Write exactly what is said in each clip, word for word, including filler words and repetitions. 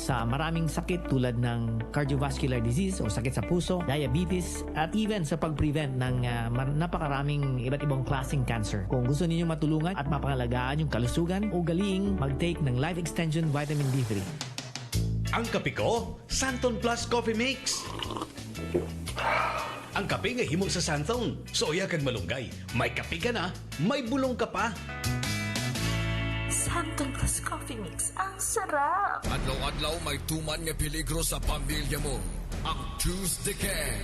sa maraming sakit tulad ng cardiovascular disease o sakit sa puso, diabetes, at even sa pag-prevent ng, ah, mar-, napakaraming iba't ibang klaseng cancer. Kung gusto ninyo matulungan at mapangalagaan yung kalusugan, ugaliing mag-take ng Life Extension Vitamin D three. Ang kape ko, Santon Plus Coffee Mix. Ang kape nga himo sa Santon. Suya kag malunggay. May kape ka na, may bulong ka pa. Santon Plus Coffee Mix, ang sarap! Adlaw-adlaw may tuman nga peligro sa pamilya mo. Ang tooth decay.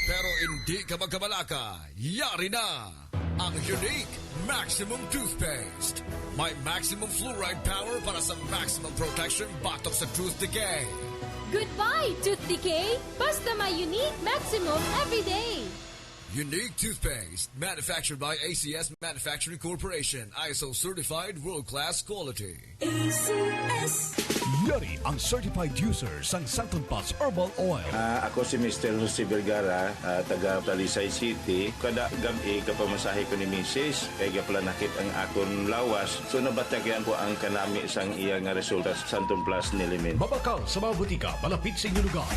Pero hindi ka magkabalaka. Yari na! Ang Unique Maximum Toothpaste. May maximum fluoride power para sa maximum protection batok sa tooth decay. Goodbye, tooth decay! Basta may Unique Maximum everyday! Unique Toothpaste, manufactured by A C S Manufacturing Corporation, I S O certified world-class quality. A C S. Yari ang certified user sang Santon Plus Herbal Oil. Ah, ako si Mister Jose Vergara, ah, taga Talisay City. Kada gab-i gapamasahe ko ni Misis, kay gapalanakit ang akon lawas. So, nabatyag ko ang kanami sang iya nga resulta sa Santon Plus Nilimin. Mabakal sa mga butika malapit sa inyong lugar.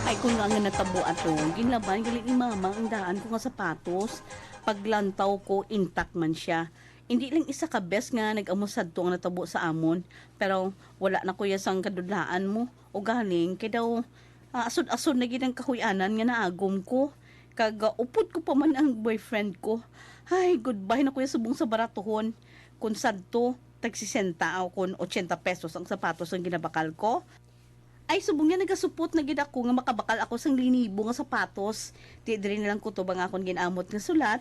Ay, kung nga nga natabo ato, ginlaban gali ni Mama ang daan ko nga sapatos. Paglantaw ko, intact man sia. Indi lang isa ka bes nga nag-amo sadto ang natabo sa amon, pero wala na ko ya sang kadudlaan mo. Ugaling kay daw, ah, asod-asod na gid ang kahuy-anan nga naagom ko. Kag, ah, upod ko pa man ang boyfriend ko. Ay, goodbye na ko ya subong sa baratuhon. Kun sadto, tag sesenta o kun ochenta pesos ang sapatos ang ginabakal ko. Ay, subong niya, nagasupot na gid ako nga makabakal ako sang linibo nga sapatos. Ti diri na lang kutob ang akon gin-amot nga sulat,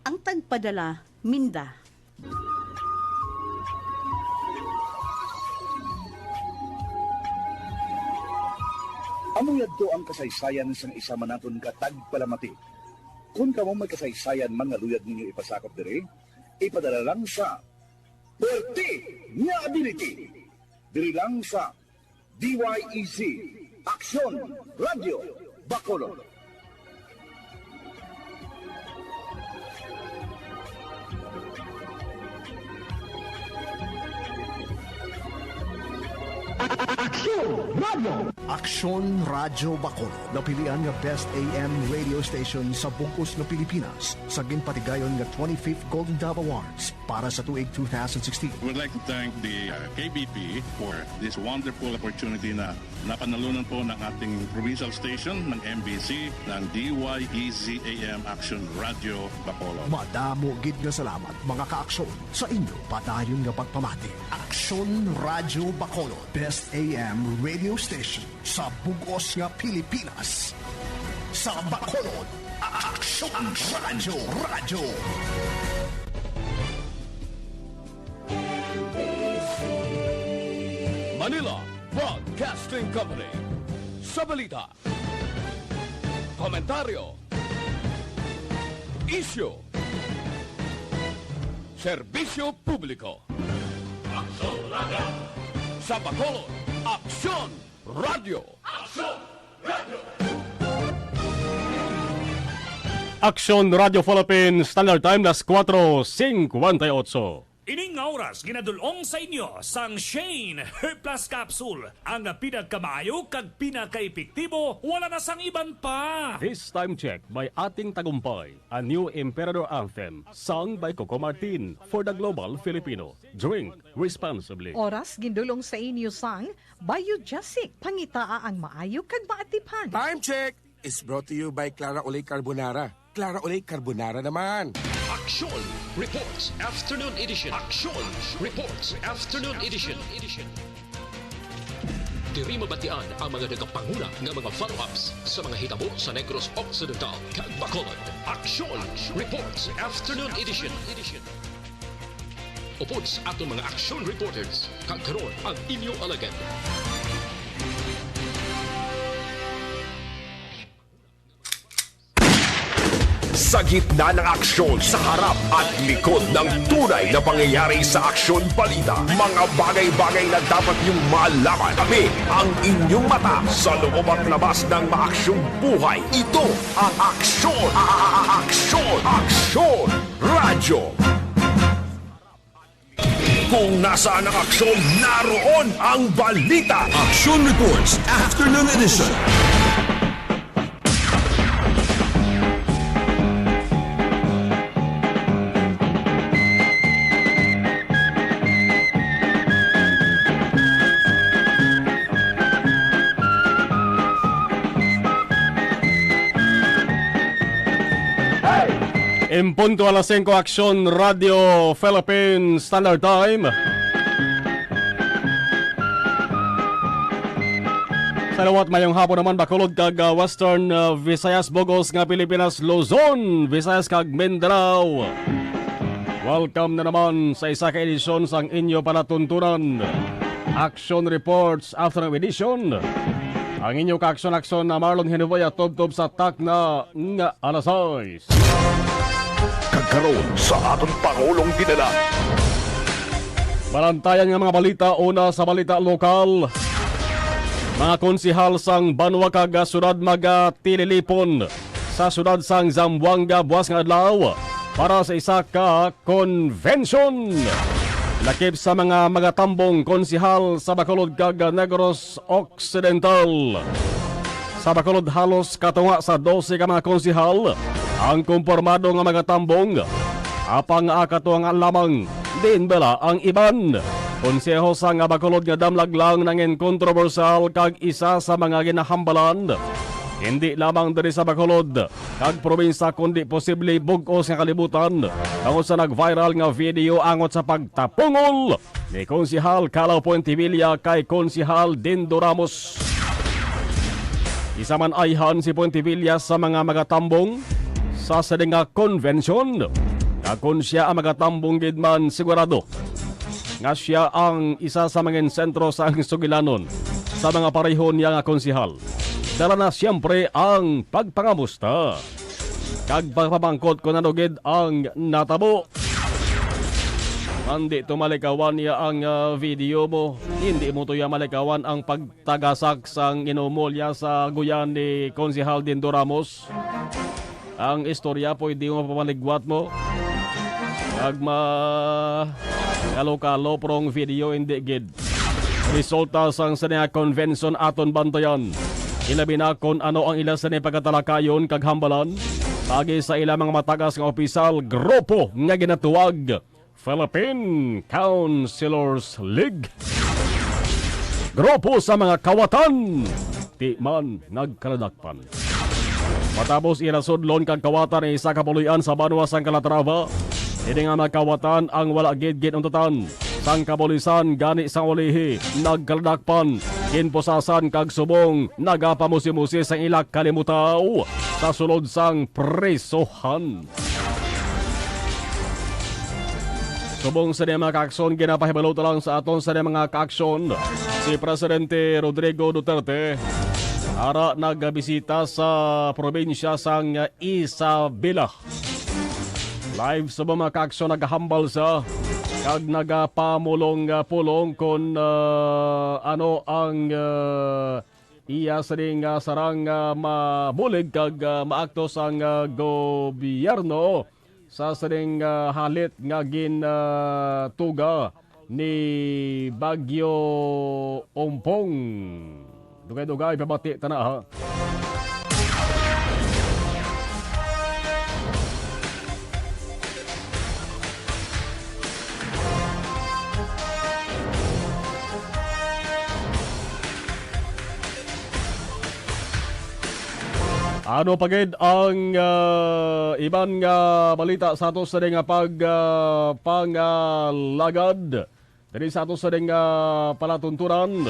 ang tagpadala, Minda. Amo yadto ang kasaysayan sang isa man naton ka tagpalamati. Kun kamo may kasaysayan man nga luyag ninyo ipasakop diri, ipadala lang sa Pwerte nga Ability. Diri lang sa D Y E Z, Aksyon Radio Bacolod. Aksyon Radio. Aksyon Radio Bacolod, napilian nga Best A M Radio Station sa bug-os nga Pilipinas sa ginpatigayon nga twenty-fifth Golden Dove Awards para sa tuig two thousand sixteen. We would like to thank the, uh, K B P for this wonderful opportunity na napanalunan po ng ating provincial station, ng M B C, ng D Y E Z A M Aksyon Radio Bacolod. Madamo gid nga salamat, mga ka-aksyon, sa inyo padayon nga pagpamati. Aksyon Radio Bacolod, Best A M Radio Station sa bug-os nga Pilipinas. Sa Bacolod, Aksyon Radio, Radio. Manila Broadcasting Company. Sa balita, komentaryo, isyu, serbisyo publiko. Aksyon Radio. Sa Bacolod, Aksyon Radio. Aksyon Radio. Aksyon Radio Philippines, Standard Time, las kuwatro singkwenta y otso. Ini nga oras ginadul-ong sa inyo sang Shane Hair Plus Capsule, ang pinagkamaayo kag pinakaepektibo, wala na sang iban pa. This time check by Ating Tagumpay, a new Emperador anthem, sung by Coco Martin, for the global Filipino. Drink responsibly. Oras gindul-ong sa inyo sang Biogesic, pangitaa ang maayo kag maatiphan. Time check is brought to you by Clara Olay Carbonara. Clara Olay Carbonara naman. Aksyon Reports Afternoon Edition. Aksyon Reports Afternoon Edition. Diri mabatian ang mga nagapanguna nga mga follow-ups sa mga hitabo sa Negros Occidental kag Bacolod. Aksyon Reports Afternoon Edition. Upod sa aton mga aksyon reporters, kag karon ang inyo alagad. Sa gitna ng aksyon, sa harap at likod ng tunay na pangyayari sa Aksyon Balita, mga bagay-bagay na dapat niyong malaman. Kami ang inyong mata sa loob at labas ng maaksyong buhay. Ito ang Aksyon, a- a- a- Aksyon, Aksyon Radyo. Kung nasaan ang aksyon, naroon ang balita. Action Reports, Afternoon Edition. En punto alas singko, Aksyon Radio Philippine Standard Time. Sa liwat, mayong hapon naman, Bacolod kag, ah, Western, ah, Visayas, bug-os nga Pilipinas, Luzon, Visayas kag Mindanao. Welcome na naman sa isa ka edisyon sang inyo palatuntunan, Action Reports Afternoon Edition. Ang inyo kaaksyon-aksyon na Marlon Hinuboya, tubtob sa takna nga alas sais. Kag karon sa aton Pangulong Dinala. Balantayan nga mga balita, una sa balita lokal. Mga konsehal sang banwa kag syudad magatililipon sa syudad sang Zamboanga buas nga adlaw para sa isa ka convention. Lakip sa mga magatambong konsehal sa Bacolod kag Negros Occidental. Sa Bacolod, halos katunga sa dose ka mga konsehal ang kompormado nga magatambong. Apang, ah, katunga lamang din bala ang iban. Konseho sang Bacolod nga damlag lang nangin kontrobersyal kag isa sa mga ginahambalan, hindi lamang diri sa Bacolod kag probinsya, kundi posible bug-os nga kalibutan tungod sa nag-viral nga video angot sa pagtapungol ni Konsehal Kalaw Puentevilla kay Konsehal Dindo Ramos. Isa man ayhan si Puentevilla sa mga magatambong sa sini nga convention, nga kon sia ang magatambong gid man, sigurado nga sia ang isa sa mangin sentro sang sugilanon sa mga pareho niya nga konsehal. Dala na siyempre ang pagpangamusta kag pagpamangkot kon ano gid ang natabo. Hindi to malikawan niya ang, ah, video mo. Hindi mo to ya malikawan ang pagtagasak sang inumo niya sa guyan ni Konsehal Dindo Ramos. Ang istorya pwede mo pamanigwat mo. Kag ma-, kalo-kalo, pero ang video hindi gid. Resulta sang sini nga convention aton bantayan. Ilabi na kon ano ang ila sini pagkatalakayon kag hambalan paagi sa ila mga matagas nga opisyal, grupo nga ginatuwag Philippine Councilors League. Grupo sa mga kawatan, di man nagkaladakpan. Matapos ira sudlon kag kawatan ang isa ka puloy-an sa banwa sang Calatrava, ini nga mga kawatan ang wala gid gin-untatan sang kapulisan, gani sang ulihi nagkaladakpan, ginpusasan kag subong nagapamusimusi sang ila kalimutaw sa sulod sang prisohan. Subong sa mga kaaksyon, ginapahibalo ta lang sa aton sa mga kaaksyon, si Presidente Rodrigo Duterte ara nagabisita sa probinsya sang Isabela. Live sa mga kaaksyon, nagahambal sa kag nagapamulong, ah, pulong kon, ah, ano ang, ah, iya sining, ah, sarang, ah, mabulig kag, ah, maakto sang, ah, gobyerno sa sining, ah, halit nga gin, ah, tuga ni Bagyo Ompong. Dugay-dugay pabati ta na, ha. Ano pa gid ang, ah, iban nga balita sa ato sa nga pag, ah, pangalagad diri sa ato sa nga palatuntunan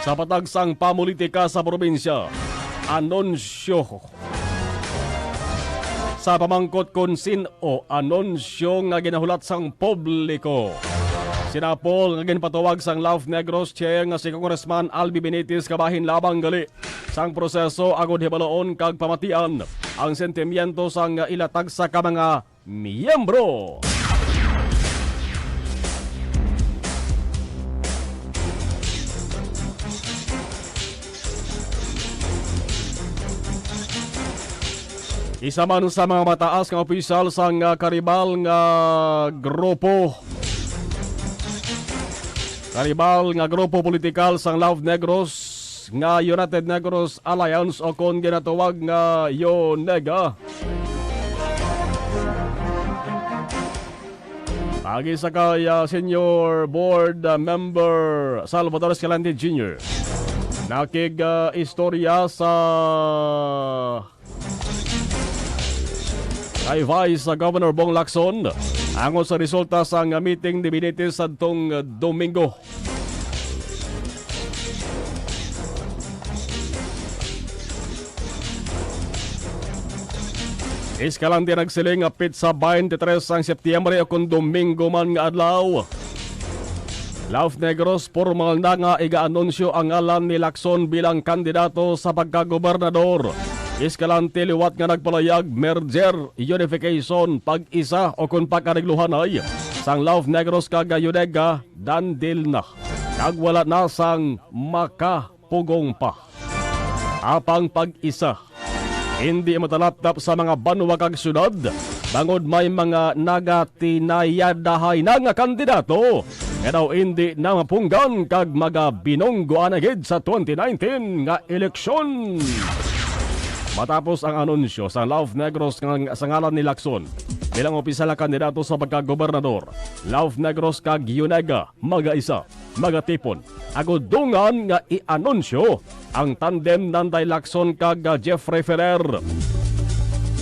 sa patag sang pamulitika sa probinsya? Anunsyo. Sa pamangkot kon sin-o, anunsyo nga ginahulat sang publiko. Sinapol nga ginpatawag sang Laugh Negros Chair nga si Congressman Albi Benitez kabahin labang gali sang proseso agud hibaloon kag pamatian ang sentimiento sang ila tagsa ka mga miyembro. Isa man sa mga mataas nga opisyal sang, ah, karibal nga grupo, karibal nga grupo politikal sang Love Negros nga United Negros Alliance o kon ginatawag nga UNEGA. Agi sa kay, ah, Senior Board, ah, Member Salvador Escalante Junior, nakig, ah, istorya sa kay Vice Governor Bong Lacson angot sa resulta sang meeting ni Benitez sadtong Domingo. Escalante nagsiling nga petsa twenty-three sang Setyembre o kon Domingo man nga adlaw, Love Negros, pormal na nga iga-anunsyo ang ngalan ni Lacson bilang kandidato sa pagkagobernador. Escalante liwat nga nagpalayag, merger, unification, pag-isa o kon pag-arigluhanay sang Love Negros kag UNEGA, dandil na kag wala na sang makapugong pa. Apang pag-isa, indi matalaptap sa mga banwa kag syudad, bangod may mga nagatinayadahay na nga kandidato nga daw indi na mapunggan kag magabinunggoan na gid sa twenty nineteen nga eleksyon. Matapos ang anunsyo sa Love Negros nga, sa ngalan ni Lacson bilang opisyal nga kandidato sa pagkagobernador, Love Negros kag UNEGA magaisa, magatipon, agud dungan nga i-anunsyo ang tandem Nanday Lacson kag, ah, Jeffrey Ferrer.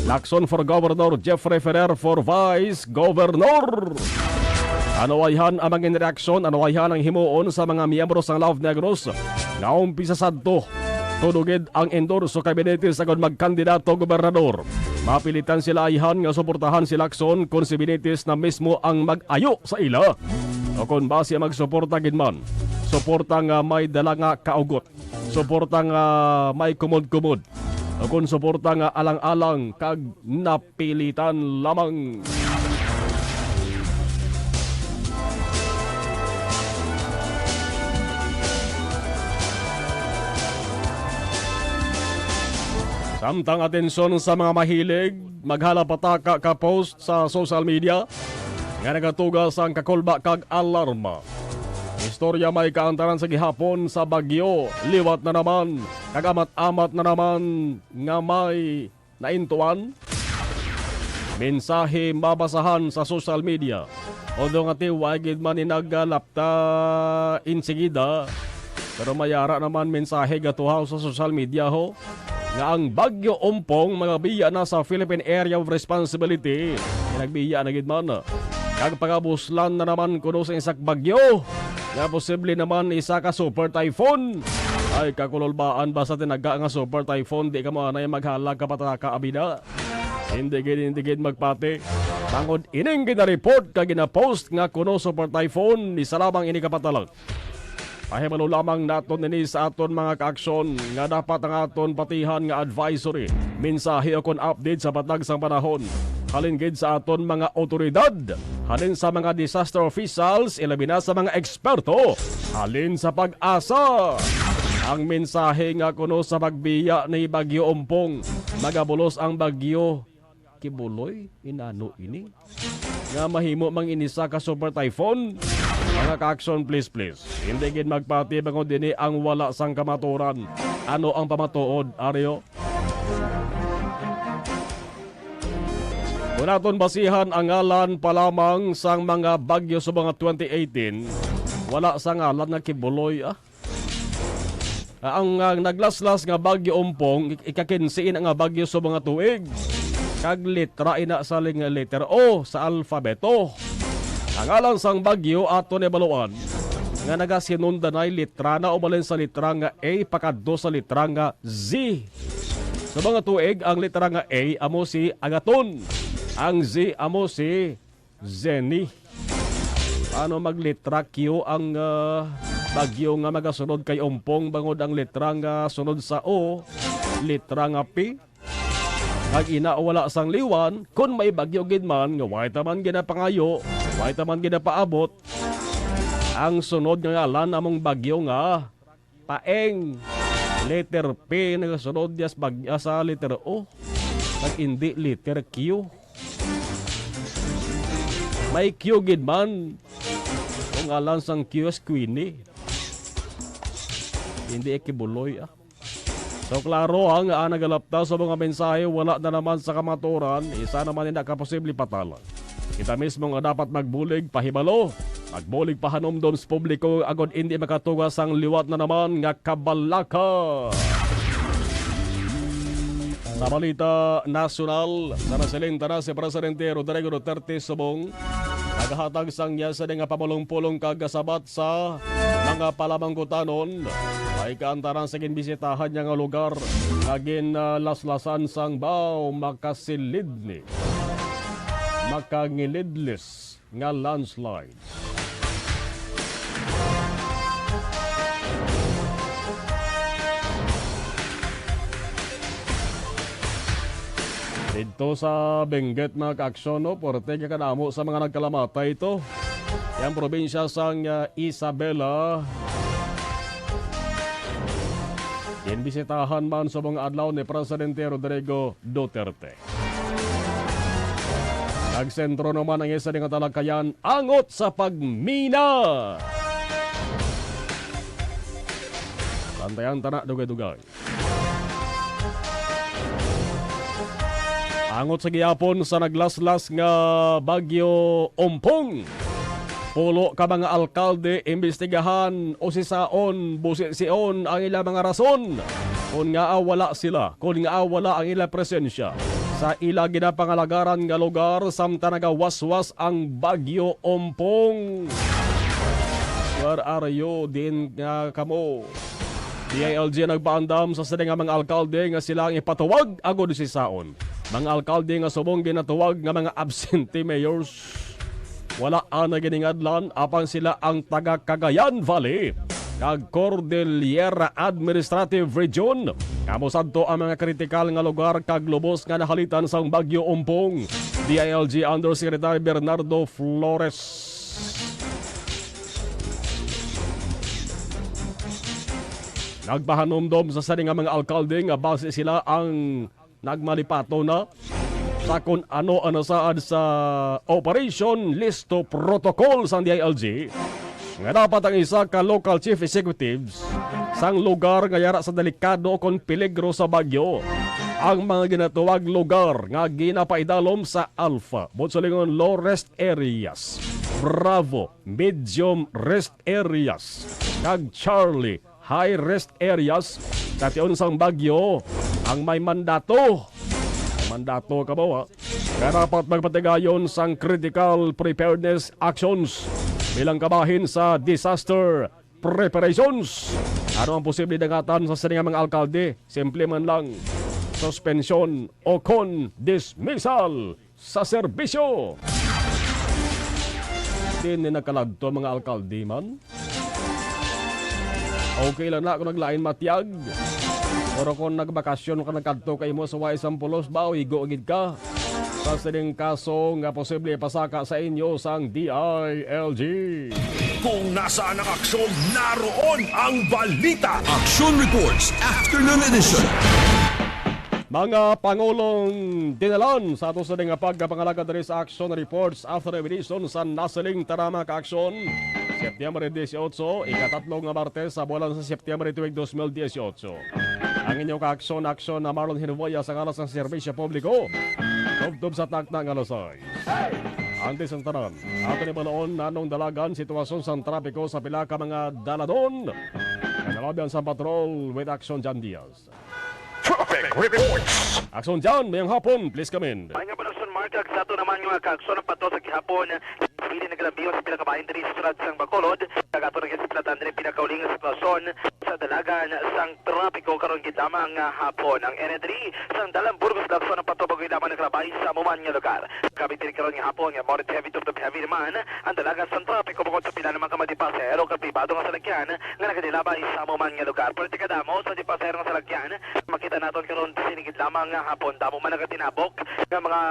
Lacson for Governor, Jeffrey Ferrer for Vice Governor. Ano ayhan ang mga reaksyon, ano ayhan ang himuon sa mga miyembro sang Love Negros nga umpisa sadto, tudo gid ang endorso kay Benitez agud magkandidato gobernador. Mapilitan sila ayhan nga suportahan si Lacson kon si Benitez na mismo ang mag-ayo sa ila. O kon basi magsuporta gid man, suporta nga may dala nga kaugot, suporta nga may kumod-kumod, o kon suporta nga alang-alang kag napilitan lamang. Samtang atensyon sa mga mahilig maghala pataka ka post sa social media nga nagatuga sang kakulba kag alarma. Istorya may kaantaran sa gihapon sa bagyo, liwat na naman, kag amat-amat na naman nga may naintuan. Mensahe mabasahan sa social media. Although nga tiway gid man ni nagalapta insigida, pero may ara naman mensahe gatuhaw sa social media ho nga ang Bagyo Ompong magabiya na sa Philippine Area of Responsibility. Nagbiya na gid man. Kag pagabuslan na naman kuno sa isa ka bagyo nga posible naman isa ka super typhoon. Ay, kakululbaan, basta tinaga nga super typhoon, di ka mo anay maghala ka pataka abida. Hindi gid, hindi gid magpati. Tangod ining gina-report kag gina-post nga kuno super typhoon, isa lamang ini ka patalang. Pahibalo lamang naton ini sa aton mga kaaksyon nga dapat ang aton patihan nga advisory, mensahe o kon update sa patag sang panahon halin gid sa aton mga awtoridad, halin sa mga disaster officials, ilabi na sa mga eksperto halin sa PAGASA. Ang mensahe nga kuno sa pagbiya ni Bagyo Ompong, magabulos ang bagyo. Kibuloy, inano ini? Nga mahimo mang inisa ka super typhoon? Mga kaaksyon, please, please. Hindi gid magpati bangod ini ang wala sang kamatuoran. Ano ang pamatuod, Aryo? Kung aton basihan ang ngalan pa lamang sang mga bagyo sa mga twenty eighteen, wala sa ngalan nga Kibuloy, ah. Ah, ang, ah, naglaslas nga Bagyo Ompong, ik-, ika-kinse ina nga bagyo sa mga tuig. Kag litra ina sa ling-, letter O sa alfabeto. Ang ngalan sang bagyo ato ni baluan nga nagasinundanay litra na ubalin sa litra nga A pakadto sa litra nga Z. Sa mga tuig, ang litra nga A amo si Agaton. Ang Z amo si Zenny. Ano maglitra Q ang, ah, bagyo nga magasunod kay Ompong bangod ang litra nga sunod sa O, litra nga P? Kag ina wala sang liwan, kun may bagyo gid man nga way ta man ginapangayo, way ta man ginapaabot, ang sunod nga ngalan among bagyo nga Paeng. Letter P nagasunod niya sa bag-, ah, sa letter O. Kag indi letter Q. May Q gid man. Kung ngalan sang Q is Queenie. Hindi ikibuloy, ah. So, klaro, ah, nga ang nagalapta sa mga mensahe wala na naman sa kamaturan, isa naman ina ka posible patala. Kita mismo nga dapat magbulig pahibalo, magbulig pahanumdom sa publiko agod indi makatuga sang liwat na naman nga kabalaka. Sa balita nasyonal, sa nasiling tana si Presidente Rodrigo Duterte subong nagahatag sang iya sa nga pamulong-pulong kag kasabat sa mga palamanggutanon, ay kaantaran sa ginbisitahan niya nga lugar nga ginlaslasan sang baw makasilidni, makangilidlis nga landslide. Didto sa Benguet, mga kaaksyon, no, puwerte ka kadamo sa mga nagkalamatay ito. Yang probinsya sang, ah, Isabela, ginbisitahan man subong adlaw ni Presidente Rodrigo Duterte. Nagsentro naman ang isa nga talakayan angot sa pagmina. Bantayan ta na, dugay-dugay. Angot sa gihapon sa naglaslas nga Bagyo Ompong, pulo ka mga alkalde imbestigahan, usisaon, busision ang ila mga rason kon ngaa wala sila, kon ngaa wala ang ila presensya sa ila ginapangalagaran nga lugar samtang nagawaswas ang Bagyo Ompong. Where are you? Diin nga kamo? D I L G nagpaandam sa sini nga mga alkalde nga sila ang ipatuwag agod usisaon. Mga alkalde nga subong ginatuwag nga mga absentee mayors, wala ana giningadlan, apan sila ang taga Cagayan Valley kag Cordillera Administrative Region. Kamo sadto ang mga kritikal nga lugar kag lubos nga nahalitan sang Bagyo Ompong. D I L G Undersecretary Bernardo Flores nagpahanumdom sa sini nga mga alkalde nga basi sila ang nagmalipato na sa kon ano ang nasaad sa Operation Listo Protocol sang D I L G, nga dapat ang isa ka local chief executives sang lugar nga yara sa delikado kon peligro sa bagyo ang mga ginatuwag lugar nga ginapaidalom sa Alpha, buot silingon, low risk areas, Bravo, medium risk areas, kag Charlie, high risk areas. Sa tion sang bagyo, ang may mandato, may mandato ka ba, ha? Nga dapat magpatigayon sang critical preparedness actions bilang kabahin sa disaster preparations. Ano ang posible dangatan sa sini nga mga alkalde? Simple man lang, suspensyon o kon dismissal sa serbisyo. Din ni nagkaladto mga alkalde man. Okay lang na kung naglain matiyag. Pero kung nagbakasyon ka, nagkadto ka imo sa way sang pulos ba o igo gid ka sa sining kaso nga posible ipasaka sa inyo sang D I L G. Kung nasaan ang aksyon, naroon ang balita. Aksyon Reports, Afternoon Edition. Mga pangulong dinalan sa ato sa nga pagkapangalagad diri sa Action Reports After Edition sa nasiling tana, mga ka-aksyon. September dieciocho, ikatatlo nga Martes sa bulan sa September tuig dos mil dieciocho. Ang inyong ka-aksyon, aksyon na Marlon Hinuboya sa ngalan sa serbisyo publiko. Tubtob sa takna nga lusay. Antes ang tanan, ato ni baloon nanong dalagan sitwasyon sang trapiko sa pila ka mga daladon. Nagalabihan sa patrol with Action John Diaz. Traffic reports. Action John, mayang hapon, please come in. Ay nga pala, Son Mark, kag sa ato naman nga kaaksyon, pato sa gihapon, hindi nagalabihan sa pinakabahin diri sa syudad sang Bacolod. Kag ato na sa pinatan diri pinakauling sa sitwasyon sa dalagan sang trapiko karon gid lamang nga hapon. Ang N H three sang Dalan Burgos Lacson ang patubag gid lamang nakalabay sa amo man nga lugar. Kabit diri karon nga hapon nga moderate heavy to heavy naman ang dalagan sang trapiko bukod sa pila naman ka mga pasahero kag pribado nga salakyan nga nagalabay sa amo man nga lugar. Pero kadamo sa mga pasahero nga salakyan makita naton karon sini gid lamang nga hapon. Damo man nagatinabok nga mga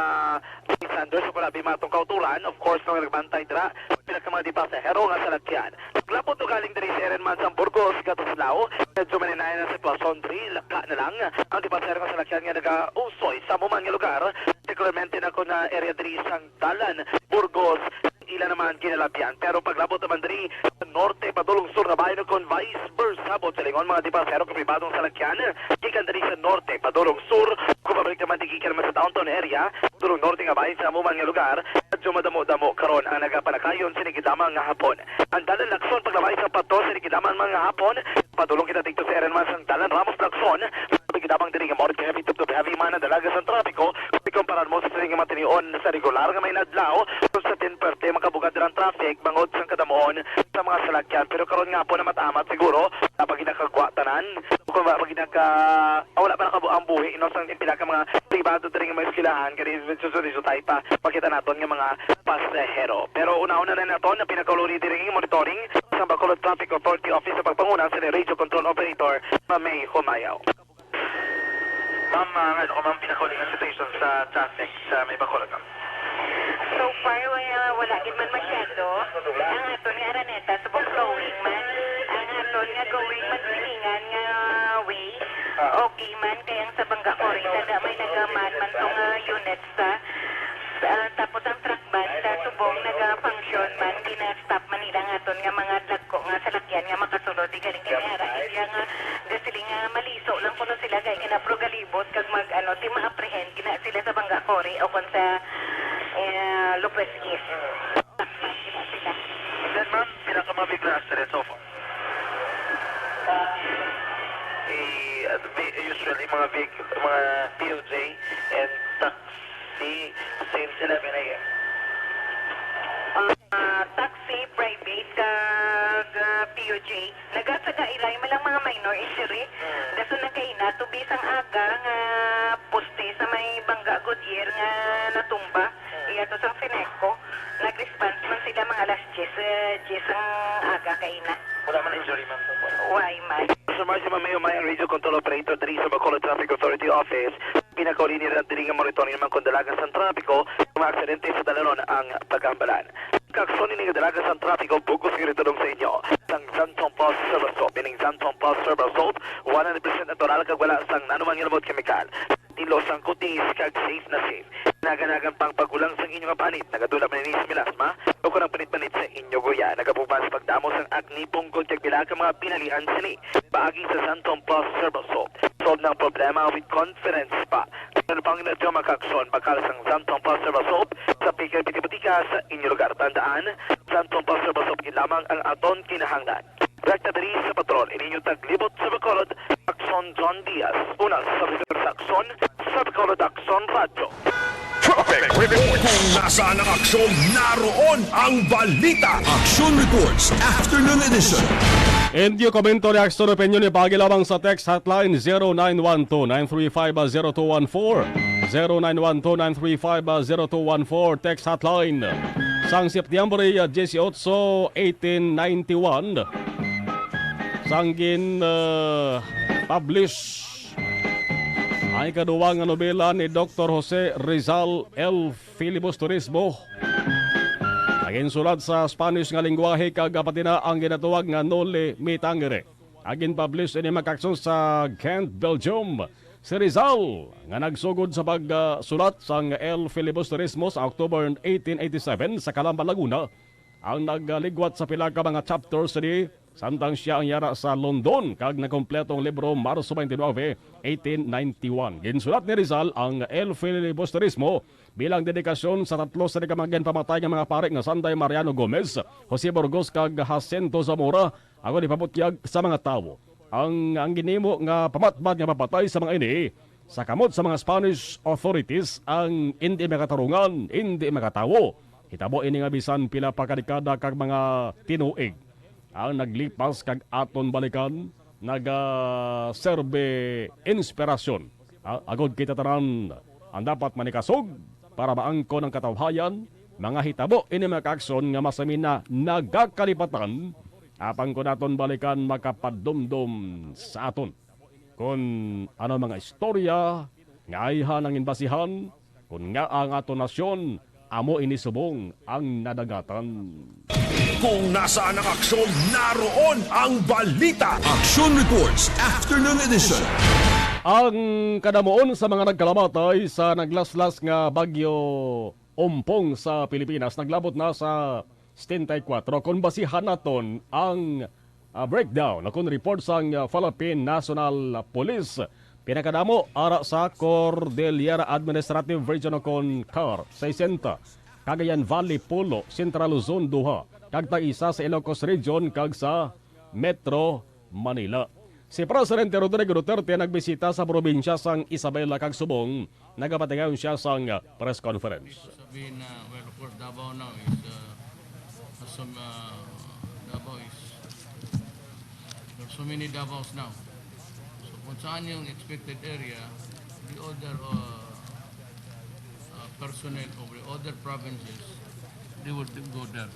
sanders o kalabi matong kauturan, of course, nga nagbantay dira pila ka mga pasahero nga salakyan. Paglabot to galing diri sa area man sang Burgos, Katuslao, medyo mahinay na ang sitwasyon diri, laka na lang ang mga pasahero nga salakyan nga nagausoy sa amo man nga lugar, particularmente na kon na area diri sang dalan Burgos. Ila naman ginalabyan. Pero paglabot naman diri sa norte padulong sur nga bahin o kon vice versa, buot silingon, mga pasahero kag pribadong salakyan gikan diri sa norte padulong sur, kung pabalik naman di gikan naman sa downtown area, padulong norte nga bahin sa amo man nga lugar, medyo madamo-damo karon ang nagapanakayon sini gid lamang nga hapon. Ang dalan Lacson paglabay sa Pato sini gid lamang nga hapon, padulong kita dito sa area naman sang dalan Ramos Lacson, gid lamang diri nga more heavy to heavy man ang dalagan sang trapiko, kung ikumparar mo sa sining mga tinion sa regular nga mga inadlaw, kung sa tin perte makabugad dira ang traffic bangod sang kadamuhon sa mga salakyan. Pero karon nga hapon na matamat siguro, wala pa gid nakagwa tanan, kung wala pa gid naka, ah, wala pa nakabuang buhi, no, sang pila ka mga pribado diri nga mga eskwelahan, kay medyo sulisutay pa makita naton nga mga pasahero. Pero unahon na naton ang pinakauli diri nga monitoring sa Bacolod Traffic Authority Office sa pagpanguna sa Radio Control Operator, Mamay Humayaw. Ma'am, ah, ano ka, ma'am, pinakauling situation sa traffic sa may Bacolod, ma'am? So far, wala, wala gid man masyado. Ang aton nga Araneta, subong flowing man. Ang aton nga going man silingan nga way, Ah. okay man. Kay ang sa Bangga Corey, kada may nagaman man tong, ah, units sa, sa, tapos ang truck banda, subong naga-function man, gina-stop man nila ang aton nga mga dagko nga salakyan nga makasulod. Di galing kay may ara area nga gasiling nga maliso lang kuno sila, kay gina-, pero galibot kag mag, ano, ti ma-apprehend gina sila sa Bangga Corey o kon sa, eh, Lopez East. Then, ma'am, pila ka mga vehicular accident so far? Eh, uh, ve-, usually, mga vehicle, mga P O J and taxi since eleven a m. Ah, taxi, private, kag, ah, P O J. Nagasaga iray man lang mga minor injury. Hmm. Dason nagkaina, tubi sang aga nga poste sa may Bangga Goodyear nga natumba. Hmm. Iya to sang Fineco. Nag-response man sila mga alas diyes, eh, diyes ang aga kaina. Wala man injury, ma'am, so far? Why, man? Sir Marcy Mameo, may ang Radio Control Operator diri sa Bacolod Traffic Authority Office. Pinakauli nila diri nga monitoring naman kung dalagan sang trapiko, kung mga aksidente sa dalanon ang paghambalan. Kakson ini nga dalagan sang trapiko, bug-os nga ritudong sa inyo sang Zantong Pass Service Group. Ining Zantong Pass Service Group, one hundred percent natural kag wala sang nanuman nga lumot kemikal. Tinlo sang kutis kag safe na safe. Naganagan pang pagkulang sang inyo nga panit, nagadula man ini sa milasma, o kon ang panit-panit sa inyo guya nagapugban sa pagdamo sang acne, punggod kag pila ka mga pinalian sini. Paagi sa Zantong Pass Service Group, solve na ang problema with confidence pa. Ano pang inyo makakson, bakal sang Zantong Pass Service Group sa pagkabitibutika sa inyo lugar. Tandaan, Zantong Pass Service Group gid lamang ang aton kinahanglan. Rekta diri sa patrol, ininyo taglibot sa Bacolod, Akson John Diaz. Una sa Akson, sa Bacolod Akson Radyo. Traffic Report. Kung nasaan ang aksyon, naroon ang balita. Action Reports, Afternoon Edition. Inyo komento, reaksyon, opinyon, ipaagi lamang sa text hotline zero nine one two nine three five zero two one four. Zero nine one two nine three five zero two one four, text hotline. Sang Setyembre, ah, dieciocho, eighteen ninety-one, sang gin, ah, publish ang ikaduwa nga nobela ni Doktor Jose Rizal, El Filibusterismo, nga ginsulat sa Spanish nga lengguwahe kag, ah, pati na ang ginatawag nga Noli Me Tangere. Ang gin-publish ini, mga kakson, sa Ghent, Belgium. Si Rizal, nga nagsugod sa pagsulat sang El Filibusterismo sa October eighteen eighty-seven sa Calamba, Laguna, ang nagligwat sa pila ka mga chapters sini, samtang sia ang yara sa London, kag nakompleto ang libro Marso twenty-nine, eighteen ninety-one. Ginsulat ni Rizal ang El Filibusterismo bilang dedikasyon sa tatlo sini ka mga ginpamatay nga mga pari nga Sanday Mariano Gomez, Jose Burgos, kag Jacinto Zamora, ako ipabutyag sa mga tawo. Ang, ang ginhimo nga pamatmat nga papatay sa mga ini, sa kamot sa mga Spanish authorities, ang indi makatarungan, indi makatawo. Hitabo ini nga bisan pila pa ka dekada kag mga tinuig ang naglipas, kag aton balikan nagaserbi inspirasyon, ah, agod kita tanan ang dapat manikasog para maangkon ang katawhayan, mga hitabo ini mga kaakson nga masami na nagakalipatan, apang kon aton balikan makapadumdom sa aton kon ano mga istorya nga ayhan ang imbasihan, kon nga ang aton nasyon amo ini subong ang nadagatan. Kung nasaan ang aksyon, naroon ang balita. Aksyon Reports, Afternoon Edition. Ang kadamuon sa mga nagkalamatay sa naglaslas nga Bagyo Ompong sa Pilipinas naglabot na sa setenta y kuwatro. Kung basihan naton ang, ah, breakdown, kung report sang, ah, Philippine National Police, pinakadamo ara sa Cordillera Administrative Region o kon CAR, sesenta, Cagayan Valley, pulo, Central Luzon, duha, kag tag isa sa Ilocos Region kag sa Metro Manila. Si Presidente Rodrigo Duterte nagbisita sa probinsya sang Isabela kag subong nagapatigayon siya sang press conference. Sabihin na, well, of course, Davao now is, uh, some, uh, Davao is, there's so many Davaos now. So, kung saan yung expected area, the other, uh, uh, personnel of the other provinces, they would go there.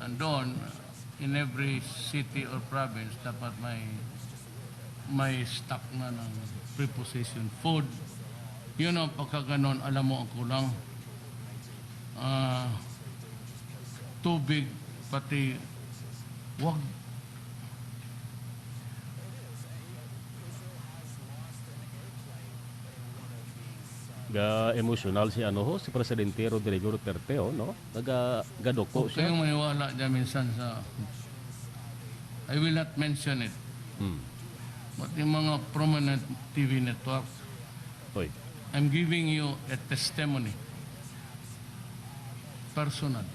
And doon, in every city or province, dapat may, may stock na ng preposition food. Yun ang pagkaganon, alam mo ang kulang. Ah, tubig, pati wag Ga-emosyonal si ano ho, si Presidente Rodrigo Duterte, oh, no? Naga-, gaduko Huwag siya. Kayong maniwala dyan minsan sa, I will not mention it. Hmm. But yung mga prominent T V network, Hoy. I'm giving you a testimony. Personal.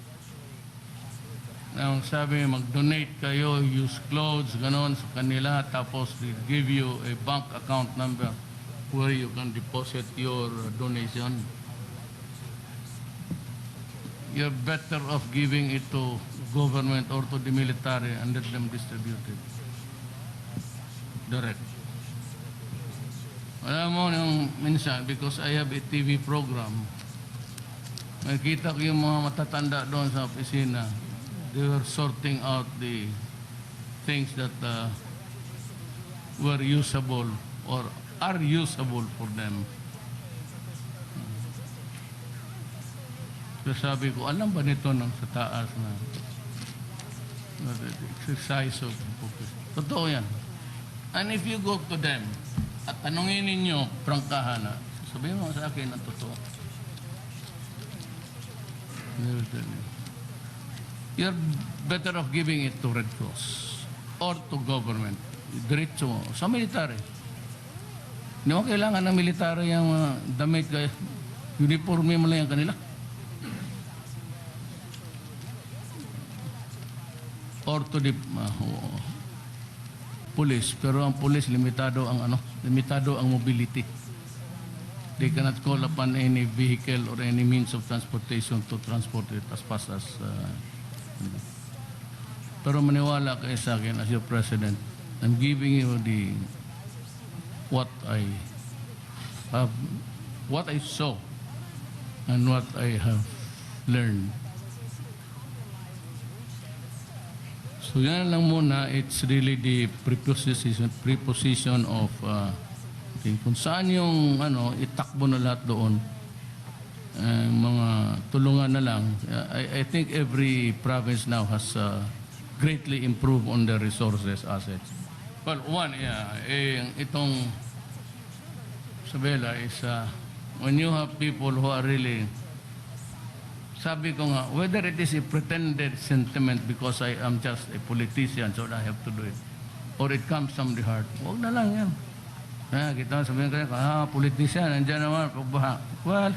Ang sabi, mag-donate kayo, use clothes, ganon, sa kanila, tapos they give you a bank account number where you can deposit your, uh, donation. You're better off giving it to government or to the military and let them distribute it. Direct. Alam mo, yung minsan, because I have a T V program, nakita ko yung mga matatanda doon sa opisina. They were sorting out the things that, uh, were usable or are usable for them. So sabi ko, "Alam ba nito ng sa taas na, na exercise of hypocrisy?" Totoo yan. And if you go to them at tanungin ninyo, prangkahan na, sabihin mo sa akin ang totoo. You're better off giving it to Red Cross or to government. Diretso mo sa military. Di mo kailangan ng military ang mga damit, kaya uniforme mo lang yan kanila. Or to the, ah, oo, police. Pero ang police, limitado ang, ano, limitado ang mobility. They cannot call upon any vehicle or any means of transportation to transport it as fast as, uh, Pero maniwala kayo sa akin as your president. I'm giving you the, what I have, what I saw and what I have learned. So yan lang muna, it's really the preposition, preposition of, uh, thing. Kung saan yung, ano, itakbo na lahat doon, eh, mga tulungan na lang. Uh, I, I think every province now has, uh, greatly improved on their resources, assets. Well, one, yeah, eh, itong Isabela is, uh, when you have people who are really, sabi ko nga, whether it is a pretended sentiment because I am just a politician, so I have to do it, or it comes from the heart, wag na lang yan. Ah, kita mo, sabihin ko, "Ah, politician, nandiyan naman, pagbaha." Well,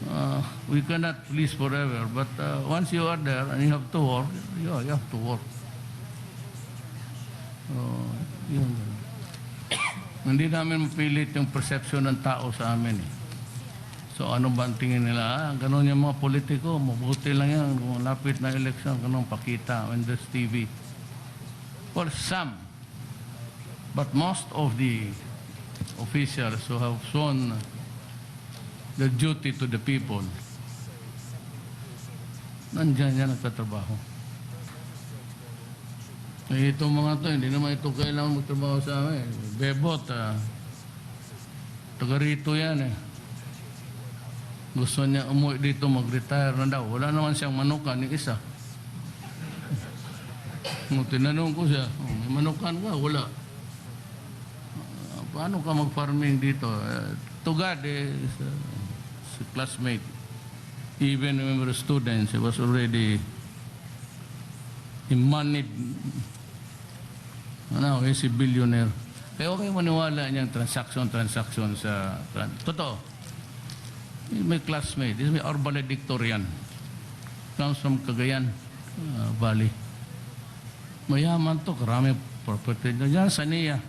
uh, we cannot please forever, but, uh, once you are there and you have to work, you, you have to work. Oh, yun. Hindi namin mapilit yung perception ng tao sa amin, eh. So, ano ba ang tingin nila? Ah, ganun yung mga politiko, mabuti lang yan. Kung lapit na election, ganun pakita, when there's T V. For some, But most of the officials who have shown the duty to the people, nandiyan yan nagtatrabaho. Eh, itong mga to, hindi naman ito kailangan magtrabaho sa amin. Bebot, ah, taga rito yan eh. Gusto niya umuwi dito, mag-retire na daw. Wala naman siyang manukan, yung isa. Nung tinanong ko siya, "Oh, may manukan ka?" "Wala." "Ah, paano ka mag-farming dito?" "Eh, tugad eh, sa, sa classmate. Even when we were students, he was already a moneyed, ano, he's a billionaire." Kaya huwag kayong maniwala niyang transaction, transaction sa, tran-, totoo. He's my classmate. He's my, our valedictorian. Comes from Cagayan, uh, Valley. Mayaman to, karami property niya. Diyan sa niya.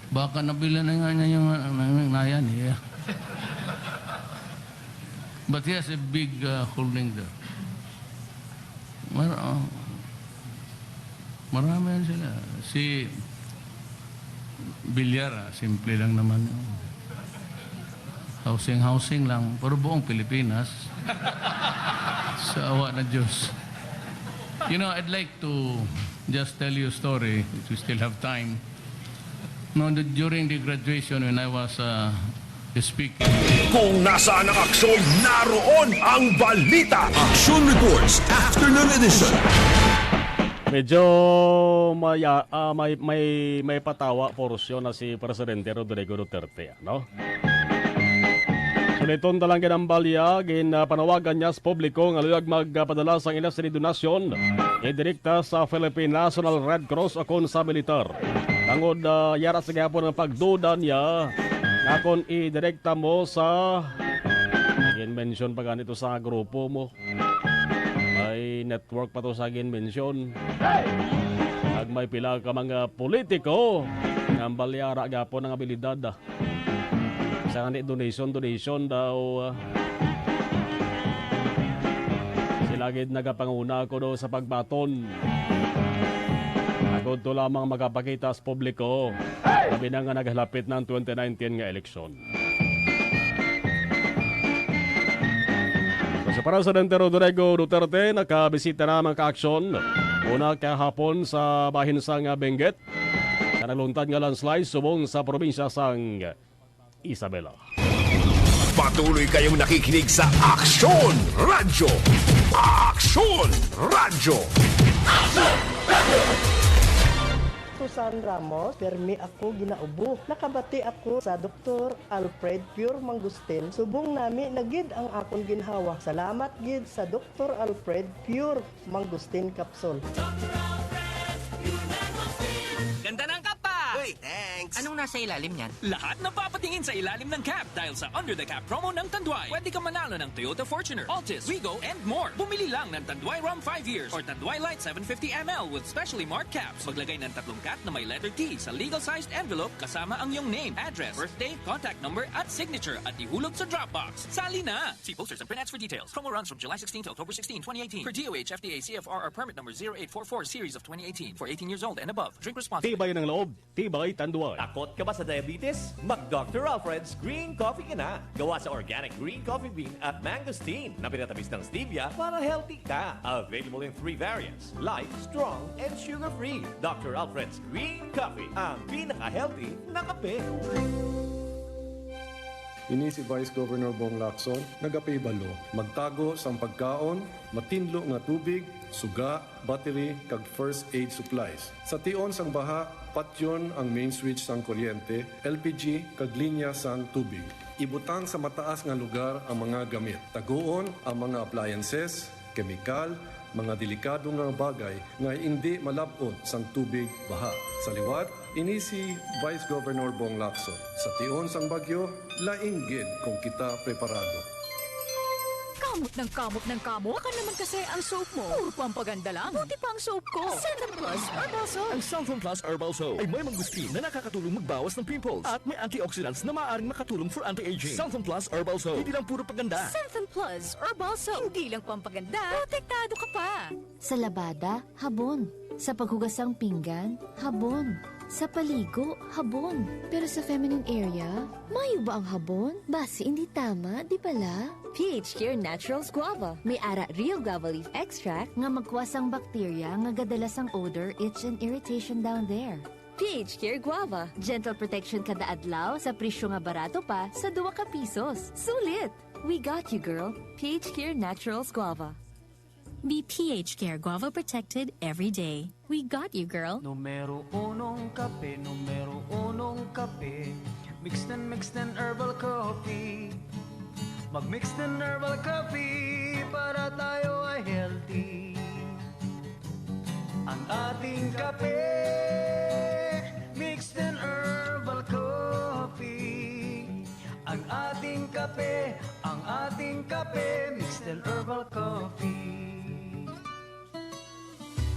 Baka nabili na nga niya yung, uh, yung naya niya. But he has a big, uh, holding there. Mar-, uh, marami yan sila. Si Villar, ah, simple lang naman yun. Housing, housing lang. Pero buong Pilipinas. Sa awa ng Diyos. You know, I'd like to just tell you a story, if we still have time. No, the, during the graduation, when I was, uh, speaking. Kung nasaan ang aksyon, naroon ang balita. Action Reports, Afternoon Edition. Medyo may, ah, may, may, may patawa porsyon na si Presidente Rodrigo Duterte, no? Suliton ta lang gid ang balya, gin, ah, panawagan niya sa publiko nga luyag magpadala sang ila sini donasyon, idirekta sa Philippine National Red Cross o kon sa militar. Tungod, ah, yara sa gihapon ang pagduda niya nga kon idirekta mo sa, gin-mention pa gani to sa grupo mo. May network pa to sa gin-mention. Kag may pila ka mga politiko nga ang balya ara gihapon ang abilidad, ah. Sa gani donation, donation daw, ah. Sila gid nagapanguna kuno sa pagbaton. Agod to lamang magapakita sa publiko, labi na nga naghalapit na ang twenty nineteen nga eleksyon. So, si Presidente Rodrigo Duterte nakabisita na, mga ka-aksyon. Una kahapon sa bahin sang Benguet, sa nagluntad nga landslide subong sa probinsya sang Isabela. Patuloy kayong nakikinig sa Aksyon Radyo. Aksyon Radyo. Susan Ramos, permi ako ginaubo. Nakabati ako sa Doktor Alfred Pure Mangustin. Subong nami na gid ang akon ginhawa. Salamat gid sa Doktor Alfred Pure Mangustin Capsule. Ganda ng cap, pa! Uy, thanks! Anong nasa ilalim niyan? Lahat napapatingin sa ilalim ng cap dahil sa Under the Cap promo ng Tanduay. Pwede ka manalo ng Toyota Fortuner, Altis, Wigo, and more. Bumili lang ng Tanduay Rum five years or Tanduay Light seven fifty M L with specially marked caps. Maglagay ng tatlong cap na may letter T sa legal-sized envelope kasama ang iyong name, address, birthday, contact number, at signature at ihulog sa drop box. Sali na! See posters and printouts for details. Promo runs from July sixteen to October sixteen, twenty eighteen. Per D O H F D A C F R R permit number zero eight four four series of twenty eighteen. For eighteen years old and above. Drink responsibly. Tibay ng loob, tibay Tanduay. Takot ka ba sa diabetes? Mag Doctor Alfred's Green Coffee ka na. Gawa sa organic green coffee bean at mangosteen na pinatamis ng stevia para healthy ka. Available in three variants: light, strong, and sugar-free. Doctor Alfred's Green Coffee, ang pinaka-healthy na kape. Ini si Vice Governor Bong Lacson, nagapahibalo, magtago sang pagkaon, matinlo nga tubig, suga, battery, kag first aid supplies. Sa tion sang baha, patyon ang main switch sang kuryente, L P G, kag linya sang tubig. Ibutang sa mataas nga lugar ang mga gamit. Taguon ang mga appliances, kemikal, mga delikado nga bagay nga indi malab-ot sang tubig baha. Sa liwat, ini si Vice Governor Bong Lacson. Sa tion sang bagyo, lain gid kung kita preparado. Kamot ng kamot ng kamot. Baka naman kasi ang soap mo. Puro pampaganda lang. Buti pa ang soap ko. Cellphone Plus Herbal Soap. Ang Cellphone Plus Herbal Soap ay may mangustin na nakakatulong magbawas ng pimples at may antioxidants na maaaring makatulong for anti-aging. Cellphone Plus Herbal Soap. Hindi lang puro paganda. Cellphone Plus Herbal Soap. Hindi lang pampaganda, protektado ka pa. Sa labada, habon. Sa paghugas sang pinggan, habon. Sa paligo, habon. Pero sa feminine area, mayo ba ang habon? Basi hindi tama, di bala? P H Care Naturals Guava. May ara real guava leaf extract nga magkuha sang bakterya nga gadala sang odor, itch, and irritation down there. P H Care Guava. Gentle protection kada adlaw sa presyo nga barato pa sa duwa ka pisos. Sulit! We got you, girl. P H Care Naturals Guava. Be P H Care Guava protected every day. We got you, girl. Numero unong kape, numero unong kape. Mixed and mixed and herbal coffee. Mag Mixed and herbal coffee para tayo ay healthy. Ang ating kape, Mixed and herbal coffee. Ang ating kape, ang ating kape, Mixed and herbal coffee.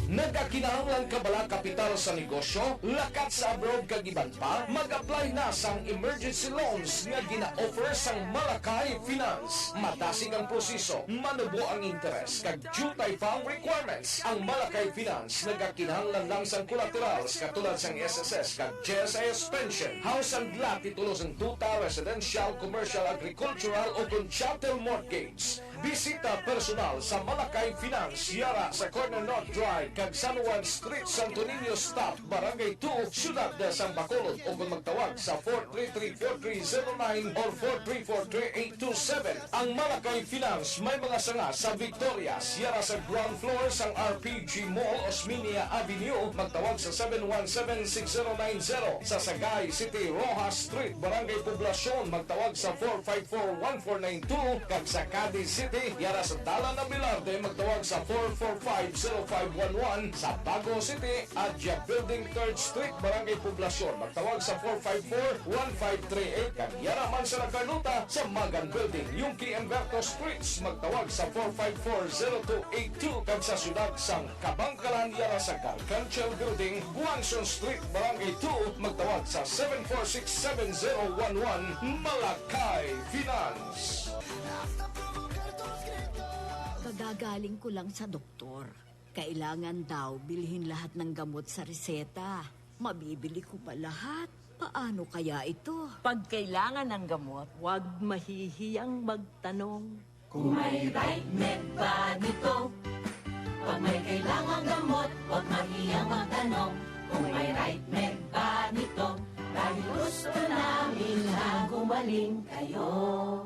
Nagakinahanglan ka bala kapital sa negosyo, lakat sa abroad kag iban pa? Mag-apply na sang emergency loans nga gina-offer sang Malakay Finance. Madasig ang proseso, manubo ang interes, kag jutay pa ang requirements. Ang Malakay Finance nagakinahanglan lang sang collaterals katulad sang S S S kag G S S pension, house and lot, titulo sang tuta, residential, commercial, agricultural, o kon chattel mortgage. Bisita personal sa Malakay Finance, yara sa corner North Drive kag San Juan Street, Santo Niño, Stop, Barangay two, Siyudad sang Bacolod, o kon magtawag sa four three three four three zero nine or four three four three eight two seven. Ang Malakay Finance may mga sanga sa Victorias, yara sa ground floor sang R P G Mall, Osmeña Avenue, magtawag sa seven one seven six zero nine zero. Sa Sagay City, Roxas Street, Barangay Poblacion, magtawag sa four five four one four nine two, kag sa Cadiz City, yara sa Dalan Abelarde, magtawag sa four four five zero five one one. Sa Bago City, Adia Building, Third Street, Barangay Poblacion, magtawag sa four five four one five three eight, kag yara man sa Nacarnota, sa Magan Building, Yungque and Berto Streets, magtawag sa four five four zero two eight two, kag sa siyudad sang Kabangkalan, yara sa Garganchel Building, Guangson Street, Barangay two, magtawag sa seven four six seven zero one one. Malakay Finance. Kagagaling ko lang sa doktor. Kailangan daw bilhin lahat ng gamot sa reseta. Mabibili ko ba lahat? Paano kaya ito? Pag kailangan ng gamot, huwag mahihiyang magtanong. Kung may right med ba nito? Pag may kailangan gamot, huwag mahiyang magtanong. Kung may right med ba nito? Dahil gusto namin na gumaling kayo.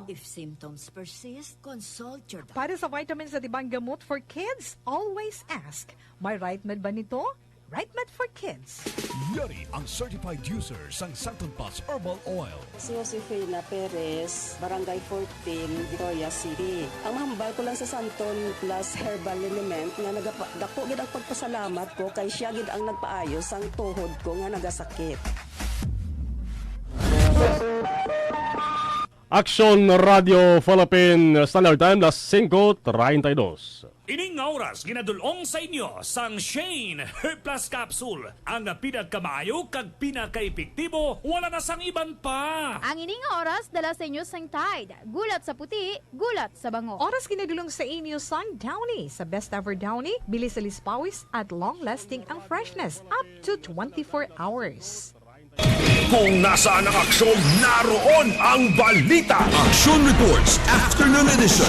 If symptoms persist, consult your doctor. Para sa vitamins at ibang gamot for kids, always ask, "May right med ba nito?" Right med for kids. Yari ang certified user sang Santon Plus Herbal Oil. Si Josefina Perez, Barangay fourteen, Victoria City. Ang mahambal ko lang sa Santon Plus Herbal Liniment nga nagapa-, dako gid ang pagpasalamat ko kay siya gid ang nagpaayo sang tuhod ko nga nagasakit. Aksyon Radio Philippine Standard Time, las singko treinta y dos. Ining nga oras ginadul-ong sa inyo sang Shane Hair Plus Capsule, ang pinakamaayo kag pinakaepektibo, wala na sang iban pa. Ang ini nga oras dala sa inyo sang Tide, gulat sa puti, gulat sa bango. Oras ginadul-ong sa inyo sang Downy, sa best ever Downy, bilis alis pawis at long lasting ang freshness, up to twenty-four hours. Kung nasaan ang aksyon, naroon ang balita. Aksyon Reports, Afternoon Edition.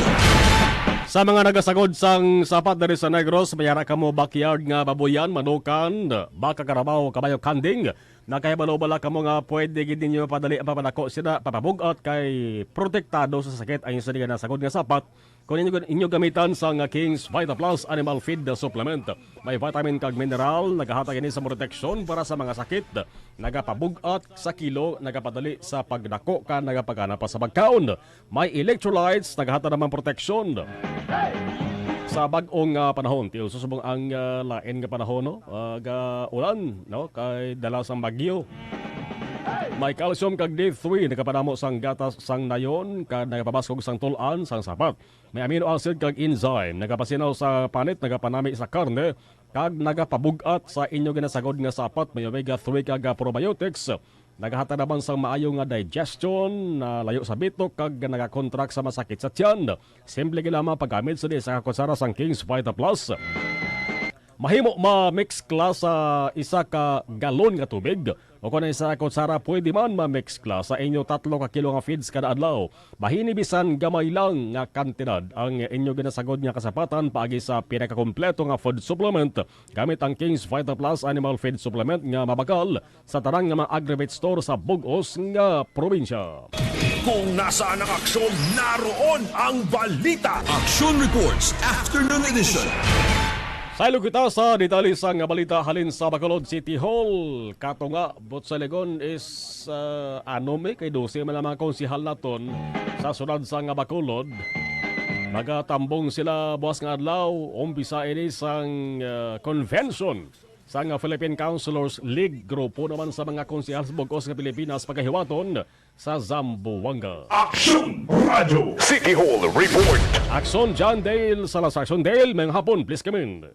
Sa mga nagasagod sang sapat diri sa Negros, may ara kamo backyard nga babuyan, manukan, baka, karabaw, kabayo, kanding. Nakahibalo bala kamo nga pwede gid ninyo padali ang papadako sila, papabug-at kay protektado sa sakit ang inyo sini nga nasagod nga sapat? Kung inyo, inyo gamitan sang King's Vita Plus Animal Feed Supplement, may vitamin kag mineral, nagahatag ini sa proteksyon para sa mga sakit, nagapabug-at sa kilo, nagapadali sa pagdako, kag nagapagana pa sa pagkaon. May electrolytes, nagahatag naman proteksyon. Sa bag-ong, ah, panahon, tiil, susubong ang, ah, lain nga panahon, no? Ah, ga ulan, no? Kay dala sang bagyo. May calcium kag D three, nagapadamo sang gatas sang nayon, kag nagapabaskog sang tul-an sang sapat. May amino acid kag enzyme, nagapasinaw sa panit, nagapanami sa karne, kag nagapabug-at sa inyo ginasagod nga sapat. May omega three kag probiotics, nagahatag naman sang maayo nga digestion, na layo sa bitok, kag nagakontract sa masakit sa tiyan. Simple gid lamang paggamit sa isa ka kutsara sang King's Vita Plus. Mahimo ma-mix-la sa isa ka galon nga tubig, o kon isa ka kutsara, pwede man ma-mix-la sa inyo tatlo ka kilo nga feeds kada adlaw. Mahini bisan gamay lang nga kantidad ang inyo ginasagod nga kasapatan paagi sa pinakakompleto nga food supplement gamit ang King's Vita Plus Animal Feed Supplement nga mabakal sa tanan nga mga Agrivet store sa bug-os nga probinsya. Kung nasaan ang aksyon, naroon ang balita. Action Reports, Afternoon Edition. Saylo kita sa detalye sang balita halin sa Bacolod City Hall. Katunga, Butsaligon is, ah, ano mi, kay dose man ang mga konsehal naton sa syudad sang Bacolod. Magatambong sila buwas nga adlaw, umpisa ini sang, ah, convention sang Philippine Councilors League, grupo naman sa mga konsehal sa bug-os nga Pilipinas pagahiwaton sa Zamboanga. Action Radio City Hall Report. Action John Dale, Salas Action Dale, mayong hapon, please come in.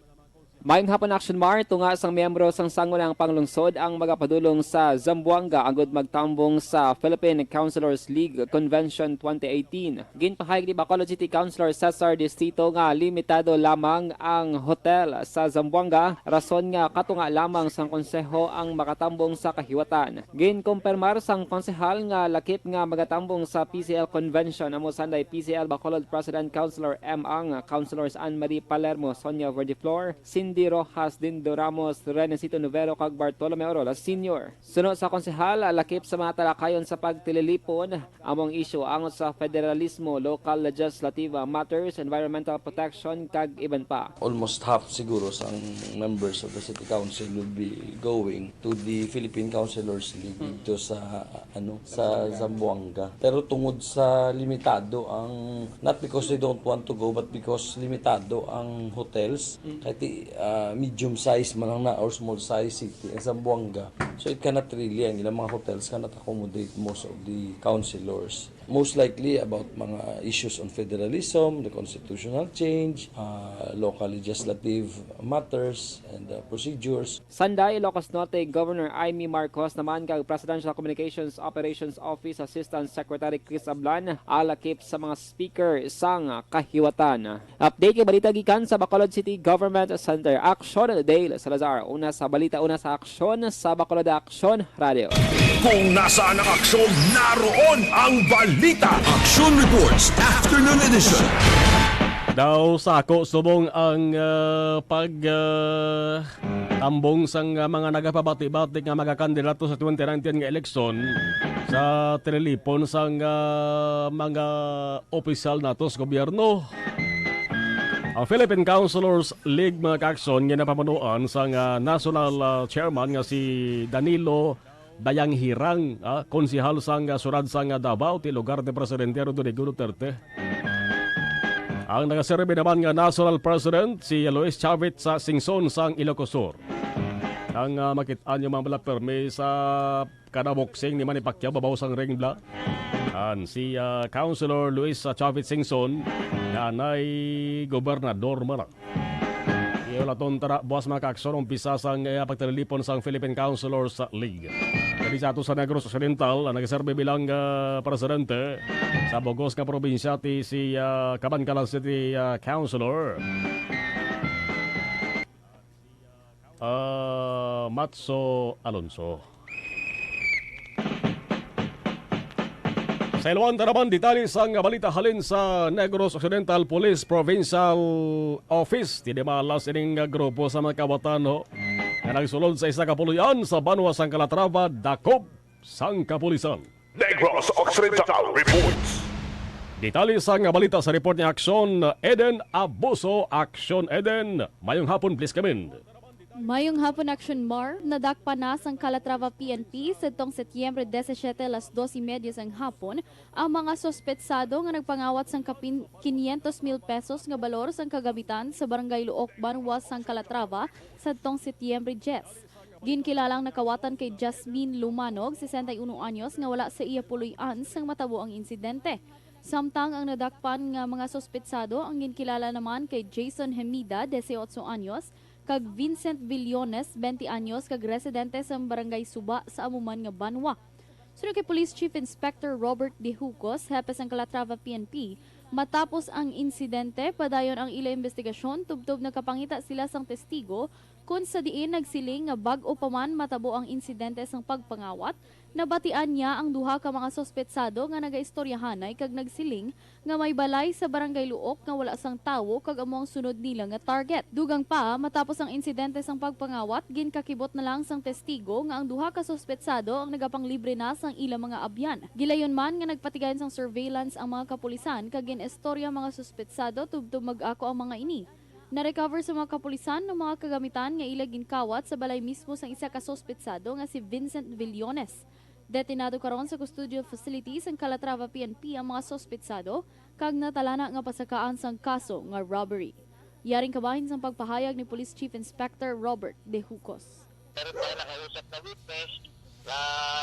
Mayong hapon, Action Mar. Tunga sang miyembro sang Sangguniang Panglungsod ang magapadulong sa Zamboanga agud magtambong sa Philippine Councilors League Convention twenty eighteen. Ginpahayag ni Bacolod City Councilor Cesar Distito nga limitado lamang ang hotel sa Zamboanga, rason nga katunga lamang sang konseho ang makatambong sa kahiwatan. Ginkumpirmar sang konsehal nga lakip nga magatambong sa P C L Convention amo sanday P C L Bacolod President Councilor M. Ang, Councilors Anne Marie Palermo, Sonia Verdiflor, Cindy Rojas, Dindo Ramos, Renesito Novero, kag Bartolome Orola Senior. Suno sa konsehal, lakip sa mga talakayon sa pagtililipon, among isyu ang sa federalismo, local legislative matters, environmental protection, kag iban pa. Almost half siguro sang members of the city council will be going to the Philippine Councilors League dito sa, ano, sa Zamboanga. Pero tungod sa limitado ang, not because they don't want to go, but because limitado ang hotels, kahit, ah, medium size man lang na or small size city ang Zamboanga. So it cannot really, ang ilang mga hotels cannot accommodate most of the councilors. Most likely about mga issues on federalism, the constitutional change, ah, local legislative matters, and, ah, procedures. Sanday, Ilocos Norte Governor Imee Marcos naman kag Presidential Communications Operations Office Assistant Secretary Chris Ablan alakip sa mga speaker sang kahiwatan. Update kay balita gikan sa Bacolod City Government Center. Action Dale Salazar, una sa balita, una sa aksyon sa Bacolod Aksyon Radio. Kung nasaan ang aksyon, naroon ang balita. Action Reports, Afternoon Edition. Daw sa ako subong ang, ah, pag, ah, tambong sang, ah, mga nagapabati-bati nga magakandidato sa twenty nineteen nga eleksyon sa tililipon sang, ah, mga opisyal nato sa gobyerno. Ang Philippine Councilors League, mga kaaksyon, nga napamunuan sang, ah, national, ah, chairman nga si Danilo Dayanghirang, ah, konsehal sang, ah, syudad sang, ah, Davao, ti lugar ni Presidente Rodrigo Duterte. Ang nagaserbi naman nga national president si Luis Chavit sa Singson sang Ilocos Sur. Ang, ah, makit-an yung mga bala permi sa kada boxing ni Manny Pacquiao babaw sang ring bla. An si, ah, Councilor Luis, ah, Chavit Singson, nanay gobernador man. Iulaton tara buwas, mga kaaksyon, umpisa sang, eh, pagtalilipon sang Philippine Councilors League. Diri sa ato sa Negros Occidental, ang nagaserbi bilang, ah, presidente sa bugos nga probinsya ti si, ah, Kabankalan City, ah, Councilor, ah, Matso Alonso. Sa iluan ta naman, detalye sang balita halin sa Negros Occidental Police Provincial Office. Ti di malas ining grupo sa mga kawatan, ho, nga nagsulod sa isa ka puloy-an sa banwa sang Calatrava, dakop sang kapulisan. Negros Occidental Reports. Detalye sang balita sa report ni Aksyon Eden Abuso. Aksyon Eden, mayong hapon, please come in. Mayong hapon, Action Mar. Nadakpan na sang Calatrava P N P sadtong Setyembre disisiete, alas dos y media sang hapon, ang mga suspetsado nga nagpangawat sang kapin quinientos mil pesos nga balor sang kagamitan sa Barangay Luok, Banwa sang Calatrava, sadtong Setyembre diyes. Ginkilala ang nakawatan kay Jasmine Lumanog, sesenta y uno anyos, nga wala sa iya puloy-an sang matabo ang insidente. Samtang ang nadakpan nga mga suspetsado ang ginkilala naman kay Jason Hemida, dieciocho anyos, kag Vincent Villones, twenty anyos, kag residente sa Barangay Suba sa amo man nga banwa. Suno kay Police Chief Inspector Robert De Jucos, hepe sang Calatrava P N P, Matapos ang insidente, padayon ang ila imbestigasyon tubtob nakapangita sila sang testigo, kun sa diin nagsiling nga bag-o pa man matabo ang insidente sang pagpangawat, nabatian niya ang duha ka mga suspetsado nga nagaistoryahanay kag nagsiling nga may balay sa Barangay Luok nga wala sang tawo kag amo ang sunod nila nga target. Dugang pa, matapos ang insidente sang pagpangawat, ginkakibot na lang sang testigo nga ang duha ka suspetsado ang nagapanglibre na sang ila mga abyan. Gilayon man nga nagpatigayon sang surveillance ang mga kapulisan kag gin-istorya ang mga suspetsado tubtob mag-ako ang mga ini. Na-recover sa mga kapulisan ang mga kagamitan nga ila ginkawat sa balay mismo sang isa ka suspetsado nga si Vincent Villones. Detenado karon sa custodial facility sang Calatrava P N P ang mga suspetsado kag natalana nga pasakaan sang kaso nga robbery. Yaring kabahin sang pagpahayag ni Police Chief Inspector Robert De Jucos. Meron tayo nakausap na witness na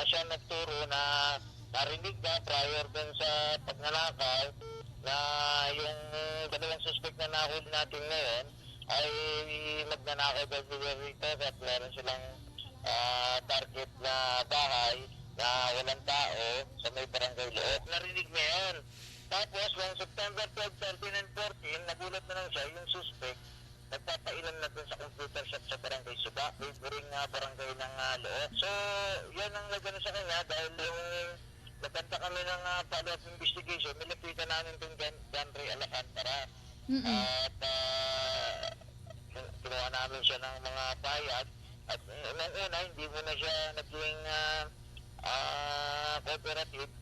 siya nagturo na narinig niya prior dun sa pagnanakaw na yung dalawang suspect na nahuli natin ngayon ay magnanakaw daw sila rito at meron silang ah, target na bahay na walang tao sa may barangay loob. Narinig niya yun. Tapos, noong September twelve, thirteen, and fourteen, nagulat na lang siya, yung suspect, nagpapailam na dun sa computer shop sa barangay Suba, neighboring ah, barangay ng ah, loob. So, yan ang nagano sa kanya dahil yung nagkanta kami ng ah, follow-up investigation, nilapitan namin itong Jan Janry Alcantara. Mm-mm. At ah, kinuha namin siya ng mga pahayag. At eh, nung una, hindi mo na siya naging ah, ah, cooperative.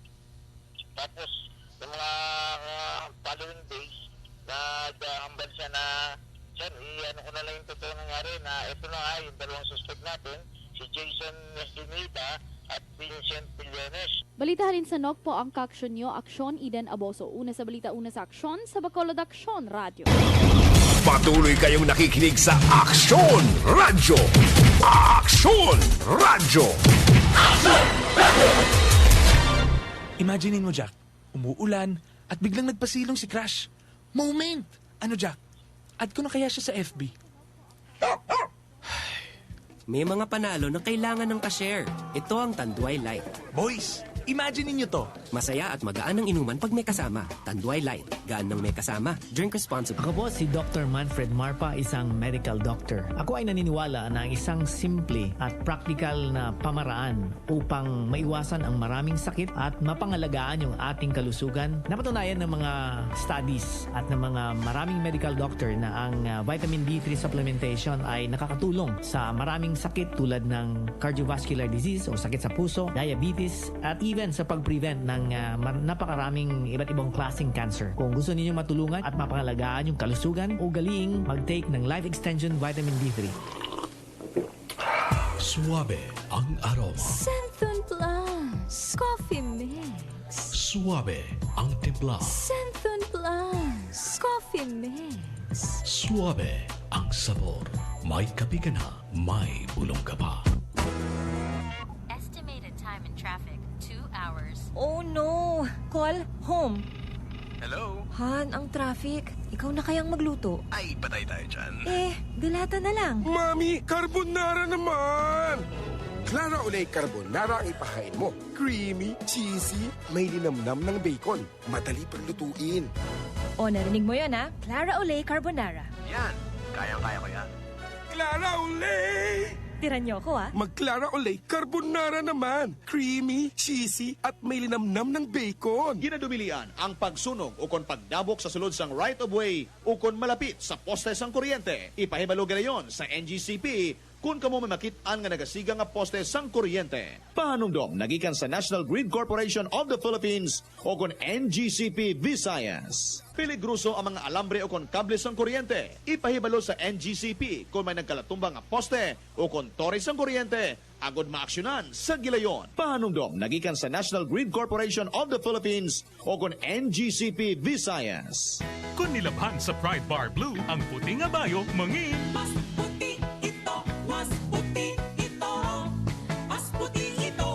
Tapos, yung mga ah, following days, naghambal siya na, "Sir, i-ano ko na lang yung totoo nangyari na ito na nga, yung dalawang suspect natin, si Jason Estimita at Vincent Villones." Balita halin sa Nokpo, ang kaaksyon nyo, Aksyon, Eden Aboso. Una sa balita, una sa aksyon, sa Bacolod Aksyon Radyo. Patuloy kayong nakikinig sa Aksyon Radyo. Aksyon Radyo. Imagine mo, Jack, umuulan at biglang nagpasilong si Crush. Moment! Ano, Jack? Add ko na kaya siya sa F B? May mga panalo na kailangan ng ka-share. Ito ang Tanduay Light. Boys, imagine ninyo to. Masaya at magaan ang inuman pag may kasama. Tanduay Light. Gaan ng may kasama. Drink responsibly. Ako po si Doctor Manfred Marpa, isang medical doctor. Ako ay naniniwala na ang isang simple at praktikal na pamaraan upang maiwasan ang maraming sakit at mapangalagaan yung ating kalusugan. Napatunayan ng mga studies at ng mga maraming medical doctor na ang ah, vitamin D three supplementation ay nakakatulong sa maraming sakit tulad ng cardiovascular disease o sakit sa puso, diabetes, at even sa pag-prevent ng ah, mar- napakaraming iba't ibang klaseng cancer. Kung gusto ninyo matulungan at mapangalagaan yung kalusugan, ugaling mag-take ng Life Extension Vitamin D three. Suabe ang aroma. Santhon Plus Coffee Mix. Suabe ang timpla. Santhon Plus Coffee Mix. Suabe ang sabor. May kape ka na, may bulong ka pa. Estimated time in traffic, two hours. Oh no! Call home. Hello? Han, ang traffic. Ikaw na kayang magluto. Ay, patay tayo dyan. Eh, dalata na lang. Mami, carbonara naman! Clara Olay Carbonara ang ipahain mo. Creamy, cheesy, may linamnam ng bacon. Madali pang lutuin. O, narinig mo yon, ha? Clara Olay Carbonara. Yan! Kayang-kaya ko yan. Clara Olay! Tiran niyo ako, ha? Mag Clara Olay Carbonara naman! Creamy, cheesy, at may linamnam ng bacon. Ginadumilian ang pagsunog ukon pagdabok sa sulod sang right of way ukon malapit sa poste sang kuryente. Ipahibalo ganayon sa N G C P kon kamo may makit-an nga nagasiga nga poste sang kuryente. Pahanumdom nagikan sa National Grid Corporation of the Philippines ukon N G C P Visayas. Peligroso ang mga alambre ukon kable sang kuryente. Ipahibalo sa N G C P kon may nagkalatumba nga poste ukon tore sang kuryente agod maaksyonan sa gilayon. Pahanumdom nagikan sa National Grid Corporation of the Philippines ukon N G C P Visayas. Kon nilabhan sa Pride Bar Blue, ang puti nga bayo mangin. Mas puti ito, mas puti ito, mas puti ito.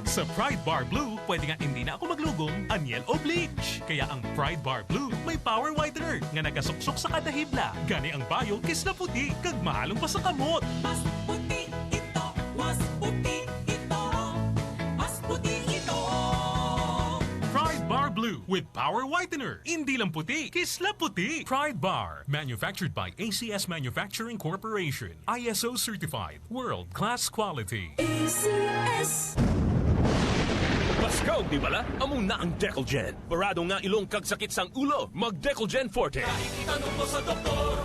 Sa Pride Bar Blue, pwede nga hindi na ako maglugom, anyel o bleach. Kaya ang Pride Bar Blue may power whitener nga nagasuksok sa kada hibla. Gani ang bayo kis na puti kag mahalong pa sa kamot. Mas puti ito, mas puti ito, mas puti ito. Pride Bar Blue. with Power Whitener. Hindi lang puti, kisla puti. Pride Bar, manufactured by A C S Manufacturing Corporation. I S O certified, world-class quality. Paskaw, di bala? Amo na ang Decolgen. Barado nga ilong kag sakit sang ulo, mag Decolgen Forte. Kahit itanong mo sa doktor.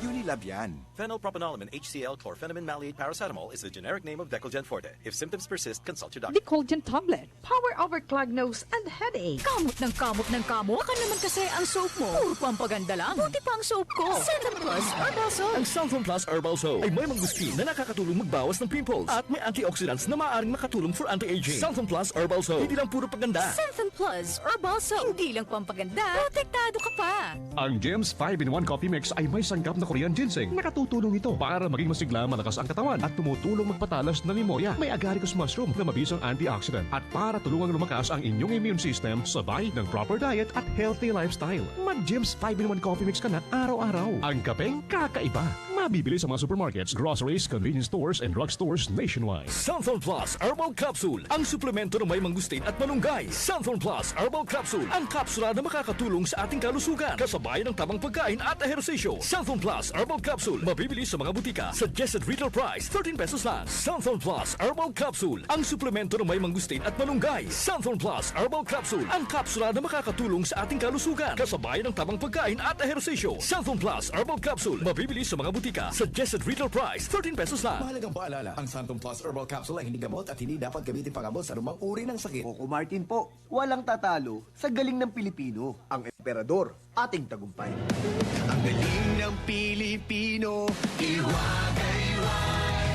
Unilab yan. Phenylpropanol and H C L chlorphenamine maleate paracetamol is the generic name of Decolgen Forte. If symptoms persist, consult your doctor. Decolgen tablet. Power over clog nose and headache. Kamot ng kamot ng kamot. Baka naman kasi ang soap mo. Puro pampaganda lang. Buti pa ang soap ko. Santon Plus Herbal Soap. Ang Santon Plus Herbal Soap ay may mangustin na nakakatulong magbawas ng pimples at may antioxidants na maaaring makatulong for anti-aging. Santon Plus Herbal Soap. Hindi lang puro paganda. Santon Plus Herbal Soap. Hindi lang pampaganda. Protektado ka pa. Ang Gems five-in-one Coffee Mix ay may sangkap na Korean ginseng. Nakatutulong ito para maging masigla, malakas ang katawan at tumutulong magpatalas ng memoria. May agaricus mushroom na mabisang antioxidant at para tulungang lumakas ang inyong immune system, sabay ng proper diet at healthy lifestyle. Mag Gems five-in-one Coffee Mix ka na araw-araw. Ang kapeng kakaiba. Mabibili sa mga supermarkets, groceries, convenience stores, and drugstores nationwide. Santon Plus Herbal Capsule, ang suplemento na may mangustin at malunggay. Santon Plus Herbal Capsule, ang kapsula na makakatulong sa ating kalusugan, kasabay ng tamang pagkain at ehersisyo. Santon Plus Herbal Capsule, mabibili sa mga butika. Suggested retail price, thirteen pesos lang. Santon Plus Herbal Capsule, ang suplemento na may mangustin at malunggay. Santon Plus Herbal Capsule, ang kapsula na makakatulong sa ating kalusugan, kasabay ng tamang pagkain at ehersisyo. Santon Plus Herbal Capsule, mabibili sa mga butika. Suggested retail price, thirteen pesos lang. Mahalagang paalala, ang Santon Plus Herbal Capsule ay hindi gamot at hindi dapat gamitin pang-abot sa anumang uri ng sakit. Coco Martin po, walang tatalo sa galing ng Pilipino, ang emperador, ating tagumpay. Ang galing ng Pilipino, iwagay-wagay,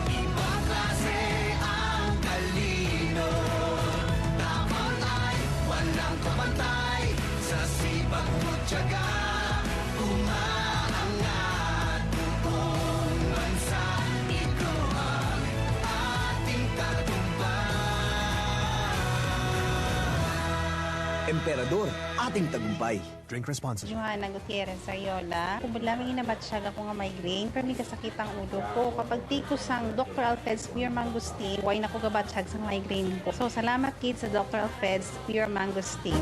ibang klase ang talino. Tapang ay walang kabantay, sa sipag mo tiyaga, umaangat buong bansa. Ito ang ating tagumpay. Emperador, ating tagumpay. Drink responsibly. Johanna Gutierrez Ariola. Kubod lamang ginabatyag ako nga migraine, pero may kasakit ang ulo ko. Kapag take ko sang Doctor Alfed's Pure Mangosteen, wala na ko gabatyag sang migraine ko. So, salamat gid sa Doctor Alfed's Pure Mangosteen.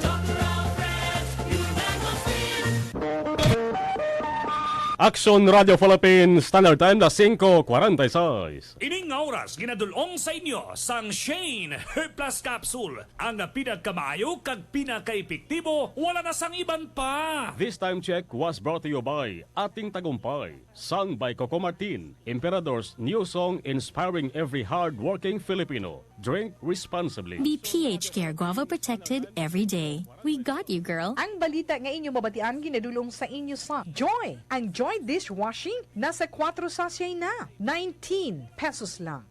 Action Radio Philippines, Standard Time, las singko kwarenta y seis. Ining nga oras ginadul-ong sa inyo sang Shane Hair Plus Capsule, ang pinakamaayo kag pinakaepektibo, wala na sang iban pa. This time check was brought to you by Ating Tagumpay, sung by Coco Martin, Emperador's new song inspiring every hard-working Filipino. Drink responsibly. Be P H Care Guava protected every day. We got you, girl. Ang balita nga inyo mabatian ginadul-ong sa inyo sa Joy. Ang Joy dishwashing nasa kwatro sachet na, nineteen pesos lang.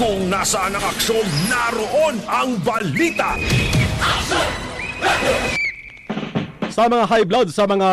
Kung nasaan ang aksyon, naroon ang balita. Sa mga high blood, sa mga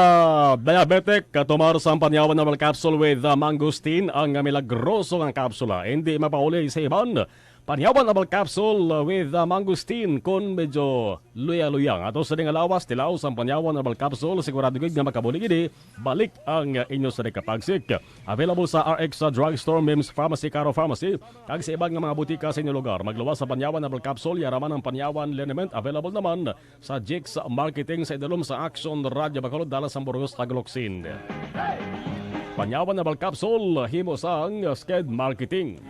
diabetic, katumar sa Panyawan Herbal Capsule with uh, Mangosteen, ang milagroso nga kapsula. Hindi mapauli sa iban. Panyawan Herbal Capsule with uh, Mangosteen, kung medyo luya-luya nga ato sa nga lawas, tilaw sa Panyawan Herbal Capsule, sigurado gid nga makabuli gid balik ang uh, inyo sa nagkapagsik. Available sa R X sa Drugstore, Mims Pharmacy, Caro Pharmacy, kag sa iban nga mga butika sa inyo lugar. Magluwas sa Panyawan Herbal Capsule, yara man ang Panyawan Liniment, available naman sa Jix Marketing sa idalom sa Action Radio Bacolod, Dallas, Hamburgos, kag Locsin. Panyawan Herbal Capsule, himo sang Sked Marketing.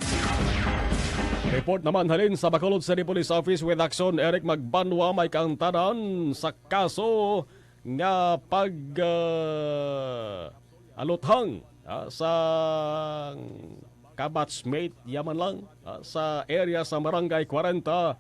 Report naman halin sa Bacolod City Police Office with Action Eric Magbanwa, may kaangtanan sa kaso nga pag ah, aluthang ah, sa kabatchmate yaman lang ah, sa area sa Barangay kwarenta,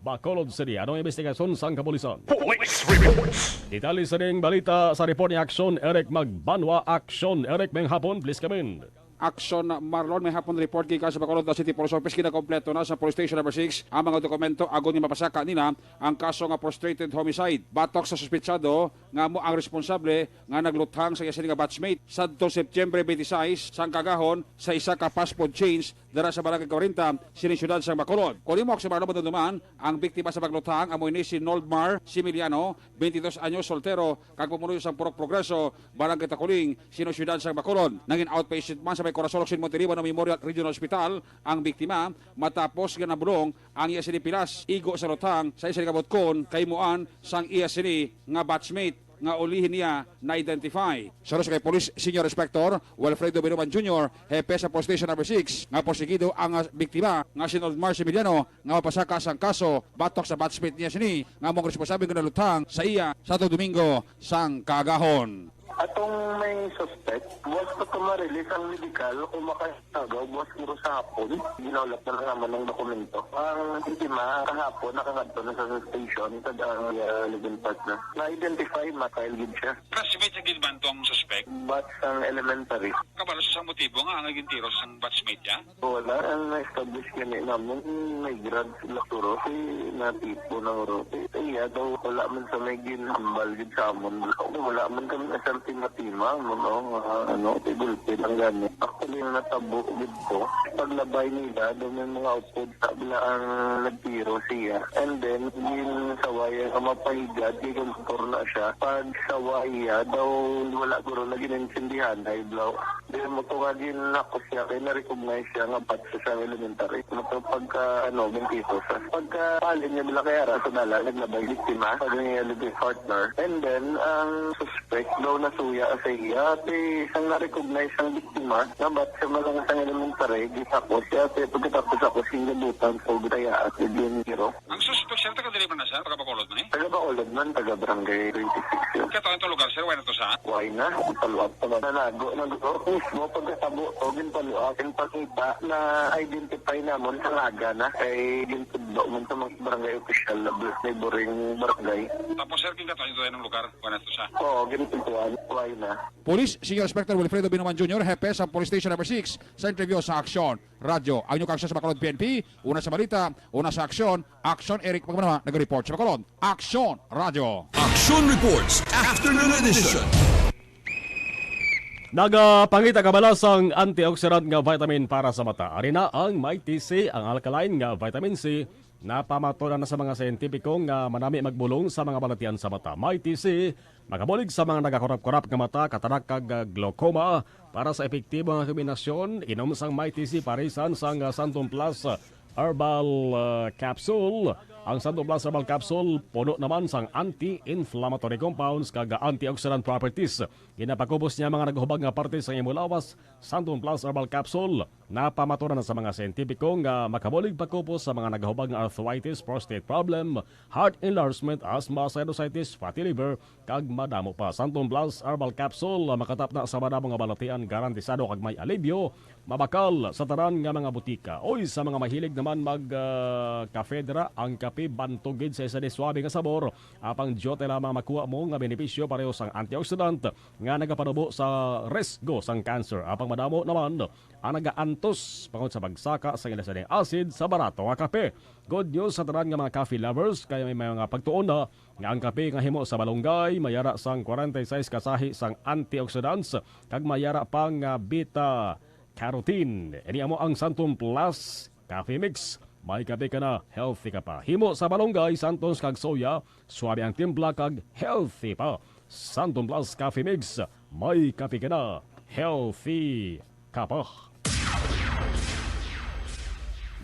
Bacolod City. Anong investigasyon sang kapulisan? Police reports. Detalye sa ning balita sa report ni Action Eric Magbanwa. Action Eric, may hapon, please come in. Action Marlon, may hapon report gikan sa Bacolod City Police Office. Ginakompleto na sa Police Station Number six ang mga dokumento agod nga mapasaka nila ang kaso nga frustrated homicide batok sa suspetsado nga amo ang responsable nga nagluthang sa iya sini nga batchmate sadto Setyembre twenty-six sang kagahon sa isa ka fast food chains dira sa Barangay forty, sini siyudad sang Bacolod. Kon imo sa mga nabanduman, ang biktima sa pagluthang amo ini si Noldmar Similiano, twenty-two anyos, soltero, kag pumuloy sang Purok Progreso, Barangay Taculing, sini siyudad sang Bacolod. Nangin outpatient man sa may Corazon Occidental Monterriba Memorial Regional Hospital ang biktima matapos nga nabulong ang iya sini pilas igo sa luthang sa isa ka butkon kahimuan sang iya sini nga batchmate nga ulihi niya na-identify. Sa Rosque Police Senior Inspector Wilfredo Binuman Junior, hepe sa Police Station Number six, nga porsigido ang, ah, biktima nga si Nordmar Similiano nga mapasaka sang kaso batok sa batchmate niya sini nga amo ang responsable nga naluthang sa iya sa Santo Domingo sang kaagahon. Atong may suspect, buwas pa to ma-release ang medical o makasagaw, buwas guro sa hapon. Ginaulat na lang naman ang dokumento. Ang biktima, kahapon, nakangadto na sa station, kag ang, uh, live-in partner. Na-identify, ma-trial gid siya. Classmate sa gid man tong suspect? Batch sang elementary. Kabalo sa motibo nga ang gintiro sang batchmate niya? Wala, ang na-establish gani namon, may grad sila, pero si natipo na, pero si iya daw wala man sa may ginhambal gid sa amon. Wala man kami aserte nga tima mo, no, nga, ano, si gulpi lang gani. Actually, natabo gid ko. Paglabay nila, daw may mga upod sa bala ang nagtiro siya. And then, ginsawaya nga mapahigad, gikontor na siya. Pag sawaya, daw wala guro na ginintindihan, ay, blaw. Di mo to nga ginakos siya, kay na-recognize siya nga batch sa elementary. Mato pagka, ano, bentiko sa. Pagka palin niya, bila kay ara sa dalan, naglabay biktima, pag niya living partner. And then, ang suspect daw nasuya sa iya, ti isang na-recognize ang biktima, nga batch sa malang sang elementary, gisakos siya, ti pagkatapos ako, singgabutan, so, gitaya at dinero. Ang suspect, sir, taga diri man na, sir? Taga Bacolod man, eh? Taga Bacolod man, taga Barangay twenty-six yun. Kato ang lugar, sir, wala to sa? Why na? Ang paluap naman. Nanago, nag-, mismo, pagkatabo, o, ginpaluap, ang pangita na identify namon sa laga na, kay gintudlo man sa mga barangay official, neighboring barangay. Tapos, sir, ginkato ang lugar, wala to sa? Oo, gintutuan, why na? Police Senior Inspector Wilfredo Binuman Junior, hepe sa Police Station Number six, sa interview sa Aksyon Radyo. Ang inyong kaaksyon sa Bacolod P N P, una sa balita, una sa aksyon, Aksyon Eric Pagmanama, nag-report sa Bacolod. Aksyon Radyo. Action Reports, Afternoon Edition. Nagapangita ka bala sang antioxidant nga vitamin para sa mata? Ari na ang Mighty C, ang alkaline nga vitamin C. Napamatuod na sa mga siyentipiko nga manami magbulong sa mga balatian sa mata. Mighty C, makabulig sa mga nagakurap-kurap nga mata, katarak kag, ah, glaucoma. Para sa epektibo nga kombinasyon, inom sang Mighty C parisan sang, ah, Santon Plus, ah, Herbal, ah, Capsule. Ang Santon Plus Herbal Capsule puno naman sang anti-inflammatory compounds kag antioxidant properties. Ginapakupos niya mga nagahubag nga parte sang imo lawas. Santon Plus Herbal Capsule, napamatuod na sa mga siyentipiko nga makabulig pakupos sa mga nagahubag nga arthritis, prostate problem, heart enlargement, asthma, sinusitis, fatty liver, kag madamo pa. Santon Plus Herbal Capsule, ah, makatapna sa madamo nga balatian, garantisado kag may alibyo, mabakal sa tanan nga mga butika. Oy, sa mga mahilig naman mag, ah, kafe dira, ang kape bantog gid sa isa ni suabe nga sabor. Apang diyote lamang makuha mo nga benepisyo pareho sang antioxidant nga nagapanubo sa risgo sang cancer. Apang madamo naman ang nagaantos bangod sa pagsaka sa ila sining acid sa barato nga kape. Good news sa tanan nga mga coffee lovers, kay may mga pagtuon na nga ang kape nga himo sa malunggay mayara sang forty-six ka sahi sang antioxidants kag mayara pa nga beta carotene. Ini amo ang Santon Plus Coffee Mix. May kape ka na, healthy ka pa. Himo sa malunggay, santos kag soya, suabe ang timpla kag healthy pa. Santon Plus Coffee Mix, may kape ka na, healthy ka pa.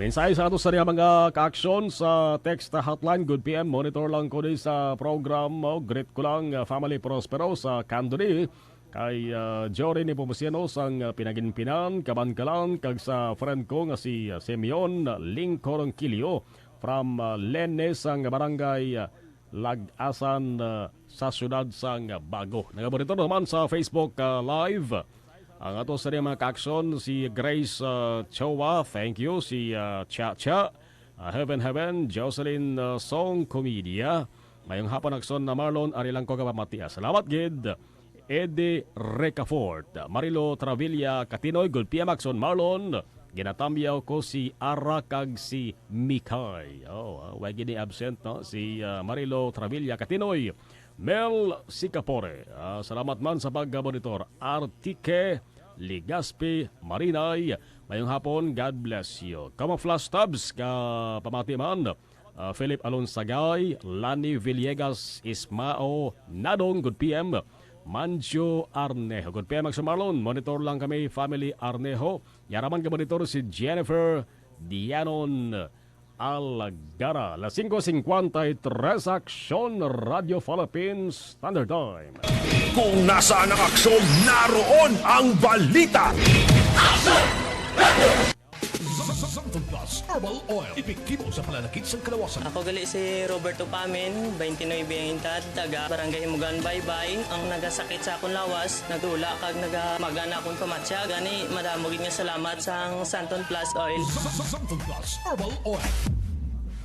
Mensahe sa ato sa mga kaaksyon sa text hotline. Good P M, monitor lang ko di sa program. Oh, greet ko lang, uh, family Prospero sa Candoni. Kay, uh, Jory ni Pomusiano sang, uh, Pinaginpinan, Kabankalan, kag sa friend ko nga si, uh, Simeon Lingcorongkilio from, uh, Lenes, ang barangay, uh, Lag-asan, uh, sa siyudad sang Bago. Nagaburitor naman sa Facebook, uh, Live. Ang ato sa mga kaaksyon, si Grace, uh, Chowa, thank you. Si, uh, Cha Cha, uh, Heaven Heaven, Jocelyn, uh, Song Comedia. Ngayong hapon, akson na Marlon, ari lang ko kapamatiya. Salamat gid. Eddie Recafort, Marilo Travilla Katinoy, good P M akson Marlon. Ginatamyaw ko si Ara kag si Mikay. Oh, ah, way gid ni absent, no? Si, ah, Marilo Travilla Katinoy. Mel Sicapore, ah, salamat man sa pagmonitor. Artique Ligaspi Marinay, Mayong hapon, God bless you. Kamo Flash Tabs, ka pamati man, ah, Philip Alonsagay, Lani Villegas, Ismao Nadong, good P M. Manjo Arnejo, good P M, Action Marlon. Monitor lang kami, family Arnejo. Yaraman ka monitor si Jennifer Dianon Alagara. Las singko singkwenta y tres, Action Radio Philippines Standard Time. Kung nasaan ang aksyon, naroon ang balita. Santon Plus Herbal Oil. Epektibo sa pananakit sang kalawasan. Ako gali si Roberto Pamin, twenty-nine ang edad, taga Barangay Himugan, Baybay. Ang nagasakit sa akon lawas, nagdula kag nagamaga na akon pamatyag. Gani, madamo gid nga salamat sang Santon Plus Oil. Santon Plus Herbal Oil.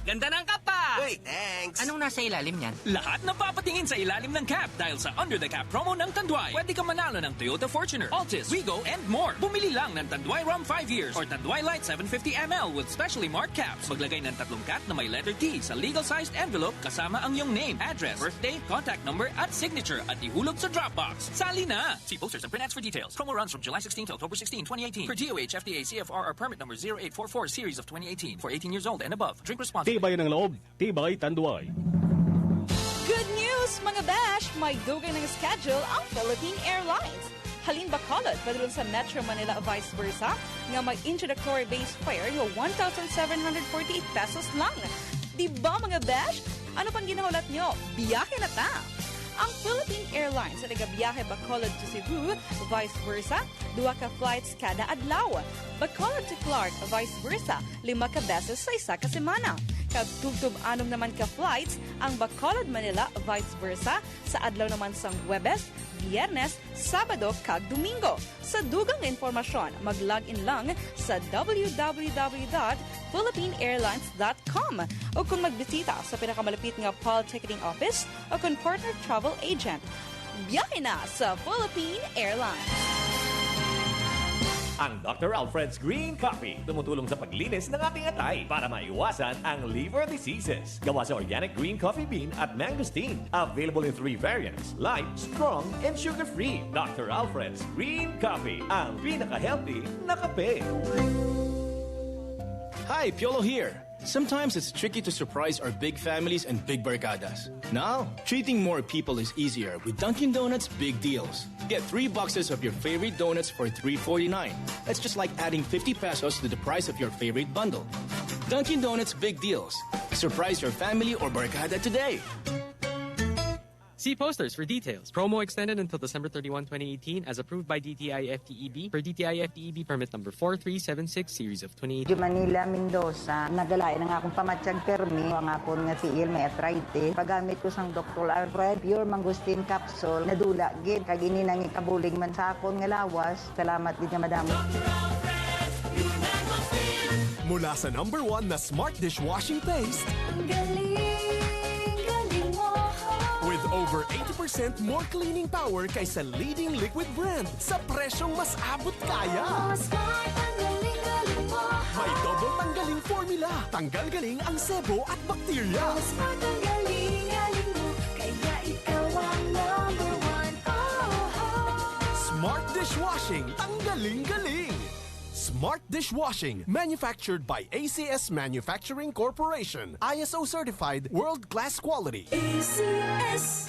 Ganda ng kapa! Uy, thanks! Anong nasa ilalim niyan? Lahat napapatingin sa ilalim ng cap dahil sa Under the Cap promo ng Tanduay. Pwede ka manalo ng Toyota Fortuner, Altis, Wigo, and more. Bumili lang ng Tanduay Rum five years or Tanduay Light seven fifty M L with specially marked caps. Maglagay ng tatlong cap na may letter T sa legal sized envelope kasama ang iyong name, address, birthday, contact number, at signature at ihulog sa drop box. Sali na! See posters and printouts for details. Promo runs from July sixteen to October sixteen, twenty eighteen. Per D O H F D A C F R R permit number zero eight four four series of twenty eighteen. For eighteen years old and above. Drink responsibly. Tibay ng loob, tibay Tanduay. Good news, mga besh! May dugang nga schedule ang Philippine Airlines. Halin Bacolod padulong sa Metro Manila, vice versa, nga may introductory base fare nga one thousand seven hundred forty-eight pesos lang. Di ba, mga besh? Ano pang ginahulat nyo? Biyahe na ta! Ang Philippine Airlines ang nagabiyahe Bacolod to Cebu, vice versa, duha ka flights kada adlaw. Bacolod to Clark, vice versa, lima ka beses sa isa ka semana. Kag tubtob anom naman ka flights ang Bacolod, Manila, vice versa, sa adlaw naman sang Huwebes, Biyernes, Sabado, kag Domingo. Sa dugang nga impormasyon, mag-log in lang sa w w w dot philippine airlines dot com o kung magbisita sa pinakamalapit nga P A L ticketing office o kung partner travel agent. Biyahe na sa Philippine Airlines! Ang Doctor Alfred's Green Coffee tumutulong sa paglinis ng ating atay para maiwasan ang liver diseases. Gawa sa organic green coffee bean at mangosteen. Available in three variants: light, strong, and sugar-free. Doctor Alfred's Green Coffee, ang pinaka-healthy na kape. Hi, Piolo here. Sometimes it's tricky to surprise our big families and big barkadas. Now, treating more people is easier with Dunkin' Donuts Big Deals. Get three boxes of your favorite donuts for three forty-nine. That's just like adding fifty pesos to the price of your favorite bundle. Dunkin' Donuts Big Deals. Surprise your family or barkada today. See posters for details. Promo extended until December thirty-one, twenty eighteen, as approved by D T I F T E B, per D T I F T E B permit number four three seven six, series of twenty eighteen. Jumanila Mendoza, nagalain ang akong pamatyag permi, ang akon nga tiil may arthritis. Paggamit ko sang Doctor Alfred Pure Mangosteen Capsule, nadula gid, kag ini nang ikabulig man sa akon nga lawas. Salamat gid nga madamo. Mula sa number one na smart dishwashing paste, Ang galing, galing mo. With over eighty percent more cleaning power kaysa leading liquid brand sa presyong mas abot kaya. Oh, smart, ang galing, galing mo. May double tanggaling formula. Tanggal galing ang sebo at bakterya. Oh, smart, ang galing, galing mo. Kaya ikaw ang number one. Oh, oh. Smart dishwashing, tanggaling galing. Smart dishwashing, manufactured by A C S Manufacturing Corporation, I S O certified, world-class quality. A C S.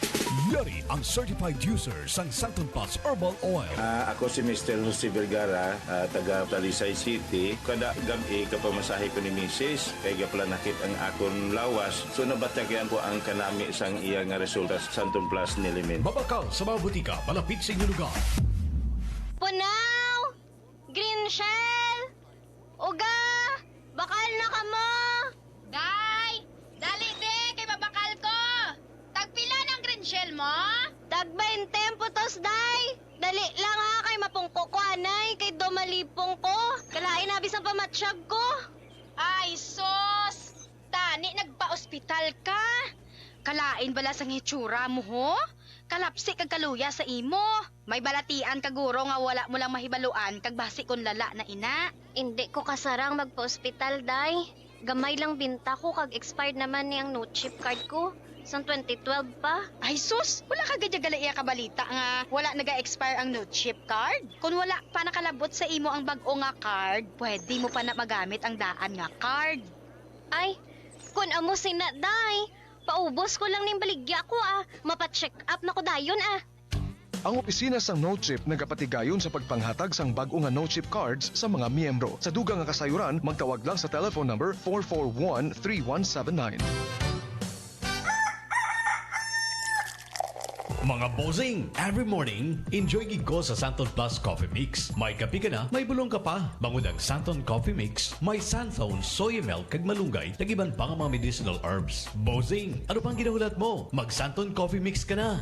Yari ang certified user sang Santon Plus Herbal Oil. Ah, ako si Mister Jose Vergara, ah, taga Talisay City. Kada gab-i, kapamasahe ko ni Misis, kay gapalanakit ang akon lawas. So, nabatyagan ko ang kanami sang iya nga resulta sa Santon Plus Nilimin. Mabakal sa mga butika malapit sa inyong lugar. Punaw! Green Shell! Uga! Bakal na kamo! Day! Dali, be! Kay mabakal ko! Tagpila ng Green Shell mo? Tag bainte ang putos, day! Dali lang, ha, kay mapungko ko anay, kay daw malipong ko. Kalain na bisan pamatsyag ko. Ay, sus! Tani nagpa-ospital ka? Kalain bala sang hitsura mo, ho? Kalapsi kag kaluya sa imo. May balatian ka guro nga wala mo lang mahibaluan kag basi kon lala na ina. Indi ko kasarang magpa-ospital, day. Gamay lang binta ko kag expired naman ni ang no chip card ko. Sang twenty twelve pa. Ay sus, wala ka gid gali iya kabalita nga wala naga-expire ang no chip card? Kung wala pa nakalabot sa imo ang bag-o nga card, pwede mo pa na magamit ang daan nga card. Ay, kun amo sina, day. Paubos ko lang ning baligya ko, ah. Mapa-check up na ko dayon, ah. Ang opisina sang No Chip nagapatigayon sa pagpanghatag sang bag-o nga No Chip cards sa mga miyembro. Sa dugang nga kasayuran, magtawag lang sa telephone number four four one, three one seven nine. Mga bossing, every morning, enjoy gid ko sa Santon Plus Coffee Mix. May kape ka na, may bulong ka pa. Bangod ang Santon Coffee Mix, may Santon soy milk kag malunggay, kag iban pa nga mga medicinal herbs. Bossing, ano pang ginahulat mo? Mag Santon Coffee Mix ka na.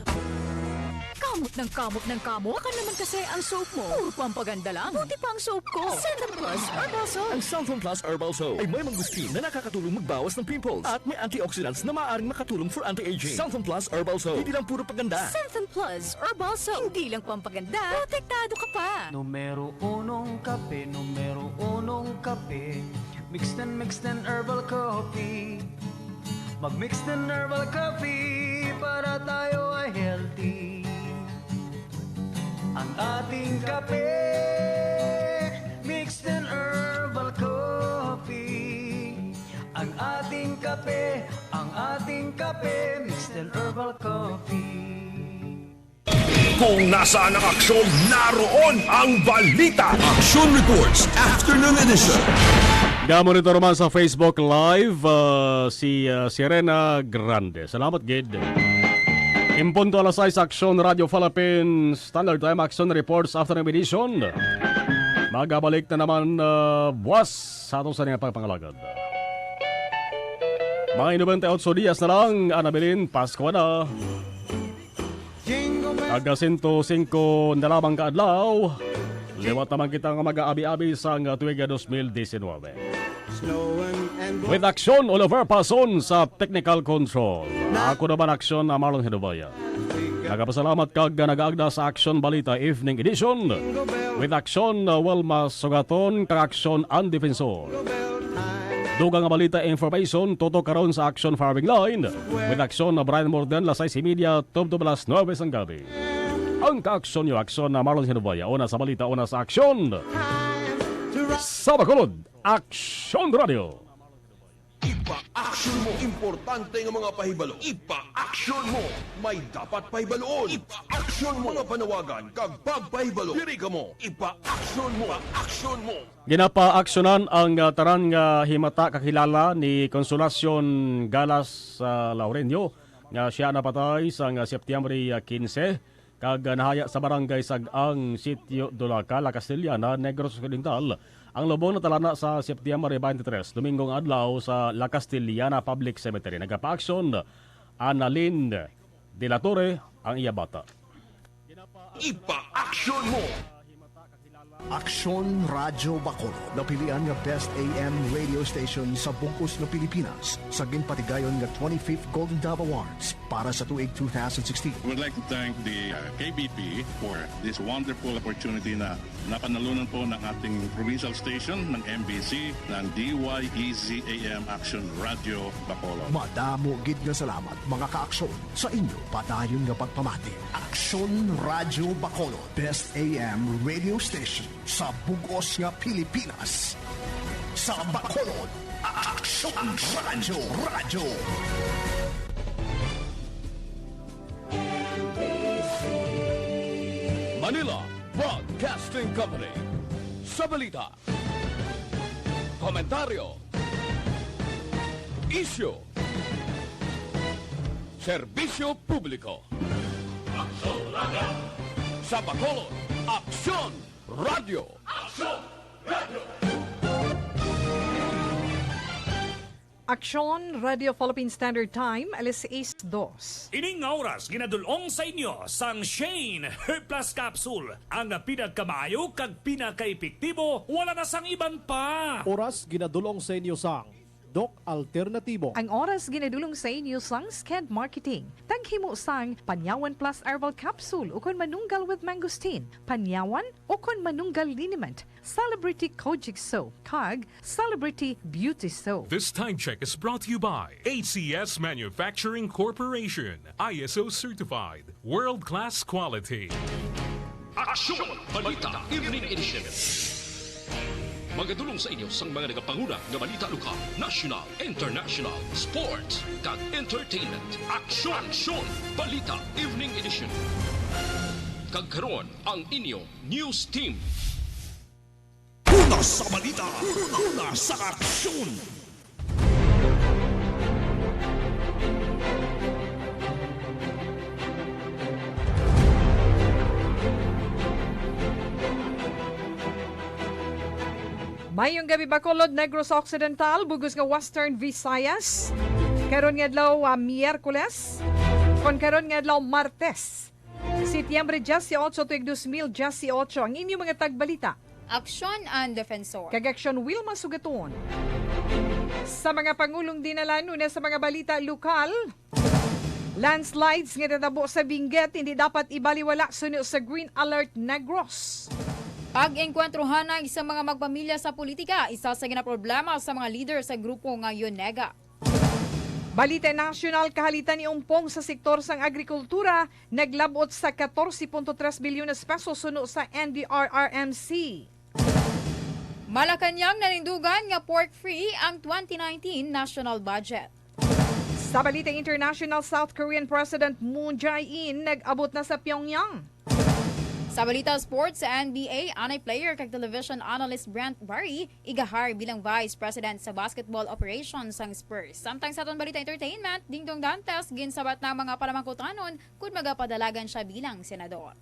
Kamot ng kamot ng kamot. Baka naman kasi ang soap mo. Puro pampaganda lang. Buti pa ang soap ko. Santon Plus Herbal Soap. Ang Santon Plus Herbal Soap ay may mangosteen na nakakatulong magbawas ng pimples at may antioxidants na maaaring makatulong for anti-aging. Santon Plus Herbal Soap. Hindi lang puro paganda. Santon Plus Herbal Soap. Hindi lang pampaganda, protektado ka pa. Numero unong kape, numero unong kape. Mixed and mixed and herbal coffee. Mag Mixed and Herbal Coffee para tayo ay healthy. Ang ating kape, Mixed and Herbal Coffee. Ang ating kape, ang ating kape, Mixed and Herbal Coffee. Kung nasaan ang aksyon, naroon ang balita. Aksyon Reports, Afternoon Edition. Gamo nito naman sa Facebook Live, ah, si, ah, Sirena Grande. Salamat, gid. In punto alas sais, Aksyon Radio Philippines Standard Time, Aksyon Reports, Afternoon Edition. Magabalik na naman, ah, buwas sa ato sa nga pagpangalagad. May nobenta y otso dias na lang, Anabilin, Pasko na. Aga sento singko na lamang ka adlaw. Liwat naman kita nga mag-aabi-abi sang tuig nga dos mil disinwebe. With action, Oliver Pason sa technical control. Ako naman aksyon na Marlon Hinubaya. Nagapasalamat kag nagaagda sa Aksyon Balita Evening Edition. With aksyon, uh, Wilma Sugaton, kag aksyon ang Defensor. Dugang nga balita, information, tutok karon sa Aksyon Firing Line. With aksyon na Brian Morden, las sais y media, tubtob alas nuebe sang gabi. Ang kaaksyon nyo, aksyon na Marlon Hinubaya, una sa balita, una sa aksyon. Sa Bacolod, Aksyon Radio. Ipa-action mo. Importante nga mga pahibalo. Ipa-action mo. May dapat pahibaluon. Ipa-action mo. Mga panawagan kag pagpahibalo. Diri kamo. Ipa-action mo. Ipa-action mo. Ginapaaksyonan ang, ah, tanan nga himata kakilala ni Consolacion Galas, ah, Laurenio, nga sia napatay sang, ah, Septyembre, ah, kinse, kag, ah, nahaya sa barangay Sag-ang, Sitio Dulaca, La Castellana, Negros Occidental, ang lubong natalana sa Septyembre twenty-three, Domingo nga adlaw, sa La Castellana Public Cemetery. Nagapaaksyon, Annalyn de la Torre, ang iya bata. Ipa-action mo. Aksyon Radyo Bacolod, napilian nga best A M radio station sa bug-os nga Pilipinas, sa ginpatigayon nga twenty-fifth Golden Dove Awards para sa tuig two thousand sixteen. I would like to thank the, uh, K B P for this wonderful opportunity na napanalunan po ng ating provincial station, ng M B C, ng D Y E Z A M Aksyon Radyo Bacolod. Madamo gid nga salamat, mga kaaksyon, sa inyo padayon nga pagpamati. Aksyon Radyo Bacolod, best A M radio station sa bug-os nga Pilipinas. Sa Bacolod, Aksyon Radyo, Radyo. Manila Broadcasting Company. Sa balita, komentaryo, isyu, serbisyo publiko. Aksyon Radyo. Sa Bacolod, Aksyon Radyo. Aksyon Radyo. Aksyon Radio Philippine Standard Time, alas sais dos. Ining nga oras ginadul-ong sa inyo sang Shane Hair Plus Capsule, ang pinagkamaayo kag pinakaepektibo, wala na sang iban pa. Oras ginadul-ong sa inyo sang Doc Alternatibo. Ang oras ginadulong sa inyo sang Sked Marketing. Taghimo sang Panyawan Plus Herbal Capsule ukon Manunggal with Mangosteen, Panyawan ukon Manunggal Liniment, Celebrity Kojic Soap, kag Celebrity Beauty Soap. This time check is brought to you by A C S Manufacturing Corporation, I S O certified, world-class quality. Aksyon! Balita Evening Edition. Magadulong sa inyo sang mga nagapanguna nga balita lokal, national, international, sports, kag entertainment. Aksyon! Aksyon! Balita Evening Edition. Kag karon, ang inyo news team. Una sa balita, una sa aksyon. Mayong gabi, Bacolod, Negros Occidental, bug-os nga Western Visayas. Karon nga adlaw, ah, Miyerkules. Kon karon nga adlaw, Martes, Setyembre dieciocho, tuig dos mil dieciocho. Ang inyo mga tagbalita. Aksyon an Defensor. Kag Aksyon Wilma Sugaton. Sa mga pangulong dinala, una sa mga balita lokal, landslides nga natabo sa Benguet hindi dapat ibaliwala suno sa Green Alert Negros. Pag-engkwentrohanay sa mga magpamilya sa politika, isa sa ginaproblema sa mga leader sa grupo nga Yonega. Balita nasyonal, kahalitan ni Umpong sa sektor sang agrikultura naglab-ot sa katorse punto tres bilyones pesos suno sa N D R R M C. Malacañang nanindugan nga pork-free ang twenty nineteen national budget. Sa balita international, South Korean President Moon Jae-in nag-abot na sa Pyongyang. Sa balita sports, sa N B A, anay player kag television analyst Brent Barry iga-hire bilang vice president sa basketball operations sang Spurs. Samtang sa aton balita entertainment, Dingdong Dantes ginsabat na ang mga panamangkutanon kon magapadalagan sia bilang senador.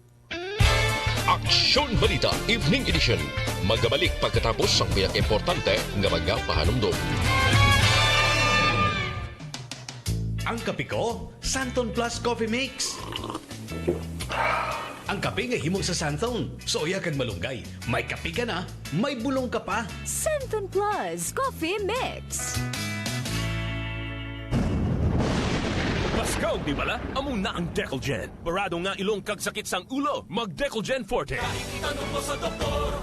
Aksyon Balita Evening Edition. Magabalik pagkatapos sang pinakaimportante nga mga pahanumdom. Ang kape ko, Santon Plus Coffee Mix. Ang kape nga himo sa Santon. Suya kag malunggay. May kape ka na, may bulong ka pa. Santon Plus Coffee Mix. Baskaw, di bala? Amo na ang Decolgen. Barado nga ilong kag sakit sang ulo, mag Decolgen Forte. Kahit itanong mo sa doktor.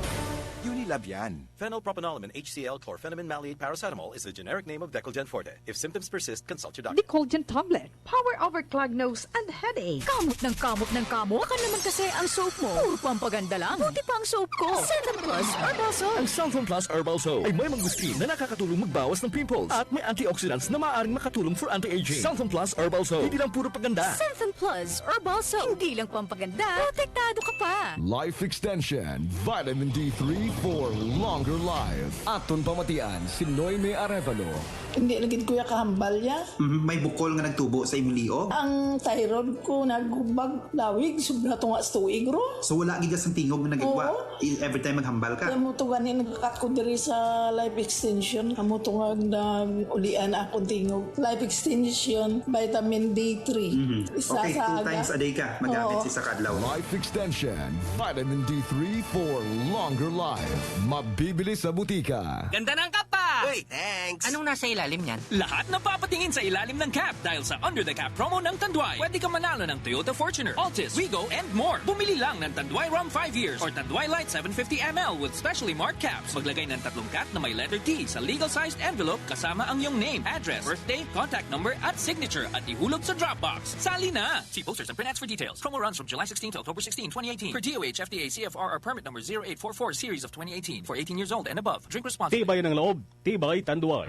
Unilab yan. Phenylpropanolamine H C L chlorphenamine maleate paracetamol is the generic name of Decolgen Forte. If symptoms persist, consult your doctor. Decolgen tablet. Power over clogged nose and headache. Kamot ng kamot ng kamot. Baka naman kasi ang soap mo, puro pampaganda lang. Buti pa ang soap ko. Santon Plus Herbal Soap. Ang Santon Plus Herbal Soap ay may mangosteen na nakakatulong magbawas ng pimples at may antioxidants na maaaring makatulong for anti-aging. Santon Plus Herbal Soap, hindi lang puro paganda. Santon Plus Herbal Soap, hindi lang pampaganda, protektado ka pa. Life Extension, Vitamin D three for longer life. Aton pamatian si Noemi Arevalo. Hindi na gid, kuya, kahambal ya. Mhm, may bukol nga nagtubo sa imong liog? Ang thyroid ko naghubag lawig, sobra to nga sa tuig ro. So, wala gid sang tingog nga nagagwa? Oo. I-, every time maghambal ka? Amo to gani nagkat ko diri sa Life Extension. Amo to nga nag-ulian akong tingog. Life Extension, vitamin D three. Mhm. Isa Okay, sa two aga. times a day ka magamit Oo. sa isa ka adlaw. Life Extension, Vitamin D three for longer life. Mabibili sa butika. Ganda ng kapa! Uy, thanks! Anong nasa ilalim niyan? Lahat napapatingin sa ilalim ng cap dahil sa Under the Cap promo ng Tanduay. Pwede ka manalo ng Toyota Fortuner, Altis, Wigo, and more. Bumili lang ng Tanduay Rum five years or Tanduay Light seven fifty M L with specially marked caps. Maglagay ng tatlong cap na may letter T sa legal sized envelope kasama ang iyong name, address, birthday, contact number, at signature at ihulog sa drop box. Sali na! See posters and printouts for details. Promo runs from July sixteen to October sixteen, twenty eighteen. Per D O H F D A C F R R permit number zero eight four four series of twenty eighteen. For eighteen years old and above. Drink responsibly. Tibay ng loob, tibay Tanduay.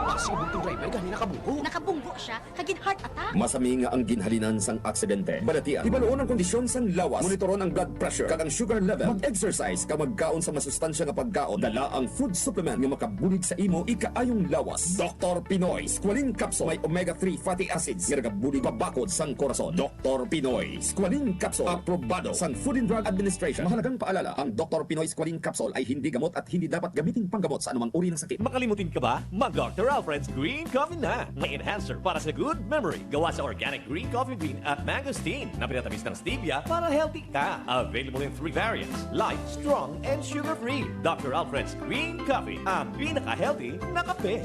Ang si bugtong driver gani nakabunggo. Nakabunggo siya, kag gin-heart attack. Masami nga ang ginhalinan sang aksidente. Balatian, hibaluon ang kondisyon sang lawas. Monitoron ang blood pressure kag ang sugar level. Mag-exercise kag magkaon sa masustansya nga pagkaon. Dala ang food supplement nga makabulig sa imo ikaayong lawas. Doktor Pinoy Squalene Capsule may omega three fatty acids nga nagabulig pabakod sang korason. Doktor Pinoy Squalene Capsule, aprobado sang Food and Drug Administration. Mahalagang paalala, ang Doktor Pinoy Squalene Capsule ay hindi gamot at hindi dapat gamiting panggamot sa anumang uri ng sakit. Makalimutin ka ba mag-doctor? Alfred's Green Coffee na. May enhancer para sa good memory. Gawa sa organic green coffee bean at mangosteen na pinatamis ng stevia para healthy ka. Available in three variants, light, strong, and sugar-free. Doctor Alfred's Green Coffee, ang pinaka-healthy na kape.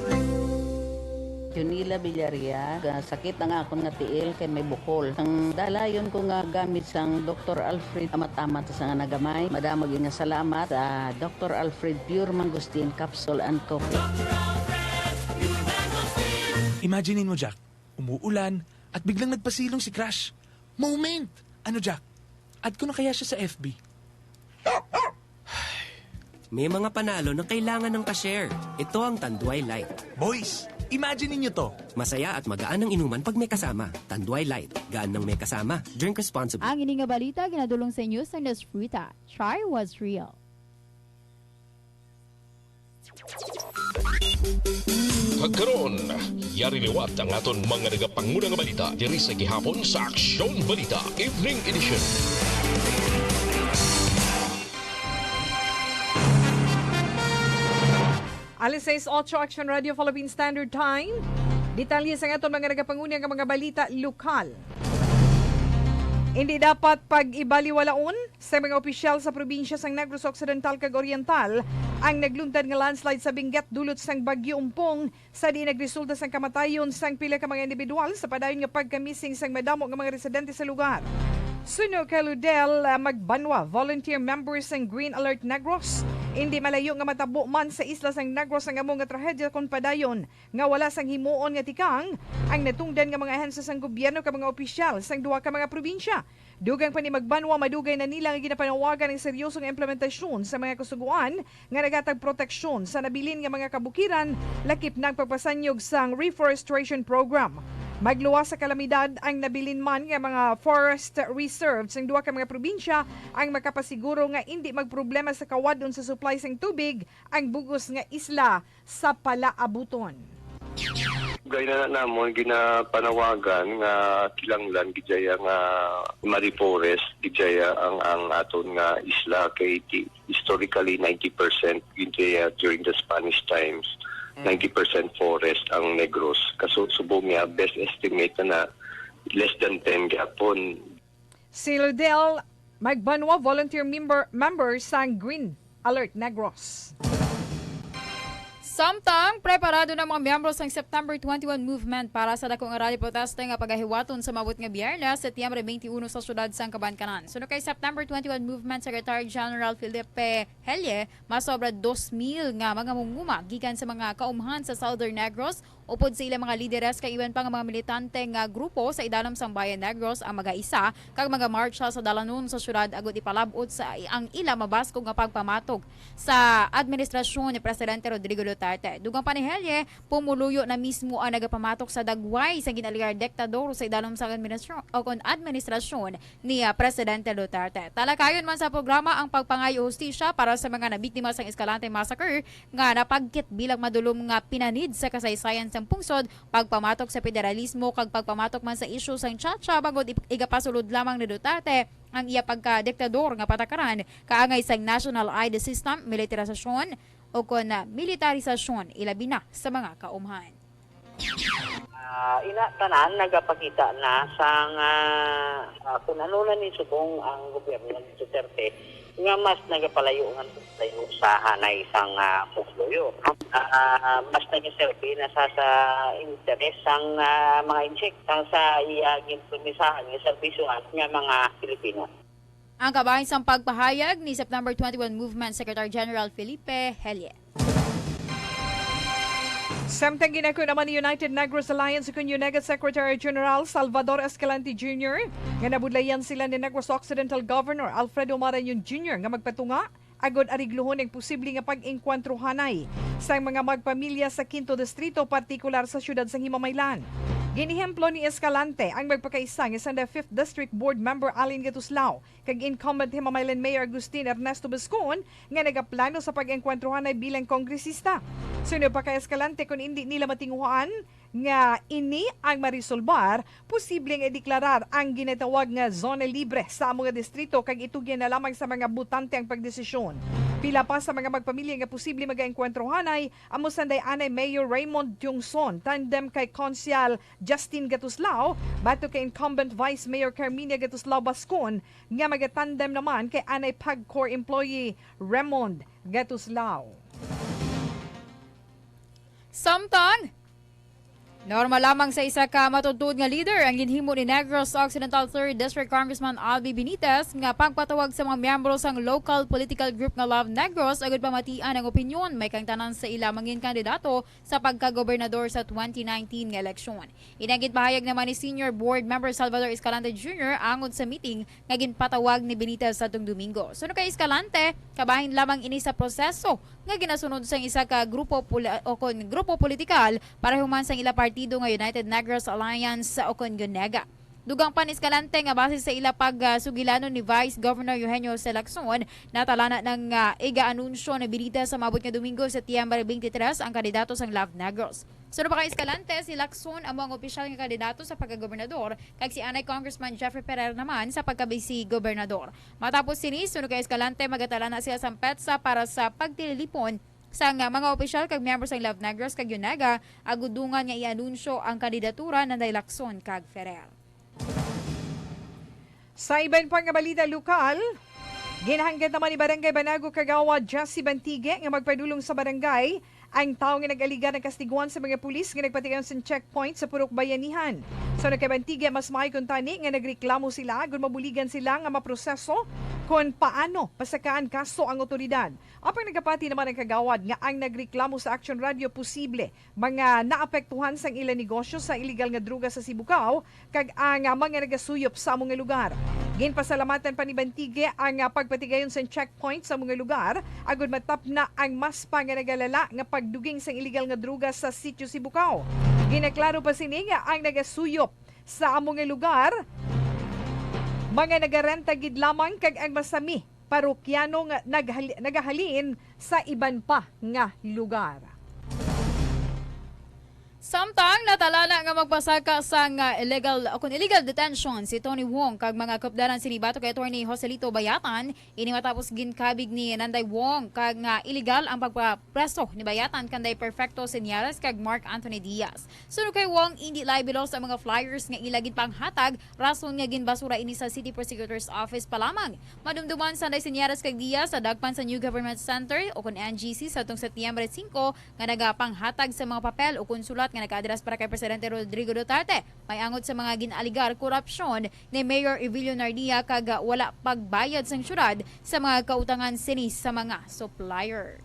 Junila Villarreal, ah, sakit ang akon nga tiil kay may bukol. Ang dalayon ko nga gamit sang Doktor Alfred, amat-amat sa nga nagamay. Madamo gyud nga salamat sa Doktor Alfred Pure Mangosteen Capsule and Coffee. Imagine mo, Jack. Umuulan at biglang nagpasilong si Crush. Moment! Ano, Jack? Add ko na kaya siya sa F B? May mga panalo na kailangan ng ka-share. Ito ang Tanduay Light. Boys, imagine ninyo to. Masaya at magaan ang inuman pag may kasama. Tanduay Light. Gaan ng may kasama. Drink responsibly. Ang ini nga balita ginadulong sa inyo sang Nesfruta. Try what's real. Kag karon, yari liwat ang aton mga nagapanguna nga balita diri sa gihapon sa Aksyon Balita Evening Edition. Alas sais otso, Action Radio Philippine Standard Time. Detalye sang aton mga nagapanguna nga mga balita lokal. Hindi dapat pag-ibaliwalaon sa mga opisyal sa probinsya sang Negros Occidental kag Oriental ang nagluntad nga landslide sa Benguet dulot sang Bagyo Umpong, sa diin nagresulta sang kamatayon sang pila ka mga individual sa padayon nga pagka-missing sang madamo nga mga residente sa lugar. Suno kay Ludel, ah, Magbanwa, volunteer member sang Green Alert Negros, hindi malayo nga matabo man sa isla sang Negros ang amo nga trahedya kon padayon nga wala sang himuon nga tikang ang natungdan nga mga ahensya sang gobyerno kag mga opisyal sang duha ka mga probinsya. Dugang pa ni Magbanwa, madugay na nila nga ginapanawagan ang seryoso nga implementasyon sa mga kasugoan nga naghatag proteksyon sa nabilin nga mga kabukiran, lakip na ang pagpasanyog sang reforestation program. Magluwas sa kalamidad ang nabilin man nga mga forest reserve sang duha ka mga probinsya ang makapasiguro nga indi magproblema sa kawadon sa supply sang tubig ang bug-os nga isla sa palaabuton. Gay na namon ginapanawagan nga kinahanglan gid daya nga ma-reforest gid daya ang, ang aton nga isla kay ti-, historically ninety percent gid daya during the Spanish times, ninety percent forest ang Negros. Kaso subong niya, best estimate na, na less than ten gyapon. Si Ludel Magbanwa, volunteer member, member sang Green Alert Negros. Samtang preparado na mga miyembro sang September twenty-one Movement para sa dako nga rally protesta nga pagahiwaton sa maabot nga Biyernes, Setyembre twenty-one, sa siyudad sang Kabankanan. Suno kay September twenty-one Movement Secretary General Felipe Helle, masobra dos mil nga mga manguma gikan sa mga kaumhan sa Southern Negros upod sa ilang mga lideres kag iban pa nga mga militante nga grupo sa idalom sang Bayan Negros ang magaisa kag magamartsa sa dalanon sa siyudad agud ipalab-ot sa ang ila mabaskog nga pagpamatog sa administrasyon ni Presidente Rodrigo Duterte. Dugang pa ni Helle, pumuluyo na mismo ang nagapamatok sa dagway sa gin-alegar diktador sa idalom sang administra-, o kon administrasyon ni, ah, Presidente Duterte. Talakayon man sa programa ang pagpangayo hustisya para sa mga nabiktima sang Escalante Massacre nga napagkit bilang madulom nga pinanid sa kasaysayan sang pungsod, pagpamatok sa federalismo kag pagpamatok man sa isyu sang Chacha bangod ip-, igapasulod lamang ni Duterte ang iya pagkadiktador nga patakaran kaangay sang national I D system, militarisasyon o kon, ah, militarisasyon, ilabi na sa mga kaumhan. Ah, ina tanan nagapakita na sang, ah, ah, kun ano na ni subong ang gobyerno ni Duterte nga mas nagapalayo nga palayo sa hanay sang, ah, pumuluyo. Ah, mas nagaserbi na sa, sa interes sang, ah, mga Intsik kag sa iya ginpromisahan nga serbisyohan nga mga Pilipino. Ang kabahin sang pagpahayag ni September twenty-one Movement Secretary General Felipe Helle. Samtang ginako naman ni United Negros Alliance kun UNEGA Secretary General Salvador Escalante Junior nga nabudlayan sila ni Negros Occidental Governor Alfredo Marañon Junior nga magpatunga agud arigluhon ang posible nga pag-engkwantrohanay sang mga magpamilya sa Quinto Distrito, partikular sa siyudad sang Himamaylan. Ginehemplo ni Escalante ang magpakaisa nga sang the Fifth District Board Member Allen Gatuslao kag incumbent Himamaylan Mayor Agustin Ernesto Bascon nga nagaplano sa pag-engkwantrohanay bilang kongresista. Suno pa kay Escalante, kon indi nila matinguhaan, nga ini ang marisolbar, posible nga ideklarar ang ginatawag nga zona libre sa amo nga distrito kag itugyan na lamang sa mga botante ang pagdesisyon. Pila pa sa mga magpamilya nga posible magaengkwentrohanay amo sanday anay Mayor Raymond Tiongson tandem kay Konsehal Justin Gatuslao batok kay incumbent Vice Mayor Carmina Gatuslao Bascon nga magatandem naman kay anay PAGCOR employee Raymond Gatuslao. Samtang, normal lamang sa isa ka matuod nga leader ang ginhimo ni Negros Occidental Third District Congressman Albi Benitez nga pagpatawag sa mga miyembro sang local political group nga Love Negros agud pamatian ang opinyon may kang tanan sa ila mangin kandidato sa pagkagobernador sa twenty nineteen nga eleksyon. Inagid pahayag naman ni Senior Board Member Salvador Escalante Junior angod sa meeting nga ginpatawag ni Benitez sa tong Domingo. Suno kay Escalante, kabahin lamang ini sa proseso nga ginasunod sang isa ka grupo poli-, o kon grupo politikal para human sang ila partido nga United Negros Alliance o kon UNEGA. Dugang pa ni Escalante nga base sa ila pagsugilanon ni Vice Governor Eugenio Jose Lacson, natalana nang ah, iga-anunsyo ni Benitez sa maabot nga Domingo, Setyembre twenty-three, ang kandidato sang Love Negros. Suno pa kay Escalante, si Lacson amo ang opisyal nga kandidato sa pagkagobernador, kag si anay Congressman Jeffrey Ferrer naman sa pagka-vice gobernador. Matapos sini, suno kay Escalante, magatala na sila sang petsa para sa pagtililipon sang mga opisyal kag miyembro sang Love Negros kag UNEGA, agud dungan nga i-anunsyo ang kandidatura nanday Lacson kag Ferrer. Sa iban pa nga balita lokal, ginhanggat naman ni Barangay Banago Kagawad Jessie Bantigue nga magpadulong sa barangay ang tawo nga nag-alegar nga kastiguan sa mga pulis nga nagpatigayon sa checkpoint sa Purok Bayanihan. Sa nagkabantiga, mas maayo kuntani nga nagreklamo sila agud mabuligan sila nga maproseso kon paano pasakaan kaso ang otoridad. Apang nagapati naman ang kagawad nga ang nagreklamo sa Action Radio posible mga naapektuhan sang ila negosyo sa iligal nga droga sa Sibukaw kag ang ah, mga nagasuyop sa amo nga lugar. Ginpasalamatan pa ni Bantigue ang ah, pagpatigayon sang checkpoint sa amo nga lugar agud matapna ang mas pa nga nagalala nga pagduging sang iligal nga droga sa Sitio Sibukaw. Ginaklaro pa sini nga ang nagasuyop sa amo nga lugar mga nagarenta gid lamang kag ang masami parokyano nga naghali-, nagahalin sa iban pa nga lugar. Samtang natalana nga magpasaka sang illegal o kon illegal detention si Tony Wong kag mga kaupdanan sini batok kay Attorney Joselito Bayatan, ini matapos ginkabig ni Nanday Wong kag nga illegal ang pagpapreso ni Bayatan kanday Perfecto Señales kag Mark Anthony Diaz. Suno kay Wong, indi libelos ang mga flyers nga ila ginpanghatag, rason nga ginbasura ini sa City Prosecutor's Office pa lamang. Madumduman sanday Señales kag Diaz sa dagpan sa New Government Center o kon N G C sa tong Setyembre singko nga nagapanghatag sa mga papel o kon sulat nga nagaaddress para kay Presidente Rodrigo Duterte, may angot sa mga gin-alegar korupsyon ni Mayor Evilio Nardia kag wala pagbayad sang syudad sa mga kautangan sini sa mga supplier.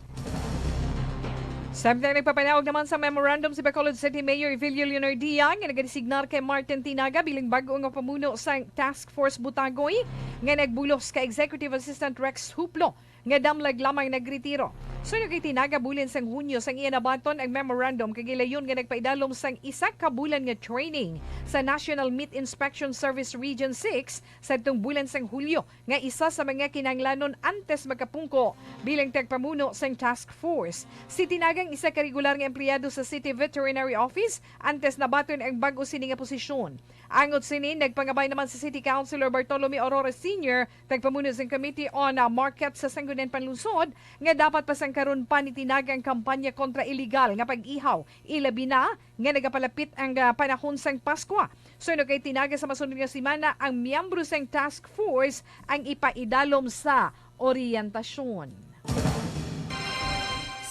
Samtang nagpapanaog naman sa memorandum si Bacolod City Mayor Evilio Leonardia nga nagadesignar kay Martin Tinaga bilang bag-o nga pamuno sang Task Force Butagoy nga nagbulos kay Executive Assistant Rex Huplo nga damlag lamang nagretiro. Suno kay Tinaga, bulin sang Hunyo sang iya nabaton ang memorandum kag gilayon nga nagpaidalom sang isa ka bulan nga training sa National Meat Inspection Service Region six sadtong bulan sang Hulyo nga isa sa mga kinahanglanon antes magkapungko bilang tagpamuno sang task force. Si Tinaga ang isa ka regular nga empleyado sa City Veterinary Office antes nabaton ang bag-o sini nga posisyon. Angot sini, nagpangabay naman si City Councilor Bartolome Aurora Senior, tagpamuno sang Committee on, ah, Market sa Sangguniang Panlungsod, nga dapat pa sang karon pa ni Tinaga ang kampanya kontra iligal nga pag-ihaw, ilabi na nga nagapalapit ang, ah, panahon sang Paskwa. Suno kay Tinaga, sa masunod nga semana, ang miyembro sang task force ang ipaidalom sa oryentasyon.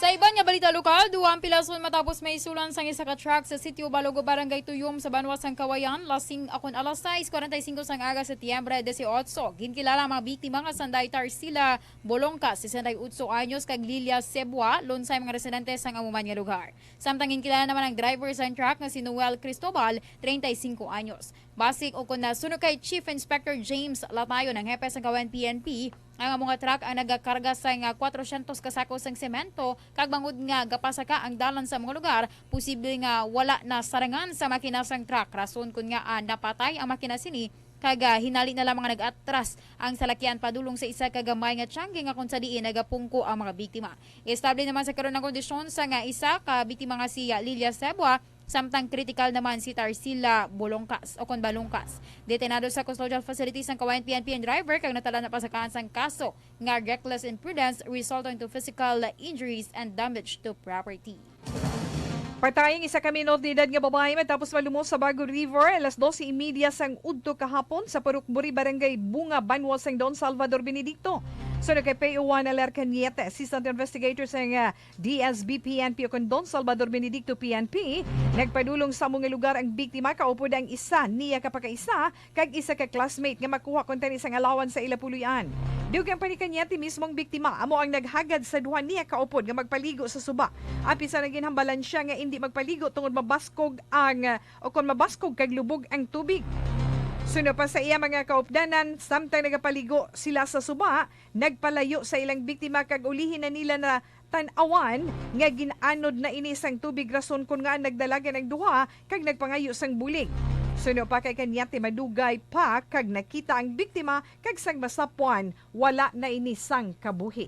Sa iban nga balita lokal, duha ang pilason matapos maisulan sang isa ka truck sa Sitio Balogo, Barangay Tuyom, sa banwa sang Kawayan, lasing akon alas sais cuarenta y cinco sang aga, Setyembre dieciocho. Ginkilala ang mga biktima nga sanday Tarsila Bolongka, sesenta y ocho anyos, kag Lilia Sebua, lunsay mga residente sang amo man nga lugar. Samtang ginkilala naman ang driver sang truck nga si Noel Cristobal, treinta y cinco anyos. Base kon nasuno kay Chief Inspector James Latayon, ang hepe sang Kawayan P N P, ang amo nga truck ang nagakarga sang, ah, kwatrosyentos ka sako sang semento, kag bangod nga gapasaka ang dalan sa mga lugar, posible nga wala na sarangan sa makina sang truck, rason kon ngaa napatay ang makina sini, kag, ah, hinali na lamang nga nag-atras ang salakyan padulong sa isa ka gamay nga tiyangge nga kon sa diin nagapungko ang mga biktima. Estable naman sa karon ang kondisyon sang isa ka biktima nga si, ah, Lilia Sebua, Samtang kritikal naman si Tarsila Bolongkas o kon Balungkas. Detenado sa custodial facility sang Cauayan P N P ang driver kag natala na pasakaan sang kaso nga reckless imprudence resulting to physical injuries and damage to property. Patay ang isa ka minor de edad nga babayi matapos malumos sa Bago River alas dose y media sang udto kahapon sa Purok Buri, Barangay Bunga, banwa sang Don Salvador Benedicto. Sunod kay P O Juan Alarcaniete, assistant investigator sang, ah, D S B P N P o kon Don Salvador Benedicto P N P, nagpadulong sa amo nga lugar ang biktima kaupod ang isa niya ka pakaisa kag isa ka classmate nga makuha kuntani sang alawan sa ila puloy-an. Dugang pa ni Cañete, mismo ang biktima amo ang naghagad sa duha niya ka upod nga magpaligo sa suba. Apisan ang ginhambalan siya nga indi magpaligo tungod mabaskog ang, o kon mabaskog kag lubog ang tubig. Suno pa sa iya mga kaupdanan, samtang nagapaligo sila sa suba, nagpalayo sa ilang biktima kag ulihi na nila na tan-awan nga gin-anod na ini sang tubig, rason kon ngaa nagdalagan ang duha kag nagpangayo sang bulig. Suno pa kay Cañete, madugay pa kag nakita ang biktima kag sang masapwan, wala na ini sang kabuhi.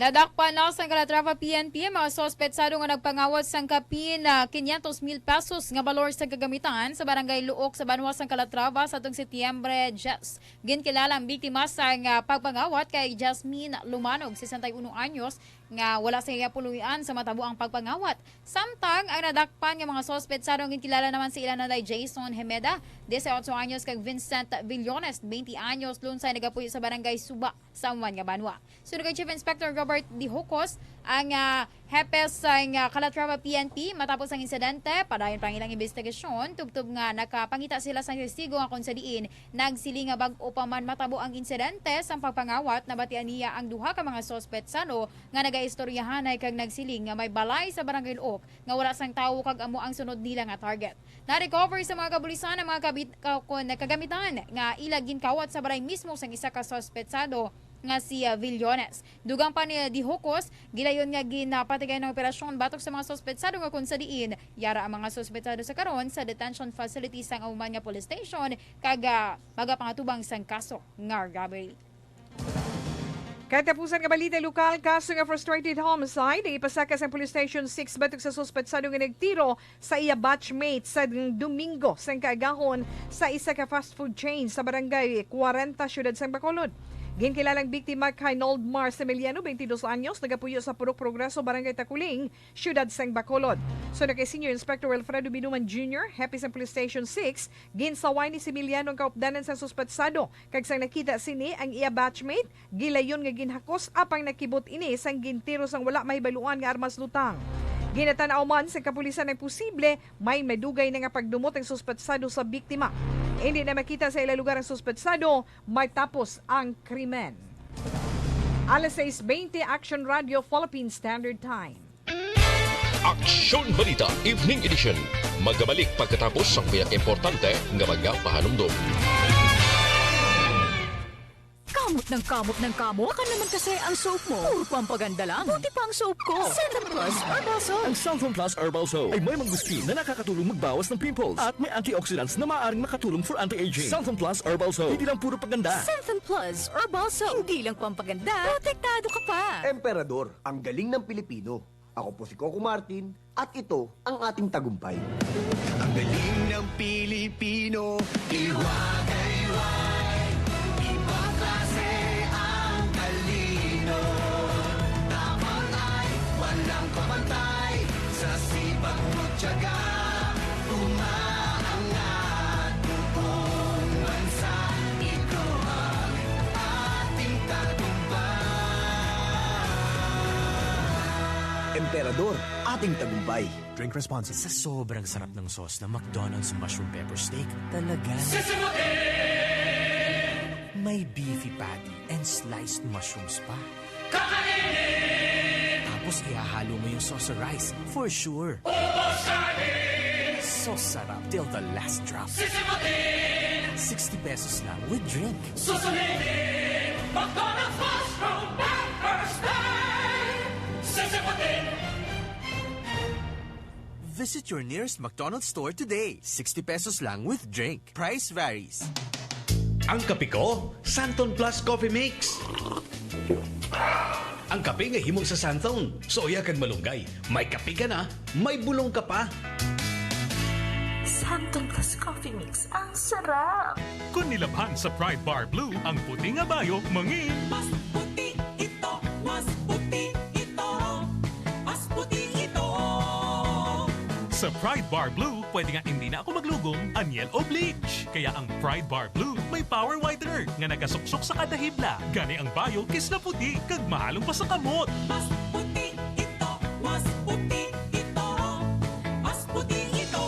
Nadakpan na sang Calatrava P N P ang mga suspetsado nga nagpangawat sang kapin, ah, quinientos mil pesos nga balor sang kagamitan sa Barangay Luok sa banwa sang Calatrava sa atong Setyembre diyes. Ginkilala ang biktima sang, ah, pagpangawat kay Jasmine Lumanog, sesenta y uno anyos, nga wala sa iya puloy-an sa matabo ang pagpangawat. Samtang ang nadakpan nga mga suspetsado ang ginkilala naman sa ila nanay Jason Hemeda, dieciocho anyos, kag Vincent Villones, twenty anyos, lunsay nagapuyo sa Barangay Suba, San Juan nga banwa. Suno kay Chief Inspector Robert Dihocos, ang, ah, hepe sang, ah, Calatrava P N P, matapos ang insidente, padayon pa ang ilang investigasyon, tubtob nga nakapangita sila sang testigo nga kon sa diin nagsiling nga bag-o pa man matabo ang insidente sang pagpangawat, nabatian niya ang duha ka mga suspetsado nga nagaistoryahanay kag nagsiling nga may balay sa Barangay Luok nga wala sang tawo kag amo ang sunod nila nga target. Na-recover sa mga kabulisan ang mga kabit-, ka-, kon-, kagamitan nga ila ginkawat sa balay mismo sang isa ka suspetsado nga si, ah, Villones. Dugang pa ni Dihocos, gilayon nga ginapatigayon ang operasyon batok sa mga suspetsado nga kon sa diin yara ang mga suspetsado sa karon sa detention facility sang amo man nga police station kag, ah, magapangatubang sang kaso nga robbery. Katapusan nga balita lokal, kaso nga frustrated homicide ang ipasaka sang Police Station six batok sa suspetsado nga nagtiro sa iya batchmate sa Domingo sang kaagahon sa isa ka fast food chain sa Barangay Cuarenta, Siyudad sang Bacolod. Ginkilalang biktima kay Noldmar Semeliano, twenty dos anyos, nagapuyo sa Purok Progreso, Barangay Taculing, Siyudad sang Bacolod. Suno kay Senior Inspector Wilfredo Binuman Junior, hepe sang Police Station six, ginsaway ni Semeliano ang kaupdanan sang suspetsado, kag sang nakita sini ang iya batchmate, gilayon nga ginhakos, apang nakibot ini sang gintiro sang wala mahibaluan nga armas lutang. Ginatan-aw man sang kapulisan ang posible may madugay na nga pagdumot ang suspetsado sa biktima. Indi na makita sa ila lugar ang suspetsado matapos ang krimen. Alas sais bente, Action Radio, Philippine Standard Time. Aksyon Balita, Evening Edition. Magabalik pagkatapos sang pinakaimportante nga mga pahanumdom. Kamot ng kamot ng kamot. Baka naman kasi ang soap mo. Puro pampaganda lang. Buti pa ang soap ko. Cynthon Plus Herbal Soap. Ang Cynthon Plus Herbal Soap ay may mangosteen na nakakatulong magbawas ng pimples at may antioxidants na maaaring makatulong for anti-aging. Cynthon Plus Herbal Soap. Hindi lang puro paganda. Cynthon Plus Herbal Soap. Hindi lang pampaganda. Protektado ka pa. Emperador, ang galing ng Pilipino. Ako po si Coco Martin at ito ang ating tagumpay. Ang galing ng Pilipino, iwagayway. Ibang klase ang talino. Tapang ay walang kapantay. Sa sipag mo tiyaga, umaangat buong bansa. Ikaw ang ating tagumpay. Emperador, ating tagumpay. Drink responsibly. Sa sobrang sarap ng sauce ng McDonald's Mushroom Pepper Steak, talaga. Sisimutin! May beefy patty and sliced mushrooms pa. Kakainin! Tapos ihahalo mo yung sauce sa rice, for sure. Ubos kain! So sarap till the last drop. Sisimutin! Sixty pesos lang with drink. Susulitin! McDonald's Mushroom Pepper Steak! Sisimutin! Visit your nearest McDonald's store today. Sixty pesos lang with drink. Price varies. Ang kape ko, Santon Plus Coffee Mix. Ang kape nga himo sa Santon. Suya kag malunggay. May kape ka na, may bulong ka pa. Santon Plus Coffee Mix, ang sarap! Kon nilabhan sa Pride Bar Blue, ang puti nga bayo mangin. Mas puti ito, mas puti ito, mas puti ito. Sa Pride Bar Blue, pwede nga hindi na ako maglugom, anyel o bleach. Kaya ang Pride Bar Blue may power whitener nga nagasuksok sa kada hibla. Gani ang bayo kisla puti kag mahalong pa sa kamot. Mas puti ito, mas puti ito, mas puti ito.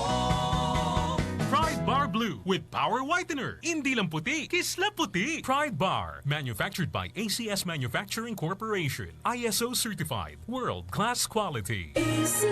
Pride Bar Blue with power whitener. Hindi lang puti, kisla puti. Pride Bar. Manufactured by A C S Manufacturing Corporation. I S O certified. World class quality. A C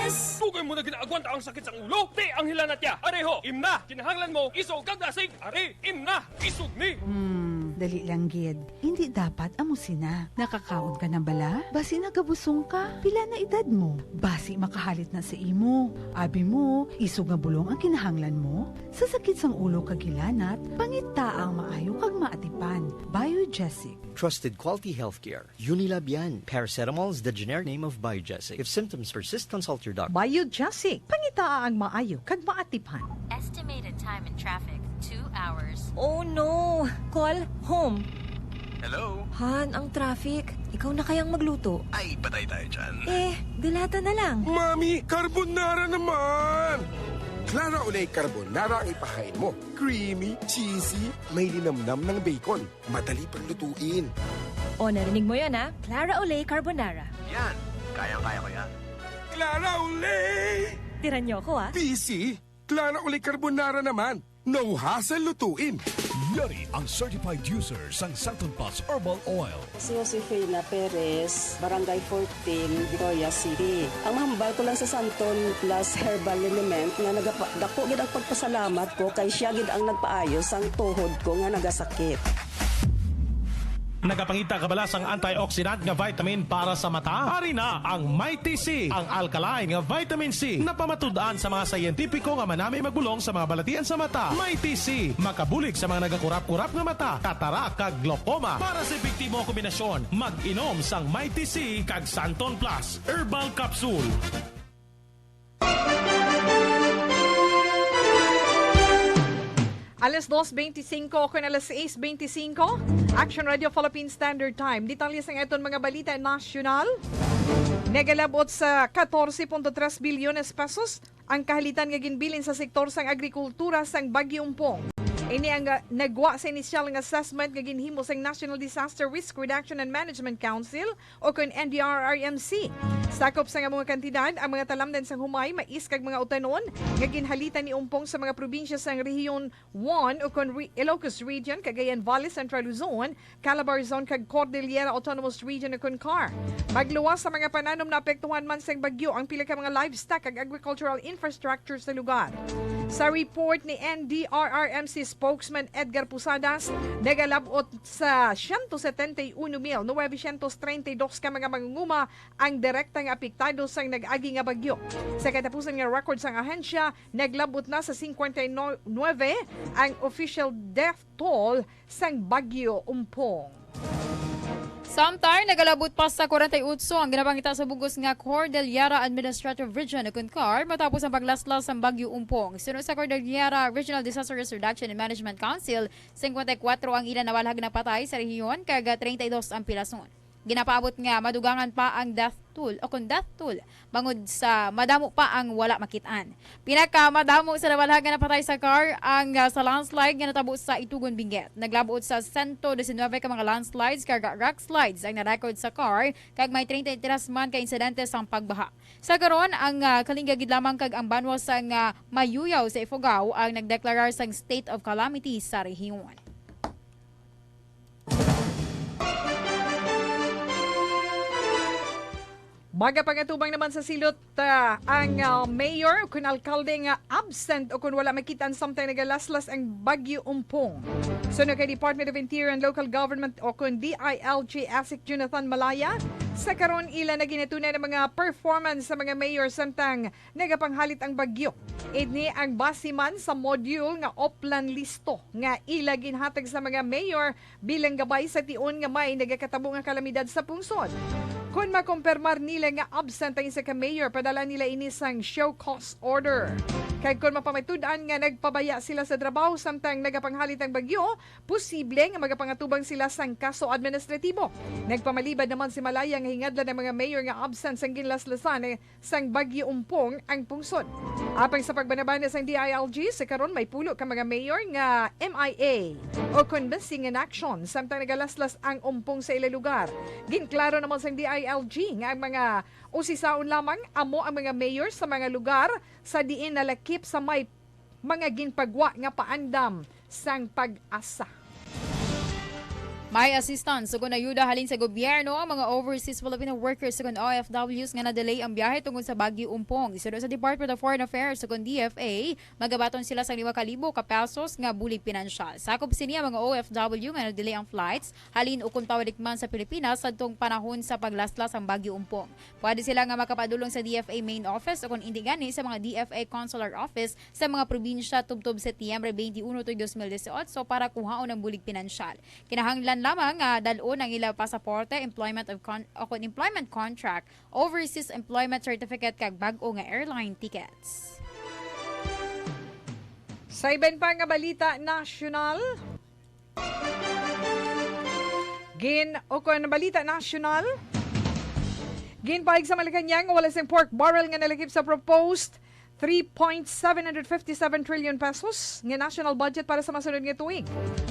S. Dugay mo na ginaagwanta ang sakit sang ulo? Ti ang hilanat ya. Areho, Imna, kinahanglan mo isog kag dasig. Ari, Imna, isog ni. Hmm, dali lang gid. Hindi dapat amo sina. Nakakaon ka na bala? Basi nagabusong ka? Pila na edad mo? Basi makahalit na sa imo. Abi mo, isog nga bulong ang kinahanglan mo? Sa sakit sang ulo kag hilanat, pangita ang maayo kag maatipan. Biogesic. Trusted quality healthcare. Unilab yan. Paracetamol is the generic name of Biogesic. If symptoms persist, consult your doctor. Biogesic. Pangitaa ang maayo kag maatipan. Estimated time in traffic, two hours. Oh no! Call home. Hello? Han, ang traffic. Ikaw na kayang magluto. Ay, patay tayo dyan. Eh, delata na lang. Mami, carbonara naman! Clara Olay Carbonara ang ipahain mo. Creamy, cheesy, may linamnam ng bacon. Madali pang lutuin. O, narinig mo yun, ha? Clara Olay Carbonara. Yan. Kayang-kaya ko yan. Clara Olay! Tira niyo ako, ha? Busy? Clara Olay Carbonara naman. No hassle lutuin. Yari ang certified user sang Santon Plus Herbal Oil. Si Josefina Perez, Barangay fourteen, Victoria City. Ang mahambal ko lang sa Santon Plus Herbal Liniment nga nagapa-, dako gid ang pagpasalamat ko kay siya gid ang nagpaayo sang tuhod ko nga nagasakit. Nagapangita ka bala sang antioxidant nga vitamin para sa mata? Ari na ang Mighty C, ang alkaline nga vitamin C na pamatud-an sa mga siyentipiko nga manami magbulong sa mga balatian sa mata. Mighty C, makabulig sa mga nagakurap-kurap nga mata, katarak kag glaucoma. Para sa epektibo nga kombinasyon, mag-inom sang Mighty C kag Santon Plus Herbal Capsule. Alas dos veinticinco kon alas seis veinticinco, Action Radio Philippine Standard Time. Detalye sang aton mga balita nasyonal. Nagalabot sa catorce punto tres bilyones pesos ang kahalitan nga ginbilin sa sektor sang agrikultura sang Bagyo Umpong. Ini ang, ah, nagwa sa inisyal nga assessment nga ginhimo sang National Disaster Risk Reduction and Management Council o kon N D R R M C. Sakop sang amo nga kantidad ang mga talamnan sang humay, mais kag mga utanon nga ginhalitan ni Umpong sa mga probinsya sang Rehiyon One o kon Re-, Ilocos Region, Cagayan Valley, Central Luzon, Calabarzon kag Cordillera Autonomous Region o kon CAR. Magluwas sa mga pananom naapektuhan man sang bagyo ang pila ka mga livestock kag agricultural infrastructure sa lugar. Sa report ni N D R R M C spokesman Edgar Posadas, nagalab-ot sa siyento setenta y uno mil novecientos treinta y dos ka mga mangunguma ang direkta nga apektado sang nag-agi nga bagyo. Sa katapusan nga record sang ahensya, naglab-ot na sa cincuenta y nueve ang official death toll sang Bagyo Umpong. Samtang nagalabot pa sa kwarenta y otso ang ginapangita sa bug-os nga Cordillera Administrative Region o kon CAR matapos ang paglaslas sang Bagyo Umpong. Suno sa Cordillera Regional Disaster Risk Reduction and Management Council, singkwenta y kuwatro ang ila nawalhag napatay sa rehiyon kag treinta y dos ang pilason. Ginapaabot nga madugangan pa ang death toll o kon death toll bangod sa madamo pa ang wala makit-an. Pinakamadamo sa nawalhag nga napatay sa CAR ang, ah, sa landslide nga natabo sa Itugon, Benguet. Naglabot sa sento disinwebe ka mga landslides kag rock slides ang na-record sa CAR kag may treinta y tres man ka insidente sang pagbaha. Sa karon, ang, ah, Kalinga gid lamang kag ang banwa sang, ah, Mayuyaw sa Ifugao ang nagdeklarar sang state of calamity sa rehiyon. Magapangatubang naman sa silot, ah, ang, ah, mayor o kon alkalde nga absent o kon wala makit-an samtang nagalaslas ang Bagyo Umpong. Suno kay Department of Interior and Local Government o kon D I L G ASIC Jonathan Malaya, sa karon ila na ginatun-an ang mga performance sa mga mayor samtang nagapanghalit ang bagyo. Ini ang base man sa module nga Oplan Listo nga ila ginhatag sa mga mayor bilang gabay sa tion nga may nagakatabo nga kalamidad sa pungsod. Kon makumpirmar nila nga absent ang isa ka mayor, padala nila ini sang show cause order. Kag kon mapamatud-an nga nagpabaya sila sa trabaho samtang nagapanghalit ang bagyo, posible nga magapangatubang sila sang kaso administratibo. Nagpamalibad naman si Malaya nga hingadlan ang mga mayor nga absent sang ginlaslasan sang Bagyo Umpong ang pungsod. Apang sa pagbanabana sang D I L G, sa karon may pulo ka mga mayor nga M I A o kon missing in action samtang nagalaslas ang umpong sa ila lugar. Ginklaro naman sang D I L G nga ang mga usisaon lamang amo ang mga mayor sa mga lugar sa diin nalakip sa may mga ginpagwa nga paandam sang pag-asa. May assistance ukon ayuda halin sa gobyerno ang mga overseas Filipino workers ukon O F Ws nga na-delay ang biyahe tungod sa Bagyo Umpong. Suno sa Department of Foreign Affairs ukon D F A, magabaton sila sang lima ka libo ka pesos nga bulig pinansyal. Sakop sini ang mga O F W nga na-delay ang flights halin ukon pabalik man sa Pilipinas sadtong panahon sa paglaslas sang Bagyo Umpong. Pwede sila nga makapadulong sa D F A main office ukon indi gani sa mga D F A consular office sa mga probinsya tubtob Setyembre twenty-one tuig dos mil dieciocho para kuhaon ang bulig pinansyal. Kinahanglan lamang nga dal-on ang ila pasaporte, employment of con-, o kon employment contract, overseas employment certificate kag bag-o nga airline tickets. Sa iban pa nga balita nasyonal, gin-, o kon balita nasyonal, ginpahayag sa Malacañang nga wala sing pork barrel nga nalakip sa proposed three point seven hundred fifty-seven trillion pesos nga national budget para sa masunod nga tuig.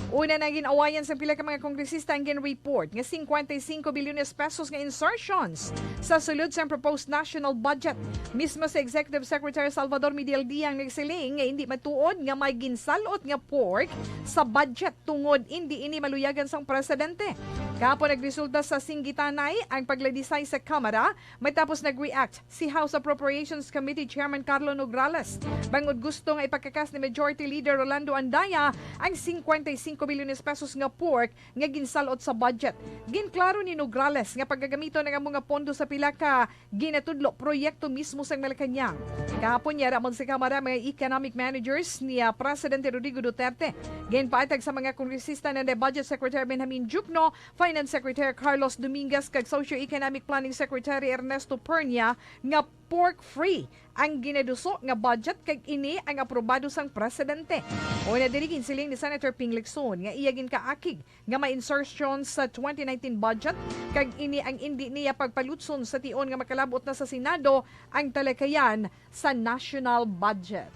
Una na gin-awayan sang pila ka mga kongresista ang gin-report nga cincuenta y cinco bilyones pesos nga insertions sa sulod sang proposed national budget. Mismo si Executive Secretary Salvador Medialdea ang nagsiling nga hindi matuod nga may ginsalot nga pork sa budget tungod indi ini maluyagan sang presidente. Kahapon nagresulta sa singgitanay ang pagladisay sa Kamara matapos nag-react si House Appropriations Committee Chairman Carlo Nograles bangod gusto nga ipakakas ni Majority Leader Rolando Andaya ang cincuenta y cinco bilyones pesos nga pork nga ginsalot sa budget. Ginklaro ni Nograles nga pagagamiton ang amo nga pondo sa pila ka ginatudlo proyekto mismo sang Malacañang. Kahapon, yara man sa Kamara mga economic managers ni, ah, Presidente Rodrigo Duterte. Ginpaatag sa mga kongresista na ni Budget Secretary Benjamin Jukno, Finance Secretary Carlos Dominguez, kag Socio-Economic Planning Secretary Ernesto Pernia nga pork-free ang ginaduso nga budget kag ini ang aprobado sang presidente. Una diri, ginsiling ni Senator Ping Lacson nga iya ginkaakig nga may insertion sa twenty nineteen budget, kag ini ang indi niya pagpalutson sa tion nga makalab-ot na sa Senado ang talakayan sa national budget.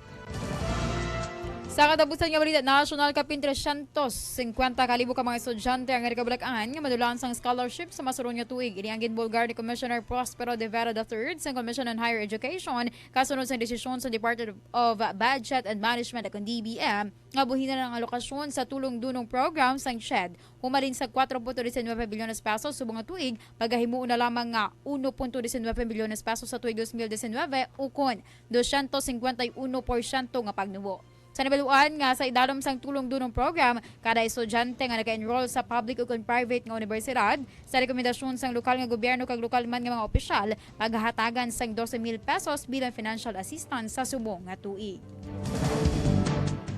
Sa katapusan nga balita nasyonal, kapin trescientos cincuenta ka libo ka mga estudyante ang nagkabalakan nga madulaan sang scholarship sa masuron nga tuig. Ini ang ginbulgar ni Commissioner Prospero de Vera the third sang Commission on Higher Education kasunod sang desisyon sa Department of Budget and Management, kon D B M, nga buhinan ang alokasyon sa Tulong Dunong Program sang CHED humalin sa kuwatro punto diecinuebe bilyones pesos subong nga tuig, pagahimo na lamang nga uno punto diecinuebe bilyones pesos sa tuig dos mil diecinuebe, ukon dosyentos singkwenta y uno porsyento nga pagnubo. Sa nabaluan nga sa idalom sang Tulong Dunong Program, kada estudyante nga naka-enroll sa public ukon private nga unibersidad, sa rekomendasyon sang lokal nga gobyerno kag lokal man nga mga opisyal, paghahatagan sang doce mil pesos bilang financial assistance sa subong nga tuig.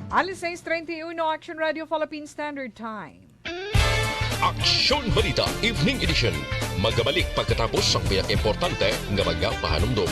Alas sais treinta y uno, Action Radio Philippine Standard Time. Aksyon Balita, Evening Edition. Magabalik pagkatapos sang pinakaimportante nga mga pahanumdom.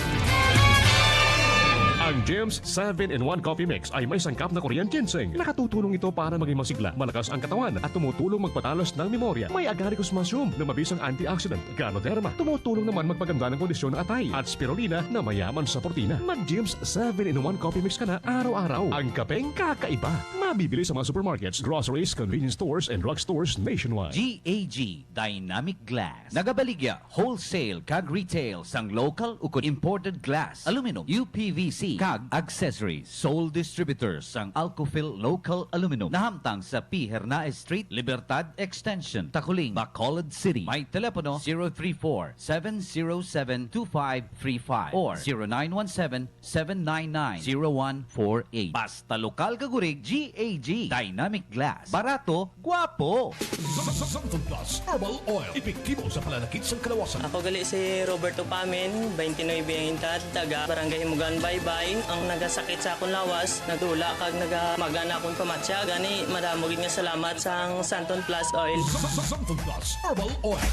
Ang Gems seven-in-one Coffee Mix ay may sangkap na Korean ginseng. Nakatutulong ito para maging masigla, malakas ang katawan, at tumutulong magpatalas ng memorya. May agaricus mushroom na mabisang antioxidant, Ganoderma, tumutulong naman magpaganda ng kondisyon ng atay, at spirulina na mayaman sa protina. Mag-Gems seven-in-one Coffee Mix ka na araw-araw. Ang kapeng kakaiba. Mabibili sa mga supermarkets, groceries, convenience stores, and drugstores nationwide. G A G Dynamic Glass. Nagabaligya wholesale kag retail sang local ukon imported glass, aluminum, U P V C, kag accessories. Sole distributor sang Alcofill Local Aluminum. Nahamtang sa P. Hernaez Street, Libertad Extension, Taculing, Bacolod City. May telepono zero three four, seven zero seven, two five three five or zero nine one seven, seven nine nine, zero one four eight. Basta lokal kag urig, G A G Dynamic Glass. Barato, guwapo. Xanthone Plus Herbal Oil. Epektibo sa pananakit sang kalawasan. Ako gali si Roberto Pamin, twenty-nine ang edad, taga Barangay Himugan, Baybay. Ang nagasakit sa akon lawas, nagdula kag nagamaga na akon pamatya. Gani, madamo gid nga salamat sang Xanthone Plus Oil. Xanthone Plus Herbal Oil.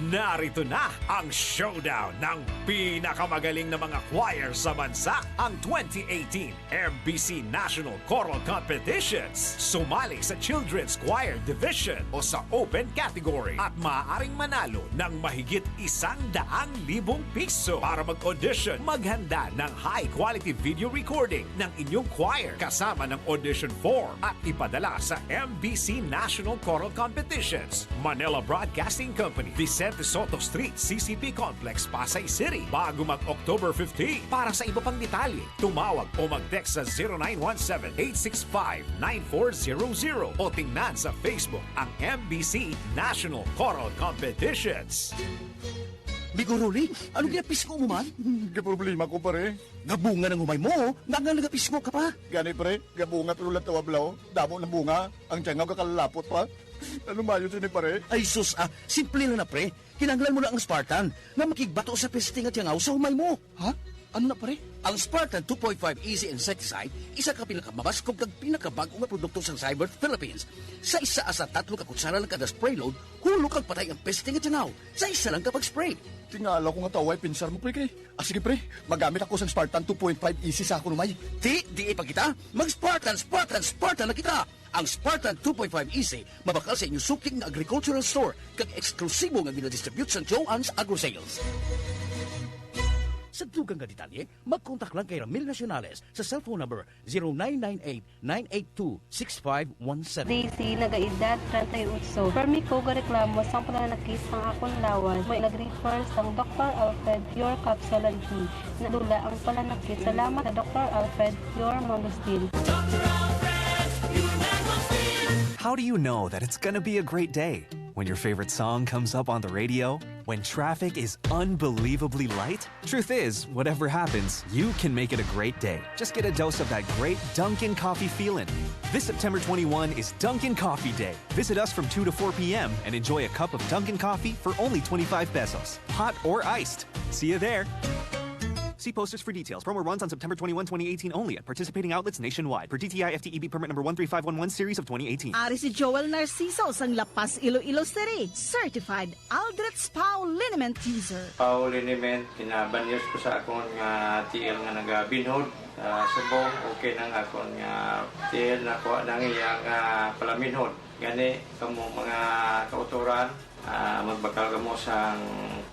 Narito na ang showdown ng pinakamagaling na mga choir sa bansa, ang twenty eighteen M B C National Choral Competitions. Sumali sa Children's Choir Division o sa Open Category at maaaring manalo ng mahigit isang daang libong piso. Para mag-audition, maghanda ng high-quality video recording ng inyong choir kasama ng audition form at ipadala sa M B C National Choral Competitions, Manila Broadcasting Company, Vicente Sotto Street, C C P Complex, Pasay City, bago mag-October fifteen. Para sa iba pang detalye, tumawag o mag-text sa zero nine one seven, eight six five, nine four zero zero o tingnan sa Facebook ang M B C National Choral Competitions. Migo Rolly, ano ginapisngo mo man? Gaproblema ko, pare. Nga bunga nang humay mo, nga nga nagapisngo ka pa. Gani, pre, gabunga pero lang tawablaw. Damo ng bunga, ang tiyangaw kakalapot pa. Ano mayo sini, pare? Ay, sus, ah, simple lang na, pre. Kinahanglan mo na ang Spartan nga makigbato sa peste nga tiyangaw sa humay mo. Ha? Ano na, pre? Ang Spartan two point five Easy Insecticide, isa ka pinakamabaskog kag pinakabag-o nga produkto sang Cyber Philippines. Sa isa sa tatlo ka kutsara lang kada spray load, hulog kag patay ang peste nga tiyangaw sa isa lang ka pag-spray. Tingala ko nga taway pinsar mo, pre, kay. Ah, sige, pre. Magamit ako sang Spartan two point five Easy sa akon humay. Di, di pa kita. Mag-Spartan, Spartan, Spartan na kita. Ang Spartan two point five Easy mabakal sa inyo suki nga agricultural store kag eksklusibo nga ginadistribute sa Joanne's Agro Sales. Sa dugang nga detalye, mag-contact lang kay Ramil Nacionales sa cellphone number zero nine nine eight, nine eight two, six five one seven. Daisy, nagaedad treinta y ocho. Permi ko gareklamo sang pananakit sang akon lawas. May nag-refer sang Doktor Alfred Pure Capsule and Tea. Nadula ang pananakit. Salamat sa Doktor Alfred Pure Mangosteen. How do you know that it's gonna be a great day? When your favorite song comes up on the radio? When traffic is unbelievably light? Truth is, whatever happens, you can make it a great day. Just get a dose of that great Dunkin' Coffee feeling. This September twenty-one is Dunkin' Coffee Day. Visit us from two to four p.m. and enjoy a cup of Dunkin' Coffee for only twenty-five pesos. Hot or iced. See you there. See posters for details. Promo runs on September twenty-one, twenty eighteen only at participating outlets nationwide per D T I F T E B permit number one three five one one series of twenty eighteen. Ari si Joel Narciso sang La Paz, Iloilo City, certified Aldrich Pau liniment user. Pau liniment, ginabanyos ko sa akon nga tiil nga nagabinhod. Ah, subong okay nang akon nga tiil, nakuha nang iya nga palaminhod. Gani, kamo mga kautoran, ah, magbakal kamo sang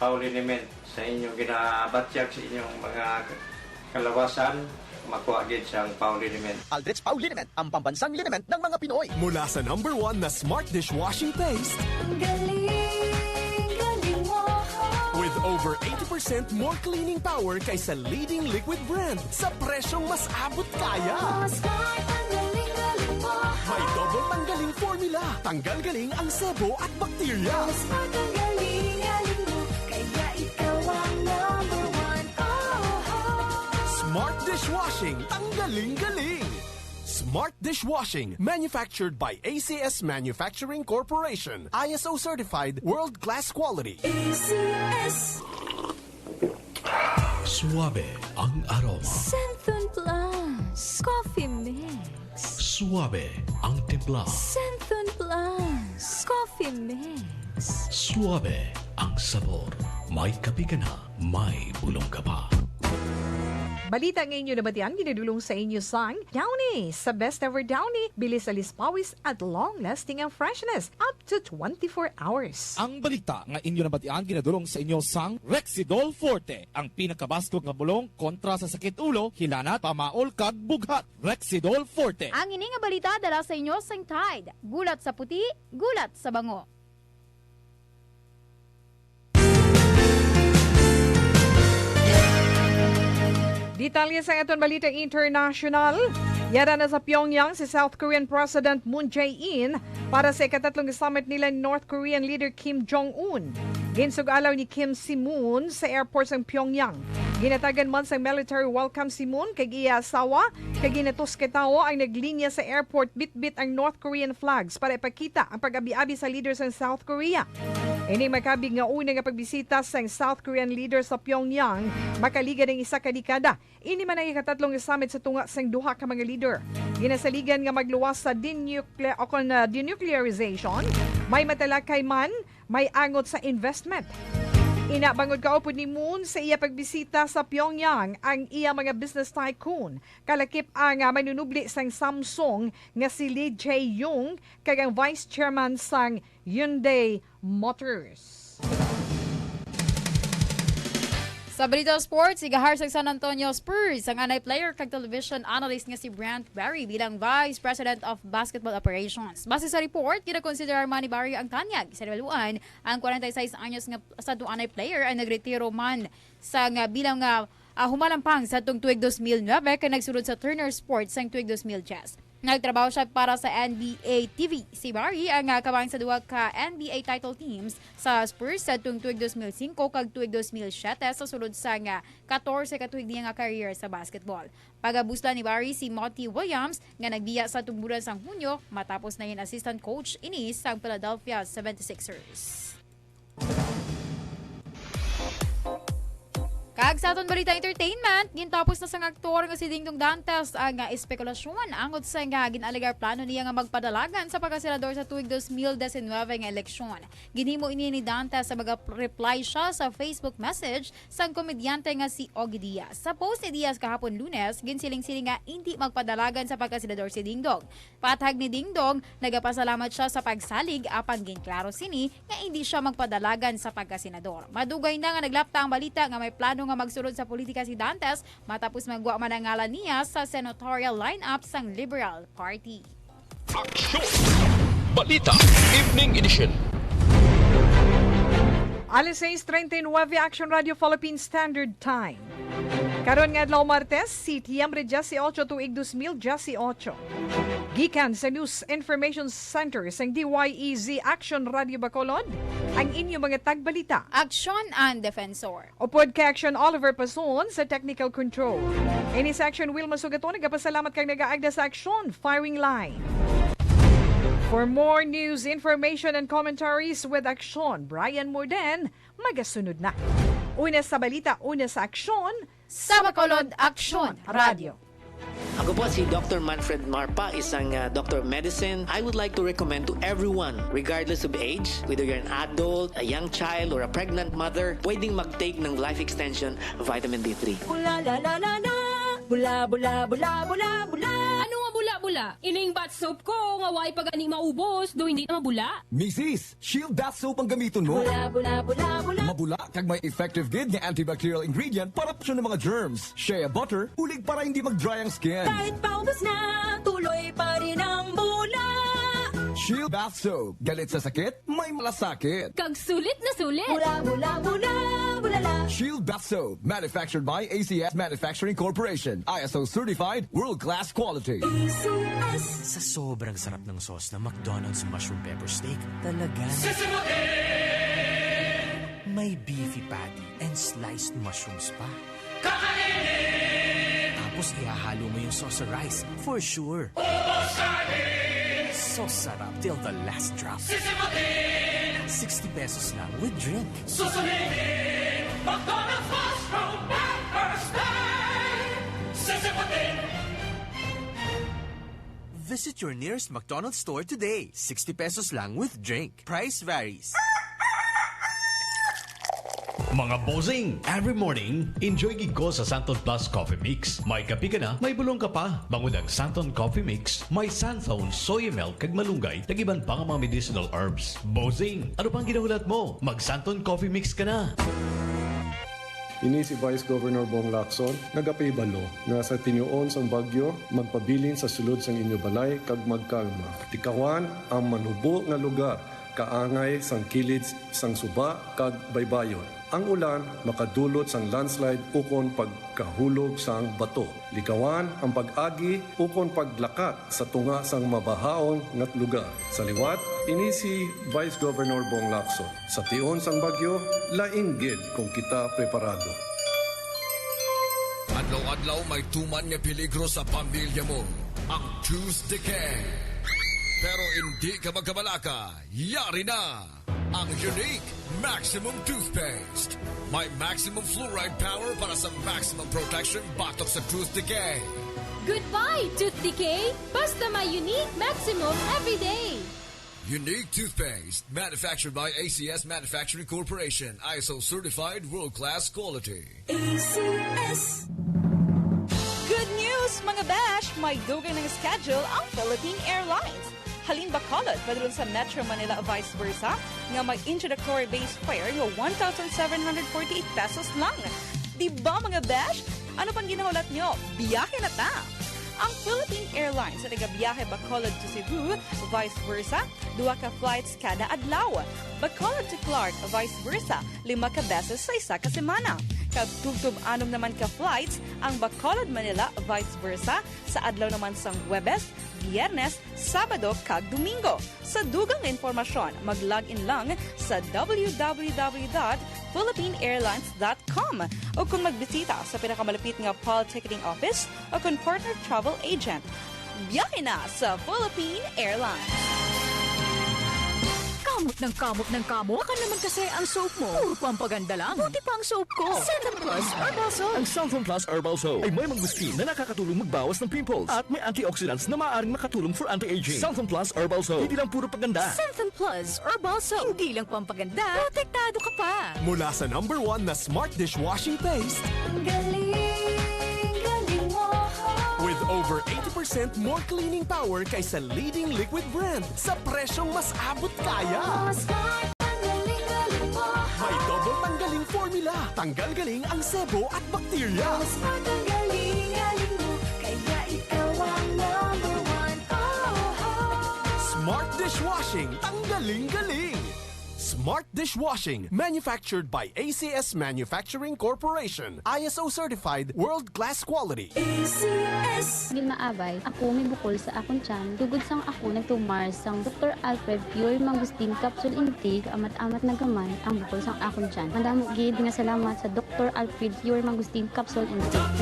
Pau liniment sa inyong ginabatyag sa inyong mga kalawasan, makuha gid sang Pau liniment. Aldrich Pau liniment, ang pambansang liniment ng mga Pinoy. Mula sa number one na smart dishwashing paste, Ang galing, galing mo. With over eighty percent more cleaning power kaysa leading liquid brand sa presyong mas abot kaya. Oh, smart, ang galing, galing mo. May double tanggaling formula. Tanggal galing ang sebo at bakterya. Oh, smart, ang galing, galing mo. Kaya ikaw ang number one. Oh, oh. Smart dishwashing, tanggaling galing. Smart dishwashing, manufactured by A C S Manufacturing Corporation, I S O certified, world-class quality. A C S. Suabe ang aroma. Santhon Plus Coffee Mix. Suabe ang timpla. Santhon Plus Coffee Mix. Suabe ang sabor. May kape ka na, may bulong ka pa. Balita nga inyo nabatian ginadulong sa inyo sang Downy. Sa best ever Downy, bilis alis pawis at long-lasting ang freshness, up to twenty-four hours. Ang balita nga inyo nabatian ginadulong sa inyo sang Rexidol Forte, ang pinakabaskog nga bulong kontra sa sakit ulo, hilanat, pamaol kag bughat. Rexidol Forte. Ang ini nga balita dala sa inyo sang Tide. Gulat sa puti, gulat sa bango. Detalye sa aton balita international. Yara na sa Pyongyang si South Korean President Moon Jae-in para sa ikatatlong summit nila ni North Korean leader Kim Jong-un. Ginsug-alaw ni Kim si Moon sa airport sa Pyongyang. Ginatagan man sa military welcome si Moon kag iya asawa, kag ginatos ka tawo ang naglinya sa airport bitbit ang North Korean flags para ipakita ang pag-abi-abi sa leader sa South Korea. Ini makabig nga una nga pagbisita sang South Korean leader sa Pyongyang makaligad ang isa ka dekada. Ini man ang ikatatlo nga summit sa tunga sang duha ka mga leader. Ginasaligan nga magluwas sa denucle-, o kon, ah, denuclearization, may matalakay man may angot sa investment. Ina, bangod kaupod ni Moon sa iya pagbisita sa Pyongyang, ang iya mga business tycoon, kalakip ang, ah, manunubli sang Samsung nga si Lee Jae-yong kag ang vice chairman sang Hyundai Motors. Sa balita sports, igahar sa San Antonio Spurs ang anay player kag television analyst nga si Brent Barry bilang Vice President of Basketball Operations. Base sa report, ginakonsiderar man ni Barry ang tanyag sa rebaluan ang forty-six anyos nga sadto anay player ang nagretiro man sa nga bilang nga, ah, humalampang sa tong tuig dos mil nuebe kag nagsulod sa Turner Sports sang tuig dos mil diyes. Nagtrabaho siya para sa N B A T V. Si Barry ang, ah, kabahin sa duha ka N B A title teams sa Spurs sa tuig dos mil singko kag tuig dos mil siyete sa sulod sang, ah, katorse ka tuig niya nga career sa basketball. Pagabuslan ni Barry si Monty Williams nga nagbiya sa tungbulan sang Hunyo matapos naging assistant coach ini sang Philadelphia seventy-sixers. Kag sa aton balita entertainment, gintapos na sang aktor nga si Dingdong Dantes ang, ah, espekulasyon angot sa nga gin-alegar plano niya nga magpadalagan sa pagkasenador sa tuig dos mil disinwebe nga eleksyon. Ginhimo ini ni Dantes sa mag-reply siya sa Facebook message sang komedyante nga si Ogie Diaz. Sa post ni Diaz kahapon Lunes, ginsiling-siling nga indi magpadalagan sa pagkasenador si Dingdong. Pathag ni Dingdong, nagapasalamat siya sa pagsalig, apang ginklaro sini nga indi siya magpadalagan sa pagkasenador. Madugay na nga naglapta ang balita nga may plano nga magsulod sa politika si Dantes matapos magwa man ang ngalan niya sa senatorial lineup sang Liberal Party. Aksyon! Balita, Evening Edition. Alas sais treinta y nueve, Action Radio Philippine Standard Time. Karon nga adlaw, Martes, Setyembre dieciocho, tuig dos mil dieciocho. Gikan sa News Information Center sang D Y E Z Action Radio Bacolod, ang inyo mga tagbalita. Aksyon ang Defensor. Upod kay Action Oliver Pason sa technical control. Ini sa Action Wilma Sugaton, nagapasalamat kag nagaagda sa Action Firing Line. For more news, information, and commentaries with Action, Brian Morden, magasunod na. Una sa balita, una sa aksyon, sa Bacolod Aksyon Radio. Ako po si Doctor Manfred Marpa, isang, ah, Doctor of Medicine. I would like to recommend to everyone, regardless of age, whether you're an adult, a young child, or a pregnant mother, pwedeng mag-take ng Life Extension Vitamin D three. Bula, la, la, la, la. Bula, bula, bula, bula, bula. Ano nga bula-bula? Ining bath soap ko nga way pa gani maubos, do hindi na mabula? Misis, Shield Bath Soap ang gamiton mo. Bula, bula, bula, bula. Mabula kag may effective gid nga antibacterial ingredient para proteksyon ng mga germs. Shea butter, ulig para hindi mag-dry ang skin. Kahit paubos na, tuloy pa rin ang bula. Shield Bath Soap. Galit sa sakit, may malasakit. Kag sulit na sulit. Bula, bula, bula, bula la. Shield Bath Soap. Manufactured by A C S Manufacturing Corporation. I S O certified, world-class quality. A C S. Sa sobrang sarap ng sauce ng McDonald's Mushroom Pepper Steak, talaga may beefy patty and sliced mushrooms pa. Kakainin! Tapos ihahalo mo yung sauce sa rice, for sure. Ubos kain! So sarap till the last drop. Sisimutin! Sixty pesos lang with drink. Susulitin! McDonald's Mushroom Pepper Steak! Sisimutin! Visit your nearest McDonald's store today. Sixty pesos lang with drink. Price varies. Mga bossing, every morning, enjoy gid ko sa Santon Plus Coffee Mix. May kape ka na, may bulong ka pa. Bangod ang Santon Coffee Mix, may Santon, soy milk, kag malunggay, kag iban pa nga mga medicinal herbs. Bossing, ano pang ginahulat mo? Mag Santon Coffee Mix ka na! Ini si Vice Governor Bong Lacson, nagapahibalo nga sa tinuon sang bagyo, magpabilin sa sulod sang inyo balay kag magkalma. Tikawan ang manubo nga lugar, kaangay sang kilid sang suba kag baybayon. Ang ulan makadulot sang landslide ukon pagkahulog sang bato. Likawan ang pag-agi ukon paglakat sa tunga sang mabahaon nga lugar. Sa liwat, ini si Vice Governor Bong Lacson. Sa tion sang bagyo, lain gid kung kita preparado. Adlaw-adlaw may tuman nga peligro sa pamilya mo. Ang tooth decay. Pero hindi ka magkabalaka, yari na ang Unique Maximum Toothpaste. May maximum fluoride power para sa maximum protection batok sa tooth decay. Goodbye, tooth decay! Basta may Unique Maximum everyday! Unique toothpaste, manufactured by A C S Manufacturing Corporation, I S O certified, world-class quality. A C S. Good news, mga besh! May dugang na nga schedule ang Philippine Airlines. Halin Bacolod padulong sa Metro Manila, vice versa, nga may introductory base fare nga one thousand seven hundred forty-eight pesos lang. Di ba, mga besh? Ano pang ginahulat nyo? Biyahe na ta! Ang Philippine Airlines sa nagabiyahe Bacolod to Cebu, vice versa, duha ka flights kada adlaw. Bacolod to Clark, vice versa, lima ka beses sa isa ka semana. Kag tubtob anom naman ka flights ang Bacolod, Manila, vice versa, sa adlaw naman sang Huwebes, Biyernes, Sabado, kag Domingo. Sa dugang nga impormasyon, mag-log in lang sa w w w dot philippine airlines dot com o kung magbisita sa pinakamalapit nga P A L ticketing office o kung partner travel agent. Biyahe na sa Philippine Airlines. Kamot ng kamot ng kamot. Baka naman kasi ang soap mo. Puro pampaganda lang. Buti pa ang soap ko. Cellphone Plus Herbal Soap. Ang Cellphone Plus Herbal Soap ay may mangosteen na nakakatulong magbawas ng pimples at may antioxidants na maaaring makatulong for anti-aging. Cellphone Plus Herbal Soap. Hindi lang puro paganda. Cellphone Plus Herbal Soap. Hindi lang pampaganda, protektado ka pa. Mula sa number one na smart dishwashing paste. Ang galing, galing mo. With over eighty percent more cleaning power kaysa leading liquid brand sa presyong mas abot kaya. Oh, smart, ang galing, galing mo. May double tanggaling formula. Tanggal galing ang sebo at bakterya. Oh, smart, ang galing, galing mo. Kaya ikaw ang number one. Oh, oh. Smart dishwashing, tanggaling galing. Smart dishwashing, manufactured by A C S Manufacturing Corporation, I S O certified, world-class quality. A C S. Vilma Abay, ako may bukol sa akon tiyan. Tugod sang ako nagtumar sang Doktor Alfred Pure Mangustin Capsule Intake, amat-amat na gamay ang bukol sang akon tiyan. Madamo gid nga salamat sa Doktor Alfred Pure Mangustin Capsule Intake.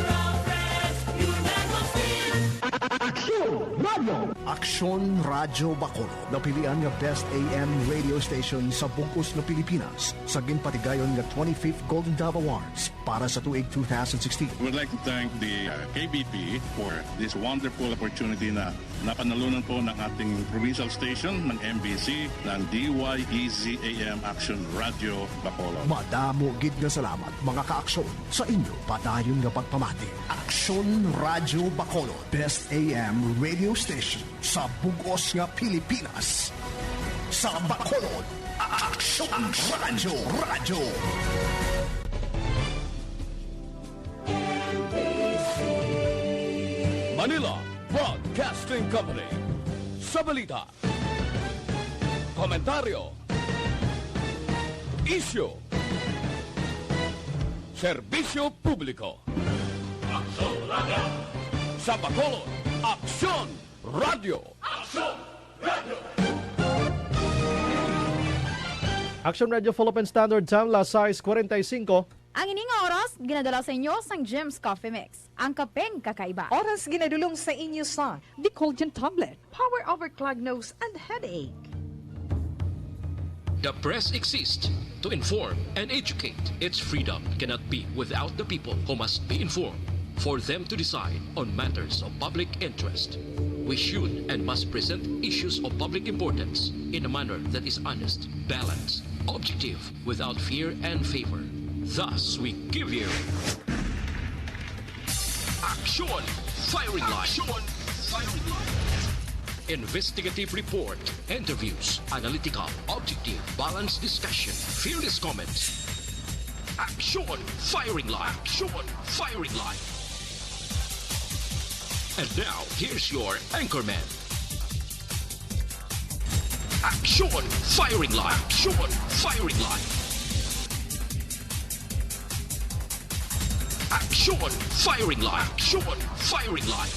Aksyon Radio. Aksyon Radyo Bacolod, napilian nga Best A M radio station sa bug-os nga Pilipinas sa ginpatigayon nga twenty-fifth Golden Dove Awards para sa tuig two thousand sixteen. We would like to thank the, uh, K B P for this wonderful opportunity na napanalunan po ng ating provincial station, ng M B C, ng D Y E Z A M Aksyon Radyo Bacolod. Madamo gid nga salamat, mga ka-aksyon, sa inyo padayon nga pagpamati. Aksyon Radyo Bacolod, Best A M radio station sa bug-os nga Pilipinas. Sa Bacolod, Aksyon Radyo, Radyo. Manila Broadcasting Company. Sa balita, komentaryo, isyu, serbisyo publiko. Aksyon Radyo. Sa Bacolod, Aksyon Radyo. Aksyon Radyo. Aksyon Radyo Philippine Standard Time, las sais cuarenta y cinco. Ang ini nga oras ginadala sa inyo sang Jim's Coffee Mix, ang kapeng kakaiba. Oras ginadulong sa inyo sa Dicolgen Tablet, power over clog nose and headache. The press exists to inform and educate. Its freedom cannot be without the people who must be informed for them to decide on matters of public interest. We should and must present issues of public importance in a manner that is honest, balanced, objective, without fear and favor. Thus, we give you Aksyon Firing Line. Aksyon Firing Line. Investigative report, interviews, analytical, objective, balanced discussion, fearless comments. Aksyon Firing Line. Aksyon Firing Line. And now, here's your anchorman. Aksyon Firing Line. Aksyon Firing Line. Aksyon Firing Line. Aksyon Firing Line.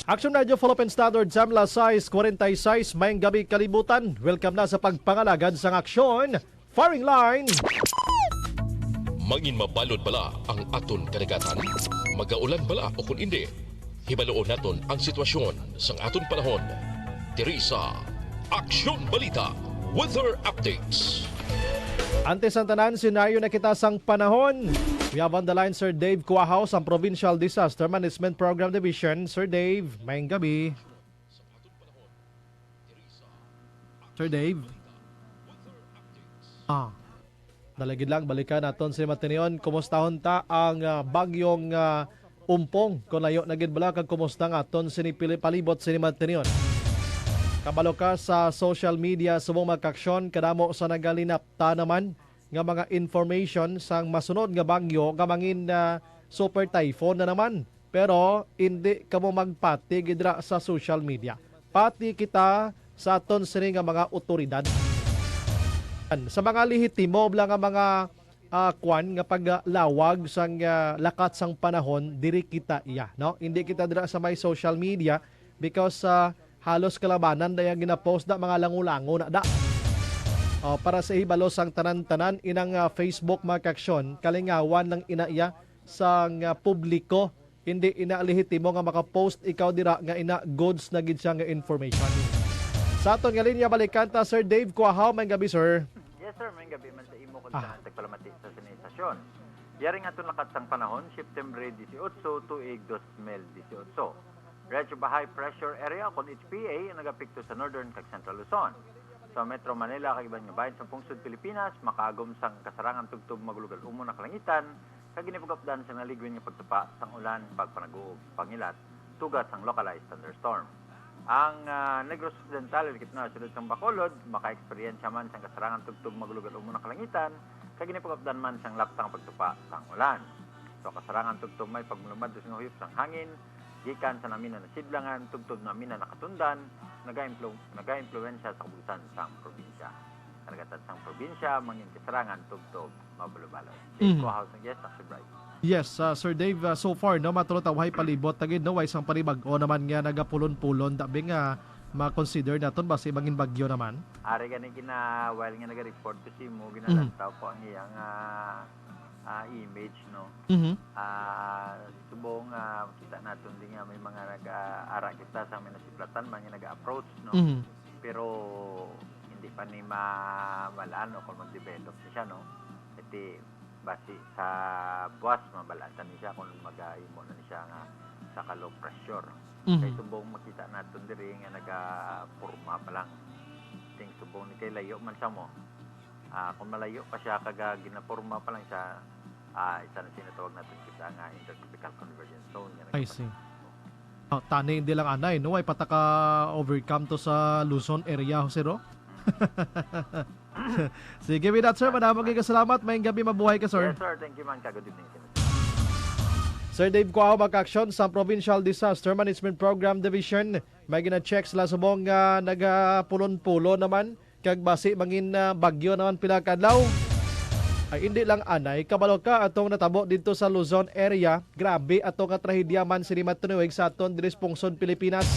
Aksyon Radyo Philippine Standard Time, las sais cuarenta y seis. Maayong gabi, kalibutan. Welcome na sa pagpangalagad sang Aksyon Firing Line. Mangin mabalod bala ang aton kadagatan? Magaulan bala o kon indi? Hibaloon naton ang sitwasyon sang aton panahon diri sa Aksyon Balita Weather Updates. Antes ang tanan, senaryo na kita sang panahon. We have on the line Sir Dave Cuahaw sang Provincial Disaster Management Program Division. Sir Dave, maayong gabi. Sa aton panahon, diri sa Sir Dave? Ah, dalagid lang, balikan naton si Matinion. Kumustahon ta ang, ah, bagyong, ah, Umpong? Kung layo na gid bala, kag kumusta nga aton sini pili-, palibot sini Matinion? Kabalo ka sa social media, subong mga kaaksyon, kadamo sa nagalinapta naman nga mga information sang masunod nga bagyo nga mangin, ah, super typhoon na naman. Pero hindi kamo magpati gid ra sa social media. Pati kita sa aton sini nga mga awtoridad. Sa mga lehitimo bala nga mga, ah, kwan nga paglawag sang, ah, lakat sang panahon, diri kita iya, no? Hindi kita dira sa may social media because, ah, halos kalabanan na yang ginapost na mga lango-lango na da. Oh, para sa hibalo sang tanan-tanan, inang, ah, Facebook, mga kaaksyon, kalingawan lang ina iya sang, ah, publiko. Hindi ina lehitimo nga makapost ikaw dira nga ina goods na gid siya nga information. Sa aton nga linya, balikan ta, Sir Dave Cuahaw. Maayong gabi, sir. Yes, sir. Maayong gabi man sa imo, kag Ah. sa tagpalamati sa sining istasyon. Yari nga aton lakat sang panahon, September dieciocho, tuig dos mil dieciocho. Radyo ba high pressure area, kon H P A, ang nagapekto sa Northern kag Central Luzon. Sa Metro Manila kag iban nga bahin sa pungsod Pilipinas, makaagom sang kasarangan tubtob magulog-al umon ang kalangitan, kag ginapag-updan sang naligwin nga pagtupa sang ulan, pagpanaguog, pangilat, tuga sang localized thunderstorm. Ang, ah, Negros Occidental, sulod sang Bacolod, makaeksperyensya man sang kasarangan tubtob magulog-al umon ang kalangitan, kag ginapag-updan man sang laptang pagtupa sang ulan. So, kasarangan tubtob may pagmulumad sang huyop sang hangin, gikan sa naminan nga sidlangan tubtob naminan nga katundan, nagaimplu-, nagaimpluwensya sa kabuusan sang probinsya. Karagatan sang probinsya, mangin kasarangan tubtob mabalo-balo. Mhm. Kuha sa guest, Sir Bright. Yes, ah, Sir Dave, ah, so far, no, matulot ang way palibot, tagid, no, way sang panibag-o naman nga nagapulon-pulon, tabi nga ma-consider naton, basi mangin bagyo naman. Ari gani gina-, while nga naga-report ko sa imo, Mhm. ginalantaw ko ang iyang, ah, ah, image, no? Mhm. Ah, subong, ah, kita naton din nga may mga nag-aara kita sa may nasiplatan man nga nag-approach, no? Mhm. Pero hindi pa ni ma-, malaan o kung mag-develop ni siya, no? Iti basi sa buwas, mabalatan ni siya kung magahimo na ni siya nga sa ka low pressure. Mhm. Kay subong makita naton diri nga nagaporma pa lang. Ting subong ni kay layo man sa mo. Ah, kung malayo pa siya, kag, ah, ginaporma pa lang siya, ah, isa na sinatawag natin kita nga intertropical convergence zone. Nga I see. Oh, tani, hindi lang anay, no? Ay pataka overcome to sa Luzon area, sir, oh. Sige, with that, sir, madamo kay kasalamat. Maayong gabi, mabuhay ka, sir. Yes, sir. Thank you, man. Ka-, good evening, sir. Sir Dave Cuao, mag-action sa Provincial Disaster Management Program Division. May gina-check sila subong nga nagapulon-pulon naman. Kag basi mangin, ah, bagyo naman pila ka adlaw. Ay, hindi lang anay, kabalo ka atong natabo didto sa Luzon area. Grabe ato nga trahedya man sini matunuig sa aton diri sa pungsod Pilipinas.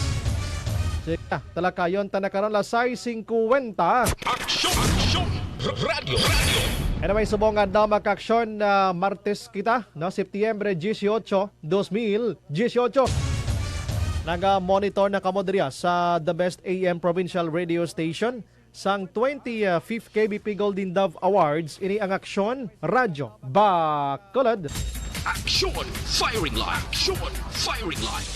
Sige na, talakayon ta na karon, alas sais singkwenta. Aksyon! Aksyon! Radyo! Radyo! Anyway, subong nga adlaw, mga kaaksyon, na Martes kita, no, Setyembre dieciocho, dos mil dieciocho. Naga-monitor na kamo diri sa The Best A M Provincial Radio Station. Sang twenty-fifth K B P Golden Dove Awards, ini ang Aksyon Radyo Bacolod. Aksyon Firing Line! Aksyon Firing Line!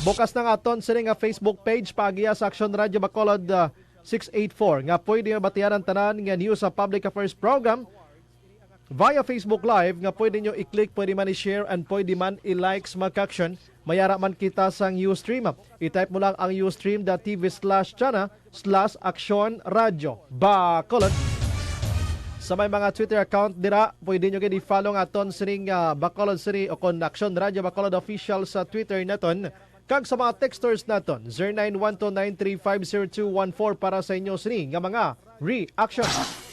Bukas na nga aton sini nga Facebook page, paagiya sa Aksyon Radyo Bacolod, ah, six eight four, nga pwede mabatian ang tanan nga news sa public affairs program via Facebook Live nga pwede nyo i-click, pwede man i-share, and pwede man i-likes, mga kaaksyon. May ara man kita sang Ustream. I-type mo lang ang ustream dot T V slash channel slash Aksyon Radyo Bacolod. Sa may mga Twitter account dira, pwede nyo gid i-follow nga aton sining, ah, Bacolod City o kon Aksyon Radyo Bacolod Official sa Twitter naton. Kag sa mga texters naton, zero nine one two nine three five zero two one four para sa inyo sini nga mga reaction.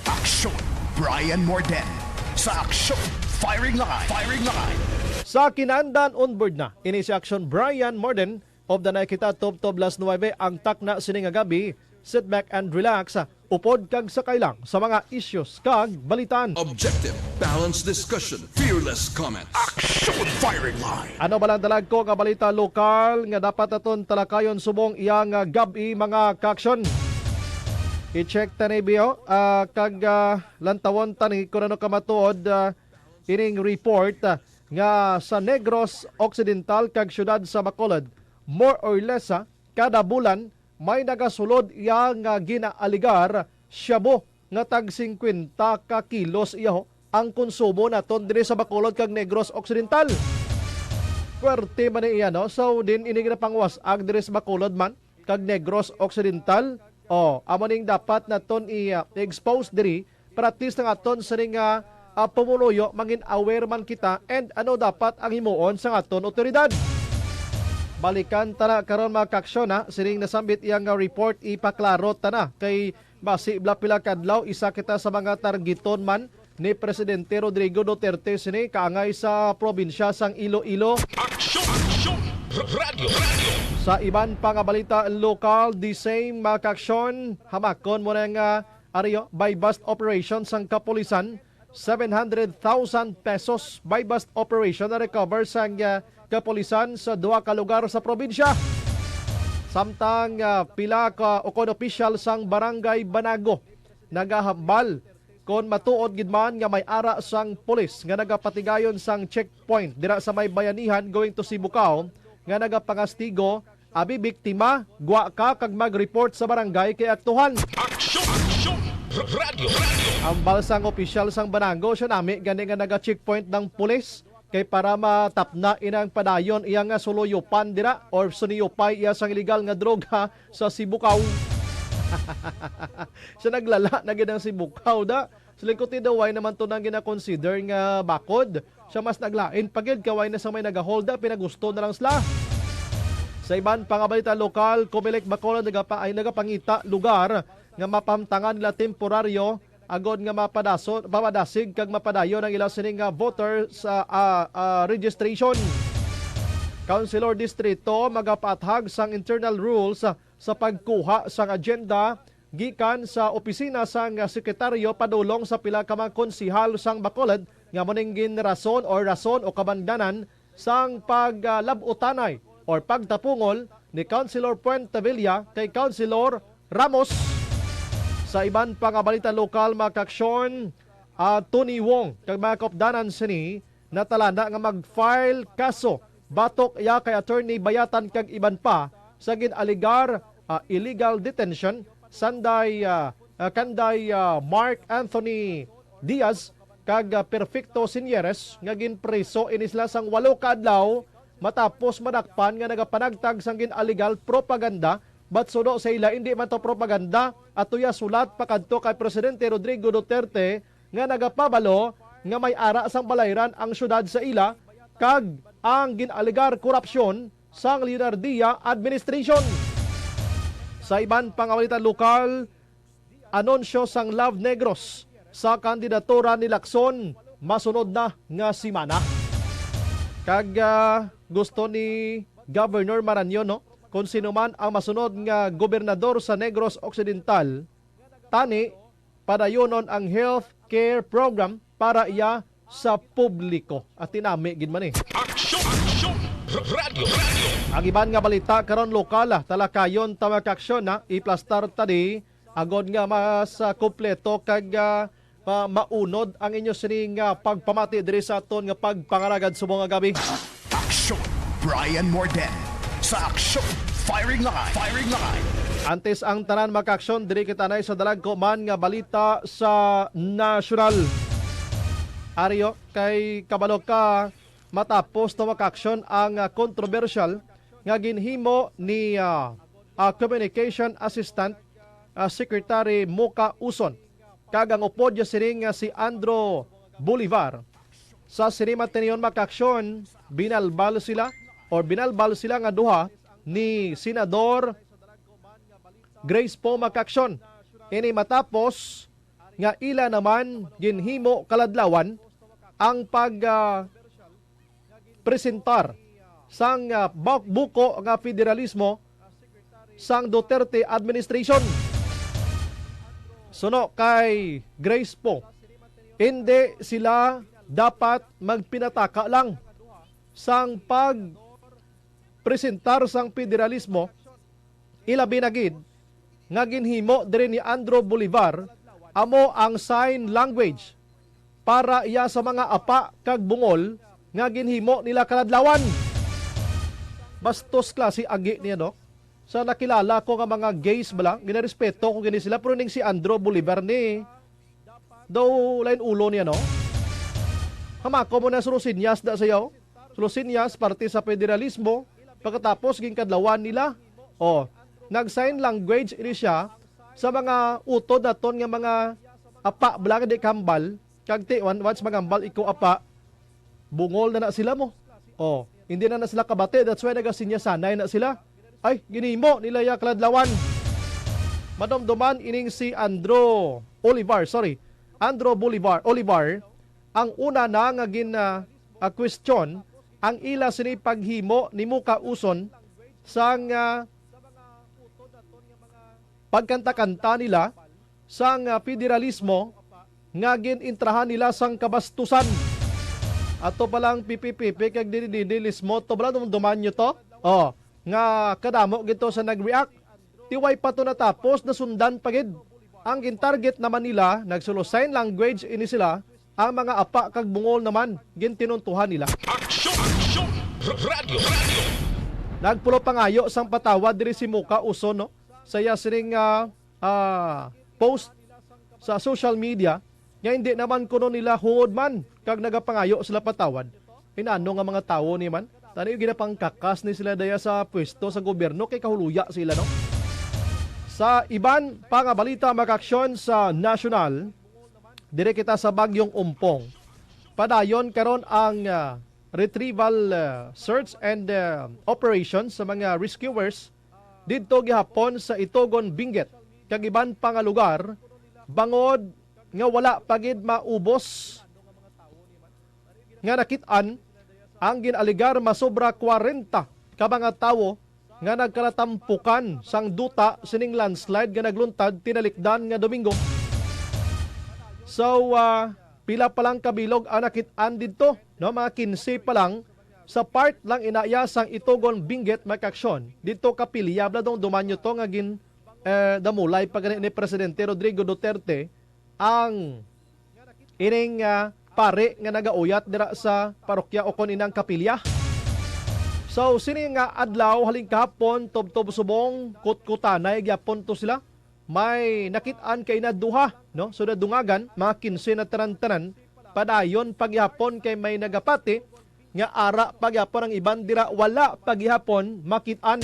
Aksyon, Brian Morden sa Aksyon Firing Line. Firing Line. Sa kinandan, onboard na ini si Aksyon Brian Morden. Of the night kita, tubtob las nuwebe ang takna sini nga gabi. Sit back and relax. Upod kag sakay lang sa mga issues kag balitaan. Objective, balanced discussion, fearless comments. Aksyon Firing Line. Ano ba lang dalag ko nga balita lokal nga dapat aton talakayon subong iya nga gab-i, mga kaaksyon? I-check ta ni Bio, ah, kag, ah, lantawon ta ni kung ano ka matuod, ah, ining report, ah, nga sa Negros Occidental kag siyudad sa Bacolod, more or less, ah, kada bulan, may nagasulod iya nga ginaaligar shabu nga tag singkwenta ka kilos iya, ho, ang konsumo naton diri sa Bacolod kag Negros Occidental. Puwerte man ni iya, no? So, din ini ginapangwas-ag diri sa Bacolod man kag Negros Occidental. Oh, amo ning dapat naton i, ah, i-expose diri para at least ang aton sining nga, ah, pumuluyo, mangin aware man kita and ano dapat ang himuon sa aton otoridad. Balikan ta na karon, mga kaaksyon, ha, sining nasambit iya nga report, ipaklaro ta na kay basi bala pila ka adlaw isa kita sa mga targeton man ni Presidente Rodrigo Duterte sini kaangay sa probinsya sang Iloilo. Aksyon! Aksyon! Radyo! Radyo! Sa iban pa nga balita lokal, the same, mga kaaksyon, hamakon mo na nga, ariyo, buy-bust operation sang kapulisan, seven hundred thousand pesos buy-bust operation na recover sang, ah, kapulisan sa duha ka lugar sa probinsya. Samtang, ah, pila ka ukon opisyal sang Barangay Banago nagahambal kon matuod gid man nga may ara sang pulis nga nagapatigayon sang checkpoint dira sa may Bayanihan going to Sibugao nga nagapangastigo, abi biktima, gwa ka kag mag-report sa barangay kay aktuhan. Aksyon! Aksyon! Radyo! Radyo! Hambal sang opisyal sang Banago, siya nami gani nga naga-checkpoint ng pulis kay para matapna inang padayon iya nga suluyupan dira or suniyupay iya sang iligal nga droga sa Sibugao. Siya naglala na gid ang Sibugao da. Sa lingkod ni Daway naman to nang gina-consider nga bakod. Siya mas naglain pa gid kaway na sa may nagahold up, pinagusto na lang sila. Sa iban pa nga balita lokal, Comelec Bacolod nagapa-, ay nagapangita lugar nga mapamtangan nila temporaryo agod nga mapadaso-, mapadasig kag mapadayon ang ila sining nga voter sa, ah, ah, registration. Councilor Distrito magapaathag sang internal rules sa pagkuha sang agenda gikan sa opisina sang sekretaryo padulong sa pila ka mga konsihal sang Bacolod nga mo ning ginrason o rason o kabangdanan sang paglab-utanay or pagtapungol ni Councilor Puentevilla kay Councilor Ramos. Sa iban pa nga balita lokal, mga kaaksyon, ah, Tony Wong kag mga kaupdanan sini natalana nga mag-file kaso batok iya kay Attorney Bayatan kag iban pa sa gin-alegar, ah, illegal detention sanday, ah, ah, kanday, ah, Mark Anthony Diaz kag, ah, Perfecto Sinieres nga ginpriso ini sila sang walo ka adlaw matapos madakpan nga nagapanagtag sang gin-alegal propaganda, but suno sa ila, indi man to propaganda, ato iya sulat pakadto kay Presidente Rodrigo Duterte nga nagapabalo nga may ara sang balayran ang syudad sa ila kag ang gin-alegar korupsyon sang Leonardia administration. Sa iban pa nga balita lokal, anunsyo sang Love Negros sa kandidatura ni Lacson masunod na nga semana. Kag, ah, gusto ni Governor Marañon, no, kung sino man ang masunod nga gobernador sa Negros Occidental, tani padayonon ang health care program para iya sa publiko. At tinami gid man eh. Aksyon! Aksyon! Radyo! Radyo! Ang iban nga balita karon lokal, ah, talakayon ta, mga kaaksyon, ha, iplastar ta di agod nga mas, ah, kompleto kag, ah, ma-, maunod ang inyo sining, ah, pagpamati diri sa aton nga pagpangalagad subong nga gabi. Aksyon, Brian Morden. Sa Aksyon Firing Line. Firing Line. Antes ang tanan, mga kaaksyon, diri kita na sa dalagko man nga balita sa nasyonal. Aryo, kay kabalo ka, matapos to, mga kaaksyon, ang, ah, kontrobersyal nga ginhimo ni, ah, ah, Communication Assistant, ah, Secretary Muka Uson kag ang upod niya sining nga si Andrew Bolivar. Sa sini matinion, mga kaaksyon, binalbal sila or binalbal sila nga duha ni Senador Grace Poe, mga kaaksyon. Ini matapos nga ila naman ginhimo kaladlawan ang pag, ah, presentar sang, ah, bak-, buko nga federalismo sang Duterte administration. Suno kay Grace Poe, hindi sila dapat magpinataka lang sang pag presentar sang federalismo, ilabi na gid nga ginhimo diri ni Andrew Bolivar, amo ang sign language para iya sa mga apa kag bungol nga ginhimo nila kaladlawan. Bastos klase agi niya, no? sa nakilala ko nga mga gays bala, ginarespeto ko gini sila, pero ning si Andrew Bolivar ni, daw lain ulo niya, no? Hamako mo na sulusinyas da sayo. Sulusinyas, parte sa federalismo, pagkatapos ginkadlawan nila. Oh, nag-sign language ini siya sa mga utod naton nga mga apa bala nga di kambal, kag ti-, wan-, once magambal ikaw apa, bungol na na sila mo. Oh, hindi na na sila kabati, that's why nagasinyasanay na sila. Ay, ginimo nila ya kaladlawan. Madumduman ining si Andro Olivar, sorry, Andro Bolivar, Olivar, ang una na nga gin, ah, ah, question ang ila sini paghimo ni Muka Uson sang, ah, pagkanta-kanta nila sang, ah, federalismo nga gin-intrahan nila sang kabastusan. Ato palang pipi-pipi kag dili-dili lismo to, bala, dumduman nyo to? Oh, nga kadamo gid to sa nag-react. Ti way pa to natapos, nasundan pa gid. Ang gin-target naman nila, nagsulo sign language ini sila, ang mga apa kag bungol naman, gintinuntuhan nila. Aksyon! Aksyon! Radyo! Radyo! Nagpulo pangayo sang patawad diri si Muka Uson, no? Sa iya sining, ah, ah, post sa social media nga hindi naman kuno nila hungod man kag nagapangayo sila patawad. Inano nga mga tawo ni man? Tani, ginapangkakas ni sila daya sa pwesto sa gobyerno kay kahuluya sila, no? Sa iban pa nga balita, makaaksyon sa nasyonal, dire kita sa Bagyong Umpong. Padayon karon ang, ah, retrieval, ah, search and, ah, operation sa mga rescuers didto gihapon sa Itogon, Benguet, kag iban pa nga lugar, bangod nga wala pa gid maubos nga nakit-an ang gin-alegar masobra kwarenta ka mga tawo nga nagkalatampukan sang duta sining landslide nga nagluntad tinalikdan nga Domingo. So, ah, pila pa lang ka bilog ang nakit-an didto, no? Mga kinse pa lang sa part lang inaya sang Itogon, Benguet, makaaksyon. Didto kapilya, bala, dumduman nyo to nga gin, eh, damulay pa gani ni Presidente Rodrigo Duterte ang ining, ah, pari nga nagauyat dira sa parokya ukon inang kapilya. So, sini nga adlaw, halin kahapon, tubtob subong, kutkutanay gyapon to sila. May nakit-an kay na duha, no? So, nadungagan, mga kinse na tanan-tanan. Padayon pa gihapon kay may nagapati nga ara pa gihapon ang iban dira, wala pa gihapon makit-an.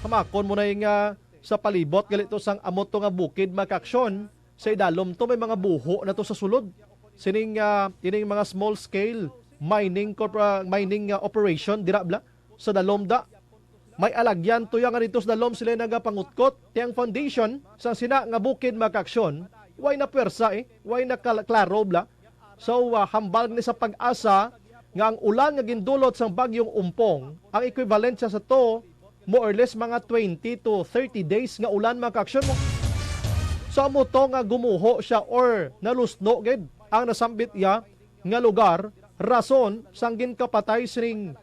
Hamakon mo na nga sa palibot gali to sang amo to nga bukid, makaaksyon, sa idalom to may mga buho na to sa sulod. Sining, ah, ining mga small scale mining corp-, ah, mining, ah, operation dira bala sa dalom da. May alagyan tuya nga dito sa dalom sila nagapangutkot. Ti ang foundation sa sina nga bukid, makaaksyon, way na pwersa, eh, way na kal-, klaro bala. So, ah, hambal ni sa PAGASA nga ang ulan nga gindulot sang Bagyong Umpong, ang equivalent siya sa to, more or less, mga twenty to thirty days nga ulan, makaaksyon mo. So, amo to nga gumuho siya or nalusno gid ang nasambit iya nga lugar, rason sang ginkapatay sining,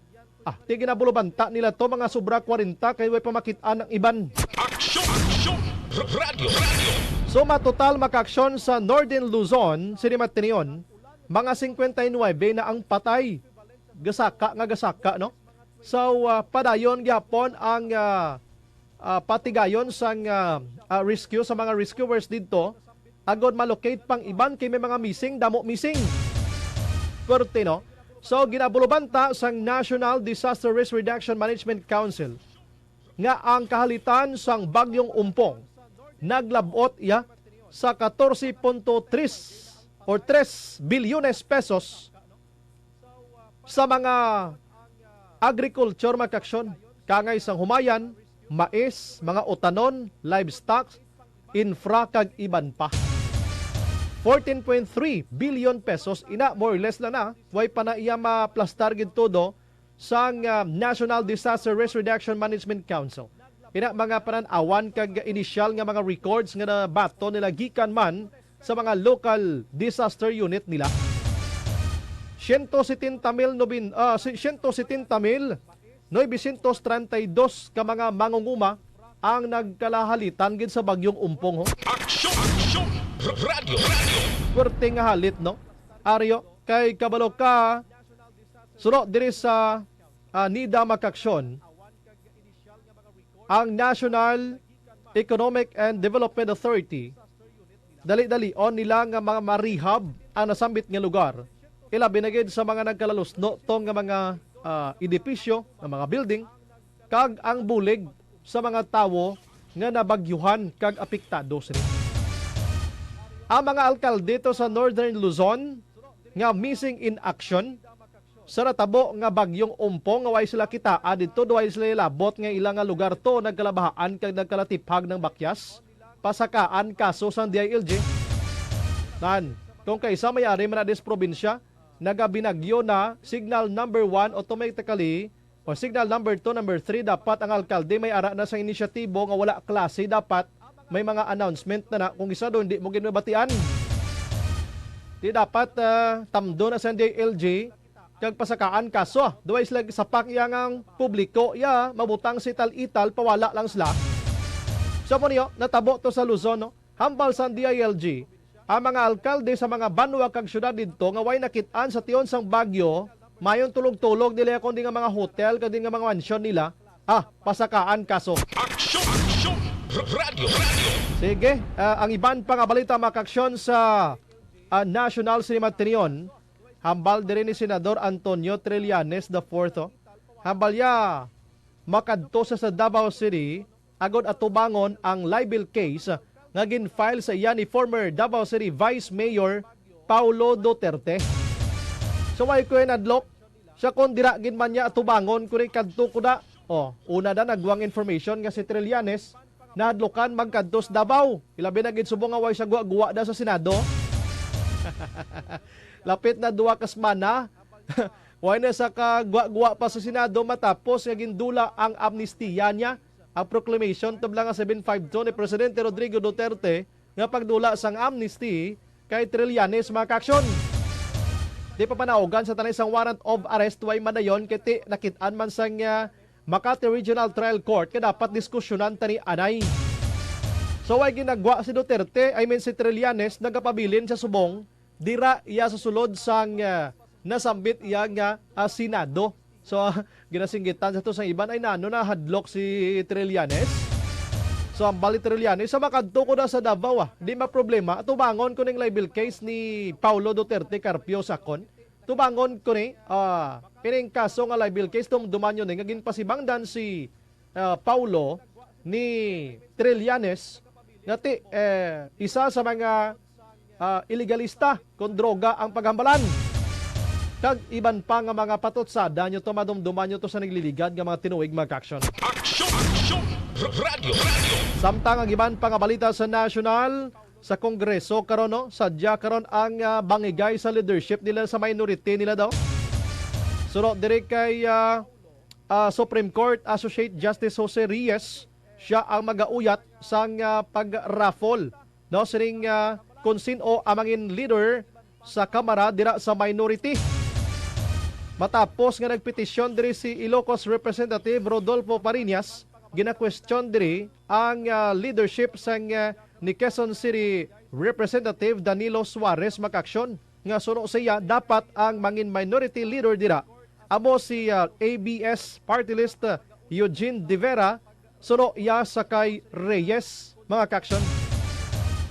ah, ti ginabulubanta nila to, mga sobra kwarenta kay way pamakit-an ang iban. Aksyon! Aksyon! Radyo! Radyo! So, matotal makaaksyon sa Northern Luzon, sini matinion, mga singkwenta y nuwebe na ang patay. Gasaka nga gasaka, no? So, ah, padayon gyapon ang, ah, ah, patigayon sang, ah, ah, rescue sa mga rescuers didto, agod ma-locate pang iban kay may mga missing, damo missing. Pwerte, no? So, ginabulubanta sang National Disaster Risk Reduction Management Council nga ang kahalitan sang Bagyong Umpong naglab-ot iya sa katorse punto tres or tres bilyones pesos sa mga agriculture, makaaksyon, kangay sang humayan, mais, mga utanon, livestock, infra, kag iban pa. Fourteen point three billion pesos, ina, more or less lang na, way pa na iya maplastar gid todo sang, ah, National Disaster Risk Reduction Management Council. Ina, mga panan-awan kag inisyal nga mga records nga nabaton nila gikan man sa mga local disaster unit nila. Siyento setenta mil nobin-, ah, si-, siyento setenta mil novecientos treinta y dos ka mga mangunguma ang nagkalahalitan gid sa Bagyong Umpong, ho. Aksyon! Aksyon! Radyo! Radyo! Pwerte nga halit, no? Aryo, kay kabalo ka, suno diri sa, ah, NIDA, makaaksyon, ang National Economic and Development Authority, dali-dalion nila nga mga marehab ang nasambit nga lugar, ilabi na gid sa mga nagkalalusno to nga mga, ah, edipisyo, nga mga building, kag ang bulig sa mga tawo nga nabagyuhan kag apektado sini. Ang mga alkalde to sa Northern Luzon nga missing in action sa natabo nga bagyong Ompong nga way sila kitaa didto, way sila labot nga ila nga lugar to nagkalabahaan kag nagkalatiphag ng bakyas, pasakaan kaso sang D I L G. Nan, kung kaisa may ari man na dis probinsya, nagabinagyo na signal number one, automatically, o signal number two, number three, dapat ang alkalde may ara na sa inisyatibo nga wala klase, dapat may mga announcement na na. Kung isa doon, di mo ginabatian. Di dapat, ah, tamdo na sa D I L G kag pasakaan kaso. Duway sila sapak iya nga ang publiko iya mabutang sa ital-ital, pawala lang sila. So mo niyo, natabo to sa Luzon, no? Hambal sang D I L G, ang mga alkalde sa mga banwa kag syudad didto nga way nakit-an sa tion sang bagyo, mayon tulog-tulog nila kundi nga mga hotel kag din nga mga mansyon nila, ah, pasakaan kaso. Aksyon! Aksyon! R-, radyo! Radyo! Sige, ah, ang iban pa nga balita, mga kaaksyon, sa, ah, national sini man tinion, hambal diri ni Senador Antonio Trillanes the fourth, oh. Hambal ya, makadto sa, sa Davao City agod atubangon ang libel case nga gin-file sa iya ni former Davao City Vice Mayor Paulo Duterte. So, way ko nadlok siya kon dira gid man niya atubangon, kuri kadto ko da. Oh, una da nagwang information nga si Trillanes nahadlokan magkadto sa Davao. Ilabi na gid subong nga way siya guwa-guwa da sa Senado. Lapit na duha ka semana. Way na sa kagwa-gwa pa sa Senado matapos nga gindula ang amnestiya niya, ang proclamation tublang nga seven five two ni Presidente Rodrigo Duterte nga pagdula sang amnesty kay Trillanes, mga kaaksyon. Di pa panaugan sa tanay sang warrant of arrest, way madayon kay ti nakit-an man sang, ah, Makati Regional Trial Court nga dapat diskusyonan tani anay. So, way ginagwa si Duterte, I mean si Trillanes, nagapabilin sa subong dira iya sa sulod sang, ah, nasambit iya nga, ah, Senado. So, ah, ginasinggitan sa to sang iban, ay nano na hadlok si Trillanes. So, ang bali Trillanes, sa makadto ko na sa Davao, ah, di maproblema. Tubangon ko ning libel case ni Paulo Duterte Carpio sakon. Tubangon ko ni, ah, ining kaso nga libel case, dumduman nyo ni nga ginpasibangdan si ah, Paulo ni Trillanes nga ti, eh, isa sa mga, ah, ilegalista kon droga ang paghambalan. Kag iban pa nga mga patutsada nyo to, madumduman nyo to sa nagliligad nga mga tinuig, mga kaaksyon. Aksyon! Aksyon! R-, radyo! Radyo! Samtang ang iban pa nga balita sa nasyonal, sa Kongreso karon, no? Sadya karon ang, ah, bangigay sa leadership nila sa minority nila daw. Suno diri kay, ah, ah, Supreme Court Associate Justice Jose Reyes, siya ang magauyat sang, ah, pag-raffle, no, sining, ah, kung sin-o ang mangin leader sa Kamara dira sa minority. Matapos nga nagpetisyon diri si Ilocos Representative Rodolfo Fariñas, ginakwestiyon diri ang, ah, leadership sang, ah, ni Quezon City Representative Danilo Suarez, mga kaaksyon, nga suno sa iya dapat ang mangin minority leader dira amo si, ah, A B S Party List, ah, Eugene De Vera, suno iya sa kay Reyes, mga kaaksyon.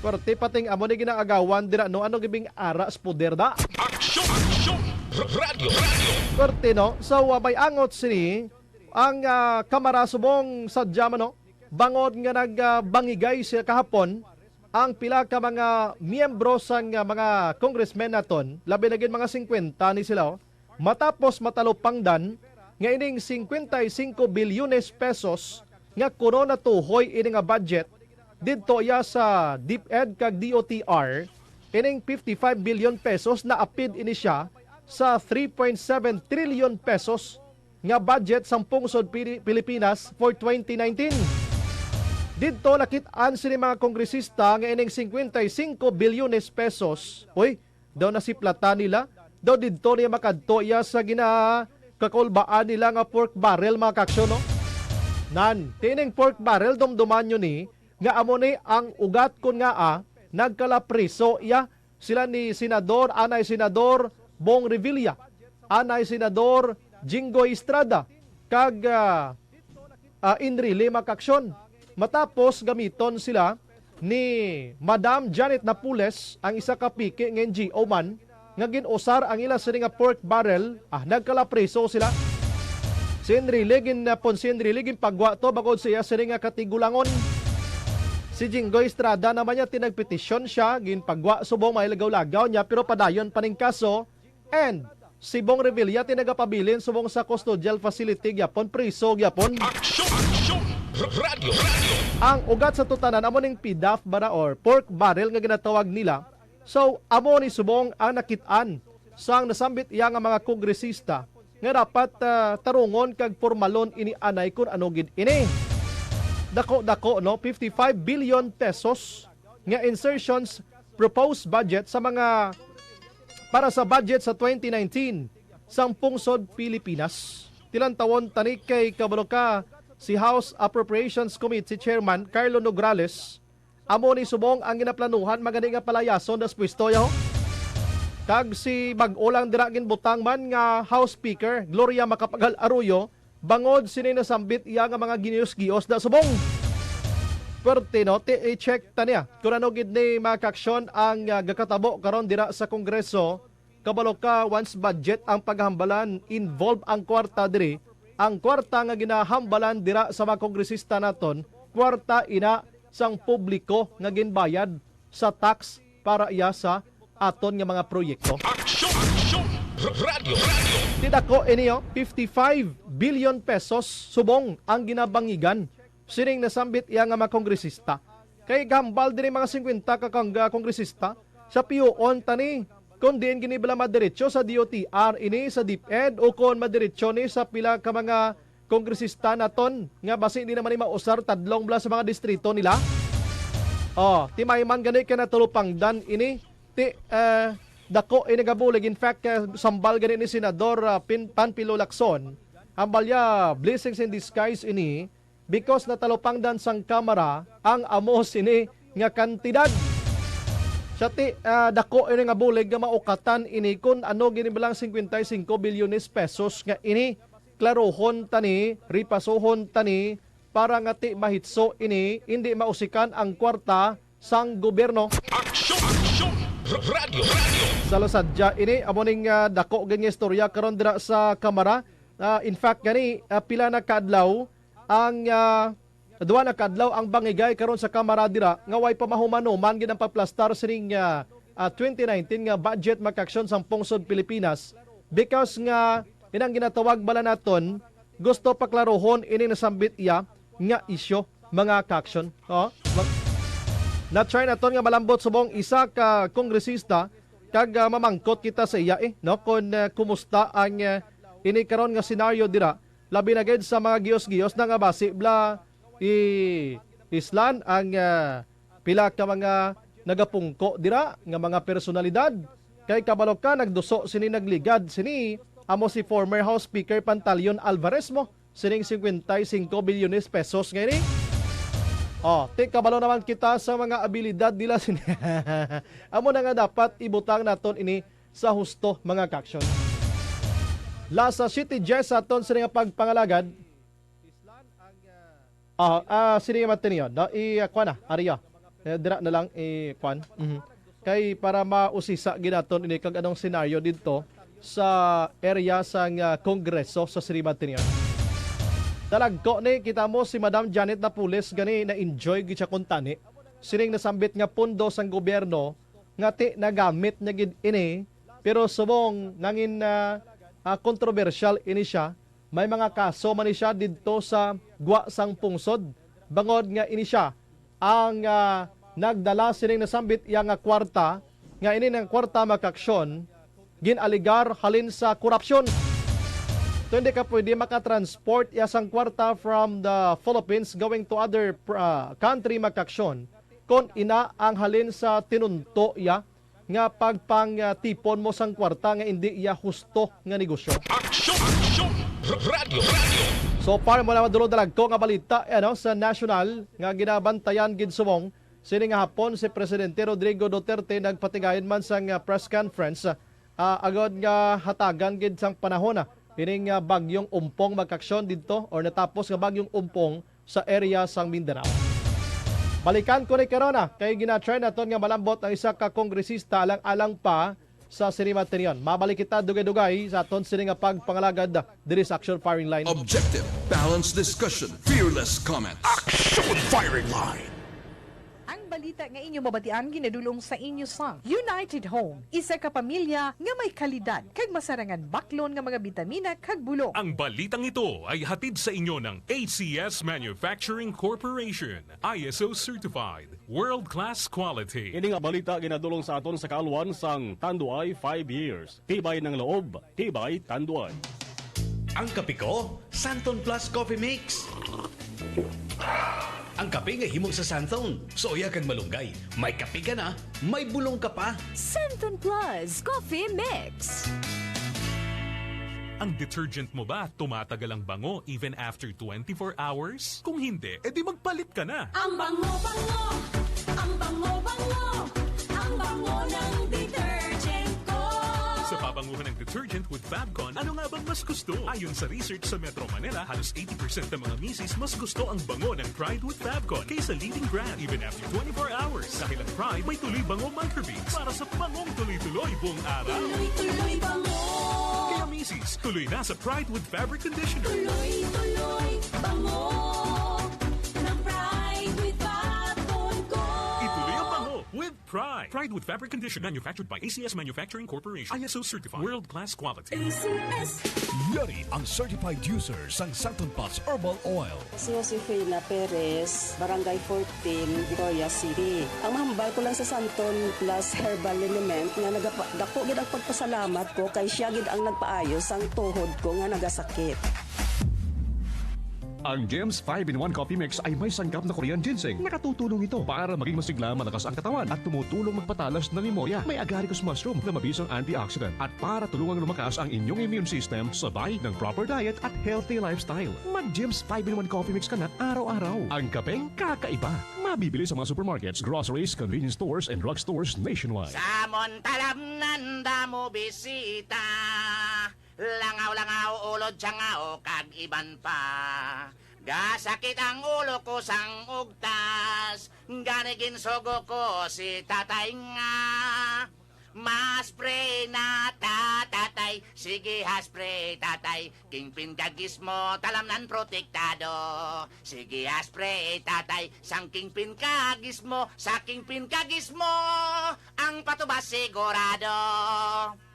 Perti pa ting amo ni ginaagawan dira, no? Ano gibing ara sa poder da? Aksyon! Aksyon! R-, radyo! Radyo! Perti, no? So, ah, may angot sini ang, ah, Kamara subong sadya man, no? Bangod nga nag, ah, bangigay sila kahapon, ang pila ka mga miyembro sang, ah, mga congressmen naton, labi na gid mga singkwenta ni sila, oh, matapos matalupangdan nga ining cincuenta y cinco bilyones pesos nga kuno natuhoy ini nga budget didto iya sa DepEd kag D O T R, ining fifty-five billion pesos naapid ini siya sa three point seven trillion pesos nga budget sang pungsod Pili-, Pilipinas for twenty nineteen. Didto nakit-an sini mga kongresista nga ining cincuenta y cinco bilyones pesos, uy, daw nasiplatan nila, daw didto niya makadto iya sa ginakakulbaan nila nga pork barrel, mga kaaksyon, no? Nan, tining pork barrel, dumduman nyo ni, nga amo ni ang ugat kon ngaa nagkalapriso iya sila ni Senador, anay Senador Bong Revilla, anay Senador Jinggoy Estrada, kag, ah, ah, Enrile, mga kaaksyon. Matapos gamiton sila ni Madam Janet Napoles, ang isa ka piki nga N G O man, nga gin-usar ang ila sini nga pork barrel, ah, nagkalapriso sila. Si Enrile gin-, ah, pon-, si Enrile ginpagwa to bangod sa iya sini nga katigulangon. Si Jinggoy Estrada naman niya tinagpetisyon siya, ginpagwa subong may lagaw-lagaw niya, pero padayon pa ning kaso. And si Bong Revilla tinagapabilin subong sa custodial facility gyapon, priso gyapon. Aksyon! Aksyon! Radyo! Radyo! Ang ugat sa tutanan amo ning PDAF bara or pork barrel nga ginatawag nila. So, amo ni subong ang nakit-an sang nasambit iya nga mga kongresista nga dapat, ah, tarungon kag pormalon ini anay kun ano gid ini. Dako-dako, no, fifty-five billion pesos nga insertions proposed budget sa mga, para sa budget sa twenty nineteen sang pungsod Pilipinas. Tilantawon tani kay kabalo ka si House Appropriations Committee Chairman Carlo Nograles, amo ni subong ang ginaplanuhan magani nga palayason das pwesto, yo. Kag si bag-o lang dira ginbutang man nga House Speaker Gloria Macapagal Arroyo, bangod sini nasambit iya nga mga ginios-gios na subong. Pwerte, no? Ti, i-check ta niya kung ano gid ni mga kaaksyon ang, ah, gakatabo karon dira sa Kongreso. Kabalo ka, once budget ang paghambalan, involve ang kwarta diri. Ang kwarta nga ginahambalan dira sa mga kongresista naton, kwarta ina sang publiko nga ginbayad sa tax para iya sa aton nga mga proyekto. Aksyon! Aksyon! Radyo! Radyo! Ti dako ini, oh, fifty-five billion pesos subong ang ginabangigan sining nasambit iya nga mga kongresista. Kay gahambal diri mga singkwenta ka kang-, ah, kongresista sa piuon tani kung diin gini bala madiretso sa D O T R ini sa DepEd o kon madiretso ni sa pila ka mga kongresista naton nga basi hindi naman ni mausar tadlong bala sa mga distrito nila. Oh, ti may man gani kay natalupangdan ini ti, eh, dako ini nga bulig. In fact, eh, sambal gani ni Senador, ah, Pin-, Panfilo Lacson, hambal niya, blessings in disguise ini because natalupangdan sang Kamara ang amo sini nga kantidad. Sa ti, ah, dako ini nga bulig nga maukatan ini kun ano gini bilang cincuenta y cinco bilyones pesos nga ini. Klarohon tani, ripasuhon tani para nga ti mahitso ini, hindi mausikan ang kwarta sang gobyerno. Aksyon! Aksyon! Radyo! Radyo! Sa lasadya ini, amo ning, ah, dako gid nga istorya karon dira sa Kamara. Ah, in fact gani, ah, pila na ka adlaw ang, ah, duha na ka adlaw ang bangigay karon sa Kamara dira nga way pa mahuman-human gid ang pagplastar sining, ah, ah, twenty nineteen nga budget, mga kaaksyon, sang pungsod Pilipinas, because nga inang ginatawag bala naton gusto paklarohon ini nasambit iya nga isyu, mga kaaksyon. Oh, mag-, na-try naton nga malambot subong isa ka kongresista kag, ah, mamangkot kita sa iya, eh, no, kon, ah, kumusta ang, ah, ini karon nga senaryo dira, labi na gid sa mga gios-gios na nga basi bala i-, islan ang, ah, pila ka mga nagapungko dira nga mga personalidad. Kay kabalo ka, nagduso sini, nagligad sini, amo si former House Speaker Pantaleon Alvarez mo sining cincuenta y cinco bilyones pesos nga ini. Oh, ti kabalo naman kita sa mga abilidad nila sini. Amo na nga dapat ibutang naton ini sa husto, mga kaaksyon. Last sa City Jess aton sini nga pagpangalagad. Ah, ah, sini nga matiniyon, no? I, ah, kuha na, Aria. Eh, dira na lang, i, kuan. Mhm. Kay para mausisa ginaton ini kag anong senaryo didto sa area sang, ah, Kongreso sa Sri Matinion. Dalagko ni, kita mo si Madam Janet Napoles gani na-enjoy gid siya kuntani. Sining nasambit nga pondo sang gobyerno nga ti nagamit na gid ini, pero subong nangin, ah, ah, kontrobersyal ini siya. May mga kaso man ni siya didto sa gwa sang pungsod, bangod nga ini siya ang, ah, nagdala sining nasambit iya nga kwarta, nga ini nga kwarta, mga kaaksyon, gin-aligar halin sa korupsyon. So, hindi ka pwede makatransport iya sang kwarta from the Philippines going to other pr-, ah, country, mga kaaksyon, kon ina ang halin sa tinunto iya nga pagpangtipon mo sang kwarta nga indi iya husto nga negosyo. Aksyon! Aksyon! Radyo! Radyo! So far, mula madulog na lang ko nga balita, eh, ano, sa national nga ginabantayan gid subong sini nga hapon si Presidente Rodrigo Duterte nagpatigayon man sang, ah, press conference, ah, agod nga hatagan gid sang panahon, ah, ining, ah, bagyong Umpong magkaaksyon didto or natapos nga bagyong Umpong sa area sang Mindanao. Balikan ko ni karona kay gina-try naton nga malambot ang isa ka kongresista alang-alang pa sa sini matinion. Mabalik kita dugay-dugay sa aton sini nga pagpangalagad diri sa Action Firing Line. Objective, balanced discussion, fearless comments. Action Firing Line. Ang balita nga inyo mabatian ginadul-ong sa inyo sang United Home, isa ka pamilya nga may kalidad kag masarangan baklon nga mga bitamina kag bulong. Ang balitang ito ay hatid sa inyo ng A C S Manufacturing Corporation, I S O certified, world-class quality. Ini nga balita ginadul-ong sa aton sa kaalwan sang Tanduay five years. Tibay ng loob, tibay Tanduay. Ang kape ko, Santon Plus Coffee Mix. Ang kape nga himo sa Santon. Suya kag malunggay. May kape ka na, may bulong ka pa. Santon Plus Coffee Mix. Ang detergent mo ba tumatagal ang bango even after twenty-four hours? Kung hindi, edi magpalit ka na. Ang bango-bango, ang bango-bango, ang bango ng detergent ko. Sa pabanguhan ng detergent with Fabcon, ano nga bang mas gusto? Ayon sa research sa Metro Manila, halos eighty percent ng mga misis mas gusto ang bango ng Pride with Fabcon kaysa leading brand, even after twenty-four hours. Dahil ang Pride may tuloy bango microbeads para sa bangong tuloy-tuloy buong araw. Tuloy-tuloy bango. Kaya misis, tuloy na sa Pride with Fabric Conditioner. Tuloy-tuloy bango ng Pride with Fabcon ko. Ituloy ang bango with Pride. Pride with Fabric Conditioner, manufactured by A C S Manufacturing Corporation. I S O certified. World-class quality. A C S. Yari ang certified user sang Santon Plus Herbal Oil. Si Josefina Perez, Barangay fourteen, Victoria City. Ang mahambal ko lang sa Santon Plus Herbal Liniment nga nagapa-, dako gid ang pagpasalamat ko kay siya gid ang nagpaayo sang tuhod ko nga nagasakit. Ang Gems five-in-one Coffee Mix ay may sangkap na Korean ginseng. Nakatutulong ito para maging masigla, malakas ang katawan at tumutulong magpatalas ng memoria. May agaricus mushroom na mabisang antioxidant at para tulungang lumakas ang inyong immune system sabay ng proper diet at healthy lifestyle. Mag-Gems five-in-one Coffee Mix ka na araw-araw. Ang kapeng kakaiba. Mabibili sa mga supermarkets, groceries, convenience stores, and drugstores nationwide. Sa amon talamnan damo bisita. Langaw-langaw, ulod, tiyangaw, kag iban pa. Gasakit ang ulo ko sang ugtas, gani ginsugo ko si tatay nga ma-spray na ta, tatay. Sige, ha-spray, tatay. Kingpin kag gizmo, talamnan protektado. Sige, ha-spray, tatay. Sang kingpin kag gizmo, sa kingpin kag gizmo, ang patubas sigurado.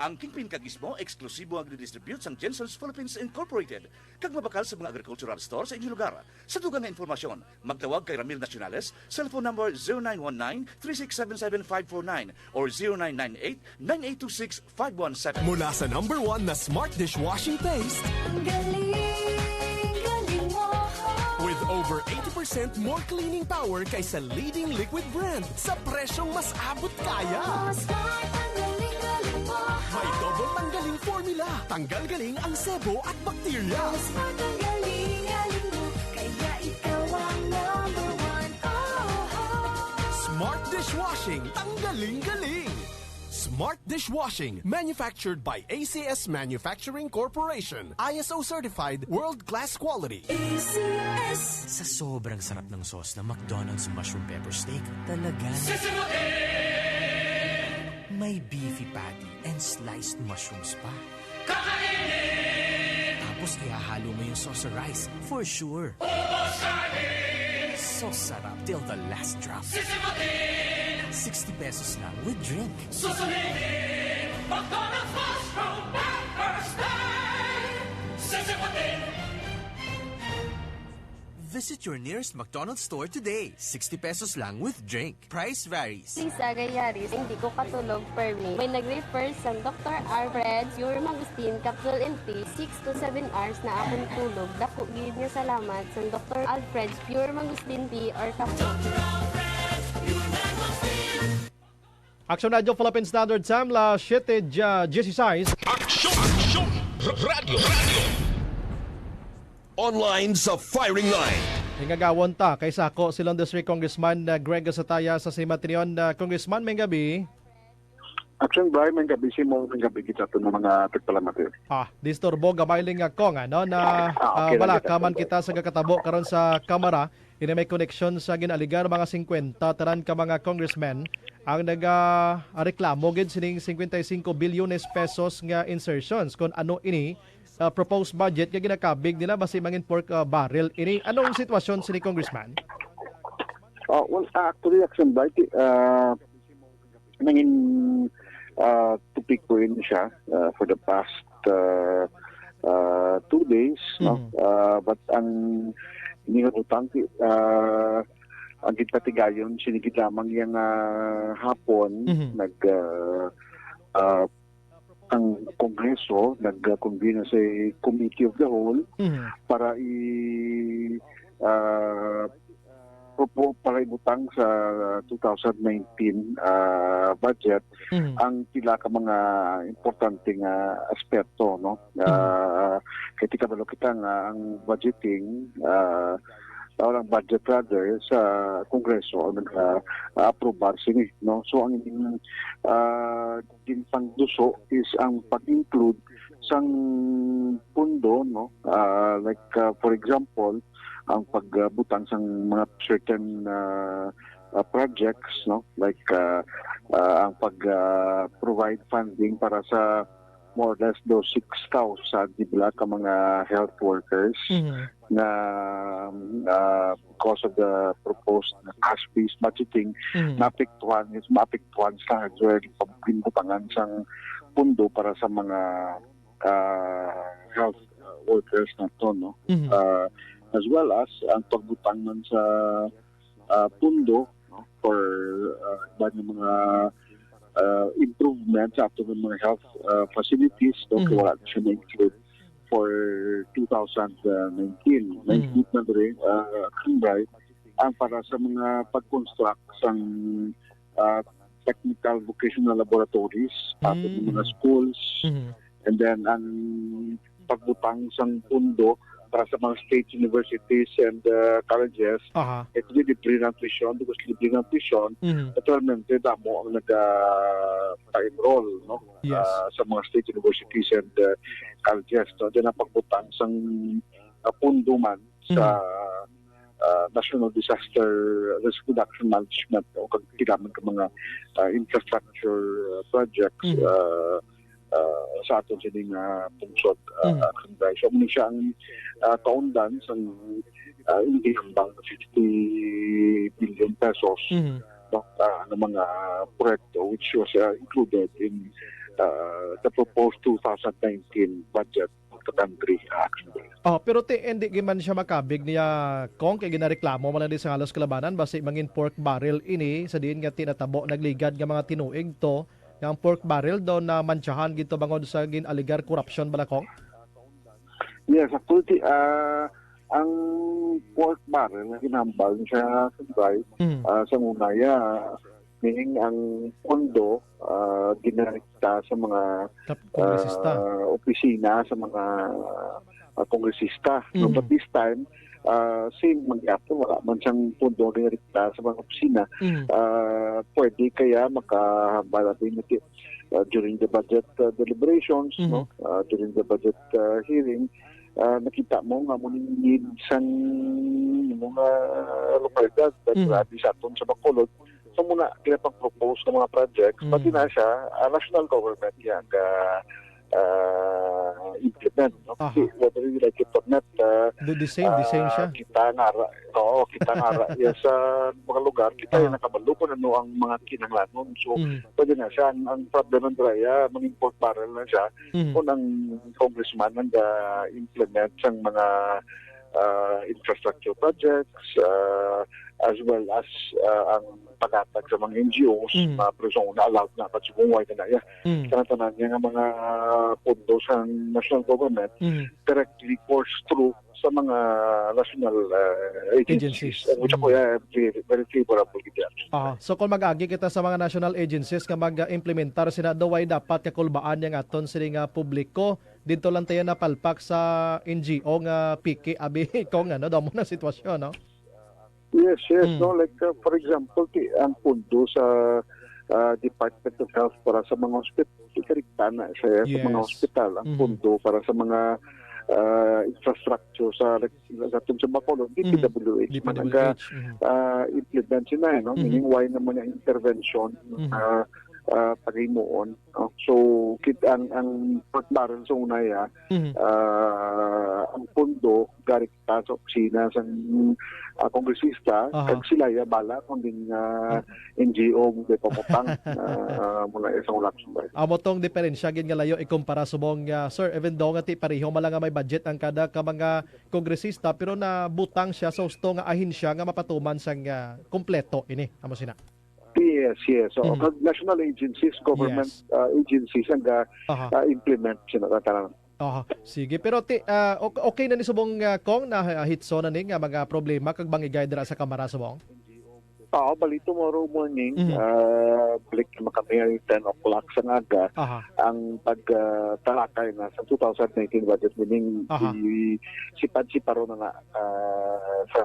Ang Kingpin kag Gizmo, eksklusibo nga ginidistribute sang Jensen's Philippines Incorporated, kag mabakal sa mga agricultural store sa inyong lugar. Sa dugang nga impormasyon, magtawag kay Ramil Nacionales, cellphone number zero nine one nine, three six seven seven five four nine or zero nine nine eight, nine eight two six, five one seven. Mula sa number one na smart dishwashing paste, ang galing, galing mo. With over eighty percent more cleaning power kaysa leading liquid brand sa presyong mas abot kaya. Oh, smart, ang galing, galing mo. May double tanggaling formula. Tanggal galing ang sebo at bakterya. Oh, smart, ang galing, galing mo. Kaya ikaw ang number one. Oh, oh. Smart dishwashing, tanggaling galing. Smart dishwashing, manufactured by A C S Manufacturing Corporation. I S O certified, world-class quality. A C S. Sa sobrang sarap ng sauce ng McDonald's mushroom pepper steak, talaga may beefy patty and sliced mushrooms pa. Kakainin! Tapos ihahalo mo yung sauce sa rice, for sure. Ubos kain! So sarap till the last drop. Sisimutin! Sixty pesos lang with drink. Susulitin! McDonald's Mushroom Pepper Steak! Sisimutin! Visit your nearest McDonald's store today. Sixty pesos lang with drink. Price varies. Lisa Gayaris, hindi ko katulog permi. May nag-refer sa Doktor Alfred Pure Mangosteen Capsule and Tea, six to seven hours na akong tulog. Dako gid nga salamat sa Doktor Alfred's Pure Mangosteen Tea or Capsule. Action Radio Philippine Standard Time, las siete dieciséis. Action! Action! Radyo! Radyo! Online sa Firing Line. Hingagawon ta kay Saco, Silon District Congressman, uh, Greg Sataya sa Simatinion. Uh, Congressman, may gabi. Action Bri, may gabi si mo, may gabi kita to ng mga tagpalamati. Ah, disturbo gamay lang nga, Cong, ano, na, Ah, ah, okay lang wala kita, ka man Cong. Kita sa kakatabo karon sa Kamara, ini may koneksyon sa ginaligar mga singkwenta tanan ka mga congressmen ang naga, ah, reklamo gid sining cincuenta y cinco bilyones pesos nga insertions. Kung ano ini, ah, proposed budget nga ginakabig nila basi mangin pork, ah, barrel ini. Anong sitwasyon sini, Congressman? Ah, well, ah, actually, Action Bri, ah, nangin, ah, topic ko ini siya, ah, for the past, ah, ah, two days, no? Mhm. Ah, but ang inihutang, ah, ang ginpatigayon, sinigid lamang yang, ah, hapon, Mhm. nag, ah, ah, ang Kongreso nag-convene sa Committee of the Whole Mhm. para i, ah, propo-, para ibutang sa two thousand nineteen, ah, budget Mhm. ang pila ka mga importante nga aspeto, no? Mhm. Ah, kay ti kabalo kita nga ang budgeting, ah, o ang budget rather sa Kongreso ang nag-aprobar sini, no? So ang, ah, ginpangduso is ang pag-include sang pundo, no? Ah, like, ah, for example, ang pagbutang sang mga certain, ah, ah, projects, no? Like, ah, ah, ang pag, ah, provide funding para sa more or less those six thousand, di ba, ka mga health workers Mhm. na, ah, because of the proposed cash-based budgeting, Mhm. maapektuhan, is maapektuhan sila as well pag ginbutangan sang pundo para sa mga, ah, health, ah, workers nato, no? Mhm. Ah, as well as ang pagbutang man sa, ah, pundo, no, for, ah, iban nga mga, ah, improvement sa ato nga mga health, ah, facilities, no, kay Mhm. wala na siya na-include for two thousand nineteen. Mhm. Na-include na diri, ah, Kambray, ang para sa mga pag-construct sang, ah, technical vocational laboratories, ato nga mga Mm. schools, Mhm. and then ang pagbutang sang pundo para sa mga state universities and, uh, colleges, Aha. It will be libre ang tuition because libre ang tuition. Mhm. Naturalmente, damo ang nagpa-enroll, no? Yes. Ah, sa mga state universities and, uh, colleges, no? Then ang pagbutang sang, uh, pundo man sa, Mhm. uh, National Disaster Risk Reduction Management o kag kailangan ka mga, uh, infrastructure, uh, projects, Mhm. uh, ah, sa aton sini nga pungsod, ah, Mhm. Kambray. So, muna siya ang, ah, kaundan sang, ah, hindi hambang fifty billion pesos, Mhm. no, ah, ng mga proyekto which was, ah, included in, ah, the proposed two thousand nineteen budget of the country, ah, Kambray. Oh, pero ti, hindi gyud man siya makabig niya, Cong, kay ginareklamo man lang di sa halos kalabanan, basi mangin pork barrel ini, sa diin nga tinatabo nagligad nga mga tinuig to, nga ang pork barrel daw na mantsahan gid to bangod sa gin-alegar corruption bala, Cong? Yes, actually, ah, ang pork barrel nga ginhambal siya sa Kambray, Mm. ah, sa una, ya, meaning ang pondo, ah, ginarekta sa mga, Kap-, kongresista. ah, opisina, sa mga, ah, kongresista. No, Mm. but this time, ah, same man gyapon, wala man siyang pondo nga ginarekta sa mga opisina. Mm. Ah, pwede kaya makahambal natin, ah, during the budget, ah, deliberations, Mhm. no? Ah, during the budget, ah, hearing, ah, nakita mo nga mo need sang mga lokalidad, but Mhm. grabe sa aton sa Bacolod. So muna, kaya pag-propose ng mga projects, Mhm. pati na siya, ah, national government yan, ah, ah, implement, no? Aha. Kasi whether you like it or not, ah, The, the same, the same ah, siya. Kita nga ra, oo, kita nga ra, yes, sa mga lugar, kita Aha. yung nakabalo kung ano ang mga kinahanglanon. So, Mhm. pwede na siya. Ang, ang problema nila, yeah, mag-import barrel na siya. Mhm. Kung ang congressman nag-implement sa mga, ah, infrastructure projects, ah, as well as, ah, ang paghatag sa mga N G Os, Mhm. mga persona allowed na, but subong wala na, yeah. Mhm. Tanan-tanan niya nga mga pondo sa national government, Mhm. directly course through sa mga national, ah, agencies. Agencies. Ang usa ko, Mm. yeah, very, very favorable gid yan. Ah, so kung mag-agi kita sa mga national agencies nga mag-implementar sina, daw way dapat kakulbaan yang aton sini nga publiko, dito lang tayo napalpak sa N G O nga piki, abi, Cong, ano, daw mo na sitwasyon, no? Yes, yes, Mm. no, like, uh, for example, ti-, ang pondo sa ah, Department of Health para sa mga hospital. Direkta na sa, sa mga Yes. hospital ang Mhm. pondo para sa mga, ah, infrastructure sa, sa atong sa Bacolod, Mhm. D P W H man ang D P W H. Mhm. ah, implement sina, eh, no? Mhm. Meaning, why naman ang intervention Mhm. ah, ah, paghimuon, no? So, kit ang, ang pork barrel sa una, ya, Mhm. ah, ang pondo garik ta sa opisina sang, ah, kongresista, Aha. kag sila ya bala kung din, ah, Ah. N G O mo may pamutang, ah, mula sa Ulac, Sambay. Amo tong diferensya gid nga layo ikumpara subong, ah, sir, even though nga ti pareho man lang nga may budget ang kada ka mga kongresista, pero nabutang siya sa husto nga ahensya nga mapatuman sang, ah, kompleto ini. Amo sina. Yes, yes. So, Mhm. kag national agencies, government, Yes. ah, agencies ang ga, Aha. ah, implement sina tanan. Aha. Sige, pero ti, ah, ok-, okay na ni subong, ah, Kong, na, ah, hitso na ni nga mga problema kag bangigay dira sa Kamara subong? Oo, bali tomorrow morning, Mhm. ah, balik naman kami ay ten o'clock sa aga. Aha. Ang pag, ah, talakay na sa two thousand nineteen budget, meaning Aha. i-, sipad-siparo na na, ah, sa,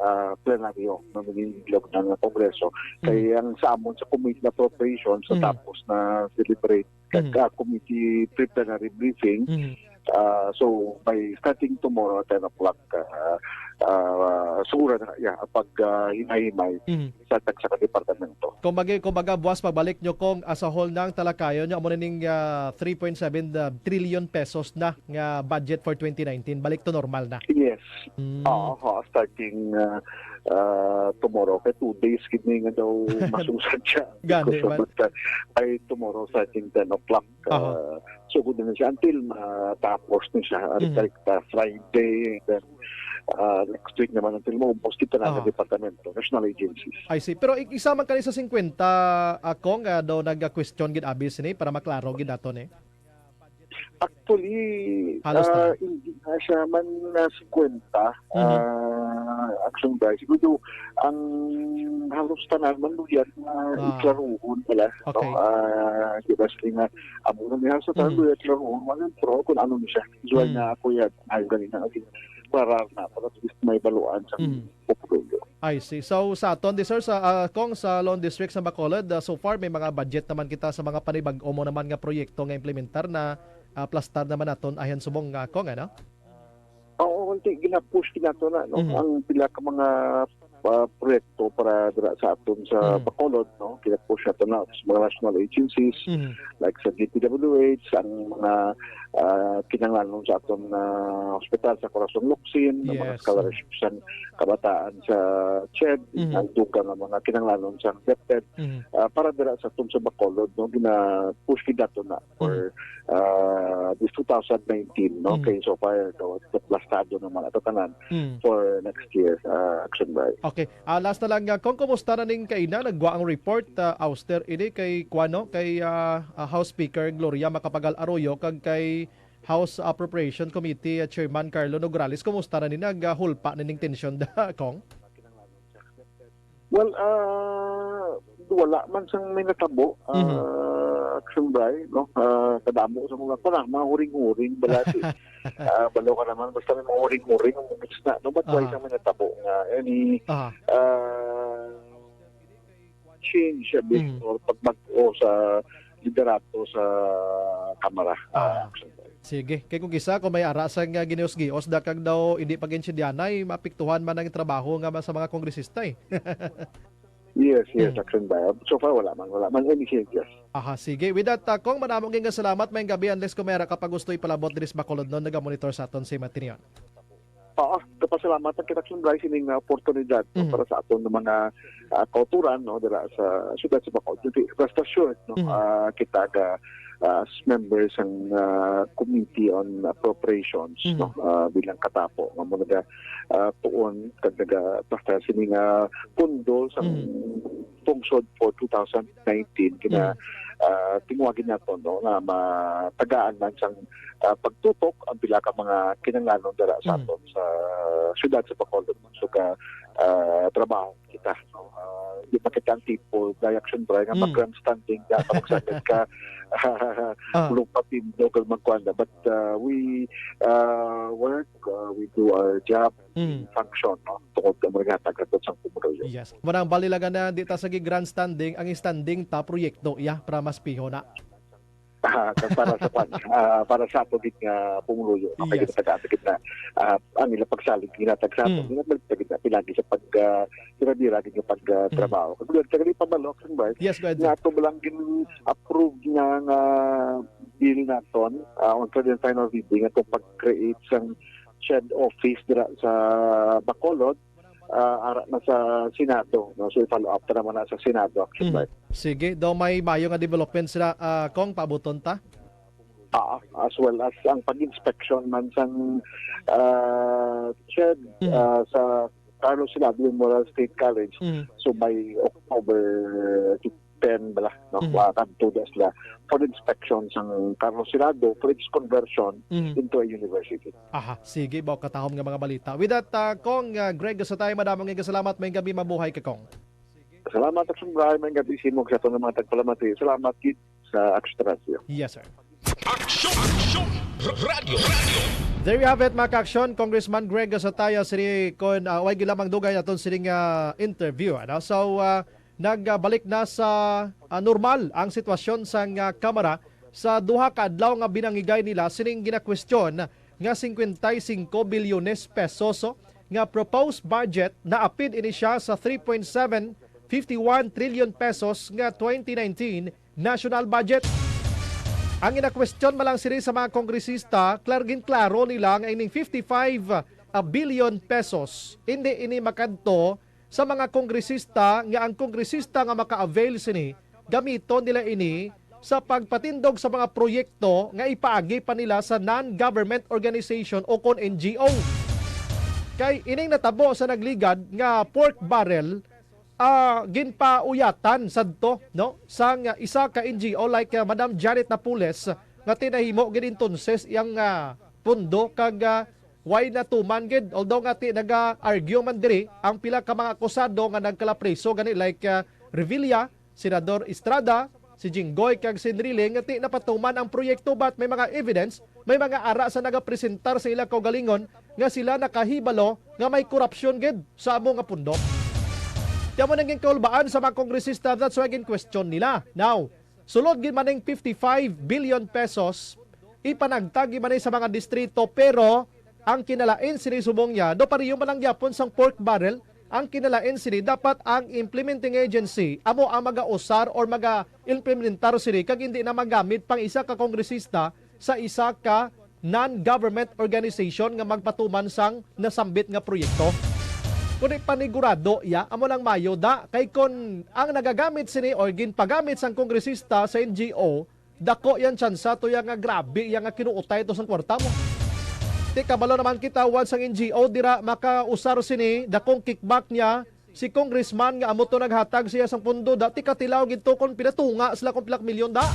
ah, plenaryo, no, meaning bilog na nga Kongreso. Mhm. Kay ang sa amon sa committee na appropriations, sa Mhm. tapos na deliberate, kag, Mhm. ah, committee pre-plenary briefing, Mhm. Ah, so, by starting tomorrow at ten o'clock, ah, ah, siguro na, yeah, pag, ah, himay-himay Mhm. sa tagsa ka departamento. Kumbaga, kumbaga, buwas pagbalik nyo kung, ah, sa hall ng talakayon nyo, amo na ning, ah, three point seven, ah, trillion pesos na nga budget for twenty nineteen. Balik to normal na. Yes. Mm. Oo, oo, starting, ah, ah, tomorrow. Kay two days gid ni nga daw masusad siya. Gani Because of man. that, uh, by tomorrow, starting ten o'clock, Aha. ah, sugod na siya until matapos na siya. Ari Mhm. tarik ta Friday, then, ah, next week naman until maubos kita na Aha. ang departamento, national agencies. I see. Pero i-, isa man kani sa singkwenta, ah, Kong, ah, daw nag-question gid abi sini para maklaro gid nato ni? Actually, Halos ah, tanan. hindi na siya man na singkwenta, Mhm. ah, action ba? Siguro ang halos tanan man luyag na Ah. iklaruhon pala, no? Okay. Ah, di ba, sige nga, amo na niya sa tanan, Mhm. luyag klaruhon, wala, pero kung ano ni siya. Usual Mhm. na ako yan, ay, ganina, okay. Para na, para at least may baluan sa Mhm. populo. I see. So, sa aton, di, sir, sa, ah, Kong, sa Lawn District sa Bacolod, ah, so far, may mga budget naman kita sa mga panibag-o mo naman nga proyekto nga implementar na, ah, plastar naman naton ayan subong, ah, Kong, ano? Oo, unti gina-push gid nato na, no? Mhm. Ang pila ka mga, ah, proyekto para dira sa aton sa Mhm. Bacolod, no? Gina-push nato na sa mga national agencies, Mhm. like sa D P W H, ang mga, ah, kinahanglanon sa aton, ah, hospital sa Corazon Locsin, ang mga Yes. scholarship sang kabataan sa ched, Mhm. ang dugang nga mga kinahanglanon sa DepEd, Mhm. ah, para dira sa aton sa Bacolod, no, gina-push gid nato na for, Mhm. ah, this two thousand nineteen, no, Mhm. kay so far, no, plastado naman ato tanan Mhm. for next year, ah, action by. Okay. Ah, last na lang, ah, kung kumusta na ning kaina, naggwa ang report, ah, Auster, ini kay, kuwan, no, kay, ah, ah, House Speaker Gloria Macapagal Arroyo kag kay House Appropriation Committee, ah, Chairman Carlo Nograles, kumusta na ni, naghulpa na ning tensyon da, Kong? Well, ah, wala man sang may natabo, Mhm. ah, Action Bray, no? Ah, kadamo sa mga, kuna, mga huring-huring, balati. Ah, balo ka naman, basta may mga huring-huring, ang mix na, no? But why Aha. sa may natabo nga, any, Aha. ah, change a bit Mhm. or pagbag-o sa liderato sa Kamara. Ah. Ah, Action Bray. Sige. Kay kung kisa, kung may ara sang, ah, ginios-gios, da kag daw hindi pag-intindihanay, maapektuhan man ang trabaho nga ma-, sa mga kongresista, eh. Yes, yes, Mm. Action Bray. So far, wala man, wala man any changes. Aha, sige. With that, ah, Kong, madamo nga salamat. Maayong gabi, unless kung may ara ka pa gusto ipalabot diri sa Bacolod, no, nagamonitor sa aton si Matinion. Oo, kapasalamat ang kita, Action Bray, sining, ah, oportunidad, no, Mhm. para sa aton nga mga, ah, kauturan, no, dira sa siyudad sa Bacolod. Rest assured, no, Mhm. ah, kita ga, ah, as members sang, ah, Committee on Appropriations, Mhm. no, ah, bilang katapo nga mo naga, ah, tuon kag naga-plastar sini nga pondo sang Mhm. pungsod for two thousand nineteen, gina, Mhm. ah, tinguha gid nato, no, nga matagaan man sang, ah, pagtutok ang pila ka mga kinahanglanon dira sa Mhm. aton sa siyudad sa Bacolod. So, ka, ah, trabaho kita, no? Ah, di pa kita ang tipo, Bray, Action Bray, nga Mm. mag-grandstanding ka, magsagad ka, Ah. Lupa, tindog, kag magkuan na. But, uh, we, uh, work, uh, we do our job, Mm. function, no? Tungod sa mga hatag nato sa pumuluyo. Yes. Muna ang bali lang na di ta sa grandstanding, ang standing ta proyekto, iya, para mas piho na. Ah, kag para sa kwan, ah, para sa ato gid nga pumuluyo, no? Kay Yes. kita gid na, ah, ang ila pagsalig, ginatag sa ato, Mm. ginatag sa gid na, pilagi sa pag, ah, sira-dira gid nga pag, ah, Mm. trabaho. Kag, kag, pabalo, kag, Yes, go ahead, sir. Nga ato lang gin-approve na nga bill naton, ah, on third and final reading, atong pag-create sang CHED office dira sa Bacolod, ah, ara na sa Senado, no? So, i-follow up ta naman na sa Senado, Action Mhm. Bike. Sige, daw may mayo nga development sila, ah, Kong, paabuton ta? Ah, as well as ang pag-inspection man sang, ah, CHED, Mhm. ah, sa Carlos Senado Memorial State College. Mhm. So, by October ten bala, no? Mhm. Ah, kadto na sila for inspection sang Carlos Senado for its conversion Mhm. into a university. Aha, sige, baw katahom nga mga balita. With that, ah, Kong, ah, Greg Gasatay, madamo nga salamat. May gabi, mabuhay ka, Kong. Salamat, Action Bry. May gabi sa imo, sa aton nga mga tagpalamati. Salamat gid sa Action Radyo. Yes, sir. Action, Action, Radyo, Radyo. There you have it, mga ka-action. Congressman Greg Gasataya, sini kon, ah, way gid lamang dugay aton sining, ah, interview, ano? So, ah, nagbalik na sa, ah, normal ang sitwasyon sa, ah, Kamara sa duha ka adlaw nga binangigay nila sining ginakwestiyon nga cincuenta y cinco bilyones pesos, oh, nga proposed budget. Naapid ini siya sa three point seven fifty-one trillion pesos nga twenty nineteen national budget. Ang ginakwestiyon man lang sini sa mga kongresista, klar-, ginklaro nila nga ining fifty-five billion pesos, hindi ini makadto sa mga kongresista, nga ang kongresista nga maka-avail sini, gamiton nila ini sa pagpatindog sa mga proyekto nga ipaagi pa nila sa non-government organization o kon N G O. Kay ining natabo sa nagligad nga pork barrel, ah, ginpauyatan sadto, no, sang isa ka N G O like, ah, Madam Janet Napoles, nga tinahimo gid entonces iyang, ah, pundo kag, ah, way natuman gid. Although nga ti naga-argue man diri ang pila ka mga akusado nga nagkalapriso gani like, ah, Revilla, Senador Estrada, si Jinggoy kag si Enrile nga ti napatuman ang proyekto, but may mga evidence, may mga ara sa nagapresentar sa ila kaugalingon nga sila nakahibalo nga may korupsyon gid sa amo nga pundo. Ti amo nang ginkaulbaan sa mga kongresista, that's why gin-question nila. Now, sulod gid man ning fifty-five billion pesos, ipanagtag gid man ni sa mga distrito, pero ang kinalain sini subong niya, do pareho man lang gyapon sang pork barrel, ang kinalain sini dapat ang implementing agency amo ang magausar or maga-implementar sini kag hindi na magamit pang isa ka kongresista sa isa ka non-government organization nga magpatuman sang nasambit nga proyekto. Kundi panigurado iya, amo lang mayo da, kay kon ang nagagamit sini or ginpagamit sang kongresista sa N G O, dako yang tsansa to iya nga grabe iya nga kinuutay to sang kwarta mo. Ti kabalo naman kita, once ang N G O dira makausar sini, dakong kickback niya, si congressman nga amo to naghatag siya sang pundo, dati katilaw gid to kon pinatunga sila kon pila ka milyon da.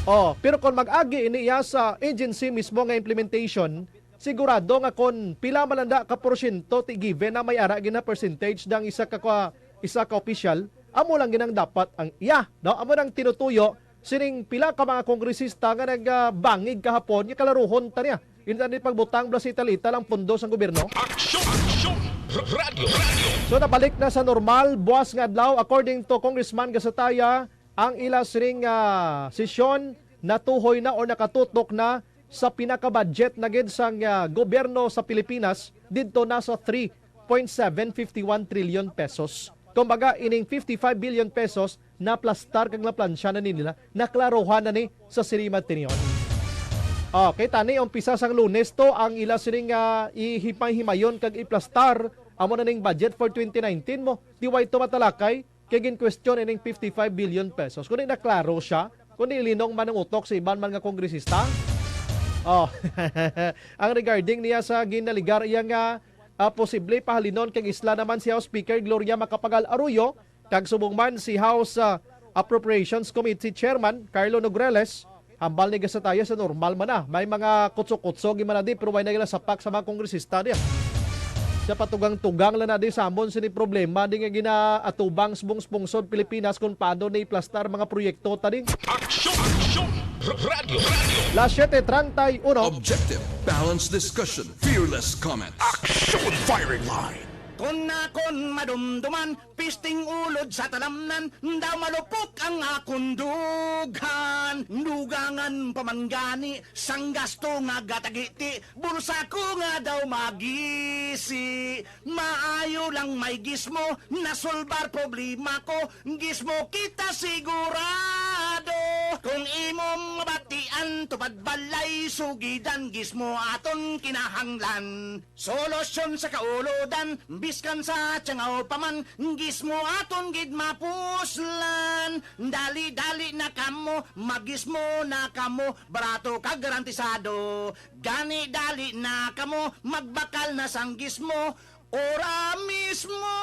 Oh, pero kon mag-agi ini iya sa agency mismo nga implementation, sigurado nga kon pila man lang da ka porsyento ti given na may ara gid na percentage dang isa ka, ka isa ka opisyal, amo lang gid ang dapat ang iya, no? Amo nang tinutuyo sining pila ka mga kongresista nga nagbangig kahapon nga kalaruhon ta niya. Hindi ta ni pagbutang bala sa italita lang pundo sang gobyerno. Aksyon! Aksyon! Radyo! Radyo! So, nabalik na sa normal, buwas nga adlaw, according to Congressman Gasataya, ang ila sining, ah, sesyon natuhoy na o nakatutok na sa pinaka-budget na gid sang, ah, gobyerno sa Pilipinas, didto na sa three point seven fifty one trillion pesos. Kumbaga, ining fifty five billion pesos, naplastar kag naplansya na ni nila, naklaruhan na ni sa sini matinyon. Okay, tani, umpisa sang Lunes to ang ila sining, ah, ihimay-himayon kag iplastar. Amo na ning budget for twenty nineteen mo. Di way to matalakay kay gin-question ining fifty five billion pesos. Kundi naklaro siya, kundi linong man ang utok sa iban man nga kongresista. Oh, ang regarding niya sa ginaligar iya nga, ah, posible pahalinon kag isla naman si House Speaker Gloria Macapagal Arroyo, kag subong man si House, ah, Appropriations Committee Chairman Carlo Nograles, hambal ni Gasataya sa normal man na. May mga kutso-kutso gid man na di, pero way na gila sapak sa mga kongresista niya. Sa patugang-tugang lang na di samon sini problema di nga ginaatubang subong-subong sa Pilipinas kung paano na iplastar mga proyekto ta di. Aksyon! Aksyon! Radyo! Las siete treinta y uno. Objective, balanced discussion, fearless comments. Aksyon! Firing line! Kon nakon madumduman, pisting ulod sa talamnan, daw malupok ang akon dughan. Dugangan pa man gani sang gasto nga gatagiti, bulsa ko nga daw magisi. Maayo lang may gismo, nasulbar problema ko, gismo kita sigurado. Kung imo mabatian, tupad balay, sugidan, gismo aton kinahanglan. Solusyon sa kaulodan, biskan sa tiyangaw pa man, gismo aton gid mapuslan. Dali-dali na kamo, magismo na kamo, barato kag garantisado. Gani dali na kamo, magbakal na sang gismo, ora mismo.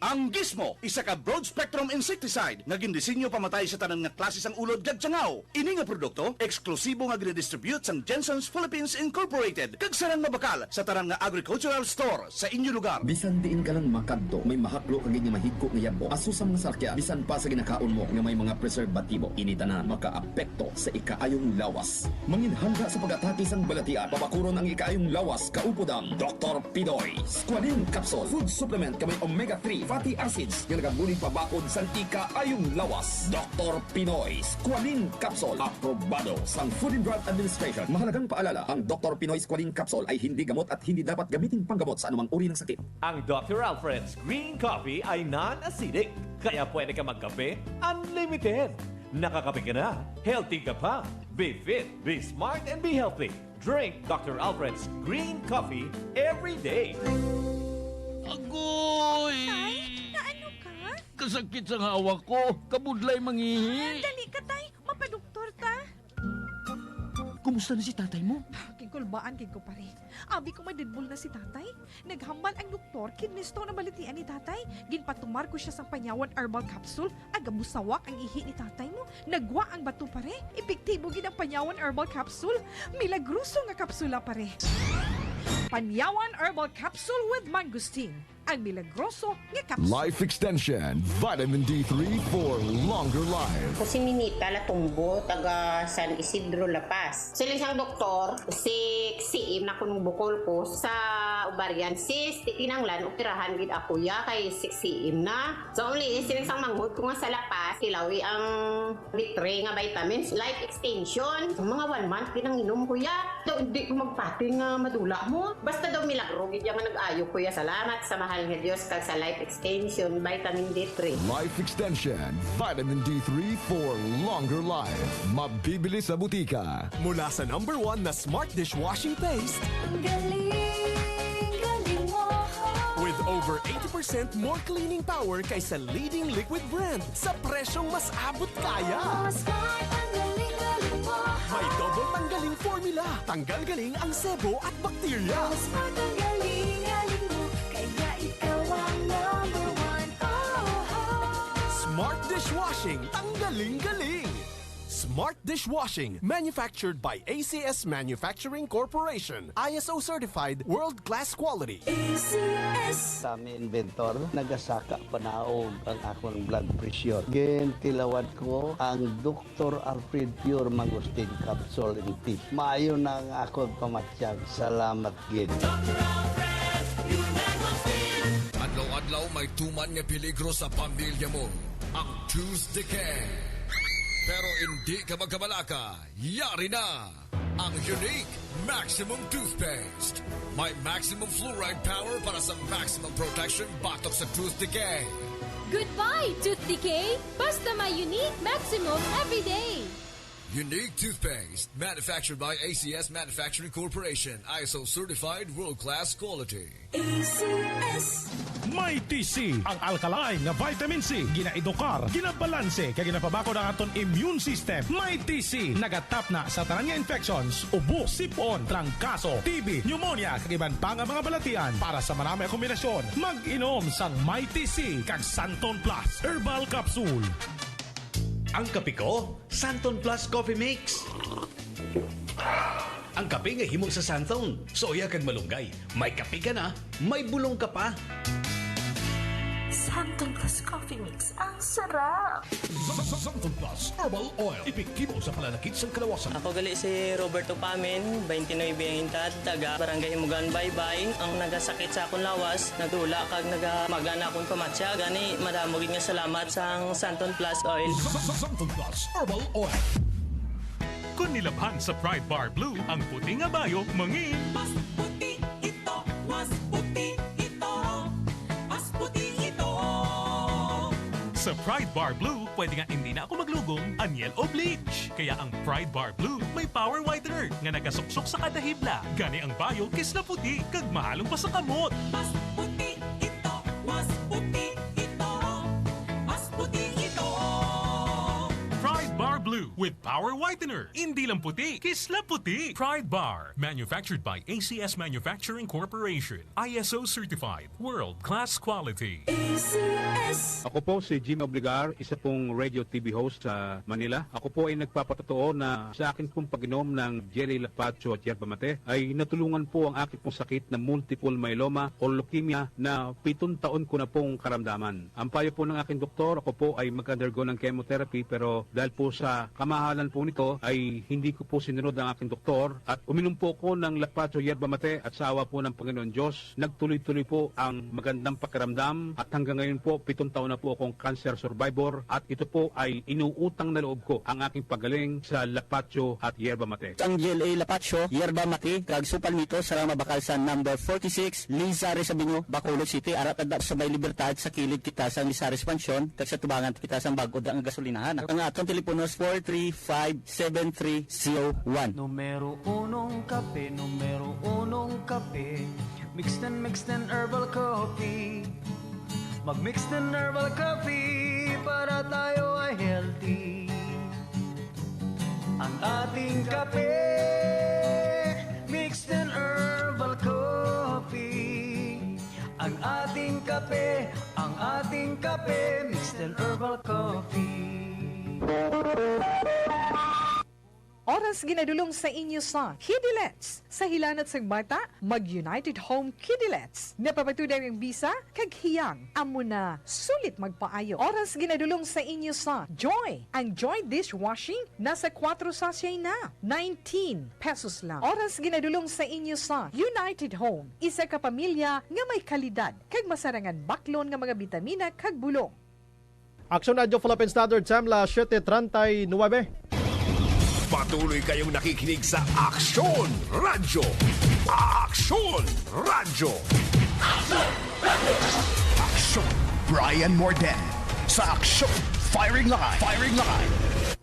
Ang Gizmo, isa ka broad-spectrum insecticide nga gindisenyo pamatay sa tanan nga klase sang ulod kag tiyangaw. Ini nga produkto, eksklusibo nga ginadistribute sang Jensen's Philippines Incorporated, kag sarang mabakal sa tanan nga agricultural store sa inyo lugar. Bisan diin ka lang makadto, may mahaklo ka gid nga mahigko nga yabo. Aso sa mga salakyan, bisan pa sa ginakaon mo nga may mga preserbatibo, ini tanan makaapekto sa ikaayong lawas. Manginhanda sa pag-atake sang balatian, pabakuron ang ikaayong lawas, kaupod ang Doktor Pinoy Squalene Capsule Food Supplement nga may omega three fatty acids nga nagabulig pabakod sang ikaayong lawas. Doktor Pinoy Squalene Capsule, aprobado sang Food and Drug Administration. Mahalagang paalala, ang Doktor Pinoy Squalene Capsule ay hindi gamot at hindi dapat gamiting panggamot sa anumang uri ng sakit. Ang Doktor Alfred's Green Coffee ay non-acidic, kaya pwede ka magkape unlimited. Nakakape ka na, healthy ka pa. Be fit, be smart, and be healthy. Drink Doktor Alfred's Green Coffee every day. Agoy! Tay, naano ka? Kasakit sang hawak ko. Kabudlay mangihi. Dali ka, tay. Mapadoktor ta. Kumusta na si tatay mo? Kigkulbaan gid ko, pare. Abi ko madidbol na si tatay. Naghambal ang doktor, kidney stone ang balatian ni tatay. Ginpatumar ko siya sang Panyawan Herbal Capsule. Agabusawak ang ihi ni tatay mo. Nagwa ang bato, pare. Epektibo gid ang Panyawan Herbal Capsule. Milagroso nga kapsula, pare. Panyawan Herbal Capsule with Mangosteen. Ang milagroso nga kapsula. Life Extension, Vitamin D three for longer life. Ako si Minita Latumbo, taga San Isidro, La Paz. Siling sang doktor, six C M na kuno bukol ko sa ovarian cyst. Ti kinahanglan operahan gid ako ya kay six C M na. So, only siling sang manghod ko nga sa La Paz, tilawi ang D three nga vitamins, Life Extension. Mga one month ginanginom ko ya. Daw hindi ko magpati nga madula mo. Basta daw milagro gid ya nga nag-ayo ko ya. Salamat sa mahal nga Dios kag sa Life Extension, Vitamin D three. Life Extension, Vitamin D three for longer life. Mabibili sa butika. Mula sa number one na Smart Dishwashing Paste. Ang galing, galing mo. With over eighty percent more cleaning power kaysa leading liquid brand sa presyong mas abot kaya. Oh, Smart, ang galing, galing mo. May double tanggaling formula. Tanggal galing ang sebo at bakterya. Oh, Smart, ang galing, galing mo. Kaya ikaw ang number one. Oh, oh. Smart Dishwashing, tanggaling galing. Smart Dishwashing, manufactured by A C S Manufacturing Corporation. I S O certified, world-class quality. A C S. Sa aming inventor, nagasaka panaog ang akong blood pressure. Gintilawad ko ang Doktor Alfred Pure Mangosteen Capsule and Tea. Maayo na ang akong pamatyag. Salamat gid. Adlaw-adlaw may tuman nga peligro sa pamilya mo. Ang tooth decay. Pero hindi ka magkabalaka, yari na ang Unique Maximum Toothpaste. May maximum fluoride power para sa maximum protection batok sa tooth decay. Goodbye, tooth decay! Basta may Unique Maximum everyday! Unique Toothpaste, manufactured by A C S Manufacturing Corporation, I S O certified, world-class quality. A C S. Mighty C, ang alkaline nga vitamin C, ginaedukar, ginabalanse, kag ginapabakod ang aton immune system. Mighty C, nagatapna sa tanan nga infections, ubo, sipon, trangkaso, T B, pneumonia, kag iban pa nga mga balatian. Para sa marami nga kombinasyon, mag-inom sang Mighty C kag Santon Plus Herbal Capsule. Ang kape ko, Santon Plus Coffee Mix. Ang kape nga himo sa Santon, suya kag malunggay. May kape ka na, may bulong ka pa. Santon Plus Coffee Mix, ang sarap! Santon Plus Herbal Oil, epektibo sa pananakit sang kalawasan. Ako gali si Roberto Pamin, twenty-nine ang edad, taga Barangay Himugan, Baybay. Ang nagasakit sa akong lawas, nagdula kag nagamaga na akong pamatya. Gani, madamo gid nga salamat sang Santon Plus Oil. Santon Plus Herbal Oil. Kung nilabhan sa Pride Bar Blue, ang puti nga bayo mangin. Mas puti ito, mas puti ito, mas puti ito. Sa Pride Bar Blue, pwede nga hindi na ako maglugom, anyel o bleach. Kaya ang Pride Bar Blue may power whitener nga nagasuksok sa kada hibla. Gani ang bayo kisla puti kag mahalong pa sa kamot. Mas puti ito, mas puti ito, mas puti ito. Pride Bar Blue with Power Whitener. Hindi lang puti, kisla puti. Pride Bar. Manufactured by A C S Manufacturing Corporation. I S O certified. World class quality. A C S. Ako po si Jimmy Obligar, isa pong radio T V host sa Manila. Ako po ay nagpapatotoo na sa akin pong pag-inom ng Jelly Lapacho at Yerba Mate ay natulungan po ang akin pong sakit na multiple myeloma o leukemia na pitong taon ko na pong karamdaman. Ang payo po ng aking doktor, ako po ay mag-undergo ng chemotherapy, pero dahil po sa kamahalan po nito ay hindi ko po sinunod ang aking doktor at uminom po ako ng Lapacho Yerba Mate at sa awa po ng Panginoon Diyos, nagtuloy-tuloy po ang magandang pakiramdam at hanggang ngayon po, pitong taon na po akong cancer survivor at ito po ay inuutang na loob ko ang aking pagaling sa Lapacho at Yerba Mate. Ang G L A Lapacho, Yerba Mate, kag Supalmito, sarang mabakal sa number forty-six, Lizares Avenue, Bacolod City. Ara ta sa may Libertad, sa kilid kita sang Lizares Mansion, kag sa tubangan kita sang bag-o nga gasolinahan. Ang aton telepono is four three five seven three zero one. Numero unong kape, numero unong kape. Mixed and mixed and herbal coffee. Mag Mixed and herbal coffee para tayo ay healthy. Ang ating kape, Mixed and herbal coffee. Ang ating kape, ang ating kape, Mixed and herbal coffee. Oras ginadulong sa inyo sa Kidilets. Sa hilanat sang bata, mag United Home Kidilets. Napapatuday ang bisa kag hiyang amo na sulit magpaayo. Oras ginadulong sa inyo sa Joy. Ang Joy dishwashing nasa kwatro sachet na, nineteen pesos lang. Oras ginadulong sa inyo sa United Home, isa ka pamilya nga may kalidad kag masarangan baklon nga mga bitamina kag bulong. Aksyon Radyo Philippine Standard Time, las siete treinta y nueve. Patuloy kayong nakikinig sa Aksyon Radyo. Aksyon Radyo. Aksyon Brian Morden sa Aksyon Firing Line. Firing Line.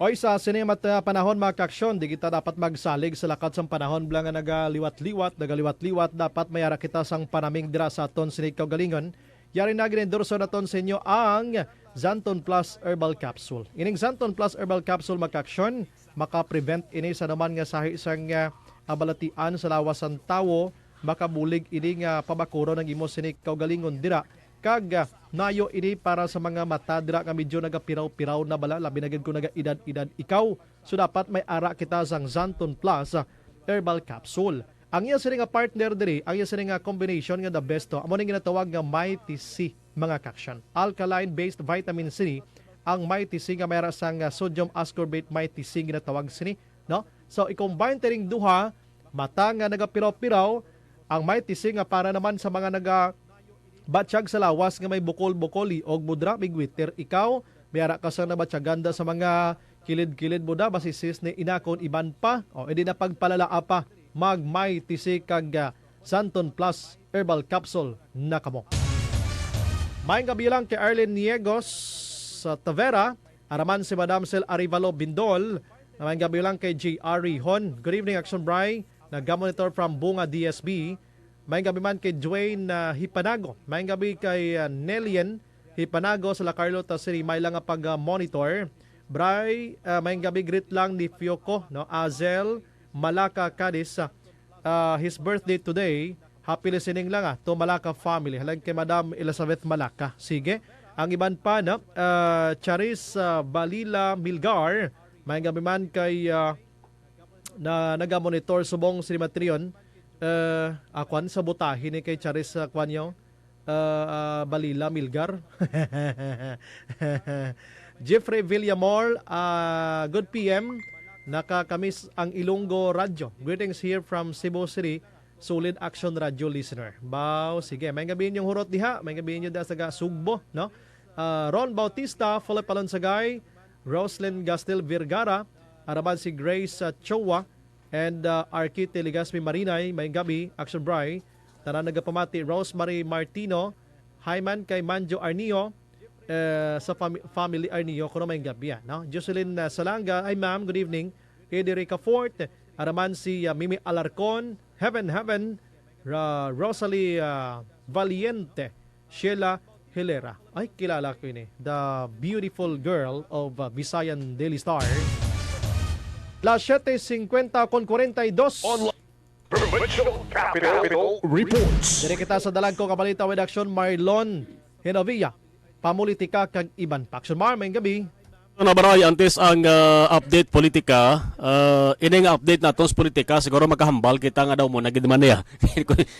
Oy, sa sini mat-, ah, panahon, mga kaaksyon, di kita dapat magsalig sa lakat sang panahon bala nga nagaliwat-liwat, nagaliwat-liwat. Dapat may ara kita sang panaming dira sa aton sini kaugalingon. Yari na, ginendorso naton sa inyo ang Xanthone Plus Herbal Capsule. Ining Xanthone Plus Herbal Capsule, mga kaaksyon, maka-prevent ini sa anuman nga sahi sang, ah, abalatian sa lawas sang tawo. Makabulig ini nga pabakuron ang imo sini kaugalingon dira. Kag, ah, nayo ini para sa mga mata dira nga medyo nagapiraw-piraw na bala, labi na gid kung naga-edad-edad ikaw. So, dapat may ara kita sang Xanthone Plus, ah, Herbal Capsule. Ang iya sini nga partner diri, ang iya sini nga combination nga the best to, amo ning ginatawag nga Mighty C, mga kaaksyon. Alkaline-based vitamin C ang Mighty C nga may ara sang, ah, sodium ascorbate Mighty C ginatawag sini, no? So, i-combine ta ning duha, mata nga nagapiraw-piraw, ang Mighty C nga para naman sa mga naga-, batyag sa lawas nga may bukol-bukol, liog mo dira, migwiter ikaw, may ara ka sang nabatyagan da sa mga kilid-kilid mo da, masisis ni inakon iban pa, o hindi na pagpalalaa pa, mag Mighty C kag, ah, Xanthone Plus Herbal Capsule na kamo. Maayong gabi lang kay Arlene Niegos sa Tavera, araman si Madam Sel Arivalo Bindol, maayong gabi lang kay J R Rihon. Good evening, Action Bry. Naga-monitor from Bunga D S B. Maayong gabi man kay Dwayne, ah, Hipanago. Maayong gabi kay, ah, Nelian Hipanago sa La Carlota City. May lang nga pag-monitor. Bray, ah, maayong gabi, greet lang ni Fioko, no? Azel Malaka Cadiz. Ah, his birthday today. Happy listening lang, ah, to Malaka family. Halang kay Madam Elizabeth Malaka. Sige. Ang iban pa, no? Ah, Charis, ah, Balila Milgar. Maayong gabi man kay, ah, na nagamonitor subong si Matrion, eh, akwan sa butahi ni kay Charis, ah, kwan yo, ah, ah, Balila Milgar. Jeffrey Villamor, ah, good P M. Nakakamiss ang Ilonggo Radyo. Greetings here from Cebu City. Solid Action Radio listener. Baw, sige. May gabi inyong hurot diha. May gabi inyo da sa ga-, Sugbo, no? Ah, Ron Bautista, Philip Alonsagay, Roslyn Gastel Vergara, araman si Grace, ah, Chowa, and, ah, Arquite Legaspi Marinay, may gabi, Action Bray, tanan nagapamati, Rosemary Martino, Hyman kay Manjo Arnio, eh, sa fami-, family Arnio, kuno may gabi, ah, no? Jocelyn, ah, Salanga, ay ma'am, good evening. Eddie Ricafort, araman si, ah, Mimi Alarcon, Heaven, Heaven, Ra-, Rosalie, ah, Valiente, Sheila Hilera. Ay, kilala ko ini. The beautiful girl of, uh, Visayan Daily Star. Las siete cincuenta con cuarenta y dos. Online. Provincial Capital Reports. Diri kita sa Dalagko nga Balita with Action, Marlon Hinovia. Pamulitika kag iban pa. Action Mar, may gabi. Ano ba, Roy? Antes ang, ah, update politika, ah, ini nga update naton sa politika, siguro makahambal kita nga daw mo na gid man niya.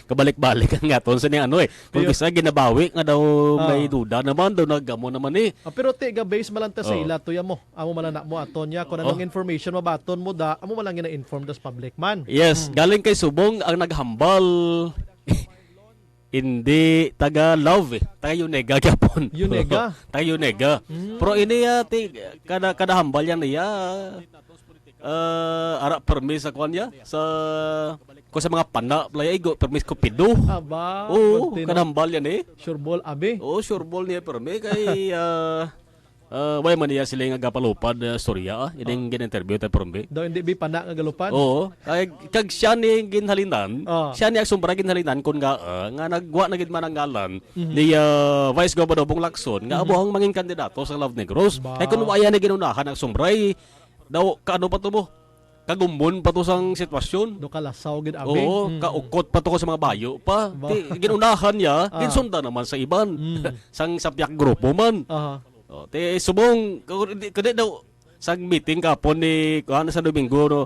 Kabalik-balik ang aton sa ni ano eh. Kung Iyo. Kisa ginabawi nga daw Ah. may duda naman, daw nagamo naman eh. Ah, pero ti, ga-base man lang ta sa Oh. ila, tuya mo. Amo man lang na mo aton niya. Kung Oh. anong information mabaton mo da, amo man lang gina-inform das public man. Yes, Hmm. galing kay Subong ang naghambal. Hindi taga Love eh. Taga Unega gyapon. Unega? Taga Unega. Hmm. Pero ini, ah, ti-, kada, kada hambal yan niya, ah, ara permi sa kwan niya, sa, ko sa mga pana, playa igo, permi sa Cupido. Aba, Oo, kunti, no? Kada hambal yan eh. Sure ball, abi. Oo, sure ball niya permi kay, ah, ah, way man niya sila nga gapalupad, ah, storya, ah, ining Ah. gin-interview tayo permi. Daw hindi bi pana nga galupad. Oo, kay kag siya ni ginhalinan, Ah. siya ni Aksyon Bray ginhalinan kun nga, ah, nga nagwa na gid man ang ngalan Mhm. ni, ah, Vice Governor Bong Lacson nga Mhm. amo ang mangin kandidato sa Love Negros. Ba. Kay kun waya ni ginunahan ang Aksyon Bray, daw kaano pa to mo? Kagumon pa to sang sitwasyon. Do kalasaw gid, abi. Oo, Mm. kaukot pa to ko sa mga bayo pa. Ba. Ti, ginunahan niya, Ah. ginsunda naman sa iban. Mm. Sang sa piyak grupo man. Aha. Oh, ti, subong, kadi, kadi daw, sa meeting kapon ni, kuan, sa Domingo, no,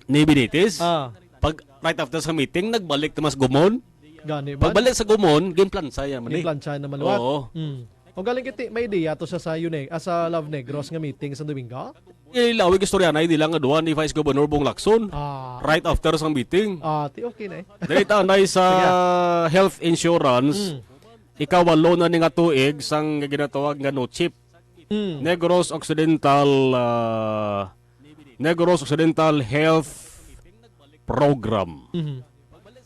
ni Benitez. Ah. Pag, right after sa meeting, nagbalik to mas gumon. Gani ba? Pagbalik sa gumon, ginplansa yan man eh. Ginplansa naman liwat. Oo. Mm. O galing kiti, may ideya to sa, sa Une-, ah, sa Love Negros nga meeting sa Domingo? Ilawig istorya na, hindi lang nga duha ni Vice Governor Bong Lacson. Ah. Right after sang meeting. Ah, ti okay na eh. Dali ta, anay sa Sige. health insurance, Mm. ikawalo na ni nga tuig sang ginatawag nga no chip. Mm. Negros Occidental, ah, Negros Occidental Health Program. Mhm.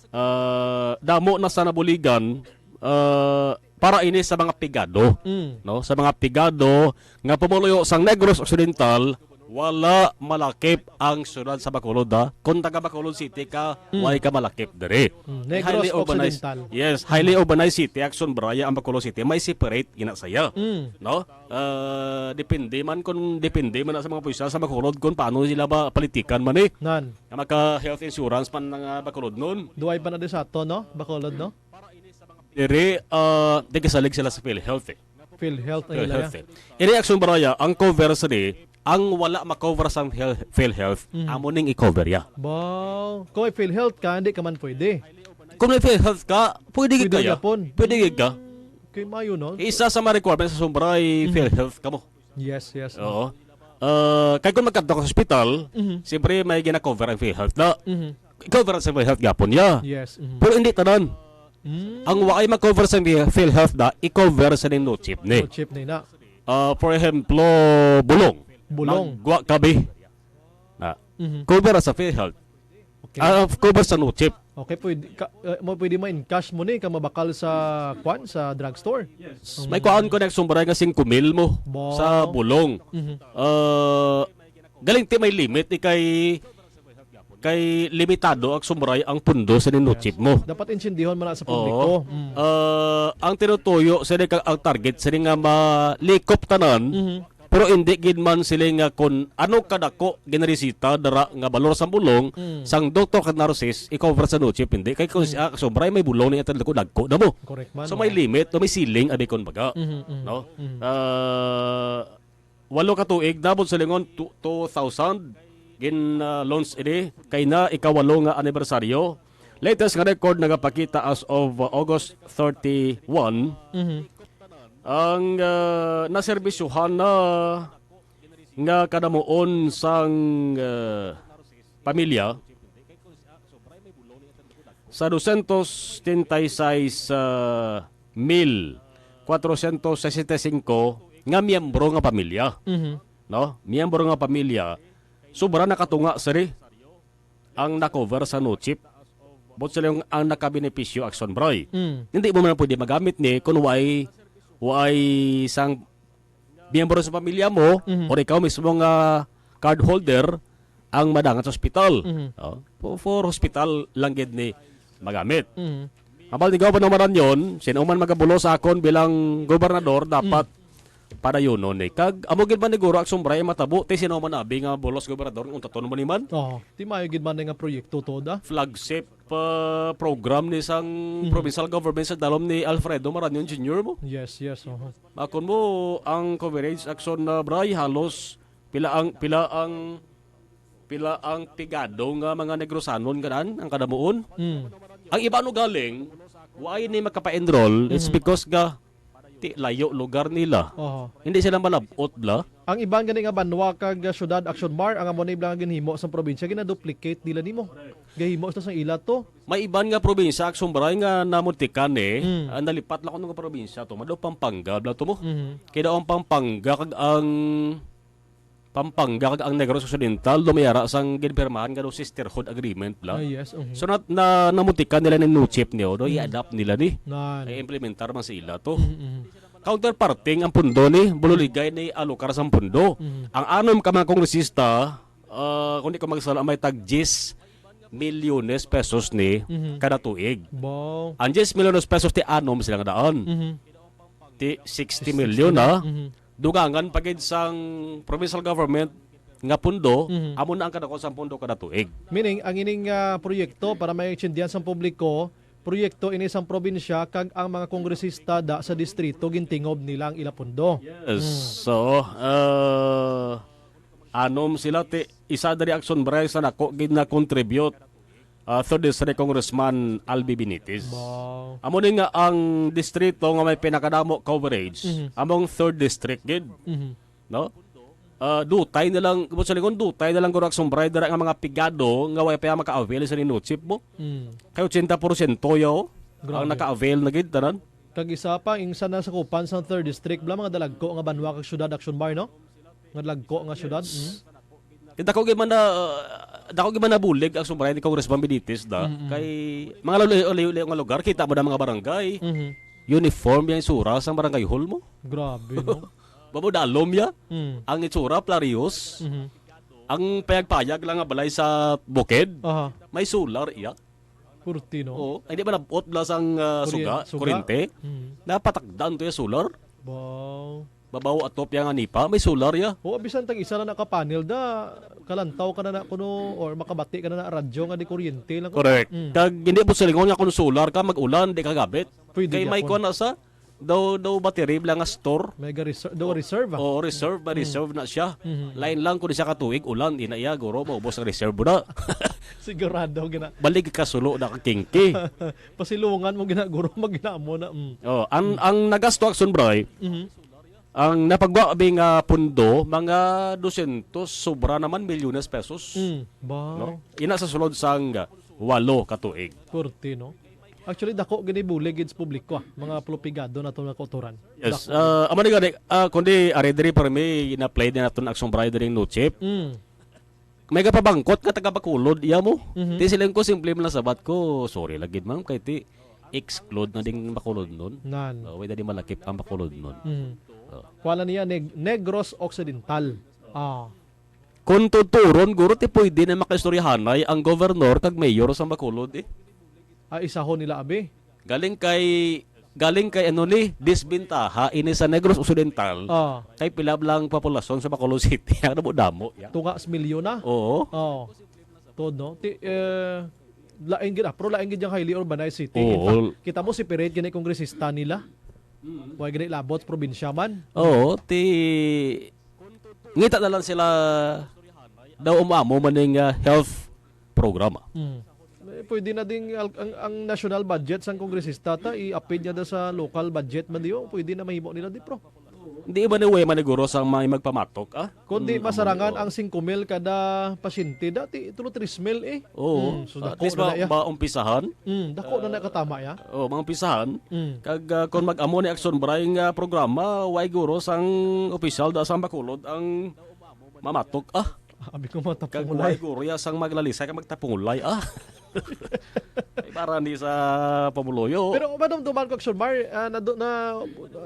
Ah, damo na sa nabuligan, ah, para ini sa mga pigado, Mm. no? Sa mga pigado nga pumuluyo sang Negros Occidental, wala malakip ang siyudad sa Bacolod, ha? Kung taga Bacolod City ka, Mm. wala ka malakip diri. Mm. Negros Highly urbanized. Occidental. Yes, Mm. highly urbanized city, Action Bray, ang Bacolod City, may separate gina saya. Mm. No? Ah, depende man kung, depende man na sa mga puwersa sa Bacolod kung paano sila ba politikan man eh. Nan. Nga maka-health insurance man nga Bacolod nun. Duway pa na di sa ato, no? Bacolod, no? Diri, ah, di kasalig sila sa PhilHealth eh. PhilHealth na ila PhilHealth ya. eh. Ini Action Bray, ang cover sa di, ang wala ma-cover sa health, PhilHealth, Mhm. amo ning i-cover ya. Ba, kung may PhilHealth ka, hindi ka man pwede. Kung may PhilHealth ka, pwede gid Pwede kaya. gyapon. Pwede gid ka. Kay mayo, no? Isa sa mga requirements sa Action Bray, Mhm. PhilHealth ka mo. Yes, yes. Oo. Ah, kay kung magkadto ka sa ospital, Mhm. siyempre may gina-cover ang PhilHealth na. Mhm. I-cover sa PhilHealth gapon niya. Yes. Mhm. Pero hindi tanan. Mm. Ang waay ma-cover sa Phil-, PhilHealth na, i-cover sa ning no chip ni. No chip ni na. Ah, for example, bulong. Bulong. Magwa kabi. Na. Mhm. Cover sa PhilHealth. Okay. Ah, cover sa no chip. Okay, pwede, ka, eh, mo pwede ma-encash mo ni ka mabakal sa, kwan, sa drugstore. Yes. Mm. May kuhaan ko na Action Bray nga singko mil mo Ba? sa bulong. Mhm. Ah, galing ti may limit ni kay, kay limitado Action Bray ang pundo sa ning no chip mo. Dapat intindihon man na sa publiko. Oo. Mm. Ah, ang tinutuyo sa ni ka, ang target sa ni nga malikop tanan, Mhm. pero hindi gid man sila nga kung ano kadako ginaresita dara nga balor sa bulong, Mm. sang doktor kag nurses, i-cover sa no chip, hindi. Kay kung Mm. si, ah, Action Bray may bulong ni atal ko dagko na mo. Correct man, So may oo. limit, o may ceiling, abi kon baga. Mhm, mhm, No? mhm. Ah, walo ka tuig, nabot sa lingon, two, two thousand. Gin-launch ini kay na ikawalo nga anibersaryo. Latest nga record nagapakita as of, uh, August thirty-one, Mhm. ang, uh, naserbisyohan na nga kadamuon sang, uh, pamilya sa dosyentos setenta y seis, uh, mil kwatrosyentos sesenta y singko nga miyembro nga pamilya. Mhm. No? Miyembro nga pamilya, sobra nakatunga siri ang na-cover sa NOCHIP. But sila yung ang nakabenepisyo, Action Bray. Mm. Hindi mo man pwede magamit ni kung way, way sang miyembro sa pamilya mo Mhm. or ikaw mismo nga card holder ang madangat sa ospital. Mhm. Oh, for, for hospital lang gid ni magamit. Mhm. Ambal ni Governor Marañon, sino man magabulos sa akon bilang gobernador, dapat Mm. padayunon ni. Kag amo gid man ni Guro Action Bray matabo, ti sino man abi nga bulos gobernador, untaton mo ni man? Oo. Ti maayo gid man nga proyekto to, da? Flagship, uh, program ni sang Mhm. provincial government sa dalom ni Alfredo Marañon Junior mo. Yes, yes, oho. Makon mo ang coverage, Action, uh, Bray, halos pila ang, pila ang, pila ang pigado nga mga Negrosanon nga daan ang kadamuon. Mm. Ang iba no galing, why ni makapa-enroll? It's Mhm. because ga ti layo lugar nila. Oho. Hindi sila malabot bla. Ang iban gani nga banwa kag, ah, syudad, Action Bray, ang amo ni bla nga ginhimo sa probinsya, gina-duplicate nila nimo. Gahimo sila sang ila to. May iban nga probinsya, Action Bray, nga namuntikan eh. Mm. Ah, nalipat lang kuno nga probinsya to. Mado Pampanga bla to mo. Mhm. Kaya daw ang Pampanga kag ang Pampanga kag ang Negros Occidental, do may ara sang ginpirmahan nga daw sisterhood agreement bla. Ah, yes, mhm. So, nat-, na, namuntikan nila ni NOCHIP niyo, do, Mm. i-adapt nila ni. Nan. Ay implementar man sa ila to. Mm, mm. Counterparting ang pundo ni, bululigay ni alokar sang pundo. Mm. Ang anom ka mga kongresista, ah, kung di ko magsala, may tag diyes milyones pesos ni Mhm. kada tuig. Wow. Ang diyes milyones pesos ti anom sila nga daan. Mhm. Ti sixty million, ha? Mhm. Dugangan pa gid sang provincial government nga pundo, Mhm. amo na ang kadako sang pundo kada tuig. Meaning, ang ining, ah, proyekto, para maintindihan sang publiko, proyekto ini sang probinsya kag ang mga kongresista da sa distrito gintingob nila ang ila pundo. Yes. Mm. So, uh, anom sila, ti, isa diri, Action Bray, sa nako gid na contribute, uh, third District Congressman Albi Benitez. Wow. Amo ni nga ang distrito nga may pinakadamo coverage, Mhm. among third district gid, Mhm. no? Ah, dutay na lang, mo sa lingon, dutay na lang guro, Action Bray, dira nga mga pigado nga way pa maka-avail sa NOCHIP mo. Mm. Kay ochenta porsyento yaw Grabe. ang naka-avail na gid tanan. Kag isa pa, ang isa na sa kupan sang third district, bla, mga dalagko nga banwa kag syudad, Action Bray, no? Nga dalagko nga syudad. Yes. Mm. Kay dako gid man na, uh, dako gid man na bulig, Action Bray, ni Congressman Benitez da. Mm-mm. Kay mga layo-layo nga lugar, kita mo na mga barangay. Mhm. Uniform yung itsura sang barangay hall mo. Grabe, no? Babo dalom ya. Mm. Ang itsura, Plarios. Mhm. Ang payag-payag lang nga balay sa bukid, Aha. may solar iya. Purti, no? Oo. Ay, di ba nabot bla sang, ah, Kuryen-, suga, suga? Kurente? Mm. Napatakdan to ya solar. Wow. Babaw atop ya nga nipa, may solar ya. Oo, bisan tag isa na naka-panel da, kalantaw ka na na kuno, or makabati ka na na radyo nga di kuryente lang. Correct. Mm. Kag hindi mo silingon nga kung solar ka, mag-ulan, di ka gabit. Pwede Kay may gyapon. Kuwan na sa, daw, daw battery bla nga store. May ga-reser-, daw reserve, ah. Oo, reserve, may Mm. reserve na siya. Mhm. Lain lang kung siya katuig, ulan, di na iya, guro, maubos ang reserve mo na. Sigurado gina. Balik ka sulo na kang kingki. Pasilungan mo gina, guro, maginamo na. Mm. Oh, ang, Mm. ang nagasto, Action Bray, Mhm. ang napagwa bi nga pundo, mga dosyentos, sobra naman, milyones pesos. Mm. Ba? No? Ina sa sulod sang walo ka tuig. Purti, no? Actually, dako gini bulig gid sa publiko, ah. Mga pulupigado na to nga kautoran. Yes. Dako. Ah, amo ni gani, ah, kundi ari diri para mi na-play din naton Action Bray diri NOCHIP. Mm. May kapabangkot nga taga Bacolod, iya mo. Mhm. Ti siling ko, simple man lang sabat ko, "Sorry lang gid, ma'am, kay ti exclude na ding Bacolod nun." Nan. Oh, way na di malakip ang Bacolod nun. Mhm. Oh. Kuwala niya, Neg-, Negros Occidental. Ah. Kung tuturon, guro, ti pwede na makaistoryahanay ang gobernador kag mayor sa Bacolod, eh. Ah, isahon nila, abi? Galing kay, galing kay, ano ni, disbentaha ini sa Negros Occidental. Ah. Kay pila lang populasyon sa Bacolod City. Ang damo-damo, ya. Tunga sa milyon na? Oo. Oo. Tuod, no? Ti-, eh, lain gid, ah, pero lain gid yung highly urbanized city. Oo. In fact, kita mo, separate gani kongresista nila. Mm. Wala gani labot, probinsya man. Oo, ti-, ngita na lang sila daw umamo man ning, ah, health program, ah. Mm. Eh, pwede na ding al-, ang, ang national budget sang kongresista ta, i-apid niya da sa local budget man diyo. Pwede na mahimo nila di, pro. Hindi man way maniguro sang may magpamatok, ah. Kundi Mm, masarangan amo, ang singko mil kada pasyente. Dati, tulo, tres mil, eh. Oo. Mm, so, At dako least na ba, na, ya. Ba umpisahan? Mm, dako na na katama, ya. Oh, maumpisahan. Mm. Kag, ah, kung mag-amo ni Action Bray nga programa, way guro sang opisyal da sang Bacolod ang mamatok, ah. Abi ko, mga Kag tapungulay. Way guro ya sang maglalisay kag magtapungulay, ah. Ay, para ni sa pamuluyo. Pero madumduman ko, Action Bray, ah, nadu-, na,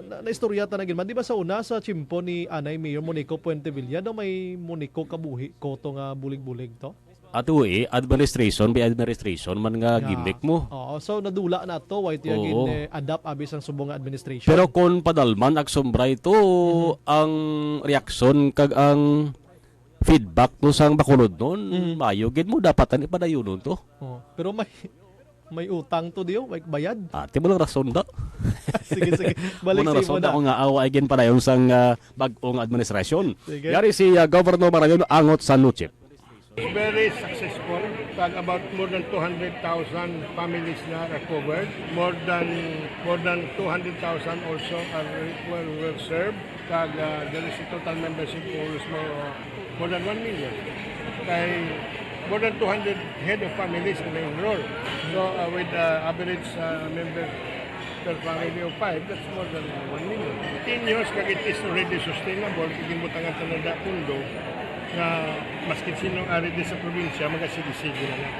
na, na istorya ta na gid man. Di ba sa una, sa tiyempo ni Anay Mayor Monico Puentevilla, daw may Monico Kabuhi ko to nga bulig-bulig to? Ato, eh, administration by administration man nga Yeah. gimmick mo. Oo, so nadula na to, why to Oo. Again, eh, adapt abi sang subong nga administration? Pero kung padalman, Action Bray, to, Mhm. ang reaksyon kag ang feedback to sang Bacolod nun, Mhm. mayo gid mo, dapat ani padayunon to. Oo. Pero may, may utang to diyo, may bayad. Ate mo lang rason da. Sige, sige. Balik Muna sa rason imo na. Ako nga awa ay ginpadayon sang, ah, bag-ong administrasyon. Sige. Yari si, ah, Governor Marañon angot sa Nuchip. Very successful. Tag about more than two hundred thousand families na are covered. More than, more than two hundred thousand also are well, well served. Kag, ah, there is a total membership for almost more, more than one million. Kay more than two hundred head of families ang na-enroll. So, ah, with, ah, average, ah, member per family of five, that's more than one million. Ten years, kag it is already sustainable, kag ginbutangan ta na da pundo nga maskin sino ari di sa probinsya, magasigi-sige na lang.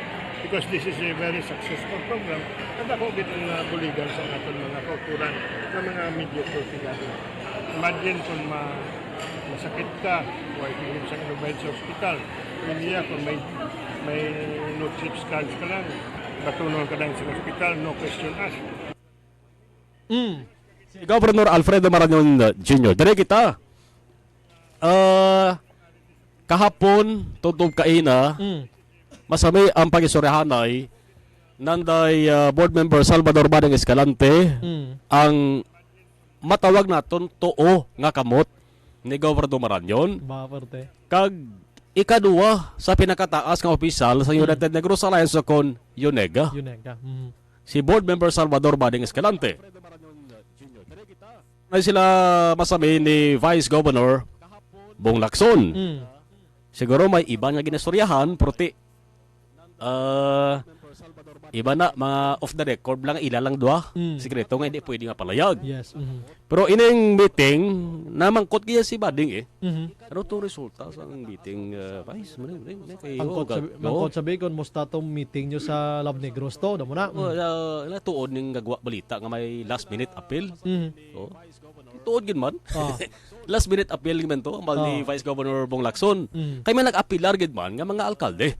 Because this is a very successful program, kag ako gid ang, ah, buligan sa aton mga kauturan nga mga mediocre figure. Imagine kung ma-, masakit ka, o ay tingin sa inubayan sa ospital. Hindi ako, may, may no trips cards ka lang. Batunon ka lang sa ospital, no question asked. Mm. Si Governor Alfredo Marañon Junior, dire kita. Ah, kahapon, tutob kaina, Mm. masami ang pag-istoryahanay, nanday, ah, Board Member Salvador Bading Escalante, Mm. ang matawag naton tuo nga kamot ni Governor Marañon. Ba, parte. Kag ikaduha sa pinakataas nga opisyal sa Mm. United Negros Alliance o kon UNEGA. UNEGA. Mm. Si Board Member Salvador Bading Escalante. Na sila masami ni Vice Governor Bong Lacson. Mm. Siguro may iban nga ginastoryahan, pero ti, ah, iba na, mga off the record lang, ila lang duha. Mm. Sikreto nga hindi pwede nga palayag. Yes, mhm. Pero ining meeting, namangkot kaya si Bading eh. Mhm. Ano to resulta sa meeting, ah, Vice? Mali, mali, mali, kay Mangkot Oga, sa, no? Mangkot sa Bicol, musta tong meeting nyo sa Love Negros to? Damo na. Oh, Mm. ah, natuod ning gagwa balita nga may last minute appeal. Mhm. Oh. Tuod gid man. Ah. Last minute appeal gid man to, ambal ni Ah. Vice Governor Bong Lacson. Mm. Kay may nag-apilar gid man nga mga alkalde.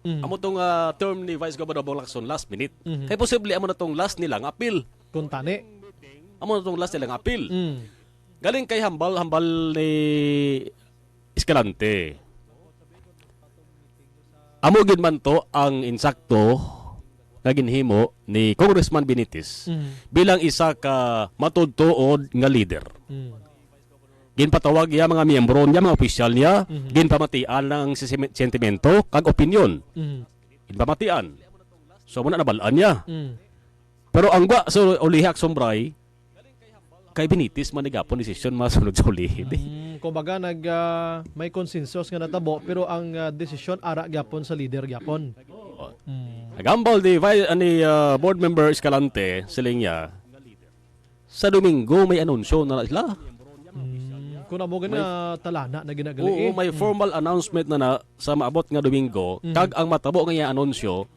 Mm. Amo tong, ah, term ni Vice Governor Bong Lacson last minute. Mhm. Kay posible amo na tong last nila nga appeal. Kung tani. Amo na tong last nila nga appeal. Mm. Galing kay hambal, hambal ni Escalante. Amo gid man to ang insakto nga ginhimo ni Congressman Benitez Mm. bilang isa ka matuod-tuod nga leader. Mm. Ginpatawag niya mga miyembro niya, mga opisyal niya, Mhm. ginpamatian ang sisimi-, sentimento kag opinyon. Mhm. Ginpamatian. So, muna nabal-an niya. Mm. Pero ang gwa, so, ulihi, Action Bray, kay Benitez man ni gapon desisyon masunod sa ulihi. Mm, kumbaga, nag, ah, may konsensus nga natabo, pero ang, ah, desisyon ara gyapon sa leader gyapon. Mm. Nagambal di, Vi-, ani, ah, Board Member Escalante, siling niya, sa Domingo may anunsyo na sila. Mm, kung amo May gina talana na ginagali Oo, eh. may Mm. formal announcement na na sa maabot nga Domingo, Mhm. kag ang matabo nga iya anunsyo,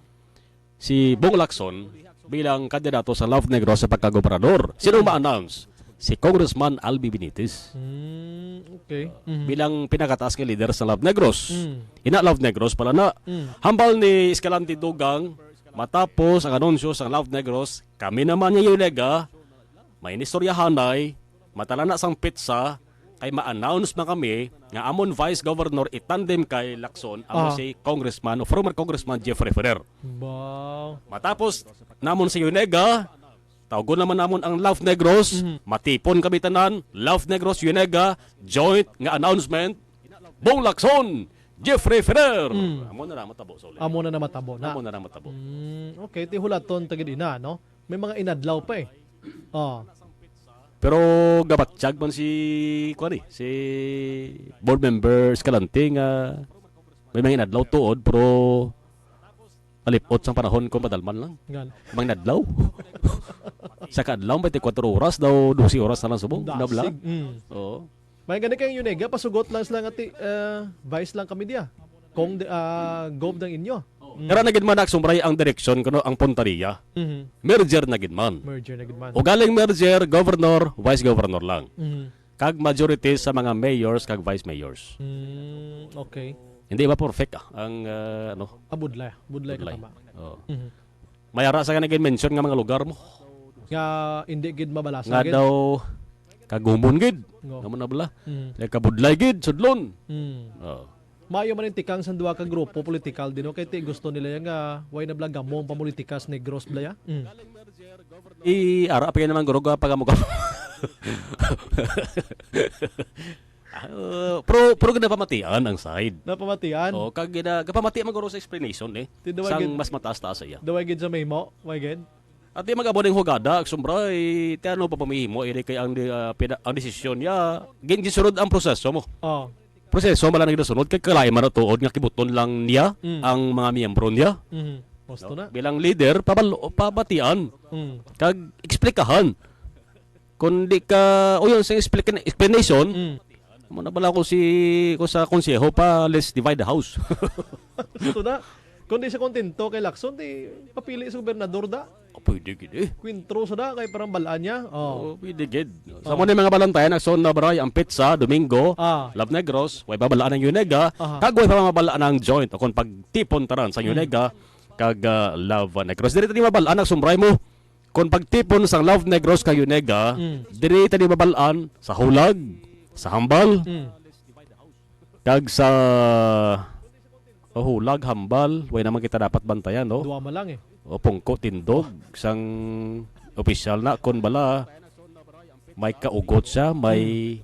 si Bong Lacson bilang kandidato sa Love Negros sa pagkagobernador. Sino Mhm. ma-announce? Si Congressman Albi Benitez. Mm, okay. Mhm. Bilang pinakataas nga leader sa Love Negros. Mm. Ina Love Negros pala na. Mm. Hambal ni Escalante Dugang, matapos ang anunsyo sa Love Negros, kami naman ni Yulega, may inistoryahanay, matala na sang petsa, kay ma-announce man kami nga amon Vice Governor itandem kay Lacson, amo Ah. si Congressman o former Congressman Jeffrey Ferrer. Ba. Matapos namon si Yunega, tawgon naman namon ang Love Negros, Mhm. matipon kami tanan, Love Negros, Yunega, joint nga announcement, Bong Lacson, Jeffrey Ferrer. Mm. Amo na lang matabo sa uli. Amo na namatabo na. Amo na lang matabo. Mm, okay, ti hulaton ta gid ina, no? May mga inadlaw pa eh. Oh. Pero gabatyag man si, kuan eh, si board member Escalante nga may mga inadlaw tuod, pero alipot sang panahon kung padalman lang. Gan. Mga inadlaw. Sa kaadlaw, twenty-four oras daw, dose oras na lang subong. Nabla. Dasig. Mm. Oo. May gani kayong Yunega, pasugot lang sila nga ti, uh, vice lang kami diya. Kung uh, gov ng inyo. Mm. Pero na gid man, Aksumbray, ang direksyon kuno ang punta niya. Mhm. Merger na gid man. Merger na gid man. O galing merger, governor, vice governor lang. Mhm. Kag majority sa mga mayors kag vice mayors. Mm, okay. Hindi ba perfect ah, ang ah, ano? Ah, budlay. Budlay ka Budlay. Tama. Oo. Mhm. May ara sa kanang mention nga mga lugar mo. Nga hindi gid mabalasan Nga gid. Daw kagumon gid. Ngo. Nga mo na bala. Mm. Kay kabudlay gid, sudlon. Mm. Oo. Maayo man ang tikang sa duha ka grupo politikal din, no? Kay ti gusto nila yan nga way na bala gamong pamulitika sa Negros bala ya. Mm. I ara pa naman guro ga pagamo ka. Ah, pero pero ginapamatian ang side. Napamatian. Oh, kag gina, kapamati man guro sa explanation eh. Ti daw Sang gid- mas mataas-taas iya. Daway gid sa may mo, way gid. At di magabo ning hugada, Aksumbray, ti ano pa pamihimo ini kay ang di- ah, pina- ang desisyon niya, gin gisunod ang proseso mo. Oh. Proseso man lang ginasunod kay kalain man tuod nga kibuton lang niya Mm. ang mga miyembro niya. Mhm. Gusto na. Bilang leader, pabal pabatian Mm. kag eksplikahan. Kung di ka, o yun, sa explica- explanation, Mm. mo na pala ko si ko sa konseho pa, let's divide the house. Gusto na. Kung di siya kontento kay Lacson, di papili sa gobernador da. Oh, pwede gid eh. Kwentro sa da kay parang balaan niya. Oh. Oh, pwede gid. Sa mo ni mga balantayan, ang son na baray, ang pizza, Domingo, Ah. Love Negros, way pabalaan ang Yunega, Aha. kag way pa mabalaan ang joint, o kung pagtipon taran sa Yunega, kag ah, Love Negros. Diri tani mabalaan ang sumbray mo. Kung pagtipon sang Love Negros kag Yunega, Mm. diri tani mabalaan sa Hulag, sa Hambal, Mm. kag sa oh, Hulag, Hambal, way naman kita dapat bantayan, no? Duwa man lang eh. O pungko tindog, sang opisyal na, kon bala, may kaugot siya, may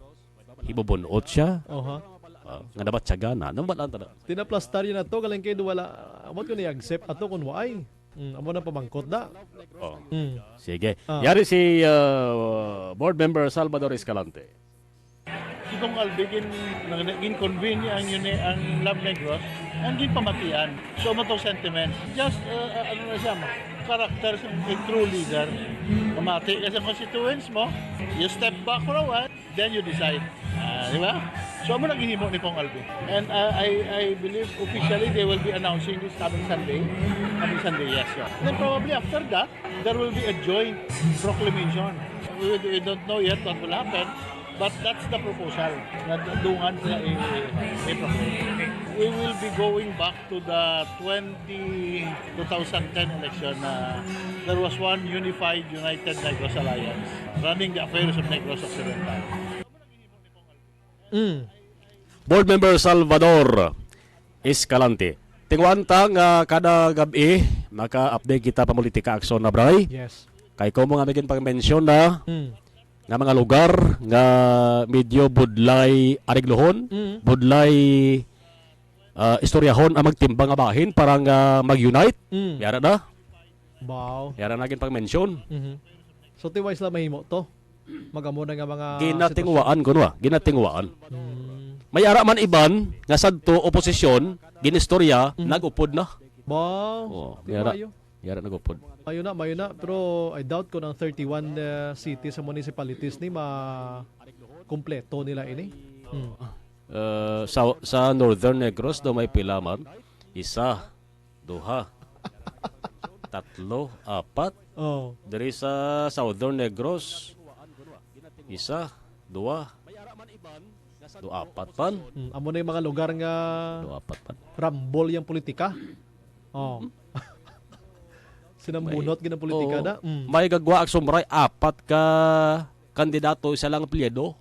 hibubunot siya. Oha. Ah, nga nabatyagan na. Nang balaan ta na. Tinaplastar yun na to, galing kayo wala. Amot ko ni-accept ato kung waay. Mm, amo na pamangkot da. Oh. Mm. Sige. Ah. Yari si uh, Board Member Salvador Escalante. Si Cong Alvin, gin, nag- gin-convene niya ang, yun, ang Love Negros, ang ginpamatian. So, mo to sentiments. Just, uh, uh, ano na siya, character sa a true leader. Mamati ka sa constituents mo, you step back for a while, then you decide. Ah, di ba? So, amo na gihimo ni Cong Alvin. And uh, I, I believe officially they will be announcing this coming Sunday. Coming Sunday, yes. Yeah. Then probably after that, there will be a joint proclamation. We, we don't know yet what will happen, but that's the proposal na d- dungan sila i- i- i-proclaim. We will be going back to the twenty, two thousand ten election na there was one unified, united Negros Alliance running the affairs of Negros Occidental. Mm. Board Member Salvador Escalante. Tinguan ta nga kada gab-i maka-update kita pa politika aksyon na, Bray. Yes. Kay ko mo nga may pag-mention na Mm. nga mga lugar nga medyo budlay ariglohon, Mm. budlay ah, istoryahon ang magtimbang nga bahin para nga mag-unite. Mm. Yara na. Wow. Yara na gin pag-mention. Mhm. So, tiway sila mahimo to. Magamo na nga mga Ginatingwaan kuno ah. Ginatingwaan. Mm. May ara man iban nga sadto oposisyon, ginistorya, Mhm. nag-upod na. Wow. Oh, Di yara. maayo. Yara nag-upod. Mayo na, mayo na. Pero I doubt kung ang thirty-one uh, cities sa municipalities ni ma kompleto nila ini. Hmm. Uh, sa sa Northern Negros daw may pila man? Isa, duha, tatlo, apat. Oh. Diri sa Southern Negros, isa, duha, do apat man. Hmm. Amo na yung mga lugar nga Do apat man. Rambol yung politika. Oh. Sinambunot gid ang politika Oo. na. Mm. May gagwa ang sumray, apat ka kandidato, isa lang apelyido.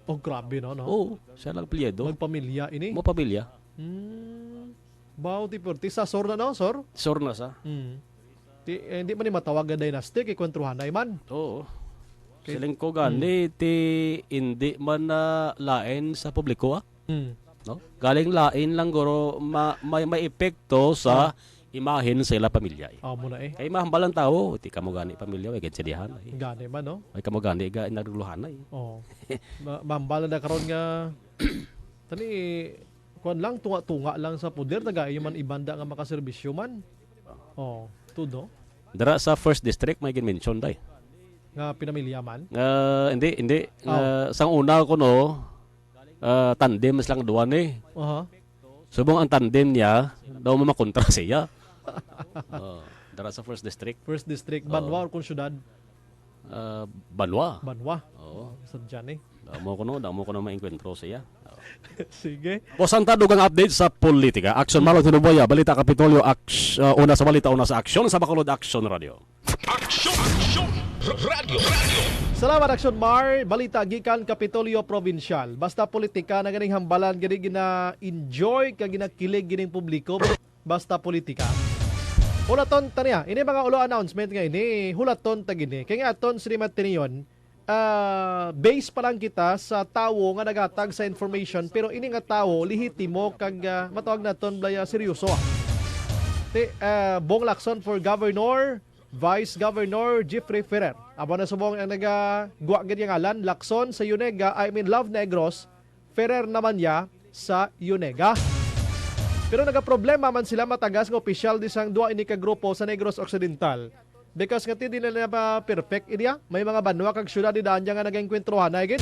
Oh, grabe no, no. Oo, isa lang apelyido. Magpamilya ini. Mo pamilya. Mm. Bao ti perti sa sor na no, sor? Sure na sa. Mm. Ti, eh, hindi man ni matawag nga dynasty kay kwentruhanay man. Oo. Okay. Siling ko gani ti hindi man na lain sa publiko ah. Mm. No? Galing lain lang, guro, ma-, may, may epekto sa imahen sa ila pamilya, eh. Amo na, eh. Kay mahambal ang tawo, "Di kamo gani pamilya, way ginsidihan, eh. Gani man, no? Way kamo gani ga nagduluhan, eh." Oo. Ma-, mahambal na karon nga, tani, kuwan lang, tunga-tunga lang sa poder, taga iyo man ibanda nga makaserbisyo man. Oh, tudo. Dara sa first district, may ginmention, day. Nga pinamilya man? Ah, hindi, hindi. Nga, sang una ko, no, ah, tandem silang duwa ni. Aha. Subong ang tandem niya, daw mamakontra siya. Oh, dara sa first district. First district, Oo. Banwa or kung syudad? Ah, Banwa. Banwa. Oo. Sa dyan, eh. Damo ko, no? Damo ko na maengkwentro siya. Oo. Sige. Boss Santa, dugang update sa politika. Action Malon Hinuboya, Balita Kapitolyo, aks-, ah, una sa balita, una sa aksyon, sa Bacolod Action Radio. Aksyon! Aksyon! Radyo! Radyo! Salamat, Action Mar. Balita gikan Kapitolyo Provincial. Basta politika na ganing hambalan, gani gina-enjoy ka ginakilig gining publiko. Basta politika. Hulaton ta niya. Ini mga ulo announcement nga ini, hulaton ta gini. Kay nga aton sini matiniyon, ah, base pa lang kita sa tawo nga naghatag sa information, pero ini nga tawo lehitimo kag, ah, matawag naton, blaya, seryoso. Ti, ah, Bong Lacson for Governor, Vice Governor Jeffrey Ferrer. Amo na subong ang nagagwa gid nga ngalan, Lacson sa Yunega, I mean, Love Negros, Ferrer naman niya sa Yunega. Pero nagaproblema man sila matagas nga opisyal di sang duha ini ka grupo sa Negros Occidental. Because nga ti di na nila ma-perfect area, may mga banwa kag syudad di daan niya nga nag-engkwentruhan na gid.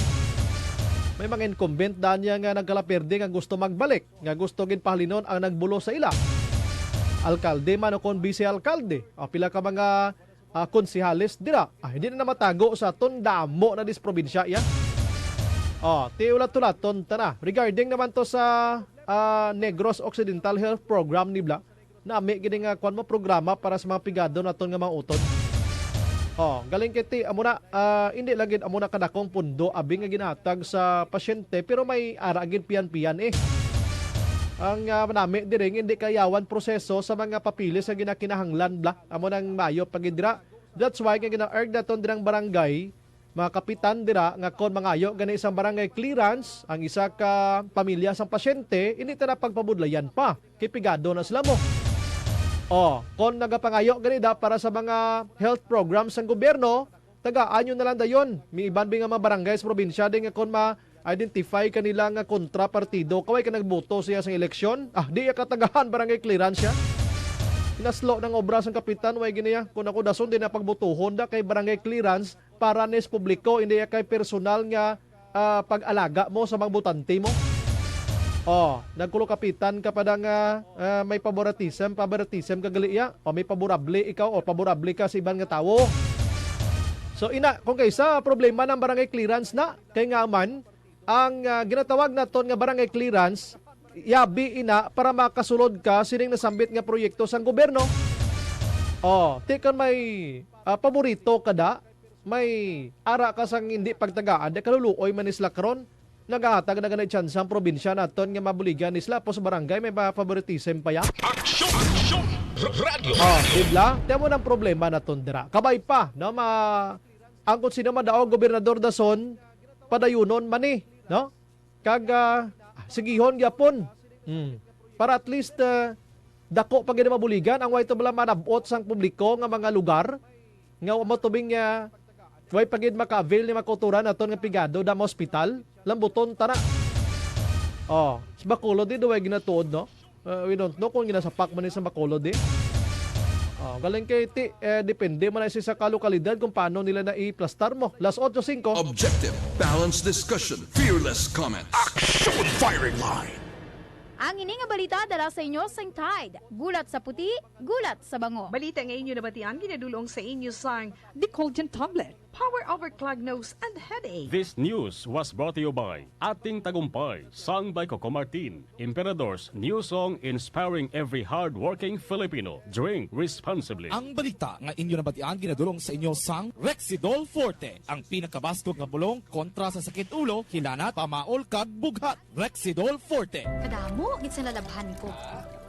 May mga incumbent daan niya nga nagkalaperde nga gusto magbalik, nga gusto gid pahalinon ang nagbulo sa ila. Alkalde man o kon vice alkalde, o pila ka mga, ah, konsehales dira. Ah, hindi na namatago sa aton damo na dis probinsya iya. Oh, ti ulat-ulaton ta na. Regarding naman to sa, ah, Negros Occidental Health Program ni bla, nami gid nga kuan mo programa para sa mga pigado naton nga mga utod. Oh, galing kay ti amo na, ah, hindi lang gid amo na kadakong pundo abi nga ginahatag sa pasyente, pero may ara gid piyan-piyan, eh. Ang, ah, nami diri nga hindi kayawan proseso sa mga papeles nga ginakinahanglan bla. Amo nang maayo pa gid dira. That's why nga gina-urge naton dirang barangay, mga kapitan dira, nga kon mangayo gani sang barangay clearance ang isa ka pamilya sang pasyente, hindi ta na pagpabudlayan pa. Kay pigado na sila mo. Oh, kon nagapangayo gani da para sa mga health programs sang gobyerno, tagaan nyo na lang dayon. May iban bi nga mga barangay sa probinsya di nga kon ma-identify kanila nga kontra partido, kaway ka nagboto siya sa eleksyon, ah, di ya katagaan barangay clearance siya. Pinaslo ng obra sang kapitan, way gini ya. Kung ako dason, di na pagbotohon da kay barangay clearance para nis publiko, hindi ya kay personal nga, ah, pag-alaga mo sa mga botante mo. Oh, nagkulo kapitan ka pa da nga, ah, may favoritism, favoritism ka gali ya, o may favorable ikaw, o favorable ka sa iban nga tawo. So, ina, kung kaysa problema ng barangay clearance na, kay nga man, ang, ah, ginatawag naton nga barangay clearance, yabi ina para makasulod ka sining nasambit nga proyekto sang gobyerno. Oh, ti kon may, ah, paborito ka da, may ara ka sang hindi pagtagaan, di kaluluoy man ni sila karon. Nagahatag na gani tsansa ang probinsya naton nga mabuligan ni sila, pos barangay may pa-, favoritism pa ya. Aksyon! Aksyon! R-, Radyo! Oh, di bla? Ti amo nang problema naton dira. Kabay pa, no, ma-, ang kung sino madaog gobernador dason, padayunon man ni, no? Kag, ah, sigihon gyapon. Hmm. Para at least, ah, dako pa gid mabuligan ang way to bala manab-ot sang publiko nga mga lugar nga amo tubing nga way pa gid maka-avail ni mga kauturan naton nga pigado da mga ospital, lambuton ta na. Oh, sa Bacolod di way ginatuod, no? Uh, we don't know kung ginasapak man ni sa Bacolod, eh. Oh, galing kay ti, eh, depende man na sa, sa ka lokalidad kung paano nila na iplastar mo. Las otso singko. Objective, balanced discussion, fearless comments. Action firing line. Ang ini nga balita dala sa inyo sang Tide. Gulat sa puti, gulat sa bango. Balita nga inyo nabatian, ginadulong sa inyo sang The Colgin Tablet. Power over clog nose and headache. This news was brought to you by Ating Tagumpay, sung by Coco Martin. Emperador's new song inspiring every hard-working Filipino. Drink responsibly. Ang balita nga inyo nabatian ginadulong sa inyo sang Rexidol Forte, ang pinakabaskog nga bulong kontra sa sakit ulo, hilanat, pamaol, kag bughat. Rexidol Forte. Kadamo gid sa nalabhan ko.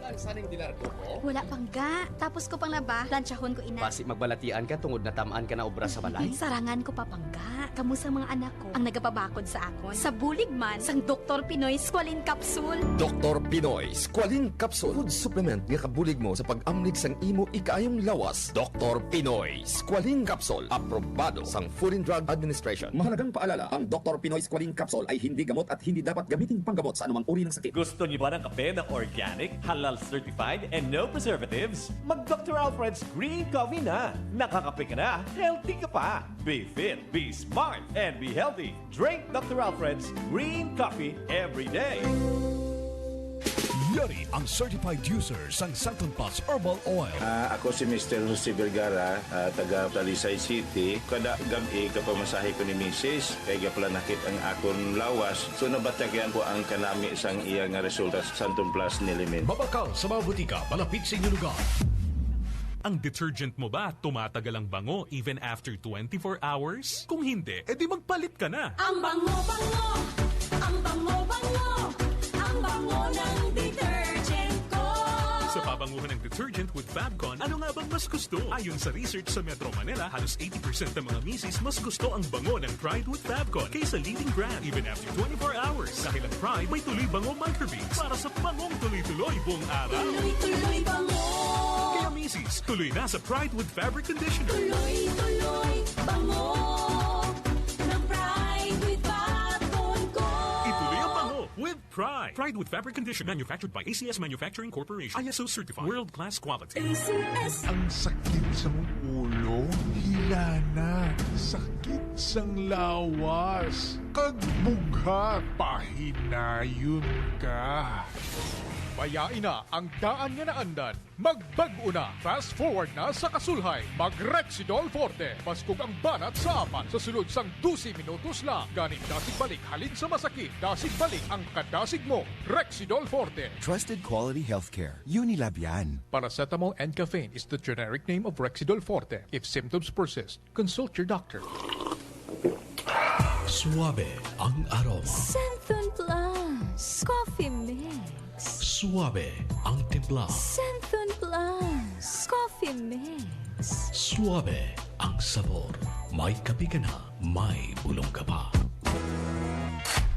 Ang saning dilar ko po? Wala pangga. Tapos ko pang laba, plantsahon ko ina. Basi magbalatian ka tungod natam-an ka na obra sa balay? Sarangan ko pa pangga. Kamo sa mga anak ko ang nagapabakod sa akon. Sa bulig man sang Doktor Pinoy Squalene Capsule. Doktor Pinoy Squalene Capsule. Food supplement nga kabulig mo sa pag-amlig sang imo ikaayong lawas. Doktor Pinoy Squalene Capsule. Aprobado sang Food and Drug Administration. Mahalagang paalala, ang Doktor Pinoy Squalene Capsule ay hindi gamot at hindi dapat gamiting panggamot sa anumang uri ng sakit. Gusto niyo ba ng kape na organic, halal certified, and no preservatives? Mag Doctor Alfred's Green Coffee na! Nakakape ka na, healthy ka pa! Be fit, be smart, and be healthy! Drink Doctor Alfred's Green Coffee every day! Yari ang certified user sang Santon Plus Herbal Oil. Ah, ako si Mister Jose Vergara, ah, taga Talisay City. Kada gab-i, gapamasahe ko ni Misis, kay gaplanakit ang akon lawas. So, nabatyagan ko ang kanami sang iya nga resulta sa Santon Plus Nilimin. Mabakal sa mga butika malapit sa inyong lugar. Ang detergent mo ba tumatagal ang bango even after twenty-four hours? Kung hindi, edi magpalit ka na. Ang bango-bango, ang bango-bango, ang bango ng detergent ko. Sa pabanguhan ng detergent with Fabcon, ano nga bang mas gusto? Ayon sa research sa Metro Manila, halos eighty percent ng mga misis mas gusto ang bango ng Pride with Fabcon kaysa leading brand, even after twenty-four hours. Dahil ang Pride may tuloy bango microbeads para sa bangong tuloy-tuloy buong araw. Tuloy-tuloy bango. Kaya misis, tuloy na sa Pride with Fabric Conditioner. Tuloy-tuloy bango ng Pride with Fabcon ko. Ituloy ang bango with Pride. Pride with Fabric Conditioner, manufactured by A C S Manufacturing Corporation. I S O certified. World class quality. A C S. Ang sakit sang ulo, hilana, sakit sang lawas, kag bughat, pahinayon ka. Bayai na ang daan nga naandan. Magbag-o na! Fast forward na sa kasulhay! Mag Rexidol Forte! Baskog ang banat sa apat sa sulod sang dose minutos lang. Gani dasig balik halin sa masakit, dasig balik ang kadasig mo. Rexidol Forte. Trusted quality healthcare. Unilab yan. Paracetamol and caffeine is the generic name of Rexidol Forte. If symptoms persist, consult your doctor. Suabe ang aroma. Santhon Plus Coffee Mix. Suabe ang timpla. Santhon Plus Coffee Mix. Suabe ang sabor. May kape ka na, may bulong ka pa.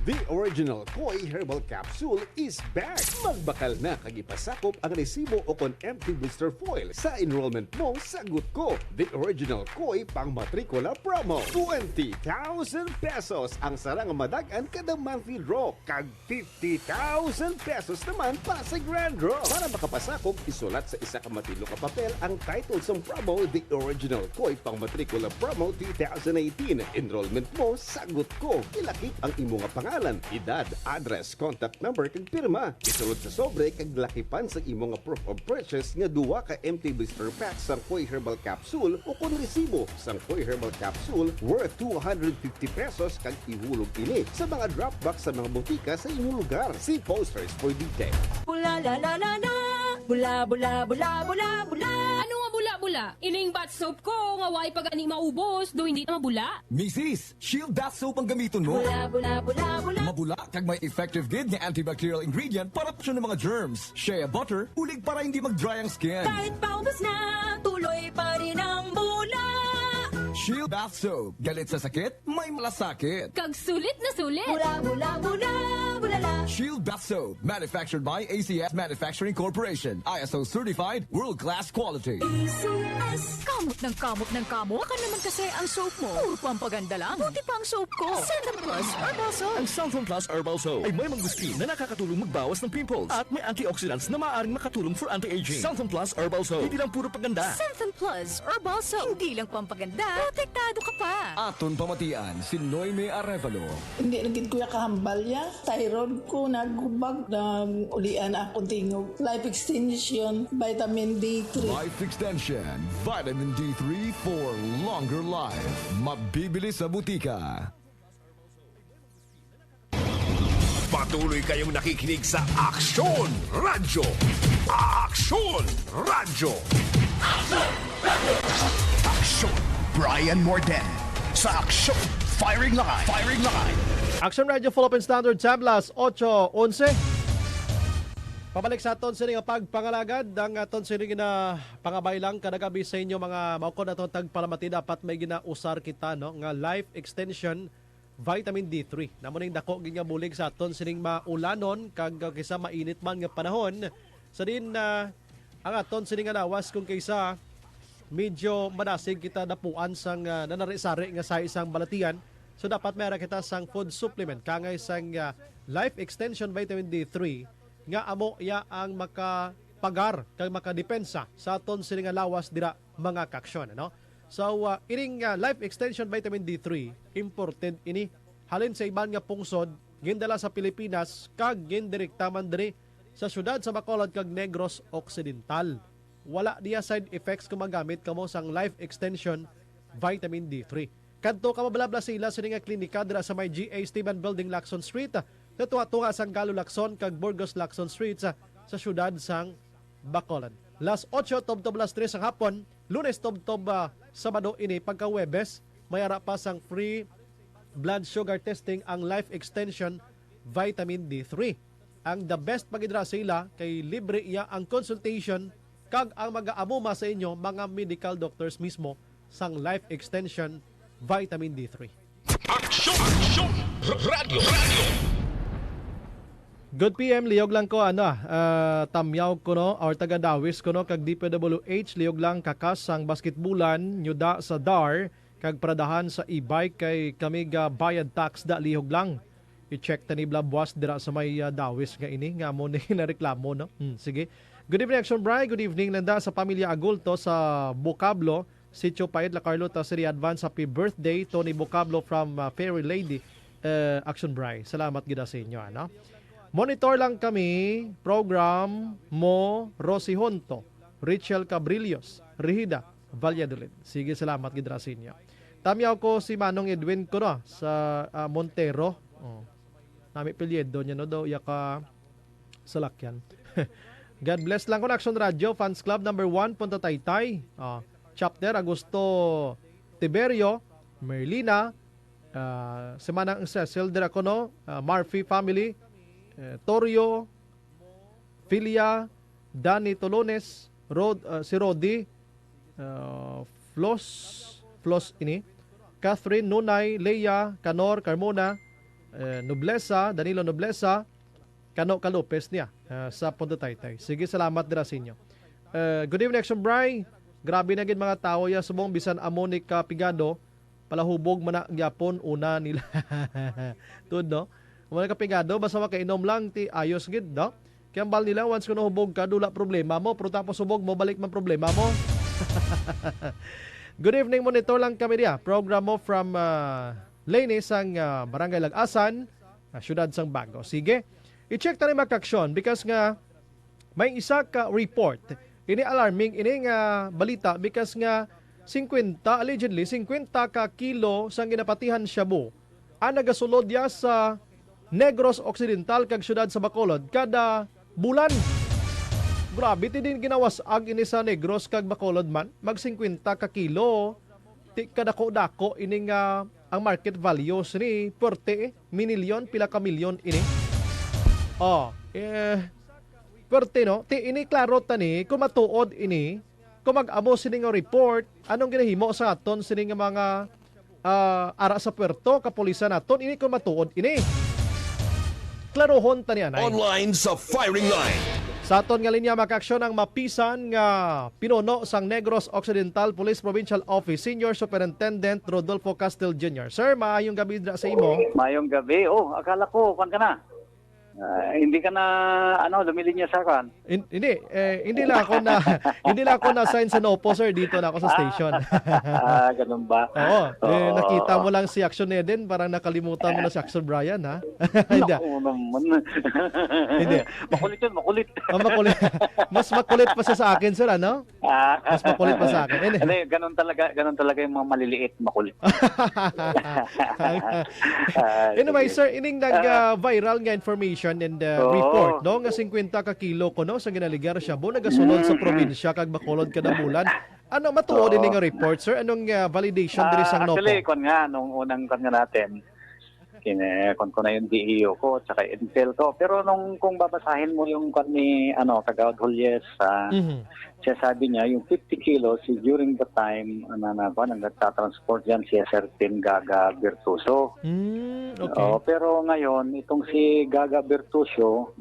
The Original Koi Herbal Capsule is back! Magbakal na kag ipasakop ang resibo o kon empty blister foil sa enrollment mo sa Gutko. The Original Koi Pangmatrikula Promo. Twenty thousand pesos ang sara nga madag-an kada monthly draw, kag fifty thousand pesos naman para sa grand draw. Para makapasakop, isulat sa isa ka matilo nga papel ang title sang promo, The Original Koi Pangmatrikula Promo two thousand eighteen. Enrollment mo, sagot ko. Ilakip ang imo nga pangalan, edad, address, contact number, kag pirma. Isulod sa sobre kag lakipan sa imo nga proof of purchase nga duwa ka empty blister pack sang Koi Herbal Capsule o kon resibo sang Koi Herbal Capsule worth two hundred fifty pesos kag ihulog ini sa mga drop box sa mga botika sa inyong lugar. See posters for details. Bula, la, la, la, la. Bula, bula, bula, bula, bula. Ano nga bula-bula? Ining bath soap ko nga way pa gani maubos, do hindi na mabula? Misis, Shield Bath Soap ang gamiton mo. Bula, bula, bula, bula. Mabula kag may effective gid nga antibacterial ingredient para proteksyon ng mga germs. Shea butter, ulig para hindi mag-dry ang skin. Kahit paubos na, tuloy pa rin ang bula. Shield Bath Soap. Galit sa sakit, may malasakit. Kag sulit na sulit. Bula, bula, bula, bula la. Shield Bath Soap, manufactured by A C S Manufacturing Corporation. I S O certified, world-class quality. A C S. Kamot ng kamot ng kamot. Baka naman kasi ang soap mo. Puro pampaganda lang. Buti pa ang soap ko. Santhon Plus Herbal Soap. Ang Santhon Plus Herbal Soap ay may mangosteen na nakakatulong magbawas ng pimples at may antioxidants na maaaring makatulong for anti-aging. Santhon Plus Herbal Soap. Hindi lang puro paganda. Santhon Plus Herbal Soap. Hindi lang pampaganda, protektado ka pa. Aton pamatian si Noemi Arevalo. Hindi na gid ko ya kahambal ya. Thyroid ko nagubag, na ulian akong tingog. Life extension, vitamin D three. Life Extension, Vitamin D three for longer life. Mabibili sa butika. Patuloy kayong nakikinig sa Aksyon Radyo. Aksyon Radyo. Aksyon Brian Morden sa Aksyon Firing Line. Firing Line. Aksyon Radyo Philippine Standard Time, las ocho onse. Pabalik sa aton sini nga pagpangalagad, ang aton sini nga pangabay lang kada gabi sa inyo, mga maukod naton tagpalamati, dapat may ginausar kita, no, nga life extension vitamin D three. Namo ning dako gid nga bulig sa aton sining maulanon kag, uh, kisa mainit man nga panahon. Sa din, uh, ang aton sining nga lawas kung kaysa medyo manasig kita dapuan sang, uh, nanari-sari nga sa isang balatian. So dapat may ara kita sang food supplement, kangay sang, uh, life extension vitamin D three nga amo iya ang makapagar kag makadepensa sa aton sini nga lawas dira, mga kaaksyon, ano? So, uh, ining, uh, life extension vitamin D three, imported ini halin sa iban nga pungsod, gindala sa Pilipinas kag gindirekta man diri sa siyudad sa Bacolod kag Negros Occidental. Wala niya side effects kung magamit kamo sang life extension vitamin D three. Kadto ka mablabla sa ila sini nga klinika dira sa may G A Esteban Building, Lacson Street, sa tunga-tunga sang Galo Lacson kag Burgos Lacson Street sa, sa siyudad sang Bacolod. Las ocho tubtob las tres ang hapon, Lunes tubtob, ah, Sabado ini, pagka Huwebes, may ara pa sang free blood sugar testing ang life extension vitamin D three. Ang the best pagidra sa ila kay libre iya ang consultation kag ang mag-aamuma sa inyo mga medical doctors mismo sang life extension vitamin D three. Aksyon! Aksyon! Radyo! Radyo! Good P M, liyog lang ko, ano, ah, ah, tamyaw ko, no, or taga Dawis ko, no, kag D P W H, liyog lang kakas sang basketbulan, nyuda sa dar, kag paradahan sa e-bike kay kami ga bayad tax da, lihog lang. I-check ta ni Blabwas dira sa may, ah, Dawis nga ini, nga amo ni nareklamo, no? Hmm, sige. Good evening, Action Bri. Good evening, Lenda, sa pamilya Agulto sa Bocablo, Sitio Pait, La Carlota City. Advance happy birthday, Tony Bocablo from, ah, Fairy Lady, eh, Action Bri. Salamat gid sa inyo, ano? Monitor lang kami, program mo, Rosie Honto, Richel Cabrillos, Rehida, Valladolid. Sige, salamat gid ra sa inyo. Tamyaw ko si Manong Edwin ko, no, sa, ah, Montero. Oh. Nami apelyido niya, no, daw iya ka salakyan. God bless lang ko, Action Radio, Fans Club number one, Punta Taytay. Oh. Chapter, Augusto Tiberio, Merlina, ah, Semana ang Cecil Dracono, ah, Murphy family, eh, Torio, Filia, Danny Tolones, Rod, ah, si Rodi, ah, Flos, Flos ini, Catherine, Nunay, Leia, Canor, Carmona, eh, Noblesa, Danilo Noblesa, Kano ka Lopez niya, ah, sa Punta Taytay. Sige, salamat dira sa inyo. Eh, good evening, Action Bri. Grabe na gid mga tawo ya subong bisan amo ni ka pigado, palahubog man na gyapon una nila. Tuod, no? Amo ni ka pigado, basta makainom lang ti ayos gid, no? Kay ambal nila, once ko nahubog ka, dula problema mo, pero tapos hubog mo, balik man problema mo. Good evening, monitor lang kami diya. Program mo from, ah, Leynes sang, ah, Barangay Lagasan, ah, siyudad sang Bago. Sige, i-check ta ni mga kaaksyon because nga may isa ka report. Ini alarming ini nga balita because nga singkwenta, allegedly, singkwenta ka kilo sang ginapatihan shabu ang nagasulod ya sa Negros Occidental kag siyudad sa Bacolod kada bulan. Grabe, ti din ginawas-ag ini sa Negros kag Bacolod man, mag singkwenta ka kilo. Ti kadako-dako ini nga ang market value sini, puwerte, eh. Minilyon, pila ka milyon ini. Oh, eh, puwerte, no? Ti ini klaro ta ni kung matuod ini, kung mag-amo sini nga report, anong ginahimo sa aton sini nga mga, ah, ara sa puerto, kapulisan naton, ini kung matuod ini. Klarohon ta ni anay. Online sa firing line. Sa aton nga linya, makaaksyon ang mapisan nga pinuno sang Negros Occidental Police Provincial Office, Senior Superintendent Rodolfo Castel Junior. Sir, maayong gabi dira sa imo. Mayong gabi. Oh, akala ko, kwan ka na. Ah, hindi ka na, ano, lumilinya sa kwan. Hin-, hindi, eh, hindi lang ako na, hindi lang ako na-assign sa NOPO, sir. Dito na ako sa station. Ah, ganun ba? Oo. Eh, Oo. Nakita mo lang si Action Eden, parang nakalimutan mo na si Action Brian, ha? Hindi. Naku naman. Hindi. Makulit yun, makulit. Ah, makulit. Mas makulit pa siya sa akin, sir, ano? Ah. Mas makulit pa sa akin. Hindi. Hindi, ganun talaga, ganun talaga yung mga maliliit, makulit. Ah, Anyway, sige. Sir, ining nag, Ah. ah, viral nga information and, ah, Oo. report, no, nga singkwenta ka kilo ko, no, sa ginaligar shabu nagasulod sa Mm, mm. probinsya kag Bacolod kada bulan. Ano, matuod Oo. ini nga report, sir? Anong, ah, validation diri sa Ah, actually, NOPO? Kwan nga, nung unang kwan nga natin, Kine-, kon ko na yung D E O ko, tsaka intel ko. Pero nung, kung babasahin mo yung kwan ni, ano, Kagawad Julius, ah, Mhm. siya sabi niya, yung fifty kilos is during the time, ano, na, kwan, ang nagtatransport yan, si Sir Tim Gaga Bertuso. Mm, okay. Oo, pero ngayon, itong si Gaga Bertuso,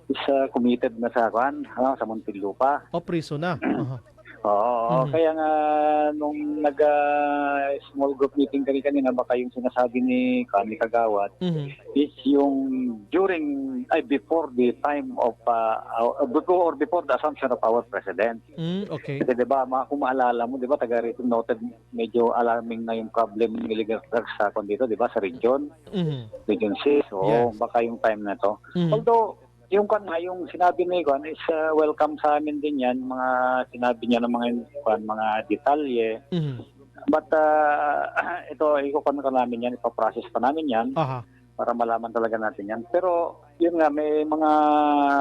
is, ah, committed na sa, kwan, ano, sa Muntinlupa. O, priso na. Aha. Oo, Mhm. kaya nga nung nag, ah, small group meeting kami kanina, baka yung sinasabi ni, kwan, ni Kagawad Mhm. is yung during, ay, before the time of, ah, uh, before or before the assumption of our president. Mm, okay. Kasi, di ba, ma-, kung maalala mo, di ba, taga rito, noted, medyo alarming na yung problem ng illegal drugs sa, kwan, dito, di ba, sa region, Mhm. Region six. Oo, Yes. baka yung time na to. Mhm. Although, yung, kwan nga, yung sinabi ni, kwan, is, uh, welcome sa amin din yan, mga sinabi niya ng mga, kwan, mga detalye. Mhm. But, uh, ito, ikukuan ka namin yan, ipaprocess pa namin yan Aha. para malaman talaga natin yan. Pero, yun nga, may mga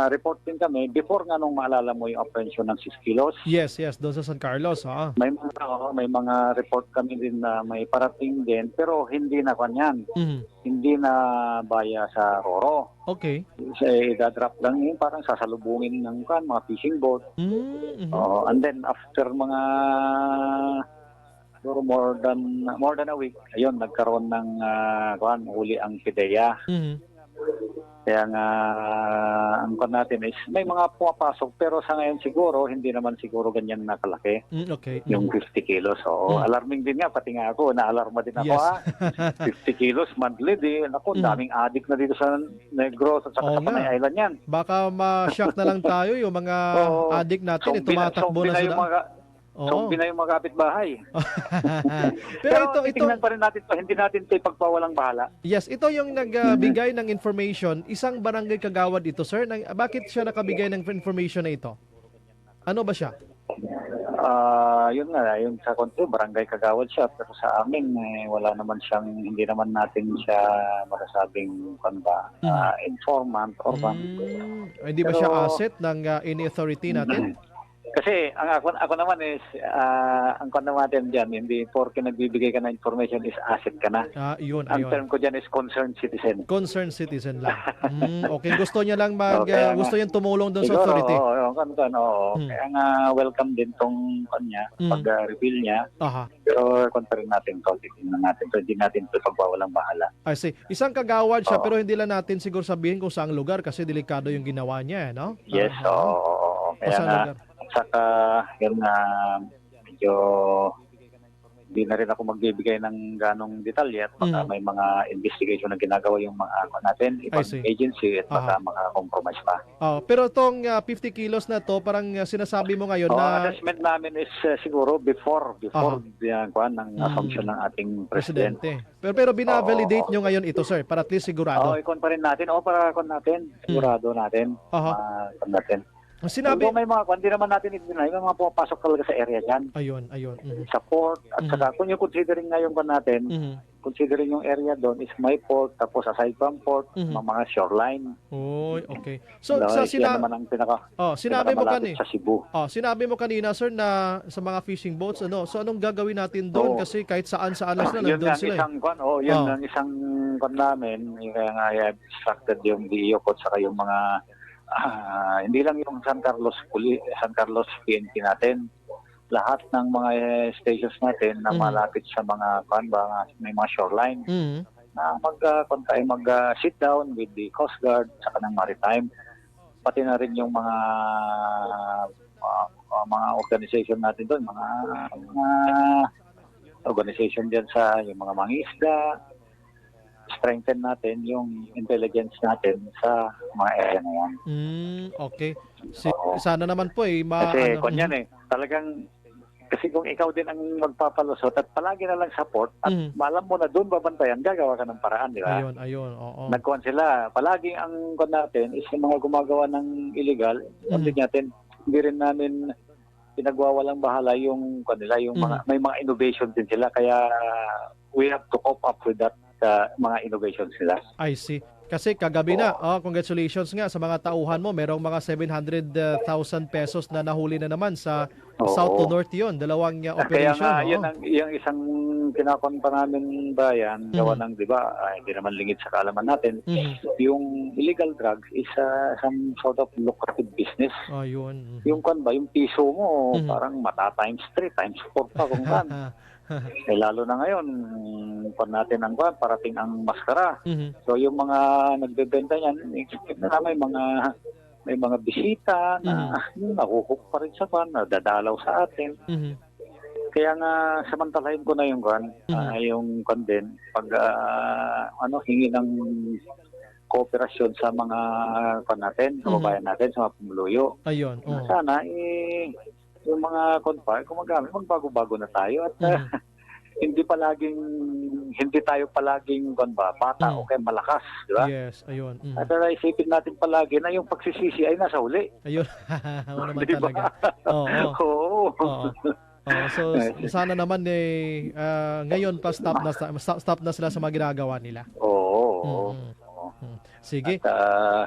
report din kami before nga nung maalala mo yung apprehension ng six kilos. Yes, yes, doon sa San Carlos, ha? May mga, oo, may mga report kami din na may parating din, pero hindi na kwan yan. Mhm. Hindi na baya sa Roro. Okay. Sa idadrop lang yun, parang sasalubungin ng, kwan, mga fishing boat. Mm, mhm. Oo, and then after mga, siguro more than, more than a week, ayun, nagkaroon ng, ah, kwan, huli ang PDEA. Mhm. Kaya nga, ang kwan natin is may mga pumapasok, pero sa ngayon siguro, hindi naman siguro ganyan na kalaki. Mm, okay. Yung Mm. fifty kilos, oo. Mm. Alarming din nga, pati nga ako, naalarma din ako, Yes. ha? Fifty kilos monthly, di, naku, Mm. daming adik na dito sa Negros at saka Oo sa Panay nga. Island yan. Baka ma-shock na lang tayo, yung mga Oo. adik natin, Zombie eh, na, tumatakbo zombie na na yung sila. mga, Oo. zombie na yung mga kapitbahay. Pero Pero ito, ito titingnan pa rin natin to, hindi natin to ipagpawalang bahala. Yes, ito yung nag, ah, Mhm. bigay ng information, isang barangay kagawad ito, sir. Nang, bakit siya nakabigay ng information na ito? Ano ba siya? Ah, yun nga, yung sa konti, barangay kagawad siya, pero sa amin, eh, wala naman siyang, hindi naman natin siya masasabing, kwan ba, Mm. ah, informant or kwan. Mm. Ay, hindi ba siya Pero asset ng, ah, any authority natin? Kasi ang ako, ako naman is, ah, ang kwan naman natin dyan, hindi porke nagbibigay ka ng information is asset ka na. Ah, yun, Ang ayun. term ko dyan is concerned citizen. Concerned citizen lang. Mm, okay. Gusto niya lang mag, Okay, ah, ano. gusto niyang tumulong dun sa Siguro, authority. oo, oo, kan, kan, oo. Hmm. Kaya nga welcome din tong, kan niya, Hmm. pag-reveal niya. Aha. Pero kwan pa rin natin to, titingnan natin to, hindi natin to pagwawalang bahala. I see. Isang kagawad siya, Oo. pero hindi lang natin siguro sabihin kung saang lugar kasi delikado yung ginawa niya, eh, no? Yes, Aha. oo, oo, oo. Kaya Kung saang nga, lugar? saka, yun nga, medyo hindi na rin ako magbibigay ng ganong detalye at baka Mm. may mga investigation na ginagawa yung mga, ano natin, I ibang see. agency at baka Aha. maka-compromise pa. Oh, pero tong, ah, fifty kilos na to, parang, ah, sinasabi mo ngayon Oh, na ang assessment namin is, uh, siguro before, before Aha. yan, kwan, ng Mm. assumption ng ating presidente. Presidente. Pero, pero bina-validate Oo. nyo ngayon ito, sir, para at least sigurado? Oo, ikon pa rin natin. O, para kwan natin, Mm. sigurado natin. Aha. Ah, kwan natin. Sinabi Although may mga kwan, di naman natin i-deny, may mga pumapasok talaga sa area dyan. Ayun, ayun. Mhm. Sa port, at Mhm. saka kung yung considering nga yung kwan natin, Mhm. considering yung area doon is may port, tapos aside from port, Mhm. may mga shoreline. Uy, okay. So, Wala, sa siya sina-, naman ang pinaka-, oh, sinabi mo pinakamalapit kani-, sa Cebu. oh, sinabi mo kanina, sir, na sa mga fishing boats, ano, so anong gagawin natin doon? Oo. Kasi kahit saan-saan lang sila, Yun nandun nga ang sila, eh. isang kwan, oh, yun Oh. ang isang kwan namin, yung kaya nga, I have instructed yung D E O ko, saka yung mga, ah, hindi lang yung San Carlos Poli-, San Carlos P N P natin, lahat ng mga, eh, stations natin na Mhm. malapit sa mga, kuwan ba, may mga shoreline, Mhm. na mag, ah, kuwan tayo, mag, ah, sit down with the Coast Guard sa kanang maritime, pati na rin yung mga, ah, ah, mga organization natin doon, mga, mga organization diyan sa, yung mga mangisda, strengthen natin yung intelligence natin sa mga area na yan. Mm, okay. Si-, Oo. sana naman po, eh, ma-, Kasi, ano, kwan yan, mhm. eh, talagang, kasi kung ikaw din ang magpapalusot at palagi na lang sa port, at Mhm. alam mo na doon babantayan, gagawa ka ng paraan, di ba? Ayun, ayun, oo. Nagkuhan sila. Palagi ang, kwan natin, is yung mga gumagawa ng illegal, Mhm. hindi natin, hindi rin namin pinagwawalang bahala yung kanila, yung mga, Mhm. may mga innovation din sila, kaya we have to cope up with that, uh, mga innovations nila. I see. Kasi kagabi na, Oo. oh, congratulations nga sa mga tauhan mo. Merong mga seven hundred thousand pesos na nahuli na naman sa South to Oo. North yun, dalawang uh, Ah, Kaya operation. nga, yun Oo. ang, yung isang kinakon pa namin, Brian, gawa Mhm. ng, di ba, ah, hindi naman lingid sa kaalaman natin, Mhm. yung illegal drugs is ah, some sort of lucrative business. Ayun. Mhm. Yung kan ba, yung piso mo, Mhm. parang mata times three, times four pa kung kan. Eh, lalo na ngayon, kwan natin ang kwan, parating ang maskara. Mhm. So yung mga nagbebenta niyan, expect na may mga may mga bisita na Mhm. nahuhook pa rin sa kwan, nadadalaw sa atin. Mhm. Kaya nga samantalahin ko na yung kwan, Mhm. ah, yung kwan din, pag ah, ano, hingi ng kooperasyon sa mga kwan natin, Mhm. kababayan natin, sa mga pumuluyo. Ayun. Na Oo. sana, eh, yung mga kwan pa, kung magamit, magbago-bago na tayo at ah, Mhm. hindi palaging hindi tayo palaging kwan ba, bata Mhm. o kaya malakas, di ba? Yes, ayun. Mhm. At uh, isipin natin palagi na yung pagsisisi ay nasa huli. Ayun. Oo naman Di ba? talaga. Oo. Oo. Oo. Oo, so s- sana naman eh ah, ngayon pa stop na sa- stop, stop na sila sa mga ginagawa nila. Oo. oo. Mm. Mm. Sige. At ah,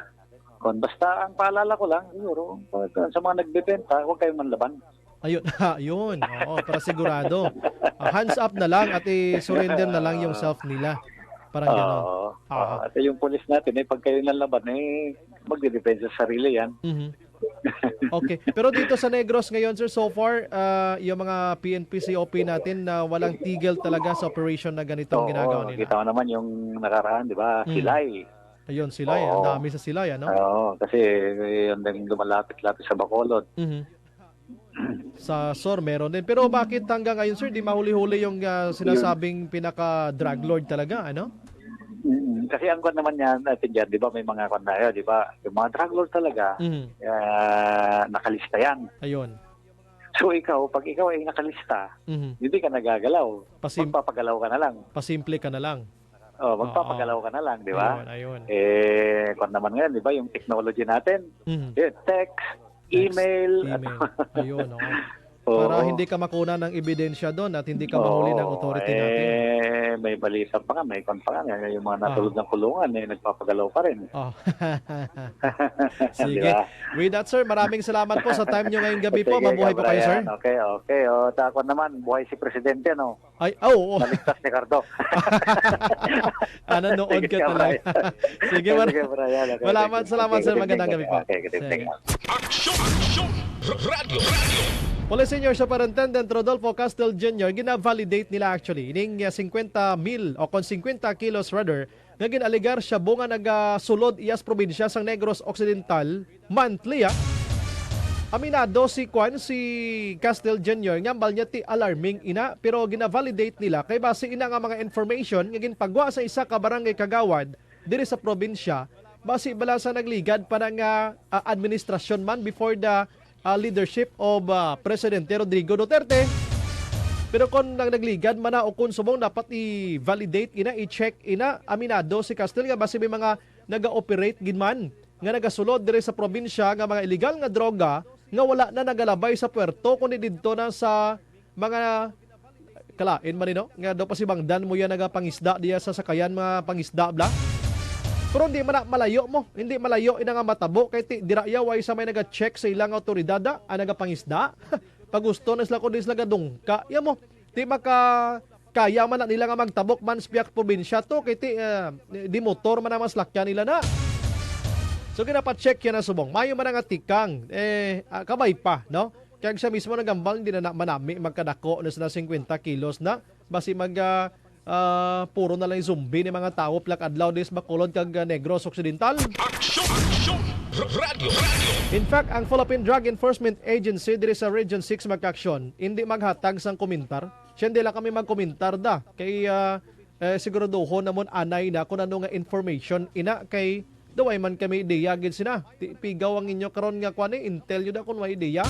kung basta ang paalala ko lang, siguro, pag- sa mga nagbebenta, huwag kayong manlaban. Ayun, ayun. Oo, para sigurado. Ah, hands up na lang at i-surrender na lang yung self nila. Parang ganon. Oo. Aha. At yung pulis natin, eh, pag kayo nanlaban, eh, magdidepensa sa sarili yan. Mhm. Okay. Pero dito sa Negros ngayon, sir, so far, ah, yung mga P N P C O P natin na walang tigil talaga sa operation na ganitong Oo, ginagawa kita nila. mo naman yung nakaraan, di ba? Mm. Silay. Ayun, Silay. Ang Oo. Dami sa Silay, ano? Oo, kasi yung lumalapit-lapit sa Bacolod. Mhm. Sa Sur, meron din. Pero bakit hanggang ngayon, sir, di mahuli-huli yung ah, sinasabing pinaka-drug lord talaga, ano? Mm, Kasi ang kwan naman yan, natin dyan, di ba, may mga kwan na yun, di ba? Yung mga drug lord talaga, Mhm. ah, nakalista yan. Ayun. So ikaw, pag ikaw ay nakalista, Mhm. hindi ka nagagalaw. Pasim- Magpapagalaw ka na lang. Pasimple ka na lang. Oh, magpapagalaw ka na lang, di ba? Ayun, ayun. Eh, kwan naman ngayon, di ba, yung technology natin, Mhm. eh, text, Text, email, at- email. Ayun, oo. Oo. Para hindi ka makuna ng ebidensya doon at hindi ka mahuli ng Oo, authority natin. Eh, may balita pa nga, may kwan pa nga, may- yung mga Ah. natulog ng kulungan, eh, nagpapagalaw pa rin. Oh. Di Sige. ba? With that, sir, maraming salamat po sa time nyo ngayong gabi po. Sige, Mabuhay po kayo, sir. Brian. Okay, okay. O, sa ako naman, buhay si Presidente, no? Ay, oh, oo. Naligtas ni Cardo. Ano, noon Sige ka ka, talaga. Brian. Sige, mar- Sige, Brian. Okay, Salamat, thank you. salamat, Thank sir. you, Magandang thank gabi you. po. Okay, good, thank Sige. you. Aksyon! Aksyon! R- Radyo! Radyo! Police Senior Superintendent Rodolfo Castel Junior gina-validate nila actually ining uh, fifty mil o kon fifty kilos rather nga gin-alegar shabu nga nagasulod iya sa probinsya sang Negros Occidental monthly, ah. Aminado si Kwan, si Castel Junior nga ambal niya ti alarming ina, pero gina-validate nila kay base ina nga mga information nga ginpagwa sa isa ka barangay kagawad diri sa probinsya, base bala sa nagligad pa na nga ah, administrasyon man before the ah, leadership of ah, Presidente Rodrigo Duterte. Pero kung nang nagligad man na o kung subong dapat i-validate ina, i-check ina, aminado si Castel nga basi may mga naga-operate gid man nga nagasulod diri sa probinsya nga mga illegal nga droga nga wala na nagalabay sa puerto kundi didto na sa mga kalain man, no? Nga daw pasibangdan mo yan nagapangisda diya sa sakayan mga pangisda bla. Pero hindi man na malayo mo, hindi malayo ina nga matabo kay ti dira ya way sa may naga-check sa ilang awtoridad da, ang nagapangisda. Pag gusto na sila kundi sila gadungka, ya mo. Ti maka kaya man na nila nga magtabok man sa pihak probinsya to kay ti ah, di motor man ang mga salakyan nila na. So ginapa-check yan na subong. Mayo man nga tikang eh ah, kabay pa, no? Kag siya mismo nagambal, hindi na, na manami magkadako na sila fifty kilos na. Basi mag ah, ah, puro na lang zombie ni mga tawo plak adlaw dis Bacolod kag ah, Negros Occidental. Aksyon! Aksyon! R- Radyo! Radyo! In fact, ang Philippine Drug Enforcement Agency diri sa Region six magkaaksyon, hindi maghatag sang komentar. Siya hindi lang kami magkomentar da. Kay ah, eh, siguraduhon namon anay na kung ano nga information ina kay daway man kami ideya gid sina. Ti- Pigaw ang inyo karon nga kuan eh, intel yun da kung may ideya.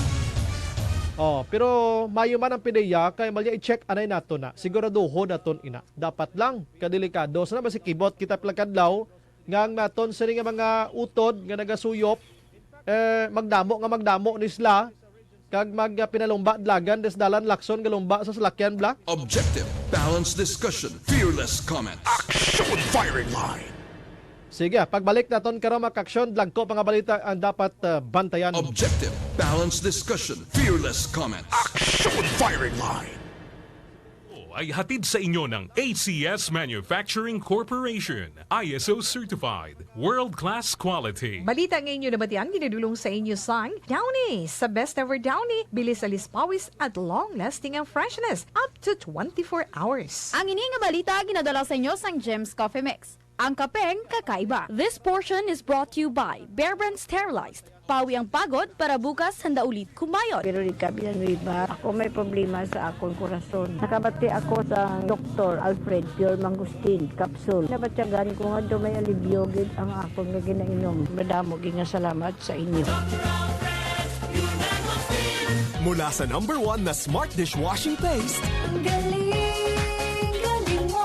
Oh, pero mayo man ang pideya kay malya i-check anay nato na. Siguraduhon naton ina. Dapat lang kadelikado sana basi kibot kita pila kadlaw nga ang naton sini nga mga utod nga nagasuyop eh, magdamo nga magdamo ni sila kag mag ah, pinalumba dlagan des dalan lakson galumba sa salakyan bla. Objective, balanced discussion, fearless comment. Aksyon! Firing line! Sige, pagbalik naton karon, mga kaaksyon, dagko pa nga balita ang dapat, ah, bantayan. Objective, balanced discussion, fearless comments. Action Firing Line! Ay hatid sa inyo ng A C S Manufacturing Corporation, I S O certified, world-class quality. Balita nga inyo nabatian ginadulong sa inyo sang Downy. Sa best ever Downy, bilis alis pawis at long-lasting ang freshness, up to twenty-four hours. Ang ini nga balita ginadala sa inyo sang Gems Coffee Mix. Ang kapeng kakaiba. This portion is brought to you by Bear Brand Sterilized. Pawi ang pagod para bukas handa ulit kumayon. Veronica Villanueva. Ako may problema sa akong korason. Nakabati ako sa Doktor Alfred Pure Mangustin capsule. Nabatyagan ko nga daw may alibyo gid ang akon nga ginainom. Madamo gid nga salamat sa inyo. Mula sa number one na smart dishwashing paste, Ang galing, galing mo.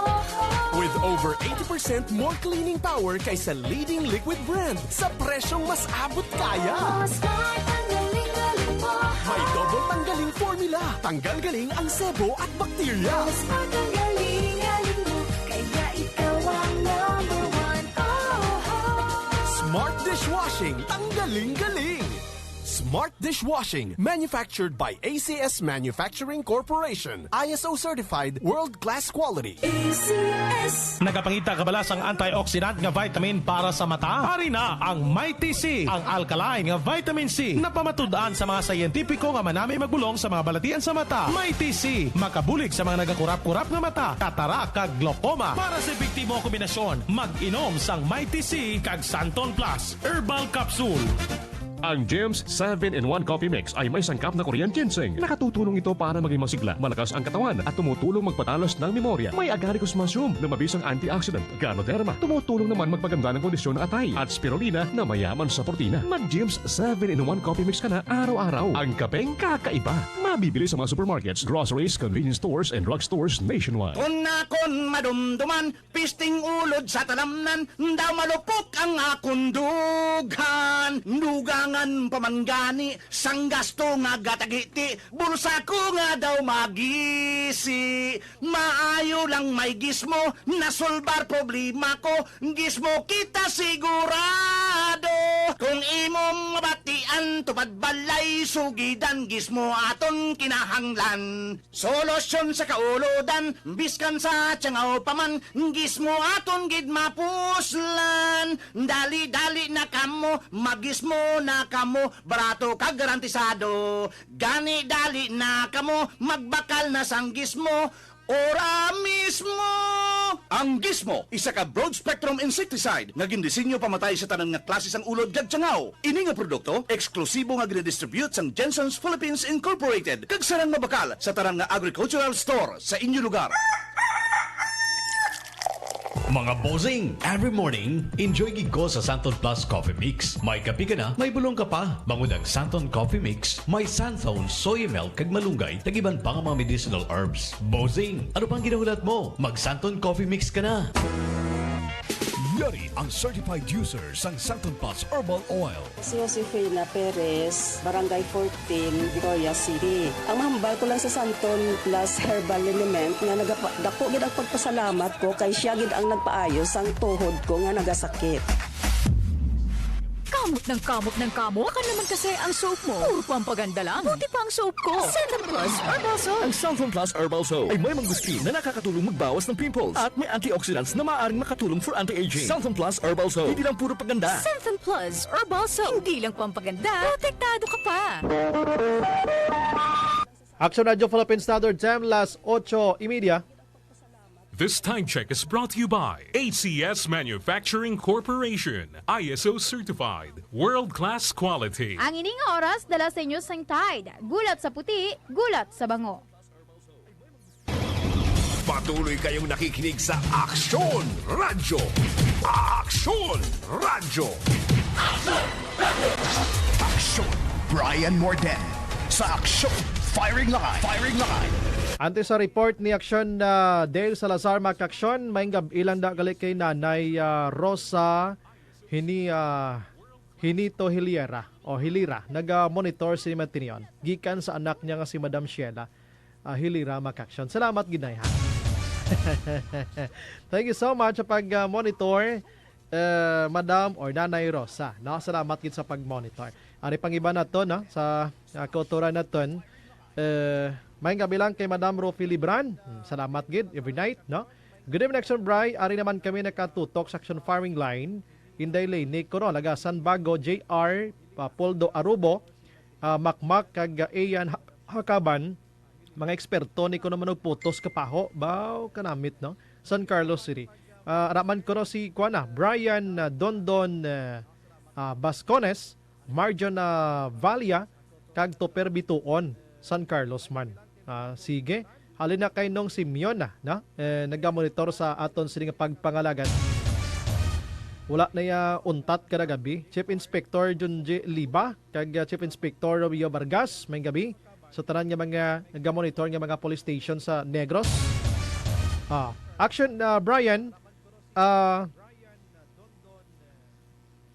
With over eighty percent more cleaning power kaysa leading liquid brand sa presyong mas abot kaya. Oh, smart, ang galing, galing mo. May double tanggaling formula. Tanggal galing ang sebo at bakterya. Oh, smart, ang galing, galing mo. Kaya ikaw ang number one. Oh, oh. Smart dishwashing, tanggaling galing. Smart dishwashing, manufactured by A C S Manufacturing Corporation, I S O certified, world-class quality. A C S. Nagapangita kabalas ang antioxidant nga vitamin para sa mata? Ari na ang Mighty C, ang alkaline nga vitamin C na pamatud-an sa mga siyentipiko nga manami magbulong sa mga balatian sa mata. Mighty C, makabulig sa mga nagakurap-kurap nga mata, katarak, kag glaucoma. Para sa epektibo nga kombinasyon, mag-inom sang Mighty C kag Santon Plus Herbal Capsule. Ang Jim's seven-in-one Coffee Mix ay may sangkap na Korean ginseng. Nakatutulong ito para maging masigla, malakas ang katawan, at tumutulong magpatalas ng memorya. May agaricus massum na mabisang antioxidant, Ganoderma. Tumutulong naman magpaganda ng kondisyon ng atay. At spirulina na mayaman sa protina. Mag-Jim's seven-in-one Coffee Mix ka na araw-araw. Ang kapeng kakaiba. Mabibili sa mga supermarkets, groceries, convenience stores, and drugstores nationwide. Kon akon madumduman, pisting ulod sa talamnan, daw malupok ang akon dughan. Dugangan pa man gani, sang gasto nga gatagiti, bulsa ko nga daw magisi. Maayo lang may Gizmo, nasolbar problema ko, Gizmo kita sigurado. Kung imo mabatian, tupad balay, sugidan, Gizmo aton kinahanglan. Solusyon sa kaulodan, biskan sa tiyangaw pa man, Gizmo aton gid mapuslan. Dali-dali na kamo, mag-Gizmo na kamo, barato kag garantisado. Gani dali na kamo, magbakal na sang Gizmo, ora mismo. Ang Gizmo, isa ka broad-spectrum insecticide nga gindisenyo pamatay sa tanan nga klase sang ulod kag tiyangaw. Ini nga produkto, eksklusibo nga ginadistribute sang Jenson's Philippines Incorporated, kag sarang mabakal sa tanan nga agricultural store sa inyo lugar. Mga bossing, every morning, enjoy gid ko sa Santon Plus Coffee Mix. May kape ka na, may bulong ka pa. Bangod ang Santon Coffee Mix, may Santon, soy milk, kag malunggay, kag iban pa nga mga medicinal herbs. Bossing, ano pang ginahulat mo? Mag Santon Coffee Mix ka na. Yari ang certified user sang Santon Plus Herbal Oil. Si Josefina Perez, Barangay fourteen, Victoria City. Ang mahambal ko lang sa Santon Plus Herbal Liniment nga nagapa-, dako gid ang pagpasalamat ko kay siya gid ang nagpaayo sang tuhod ko nga nagasakit. Kamot ng kamot ng kamot? Baka naman kasi ang soap mo. Puro pampaganda lang. Buti pa ang soap ko. Santon Plus Herbal Soap. Ang Santon Plus Herbal Soap ay may mangustin na nakakatulong magbawas ng pimples at may antioxidants na maaaring makatulong for anti-aging. Santon Plus Herbal Soap. Hindi lang puro paganda. Santon Plus Herbal Soap. Hindi lang pampaganda, protektado ka pa. Action Radio Philippine Standard Time, las ocho y media. This time check is brought to you by A C S Manufacturing Corporation, I S O certified, world-class quality. Ang ining oras dala sa inyo sang Tide. Gulat sa puti, gulat sa bango. Patuloy kayong nakikinig sa Aksyon Radyo. Aksyon Radyo. Aksyon, Brian Morden. Sa Aksyon, firing line, firing line. Ante sa report ni Aksyon, ah, Dale Salazar, mga kaaksyon, may gab-i lang da gali kay Nanay, ah, Rosa Hini-, ah, Hinito Hilera o Hilira. Naga-monitor si Matinion gikan sa anak niya nga si Madam Sheila, ah, Hilira, mga kaaksyon. Salamat gid, Nay, ha? Thank you so much sa pag, ah, monitor. eh, Madam or Nanay Rosa, no? Salamat gid sa pag-monitor. Ari pang iba naton, no? Sa, ah, kautoran naton, eh, may gabi lang kay Madam Rufi Libran. Hmm, salamat gid, every night, no? Good evening, Action Bri. Ari naman kami nakatutok sa Action Firing Line. Inday Leni Corola, Lagasan Bago, J R, pa Poldo Arubo, ah, Makmak, kag, ah, Ian Ha-, Hakaban, mga eksperto ni kuno man og putos kapaho, baw kanamit, no? San Carlos City. Ah, araman kuno si kuana, Brian, ah, Dondon, ah, ah, Bascones, Marjon, ah, Valia, kag Toper Bituon, San Carlos man. Ah, sige. Halin na kay Nong Simeon na, no? Eh, nagamonitor sa aton sini nga pagpangalagad. Wala na ya untat kada gabi. Chief Inspector Junji Liba, kag, ah, Chief Inspector Romeo Vargas, may gabi. Sa tanan nga mga nagamonitor nga mga police station sa Negros. Ah, action, ah, Brian. Ah,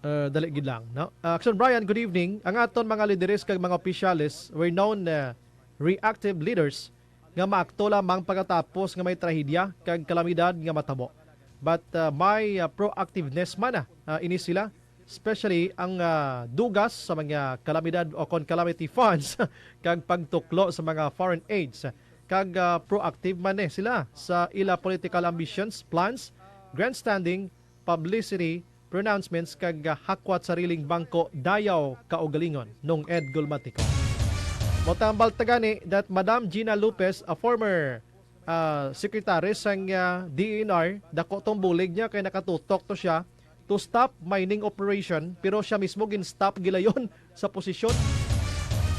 ah, dali gid lang, no? Ah, action, Brian, good evening. Ang aton mga lideres kag mga opisyales were known, ah, reactive leaders nga maakto lamang pagkatapos nga may trahedya kag kalamidad nga matabo. But, ah, may, ah, proactiveness man, ah, ah, ini sila, especially ang, ah, dugas sa mga kalamidad o kon calamity funds kag pagtuklo sa mga foreign aids. Kag, ah, proactive man ni sila sa ila political ambitions, plans, grandstanding, publicity, pronouncements, kag, ah, hakwat sariling bangko dayaw kaugalingon, Nong Ed Gulmatico. Mao tambal ta gani that Madam Gina Lopez, a former, ah, secretary sang, ah, D E N R, dako tong bulig niya kay nakatutok to siya to stop mining operation, pero siya mismo gin-stop gilayon sa posisyon.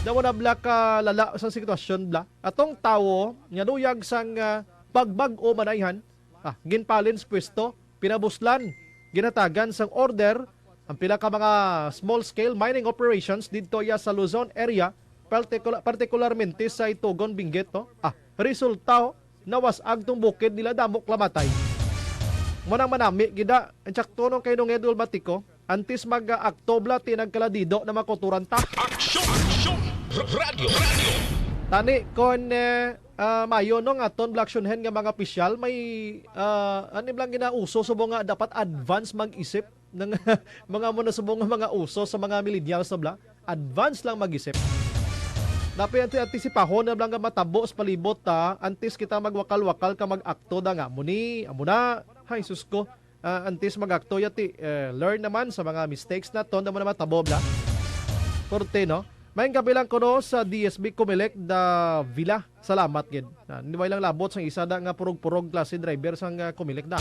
Daw na bla ka lala sang sitwasyon bla. Atong tawo nga luyag sang, ah, pagbag-o manayhan, ah, ginpalin sa pwesto, pinabuslan, ginhatagan sang order ang pila ka mga small-scale mining operations didto iya sa Luzon area, partikula-, partikularmente sa Itogon, Benguet, no? Ah, resulta, oh, nawas-ag tong bukid nila, damo klamatay. Mo nang manami gida, ang tsakto nung kay Nong Ed Gulmatico, antes mag-akto bla, ti nagkaladido na makuturan ta. Aksyon! Aksyon! Radyo! Radyo! Tani, kon, eh, ah, mayo, no, nga aton bla aksyonen nga mga opisyal, may, ah, ano blang ginauso subong nga dapat advance mag-isip ng mga mo na subong nga mga uso sa mga millennials na bla? Advance lang mag-isip. Dapat anti-, antisipahon na blang nga matabo sa palibot ta, antes kita magwakal-wakal ka mag-akto da nga. Amo ni, amo na. Hay, sus ko. Ah, antes mag-akto yati, eh, learn naman sa mga mistakes naton, da mo na matabo bla. Korte, no? May gabi lang kuno sa D S B Comelec da Villa. Salamat gid. Ah, hindi lang labot sang isa da nga purog-purog klase driver sang, ah, Comelec da.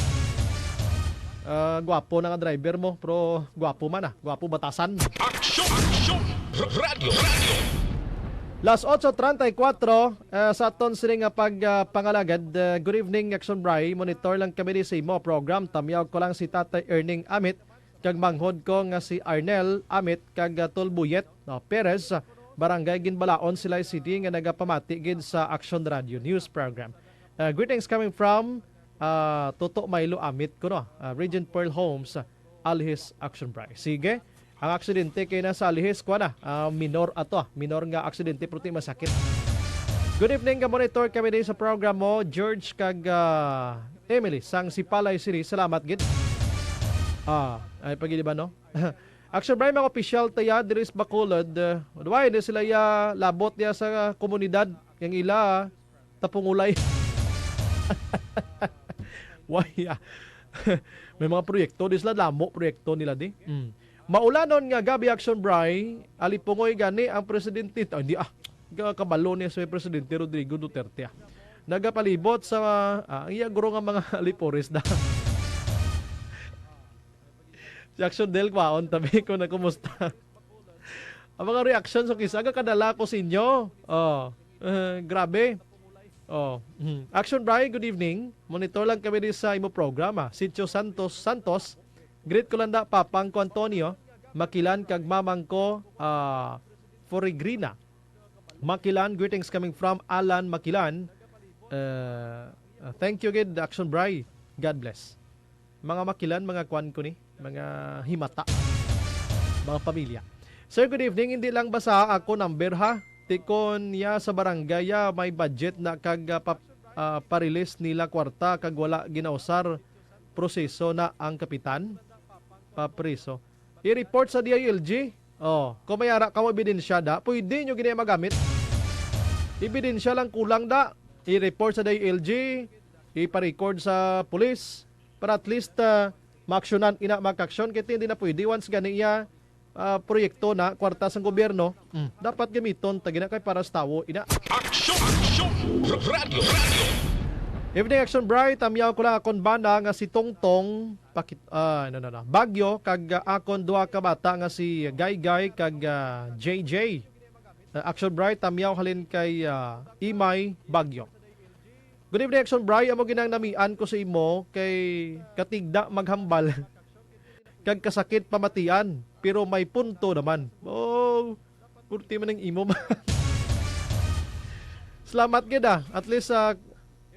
Ah, gwapo na nga driver mo, pero gwapo man, ah. Gwapo batasan. Aksyon! Aksyon! Radyo! Radyo! Las otso treinta y cuatro, ah, sa aton sini nga pag, ah, pangalagad. Ah, good evening, Action Bri. Monitor lang kami ni sa imo program. Tamyaw ko lang si Tatay Erning Amit kag manghod ko nga si Arnel Amit kag, ah, Tulbuyet, no, Perez, ah, Barangay Ginbalaon, Silay City, nga nagapamati gid sa Action Radio News Program. Ah, greetings coming from, ah, Toto Milo Amit kuno, ah, Regent Pearl Homes, ah, Alhis Action Bri. Sige, ang aksidente kay na sa Alhis, kuha na, ah, minor ato, ah, minor nga aksidente, pero di masakit. Good evening, ka-monitor kami din sa program mo, George kag, ah, Emily, sang Sipalay City. Salamat gid. Ah, ay pagili ba, no? Action Bri, mga opisyal taya diri sa Bacolod, uh, why na sila ya labot niya sa komunidad yang ila, ah, tapungulay? Why, ah? May mga proyekto di sila, damo proyekto nila di. Mm. Maulanon nga gabi, Action Bri, alipungoy gani ang presidente. Ah, hindi, ah. Ka-, kabalo niya sa presidente Rodrigo Duterte, ah. Nagapalibot sa, ah, ang iya guro nga mga alipores da. Si Action Del kwaon, tabi ko na kumusta. Ang mga reactions, okay, sa kadala ko sa inyo. Oh, eh, grabe. Oh, hmm. Action Bri, good evening. Monitor lang kami din sa imo programa. Sitio Santos Santos, greet ko lang da, Papang ko Antonio, Makilan kag Mamang ko, ah, Forigrina. Makilan, greetings coming from Alan Makilan. Uh, uh, thank you gid, Action Bri. God bless. Mga Makilan, mga kwan ko ni, mga himata, mga pamilya. Sir, good evening. Hindi lang basa ako number, ha. Tikon ya sa barangay ya may budget na kag, ah, pap-, ah, pa-release nila kwarta kag wala ginausar, proseso na ang kapitan. Papriso. I-report sa D I L G. Oh, kung may ara kamo ebidensya da, pwede nyo gini magamit. Ebidensya lang kulang da. I-report sa D I L G, ipa-record sa police, para at least, ah, maaksyonan ina, makaaksyon, kay hindi na pwede once gani iya, ah, proyekto na kwarta sang gobyerno, mm, dapat gamiton ta gina kay para sa tawo ina. Aksyon! Aksyon! Radyo! Radyo! Evening Action Bright, tamyaw ko lang akon bana nga si Tongtong, pakit-, ah, no, no, no. Bagyo, kag, ah, akon duha ka bata nga si Gaygay kag, ah, J J. Ah, Action Bright, tamyaw halin kay, ah, Imay Bagyo. Good evening, Action Bright. Amo ginang namian ko sa imo kay katigda maghambal kag kasakit pamatian, pero may punto naman. Oh, purti man ang imo. Salamat gid, ah. At least, ah,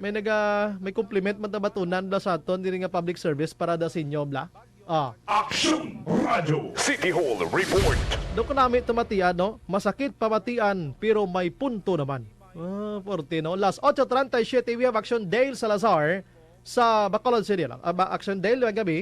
may naga-, may compliment man ta batunan bla sa aton diri nga public service para da sa inyo, bla. Ah. Action Radio City Hall Report. Do ko nami tumatian, no? Masakit pamatian, pero may punto naman. Ah, forte, no? Las ocho treinta y siete, we have Action Dale Salazar sa Bacolod City. Lang. Ah, ba, Action Dale, may gabi?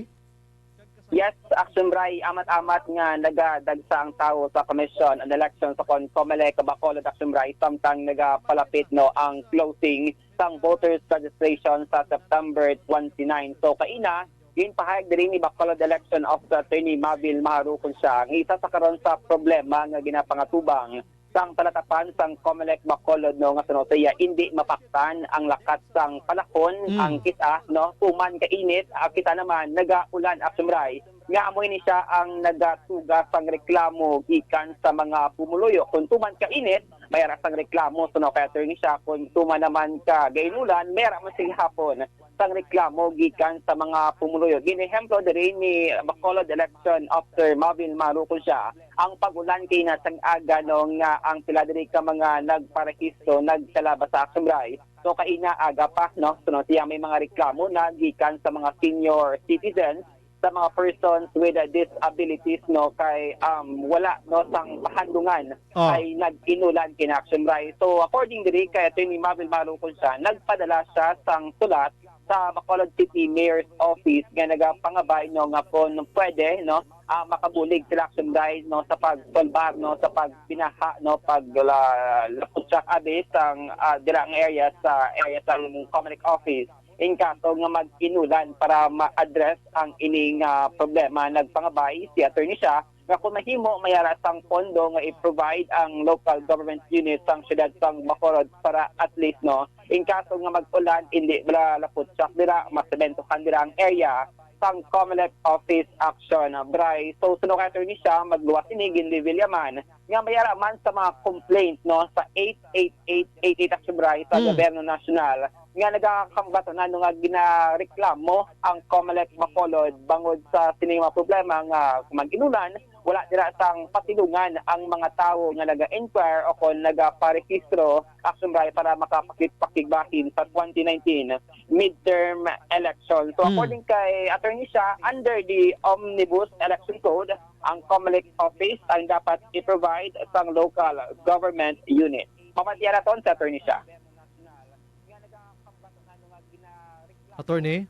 Yes, Action Bray, amat-amat nga nagadagsa ang tawo sa Commission on Elections o kon Comelec Bacolod, Action Bray, samtang nagapalapit, no, ang closing sang voters registration sa September twenty-nine. So, kaina, ginpahayag diri ni Bacolod Election Officer Attorney Mavil Maharukon siya ang isa sa karon sa problema nga ginapangatubang sang talatapan sang Comelec Bacolod, no, nga suno sa iya indi mapaktan ang lakat sang panahon, mm, ang kita, no, tuman ka init, ang kita naman nagaulan, Action Bray, nga amo ini siya ang nagatuga sang reklamo gikan sa mga pumuluyo. Kung tuman ka init, may ara sang reklamo suno kay Attorney siya. Kung tuman naman ka gainulan, may ara man sila hapon sang reklamo gikan sa mga pumuluyo. Ginehemplo diri ni Bacolod Election Officer Mavil Maharukon siya ang pag-ulan kay na sang aga, no, nga ang pila diri ka mga nagparehistro nagkalaba sa Action Bray. So, kaina aga pa, no? So, no, siya may mga reklamo na gikan sa mga senior citizens, sa mga persons with, uh, disabilities, no, kay, um, wala, no, sang pahandungan, ah, ay nag-inulan kina Action Bray. So, according diri kay Attorney Mavil Maharukon siya, nagpadala siya sang sulat sa Bacolod City Mayor's Office nga nagapangabay, no, nga kung pwede, no, ah, makabulig sila Action Bray, no, sa pagsolbar, no, sa pagbinaha, no, pag la-, laputsak abi sang, ah, dira ang area sa area sang Comelec Office in kaso nga mag-inulan para ma-address ang ining, ah, problema. Nagpangabay si Attorney siya nga kung mahimo, may ara sang pondo nga i-provide ang local government unit sang siyudad sang Bacolod para at least, no, in kaso nga mag-ulan, hindi bala laputsak dira, masementohan dira ang area sang Comelec Office Action, ah, Bray. So, suno kay Attorney siya, magluwas ini, ginreveal man nga may ara man sa mga complaint, no, sa eight eight eight eight eight Action Bray sa, mm, Gobyerno Nasyonal nga nagakambatunan, no, nga ginareklamo ang Comelec Bacolod bangod sa sini mga problema nga mag-inulan, wala dira sang patilungan ang mga tawo nga naga-inquire o kon nagaparehistro, Action Bray, para makapakigbahin sa twenty nineteen midterm election. So, mm, according kay Attorney siya, under the Omnibus Election Code, ang Comelec Office ang dapat i-provide sang local government unit. Pamatian naton si Attorney siya. Attorney?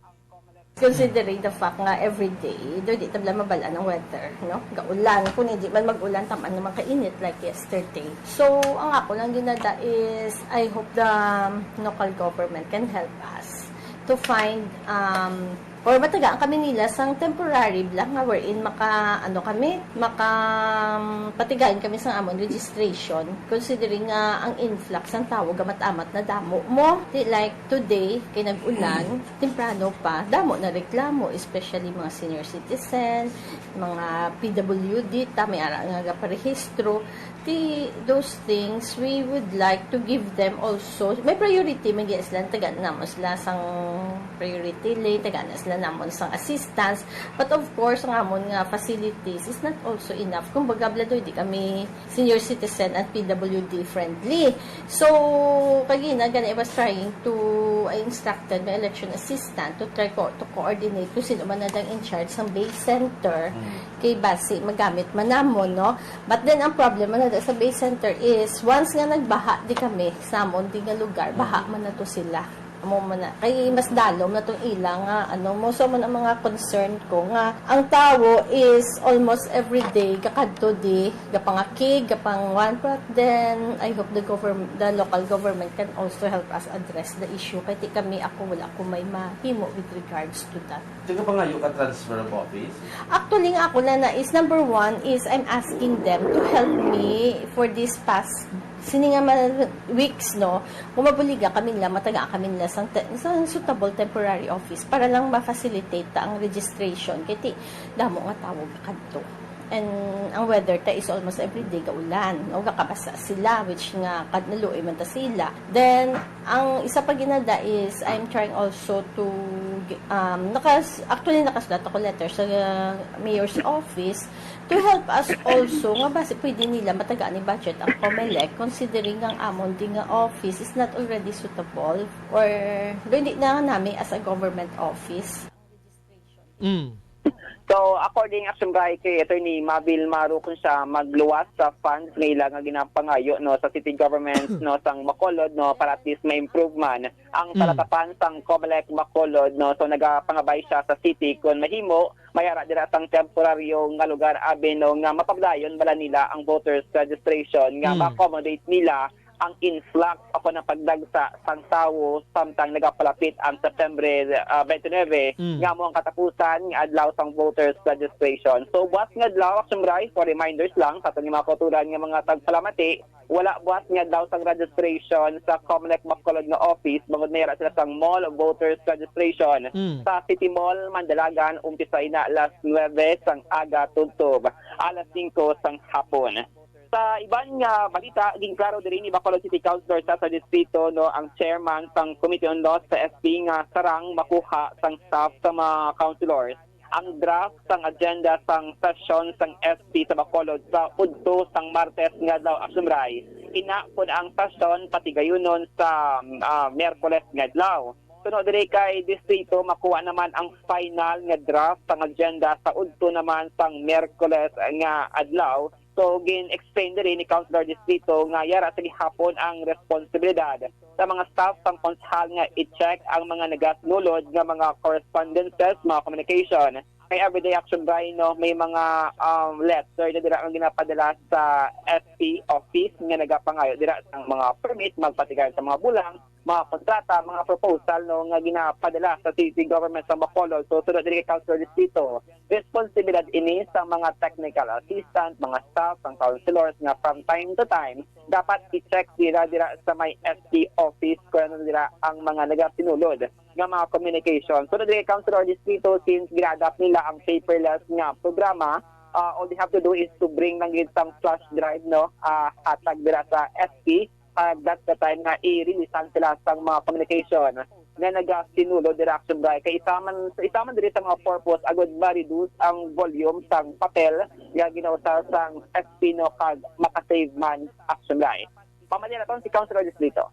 Considering the fact nga every day, do di tabla mabal-an ang weather, no? Gaulan, kung hindi man mag-ulan, taman naman kainit like yesterday. So, ang ako lang ginada is, I hope the local government can help us to find, um, or matagaan kami nila sang temporary lang nga wherein maka, ano kami, maka, um, patigayon kami sang amon registration, considering nga ang influx sang tawo gamat-amat na damo mo. Di like today, kay nag-ulan, temprano pa, damo na reklamo, especially mga senior citizen, mga P W D, ta may ara nga gaparehistro. Ti, those things, we would like to give them also. May priority man gid sila, tagaan namon sila sang priority lane, tagaan na sila namon sang assistance. But of course, ang amon nga facilities is not also enough. Kumbaga, bala daw, di kami senior citizen and P W D friendly. So, kagina, gani, I was trying to, I instructed my election assistant to try co-, to coordinate kung sino man na dang in charge sang Bay Center. Mm. Kay basi, magamit man namon, no? But then, ang problema na sa Bay Center is, once nga nagbaha di kami, sa amon di nga lugar, baha, mm, man na to sila. Amo man na, kay mas dalom na tong ila nga, ano, most of man ang mga concern ko nga ang tawo is almost every day gakadto di, gapangakig, gapangwan, but then I hope the government, the local government can also help us address the issue. Kay ti kami, ako, wala ko may mahimo with regards to that. Nagapangayo ka transfer of office? Actually, nga ako na na is, number one is I'm asking them to help me for this past, sini nga mga weeks, no? Kung mabuliga kami nila, mataga kami nila sang te-, sang suitable temporary office para lang ma-facilitate ta ang registration. Kay ti, damo nga tawo kadto. And ang weather ta is almost everyday gaulan, no? Gakabasa sila, which nga kad naluoy man ta sila. Then, ang isa pa ginada is, I'm trying also to, um, nakas-, actually, nakasulat ako letter sa, uh, mayor's office to help us also nga basi pwede nila matagaan ni budget ang Comelec, considering nga ang amon di nga office is not already suitable, or hindi na nami as a government office. Mm. So, according, Action Bright, kay Attorney Mabel Maru, kung siya magluwas sa funds nga ila nga ginapangayo, no, sa city government, no, sang Bacolod, no, para at least ma-improve man ang, mm, talatapan sang Comelec Bacolod, no. So, nagapangabay siya sa city kung mahimo, mayara dira sang temporaryo nga lugar, abi, no, nga mapadayon bala nila ang voters registration nga, mm, ma-accommodate nila ang influx o kon ang pagdagsa sang tawo samtang nagapalapit ang September, ah, twenty-nine, mm, nga amo ang katapusan nga adlaw sang voters registration. So, buas nga adlaw, Action Bright, for reminders lang sa aton nga mga kauturan nga mga tagpalamati, wala buas nga adlaw sang registration sa Comelec Bacolod nga office, bangod mayara sila sang mall voters registration, mm, sa City Mall, Mandalagan, umpisay na alas nuebe sang aga tubtob alas singko sang hapon. Sa iban nga balita, ginklaro diri ni Bacolod City Councilor Cesar Distrito, no, ang chairman sang Committee on Laws sa S P nga sarang makuha sang staff sa mga councilors ang draft sang agenda sang sesyon sang S P sa Bacolod sa udto sang Martes nga adlaw, Action Bright. Ina, kon ang sesyon patigayunon sa, ah, Miyerkules nga adlaw. Suno diri kay Distrito, makuha naman ang final nga draft sang agenda sa udto naman sang Miyerkules nga adlaw. So, gin-explain diri ni Councilor Distrito nga yara sa gihapon ang responsibilidad sa mga staff sang konsehal nga i-check ang mga nagasinulod nga mga correspondences, mga communication. Kay everyday, Action Bright, no, may mga, um, letter na dira nga ginapadala sa S P office nga nagapangayo dira sang mga permit, magpatigayon sa mga bulang, mga kontrata, mga proposal, no, nga ginapadala sa city government sa Bacolod. So, suno diri kay Councilor Distrito, responsibilidad ini sa mga technical assistant, mga staff, ang councilors nga from time to time dapat i-check nila dira sa may S P office kung ano dira ang mga nagasinulod nga mga communication. So, diri kay Councilor Distrito, since gina-adopt nila ang paperless nga programa, ah, all they have to do is to bring lang gid sang flash drive, no? Ah, hatag dira sa S P, ah, that's the time nga i-releasean sila sang mga communication nga nagasinulod dira, Action Bright. Kay isa man, isa man diri sa mga purpose agud ma-reduce ang volume sang papel nga ginausa sang S P, no, kag maka-save man, Action Bright. Pamalia naton si Councilor Distrito.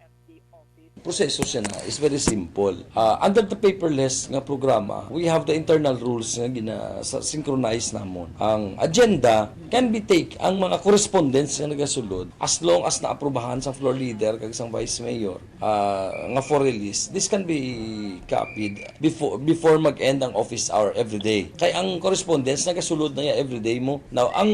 Proseso siya na is very simple. Ah, under the paperless nga programa, we have the internal rules nga gina-, sa-, synchronize namon. Ang agenda can be take, ang mga correspondence nga nagasulod, as long as naaprubahan sang floor leader kag sang vice mayor, ah, nga for release, this can be copied before, before mag-end ang office hour every day. Kay ang correspondence nagasulod na ya every day mo. Now, ang,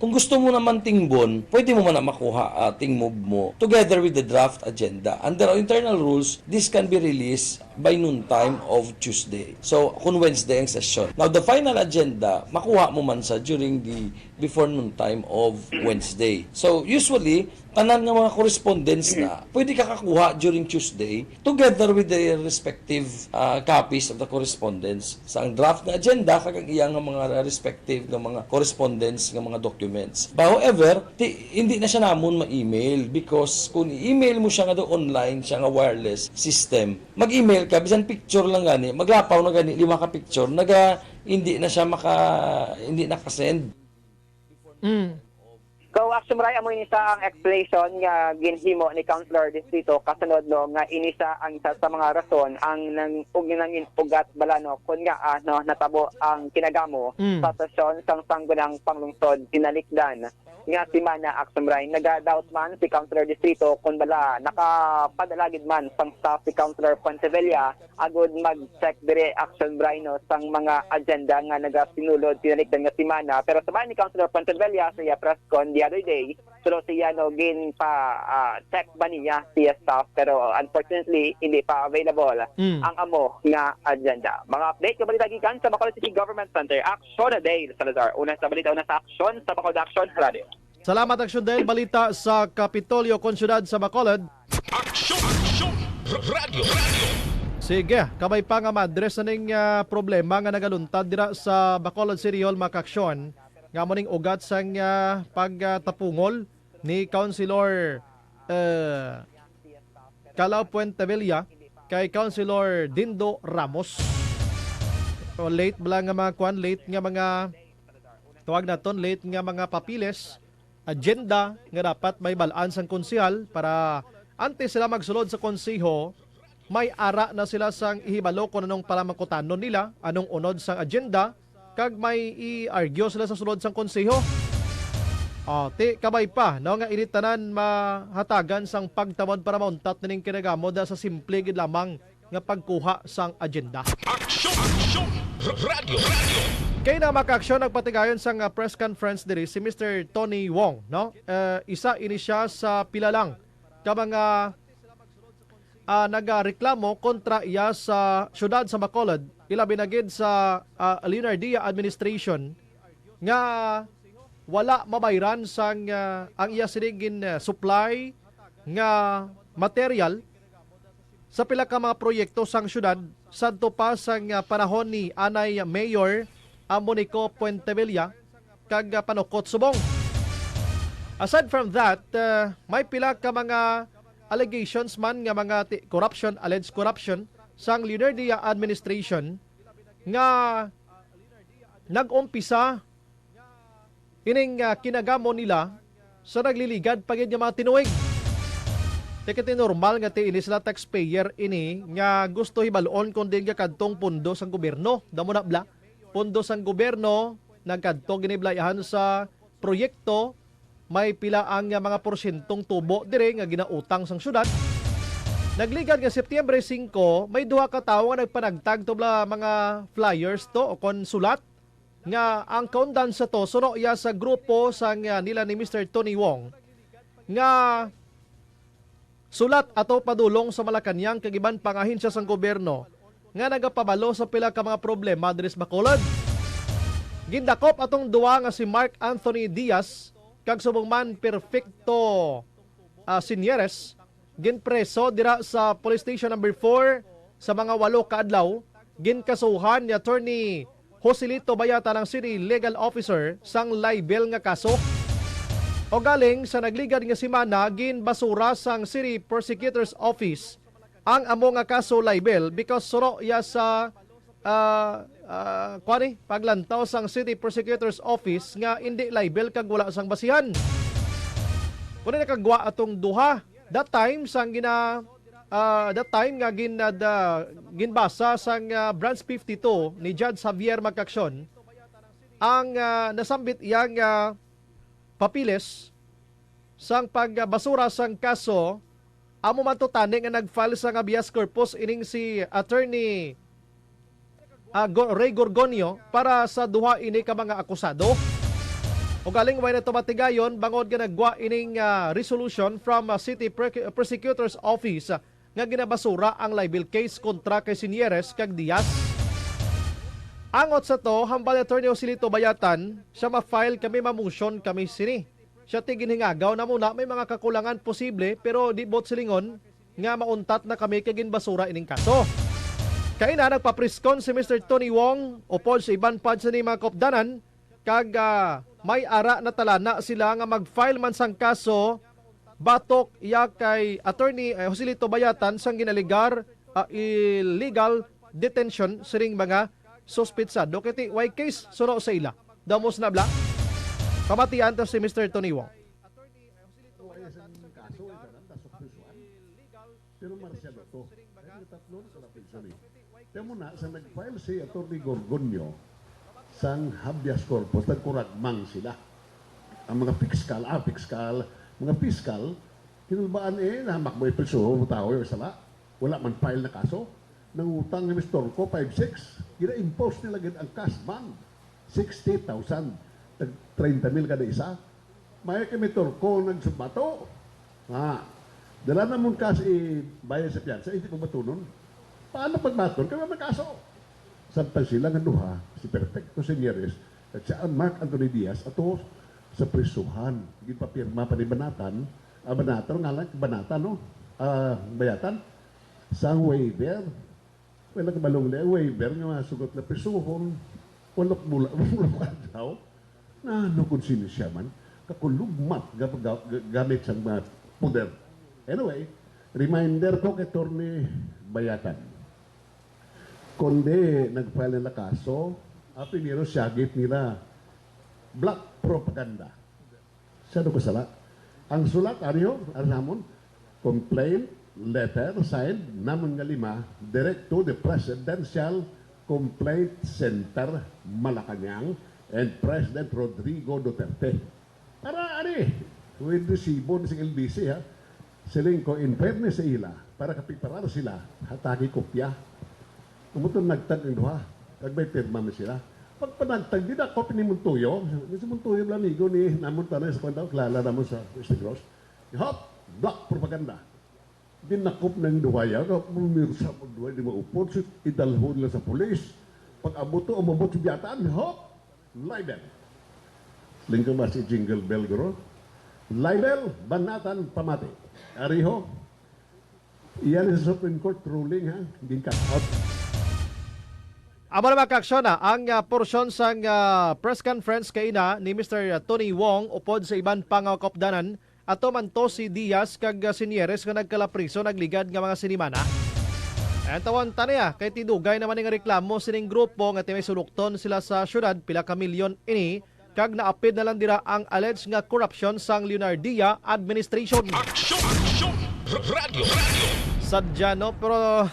kung gusto mo naman tingbon, pwede mo man na makuha, ah, tingmob mo together with the draft agenda. Under our internal rules, this can be released by noon time of Tuesday. So, kung Wednesday ang session. Now, the final agenda, makuha mo man sa during the before noon time of Wednesday. So, usually, tanan nga mga correspondence na pwede ka kakuha during Tuesday together with their respective, ah, copies of the correspondence. Sa ang draft nga agenda kag ang iya nga mga respective nga mga correspondence nga mga documents. But however, ti-, hindi na siya namon ma-email because kung i-email mo siya nga do online, siya nga wireless system, mag-email ka, bisan picture lang gani, maglapaw na gani, lima ka picture, naga, hindi na siya maka, hindi na ka-send. Mm. So, Action Bray, amo ini sa ang explanation nga ginhimo ni Councilor Distrito kasunod, no, nga ini sa ang isa sa mga rason ang nang ug nangin ugat bala, no, kun nga, ah, no, natabo ang kinagamo Mm. sa sesyon sang Sangguniang Panglungsod tinalikdan nga semana. Action Bray, naga-doubt man si Councilor Distrito kun bala nakapadala gid man sang staff si Councilor Pontevilla agud mag-check diri, Action Bray, no, sang mga agenda nga nagasinulod tinalikdan nga semana. Pero sa bahin ni Councilor Pontevilla sa iya press con the other day, pero siya, no, gin pa, ah, check ba niya siya staff, pero unfortunately hindi pa available Mm. ang amo nga agenda. Mga update nga balita gikan sa Bacolod City Government Center, Action Dale Salazar. Una sa balita, una sa Action sa Bacolod Action Radio. Salamat, Action Dale. Balita sa Kapitolyo kon siyudad sa Bacolod. Action! Action! Radio! Radio! Sige, kabay pa nga ma-address na ning, ah, problema nga nagaluntad dira sa Bacolod City Hall, mga ka-aksyon, nga amo ning ugat sang, ah, pagtapungol ni Councilor, eh, Calao Puentevilla kay Councilor Dindo Ramos. So, late bala nga mga kwan, late nga mga, tawag naton, late nga mga papiles, agenda nga dapat may bal-an sang konsehal para antes sila magsulod sa konseho, may ara na sila sang ihibalo kung anong palamangkutanon nila, anong unod sang agenda, kag may i-argue sila sa sulod sang konseho. Oh, ti kabay pa, no, nga ini tanan mahatagan sang pagtamod para mauntat nining kinagamo da sa simple gid lamang nga pagkuha sang agenda. Aksyon! Aksyon! Radyo! Radyo! Kay na makaaksyon, nagpatigayon sang, ah, press conference diri si Mister Tony Wong, no? Eh, isa ini siya sa pila lang ka mga, ah, nagareklamo kontra iya sa siyudad sa Bacolod, ilabi na gid sa, ah, Leonardia administration nga wala mabayran sang, ah, ang iya sining gin, ah, supply nga material sa pila ka mga proyekto sang siyudad sadto pa sang, ah, panahon ni anay Mayor, ah, Monico Puentevilla kag, ah, Panukot Subong. Aside from that, ah, may pila ka mga allegations man nga mga ti-, corruption, alleged corruption sang Leonardia administration nga nag-umpisa ining, ah, kinagamo nila sa nagliligad pa gid nga mga tinuig. Ti kay ti normal nga ti ini sila taxpayer ini nga gusto hibalon kon diin gakadtong pondo sang gobyerno. Damo na bala, pondo sang gobyerno nagkadto gini bala sa proyekto, may pila ang, ah, mga porsyentong tubo diri nga ginautang sang syudad. Nagligad nga Setyembre singko, may duha ka tawo nga nagpanagtag to bala mga flyers to o kon sulat nga ang kaundan sa to suno iya sa grupo sang, ah, nila ni Mister Tony Wong nga sulat ato padulong sa Malacañang kag iban pang ahensya sang gobyerno nga nagapabalo sa pila ka mga problema diri sa Bacolod. Gindakop atong duwa nga si Mark Anthony Diaz kag subong man Perfecto, ah, Sinieres, ginpreso dira sa Police Station Number four sa mga walo ka adlaw. Ginkasuhan ni Attorney Joselito Bayatan ang City Legal Officer sang libel nga kaso. Ugaling sa nagligad nga semana, ginbasura sang City Prosecutor's Office ang amo nga kaso libel because suno iya sa, ah, ah, kuwani, paglantaw sang City Prosecutor's Office nga indi libel kag wala sang basihan. Kuno nakagwa atong duha. That time, sang gina-, ah, that time nga gin-, ah, da-, ginbasa sang, ah, Branch fifty-two ni Judge Javier Magkaksyon ang, ah, nasambit iya nga papiles sang pagbasura sang kaso, amo man to tani nga nag-file sang habeas corpus ining si Attorney, ah, Go-, Ray Gorgonio para sa duha ini ka mga akusado. Ugaling way na to matigayon bangod nga nagwa ining, ah, resolution from, ah, City Pre-, Prosecutor's Office, ah, nga ginabasura ang libel case kontra kay Sinieres kag Diaz. Angot sa to, hambal ni Attorney Joselito Bayatan, siya ma-file kami, ma-motion kami sini. Siya ti ginhingagaw na muna may mga kakulangan posible, pero di buot silingon nga mauntat na kami kay ginbasura ining kaso. Kay na nagpapriskon si Mister Tony Wong upod sa iban pa sa ni mga kaupdanan, kag, ah, may ara na talana sila nga mag-file man sang kaso batok iya kay Attorney, eh, Joselito Bayatan sang ginalegar, ah, illegal detention sining mga suspitsado. Kay ti way case suno sa ila. Damos na bala. Pamatian ta si Mister Tony Wong. Pero martial law to. Kaya nga tatlo na sila prison eh. Kaya mo na, sa nag-file si Attorney Gorgonio, sang habeas corpus, nagkuragmang sila. Ang mga piskal, ah, piskal, mga piskal, kinulbaan eh, nahamak mo ipriso, tao yung sala. Wala man file na kaso. Nangutang ni Mister Ko, five six, gina-impose nila gid ang cash bond. Sixty thousand, tag treinta mil kada isa. May kami turko nagsubato. Ha. Dala na mo ka sa bayad sa piyansa, hindi mo batunon. Paano pagbaton? Kaya may kaso. Samtang sila nga duha, si Perfecto Señores at si Mark Anthony Diaz, ato sa prisuhan. Ginpapirma pa ni Banatan. Ah, Banatan, ngalan, Banatan, no? Ah, Bayatan. Sa waiver. Wala ka balong na waiver nga masugot na prisuhon. Wala bula, wala ka adlaw. Na ano kung sino siya man? Kakulugmat ga, ga, ga, gamit sang mga poder. Anyway, reminder ko kay Attorney Bayatan. Kundi nag-file na kaso, ah, primero siyagit nila black propaganda. Siya daw kasala. Ang sulat, ariho, ari namon, complaint letter signed namon nga lima, direct to the Presidential Complaint Center, Malacañang, and President Rodrigo Duterte. Para, ari, with resibo ni sing L B C, ha? Siling ko, in fairness sa ila, para kapiparar sila, hatagi kopya. Amo to nagtag ang duha. Kag may pirma man sila. Pagpanagtag, di na ako pinimuntuyo. Si Muntuyo, amigo ni namon tanan sa Kwandaw, kilala namon sa West Negros. Hop! Black propaganda. Dinakop na yung duha yan. Pumirsa mo duha, di maupod. So, idalhon nila sa pulis. Pag-abot to, umabot si Biyatan. Hop! Libel. Lingkod ba si Jingle Bell, guro? Libel, Banatan, pamati. Ariho, iyan sa Supreme Court ruling, ha? Ginkat out. Amo na, mga kaaksyon, ah, ang ah, porsyon sang ah, press conference kaina ni Mister Tony Wong upod sa iban pa nga kaupdanan. Ato man to si Diaz kag ah, Señores nga nagkalapriso nagligad nga mga sinimana. Ang tawon ta niya kay tidugay naman nga reklamo sining grupo nga ti may sulukton sila sa syudad, pila ka milyon ini, kag naapid na lang dira ang alleged nga korupsyon sang Leonardia administration. Aksyon! Aksyon! Radyo! Radyo! Sadya, no? Pero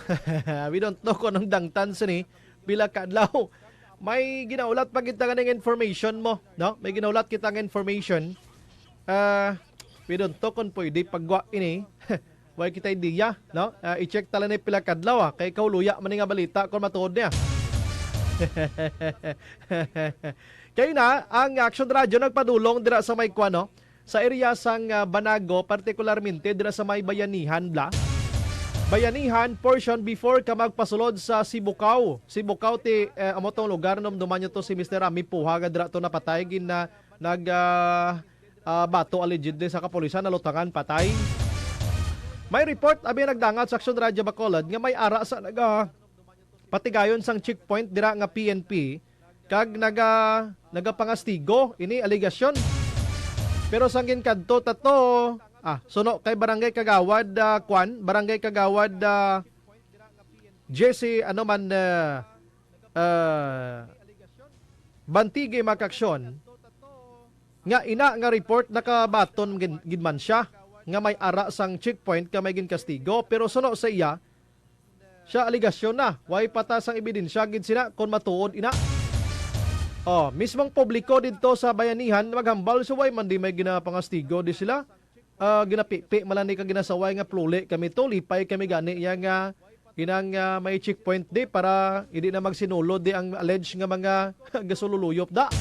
we don't know kung anong dangtan sini pila ka adlaw. May ginaulat pa kita ganing information mo, no? May ginaulat kita nga information. Ah, we don't know kung pwede pagwa ini. Way kita idea, no? Ah, i-check tala ni pila kadlaw, ah. Kay kauluya man ni nga balita kung matuod niya. Kay na, ang Action Radio nagpadulong dira sa may kwan, no? Sa area sang ah, Banago, partikularmente dira sa may Bayanihan, bla? Bayanihan portion before ka magpasulod sa Sibukaw. Sibukaw ti eh, amo tong lugar, numduman nyo to si Mister Rami Puha nga dira to napatay, gin na nag ah, ah, bato allegedly sa kapulisan, nalutangan, patay. May report abi nagdangat sa Action Radio Bacolod nga may ara sa naga patigayon sang checkpoint dira nga P N P kag naga nagapangastigo ini alegasyon. Pero sang ginkadto tato, ah, suno kay Barangay Kagawad ah, Kwan, Barangay Kagawad ah, Jesse, ano man, ah, ah, Bantigi, mga kaaksyon, nga ina nga report nakabaton gid, gid man siya nga may ara sang checkpoint ka may ginkastigo, pero suno sa iya, siya alegasyon na, way patas ang ebidensya gid sina kon matuod ina. Oh, mismong publiko didto sa Bayanihan maghambal sa way man di may ginapangastigo di sila. Ah, ginapipi man lang ni ka ginasaway nga pluli kami to, lipay kami gani iya nga inang ah, may checkpoint di para hindi na magsinulod di ang alleged nga mga gasululuyop da.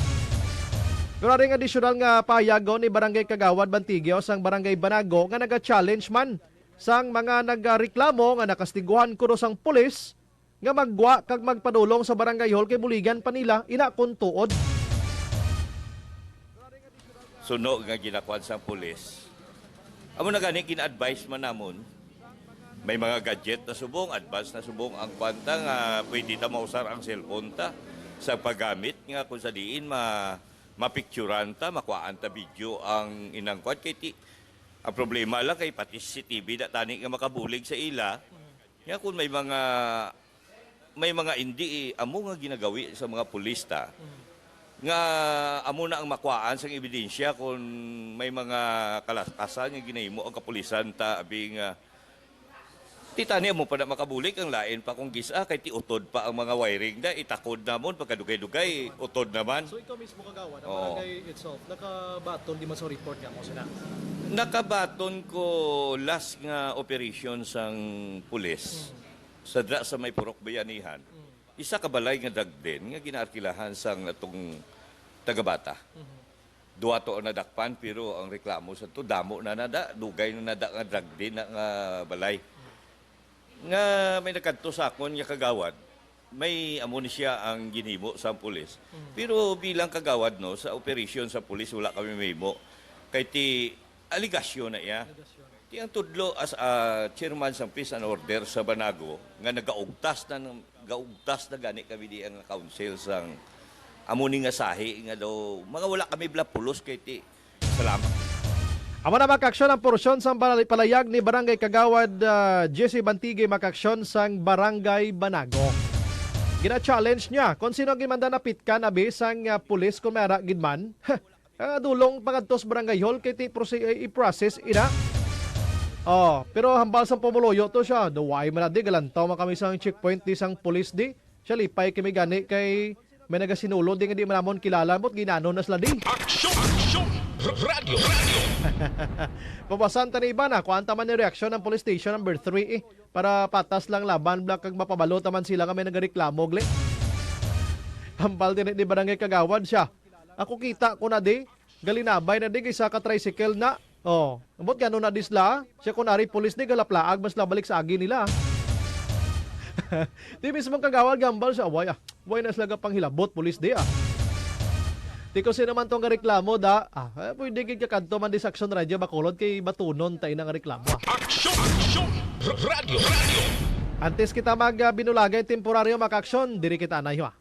Pero ari nga adisyonal nga pahayagon ni Barangay Kagawad Bantigio sang Barangay Banago nga naga-challenge man sang mga nagareklamo nga nakastiguhan kuno sang pulis nga maggwa kag magpadulong sa barangay hall kay buligan pa nila ina kon tuod. Suno nga ginakuan sang pulis. Amo na gani gina-advise man namon. May mga gadget na subong, advance na subong ang kwanta nga pwede ta mausar ang cellphone ta sa paggamit nga kung sa diin ma mapicturan ta, makuhaan ta video ang inang kwan kay ti ang problema lang kay pati C C T V na tani nga makabulig sa ila. Nga kung may mga may mga indi eh, amo nga ginagawi sa mga pulis ta nga amo na ang makuhaan sang ebidensya kung may mga kalakasan nga ginahimo ang kapulisan ta abi nga Ti tani mo pa na makabulig ang lain pa kung gis-a, kay ti utod pa ang mga wiring da, itakod namon pagkadugay-dugay, utod naman. So ikaw mismo, kagawad, ang Oo. barangay itself, nakabaton di man sa report nga mo sina? Nakabaton ko last nga operation sang pulis sa dra sa may Purok Bayanihan. Isa ka balay nga drug den nga ginaarkilahan sang atong taga-Bata. Duwa to ang nadakpan, pero ang reklamo sa to, damo na nada, dugay na nada nga drug den na nga balay. Nga may nagkadto sa akon nga kagawad, may amo ni siya ang ginhimo sa pulis. Pero bilang kagawad, no, sa operasyon sa pulis, wala kami mahimo. Kay ti aligasyon na iya. Ti ang tudlo as a chairman sang peace and order sa Banago nga nagaugtas na ng, gaugtas na gani kami di ang council sang amo ni nga sahi nga daw mga wala kami bala pulos kay ti salamat. Amo na, mga kaaksyon, ang porsyon sang balay-, palayag ni Barangay Kagawad, ah, Jesse Bantigue, mga kaaksyon, sang Barangay Banago. Gina-challenge niya kung sino ang gimanda na pitkan abi sang, ah, pulis kung may ara gid man. Ah, dulong pangadto sa barangay hall kay ti proce-, eh, i-process ina. Oh, pero hambal sang pumuluyo to siya. Daw why man na di, galantaw man kami sang checkpoint di sang pulis di. Siya lipay kami gani kay may nagasinulod di nga di man namon kilala, but ginano na sila di. Aksyon! Aksyon! Radyo! Radyo! Pabasan ta ni iba na, kuan ta man ni reaksyon ang police station number three eh. Para patas lang laban bla kag mapabalo ta man sila nga may nagareklamo gle. Hambal din ni barangay kagawad siya. Ako kita ko na di, galinabay na di kay sa ka tricycle na. Oh, ambot gano na di sila? Siya kun ari pulis di galaplaag mas labalik sa agi nila. Di mismo kagawad gambal sa away ah. Way na sila panghilabot pulis di ah. Ti ko sino man tong reklamo da. Ah, eh, pwede gid ka kadto man di sa Action Radio Bacolod kay batunon ta ina nga reklamo ah. Action! Action! Radyo! Radyo! Antes kita mag ah, binulagay temporaryo maka-action, diri kita anay ha.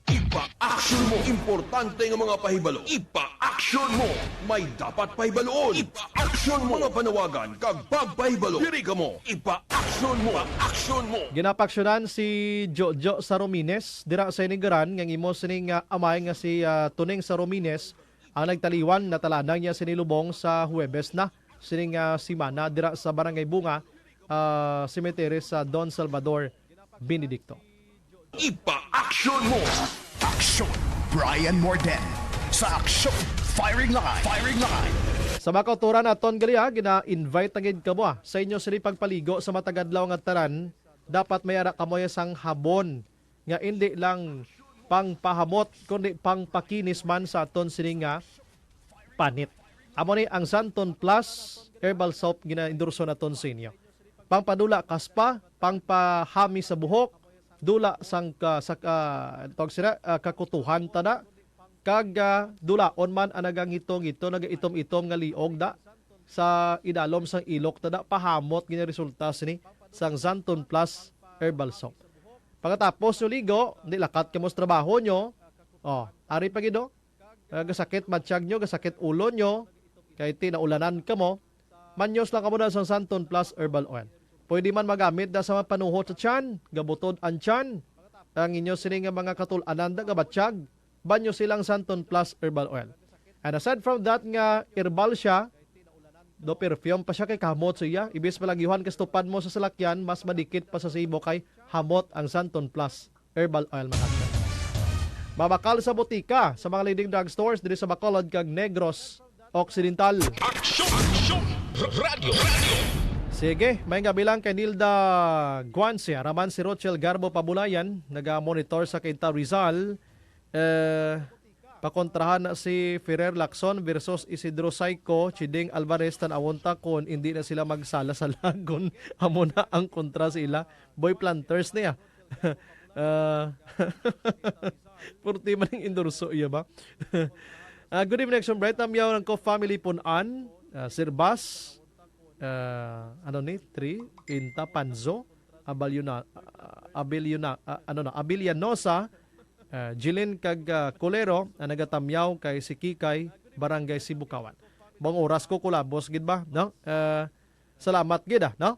Ipa-action mo. Importante nga mga pahibalo. Ipa-action mo. May dapat pahibaluon. Ipa-action mo. Mga panawagan kag pagpahibalo. Diri kamo. Ipa-action mo. Ipa-action mo. Ginapaksyonan si Jojo Saromines dira sa Inigaran nga imo sining ah, amay nga si ah, Tuning Saromines ang nagtaliwan. Natalanang niya sini lubong sa Huwebes na sining ah, simana dira sa Barangay Bunga ah, Cemetery sa Don Salvador Benedicto. Ipa-action mo! Action! Brian Morden sa Action Firing Line! Firing Line! Sa mga kauturan aton gali, ah, gina-invite na gid kamo, ah, sa inyo sini pagpaligo sa matag adlaw nga tanan. Dapat may ara kamo sang habon nga indi lang pangpahamot kundi pangpakinis man sa aton sini nga panit. Amo ni ang Santon Plus Herbal Soap gina-endorso naton sa inyo. Pangpadula kaspa, pangpahami sa buhok, dula sang ka, sa ka, tawag sila, ah, kakutuhan tada, kag ah, dulaon man ang nagangito-ngito, nagaitom-itom nga liog da sa idalom sang ilok tada, pahamot ginaresulta sini sang Santon Plus Herbal Soap. Pagkatapos nyo ligo, nilakat kamo sa trabaho nyo, oh, ari pa gid, oh. Ah, gasakit matsyag nyo, gasakit ulo nyo, kay tinaulanan kamo, manyos lang kamo na sang Santon Plus Herbal Oil. Pwede man magamit na sa mga panuhot sa tiyan, gabutod ang tiyan. Ang inyo sini nga mga katul-anan da gabatsyag, banyo silang Santon Plus Herbal Oil. And aside from that nga herbal siya, do perfume pa siya kay kamot sa iya. Ibis palagyuhan ka stupad mo sa salakyan, mas madikit pa sa sibo kay hamot ang Santon Plus Herbal Oil, mga kagawad. Mabakal sa botika sa mga leading drugstores diri sa Bacolod kag Negros Occidental. Aksyon! Aksyon! Radyo! Radyo! Sige, may nga bilang kay Nilda Guancia, raman si Rochel Garbo Pabulayan, naga-monitor sa Quinta Rizal. Eh, pakontrahan na si Ferrer Lacson versus Isidro Saico, Chiding Alvarez, tan-awon ta kon indi na sila magsala-salagon. Amo na ang kontra sa ila. Boy planters niya. Ah, purti man ang endorso iya ba? Ah, good evening, Action Bright. Tamyaw ng ko family Punan, ah, Sir Bas, ah, ano ni, three, Inta Panzo, Abalyona, ah, Abilyona, ah, ano na, Abilyanosa, ah, Jilin kag ah, Colero, ang nagatamyaw kay si Kikay, Barangay Sibukawan. Bang oras ko kulabos gid ba, no? Ah, salamat gid ah, no?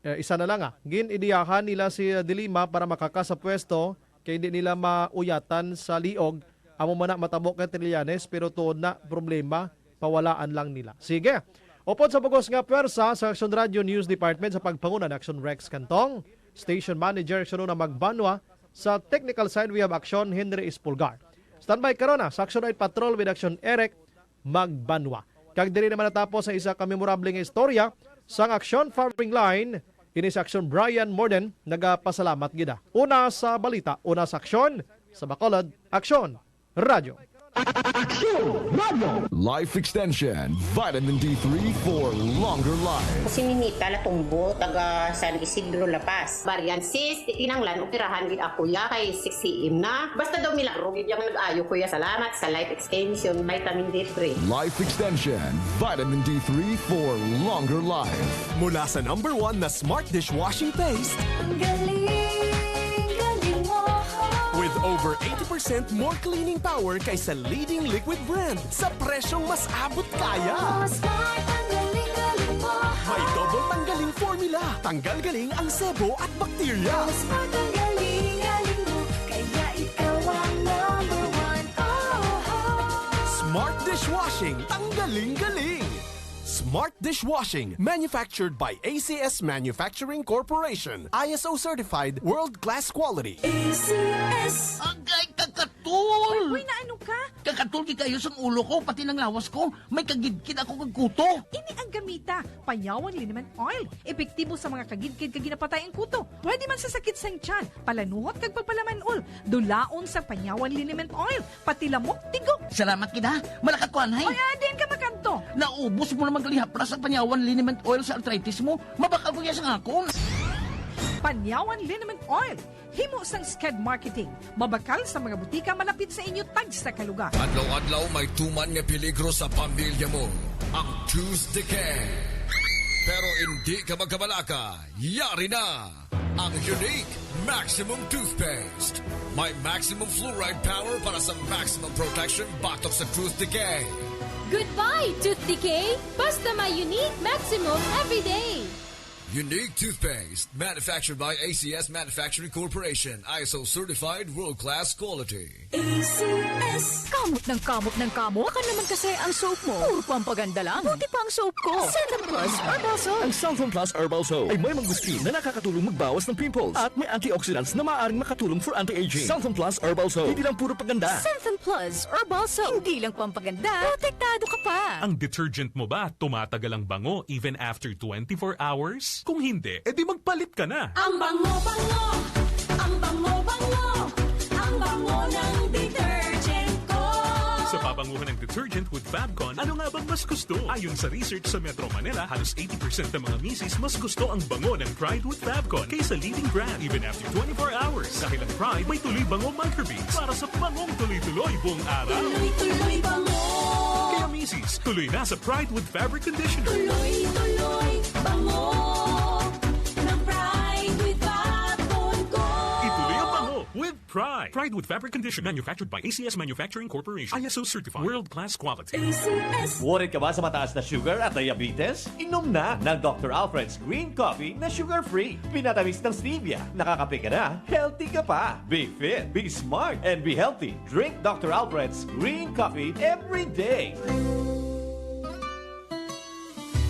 Eh, isa na lang ah. Gin-idiyahan nila si ah, Dilima para makaka sa pwesto kay hindi nila mauyatan sa liog. Amo man na matabo kay Trillanes pero tuod na problema, pawalaan lang nila. Sige. Upod sa bugos nga pwersa sa Aksyon Radio News Department sa pagpanguna ni Aksyon Rex Cantong, Station Manager Aksyon Una Magbanwa, sa technical side we have Aksyon Henry Espulgar. Standby karon na sa Aksyon Night Patrol with Aksyon Eric Magbanwa. Kag diri naman natapos ang isa ka memorable nga istorya sang Aksyon Firing Line, ini si Aksyon Brian Morden, nagapasalamat gid. Una sa balita, una sa aksyon, sa Bacolod, Aksyon Radyo. Aksyon Radyo. Life Extension, Vitamin D three for longer life. Si Ninita Latumbo, taga San Isidro, La Paz. Varian cyst, kinanglan operahan gid ako ya kay six C M na. Basta daw milagro gid yang nag-ayo ko ya. Salamat sa Life Extension Vitamin D three. Life Extension, Vitamin D three for longer life. Mula sa number one na Smart Dishwashing Paste. Ang galing, galing mo. With over eighty percent more cleaning power kaysa leading liquid brand sa presyong mas abot kaya. Oh, Smart, ang galing-galing mo. May double tanggaling formula. Tanggal galing ang sebo at bakterya. Oh, Smart, ang galing-galing mo. Kaya ikaw ang number one. Oh, oh. Smart dishwashing. Tanggaling galing. Smart dishwashing. Manufactured by A C S Manufacturing Corporation. I S O certified, world-class quality. A C S. Agay, kakatul! Uy, naano ka? Kakatul gid kayo sang ulo ko, pati nang lawas ko. May kagidkid ako kag kuto. Ini ang gamita, Panyawan Liniment Oil. Epektibo sa mga kagidkid kag ginapatay ang kuto. Pwede man sa sakit sang tiyan, palanuhot kag pagpalaman-ol. Dulaon sa Panyawan Liniment Oil, pati lamok, tigok. Salamat gid ha. Malakat ko anay. Oy, ah, diin ka makanto? Naubos mo naman gali haplas ang Panyawan Liniment Oil sa arthritis mo. Mabakal ko iya sang akon. Panyawan Liniment Oil. Himo sang Sked Marketing. Mabakal sa mga butika malapit sa inyo tagsa ka lugar. Adlaw-adlaw may tuman nga peligro sa pamilya mo. Ang tooth decay. Pero hindi ka magkabalaka. Yari na ang Unique Maximum Toothpaste. May maximum fluoride power para sa maximum protection batok sa tooth decay. Goodbye, tooth decay! Basta may Unique Maximum everyday! Unique Toothpaste, manufactured by A C S Manufacturing Corporation, I S O certified, world-class quality. A C S. Kamot ng kamot ng kamot. Baka naman kasi ang soap mo, puro pampaganda lang. Buti pa ang soap ko. Cellphone Plus Herbal Soap. Ang Cellphone Plus Herbal Soap ay may mangustin na nakakatulong magbawas ng pimples at may antioxidants na maaaring makatulong for anti-aging. Cellphone Plus Herbal Soap, hindi lang puro paganda. Cellphone Plus Herbal Soap, hindi lang pampaganda, protektado ka pa. Ang detergent mo ba tumatagal ang bango even after twenty-four hours? Kung hindi, edi magpalit ka na. Ang bango-bango, ang bango-bango, ang bango ng detergent ko. Sa pabanguhan ng detergent with Fabcon, ano nga bang mas gusto? Ayon sa research sa Metro Manila, halos eighty percent ng mga misis mas gusto ang bango ng Pride with Fabcon kaysa leading brand, even after twenty-four hours. Dahil ang Pride may tuloy bango microbeads para sa bangong tuloy-tuloy buong araw. Tuloy-tuloy bango. Kaya misis, tuloy na sa Pride with Fabric Conditioner. Tuloy-tuloy bango ng Pride with Fabcon ko. Ituloy ang bango with Pride. Pride with Fabric Conditioner. Manufactured by A C S Manufacturing Corporation. I S O certified. World class quality. A C S. Worried ka ba sa mataas na sugar at diabetes? Inom na ng Doctor Alfred's Green Coffee na sugar-free. Pinatamis ng stevia. Nakakape ka na, healthy ka pa. Be fit, be smart, and be healthy. Drink Doctor Alfred's Green Coffee every day.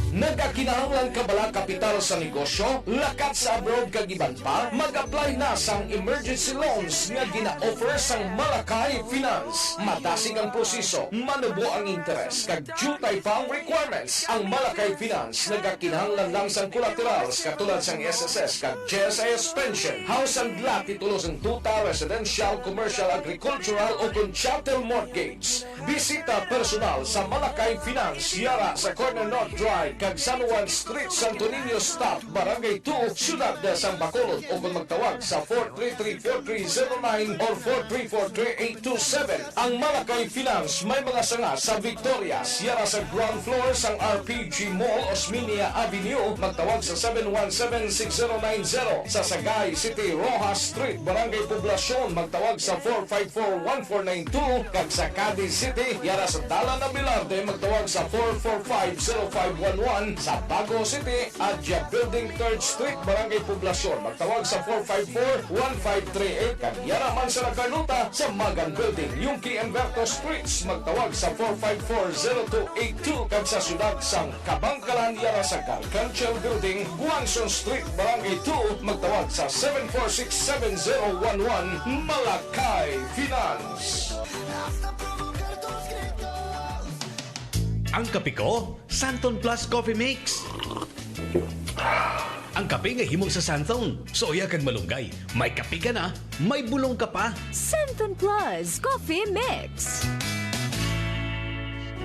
Nagakinahanglan ka bala kapital sa negosyo, lakat sa abroad kag iban pa? Mag-apply na sang emergency loans nga gina-offer sang Malakay Finance. Madasig ang proseso, manubo ang interes, kag diutay pa ang requirements. Ang Malakay Finance nagakinahanglan lang sang collaterals katulad sang S S S kag G S S pension, house and lot, titulo sang tuta, residential, commercial, agricultural, o kon chattel mortgage. Bisita personal sa Malakay Finance, yara sa Corner North Drive kag San Juan Street, Santo Niño Stop, Barangay two, Siyudad sang Bacolod, o kon magtawag sa four three three four three zero nine or four three four three eight two seven. Ang Malakay Finance may mga sanga sa Victorias, yara sa ground floor sang R P G Mall, Osmeña Avenue, magtawag sa seven one seven six zero nine zero. Sa Sagay City, Roxas Street, Barangay Poblacion, magtawag sa four five four one four nine two, kag sa Cadiz City, yara sa Dalan Abelarde, magtawag sa four four five zero five one one. Sa Bago City, Adya Building, third Street, Barangay Poblacion. Magtawag sa four five four, one five three eight. Kag yara man sa Nacarluta, sa Magan Building, Yungque and Berto Streets. Magtawag sa four five four, zero two eight two. Kag sa siyudad sang Kabangkalan, yara sa Gargantial Building, Guangzhou Street, Barangay two. Magtawag sa seven four six seven zero one one. Malakay Finance. Ang kape ko, Santon Plus Coffee Mix. Ang kape nga himo sa Santon, suya kag malunggay. May kape ka na, may bulong ka pa. Santon Plus Coffee Mix.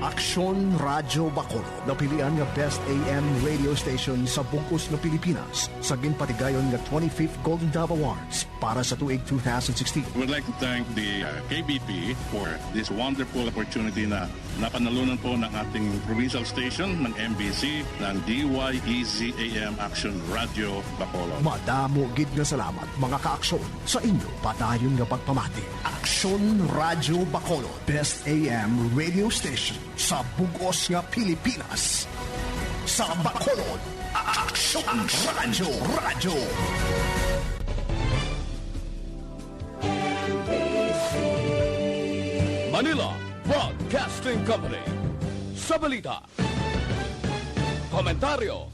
Aksyon Radyo Bacolod, napilian nga Best A M radio station sa bug-os nga Pilipinas sa ginpatigayon nga twenty-fifth Golden Dove Awards para sa tuig two thousand sixteen. We would like to thank the uh, K B P for this wonderful opportunity na napanalunan po ng ating provincial station, ng M B C, ng D Y E Z A M Action Radio Bacolod. Madamo gid nga salamat, mga kaaksyon, sa inyo padayon nga pagpamati. Aksyon Radio Bacolod, Best A M radio station sa bug-os nga Pilipinas. Sa Bacolod, Aksyon Radio, Radio. Manila Broadcasting Company. Sa balita, komentaryo,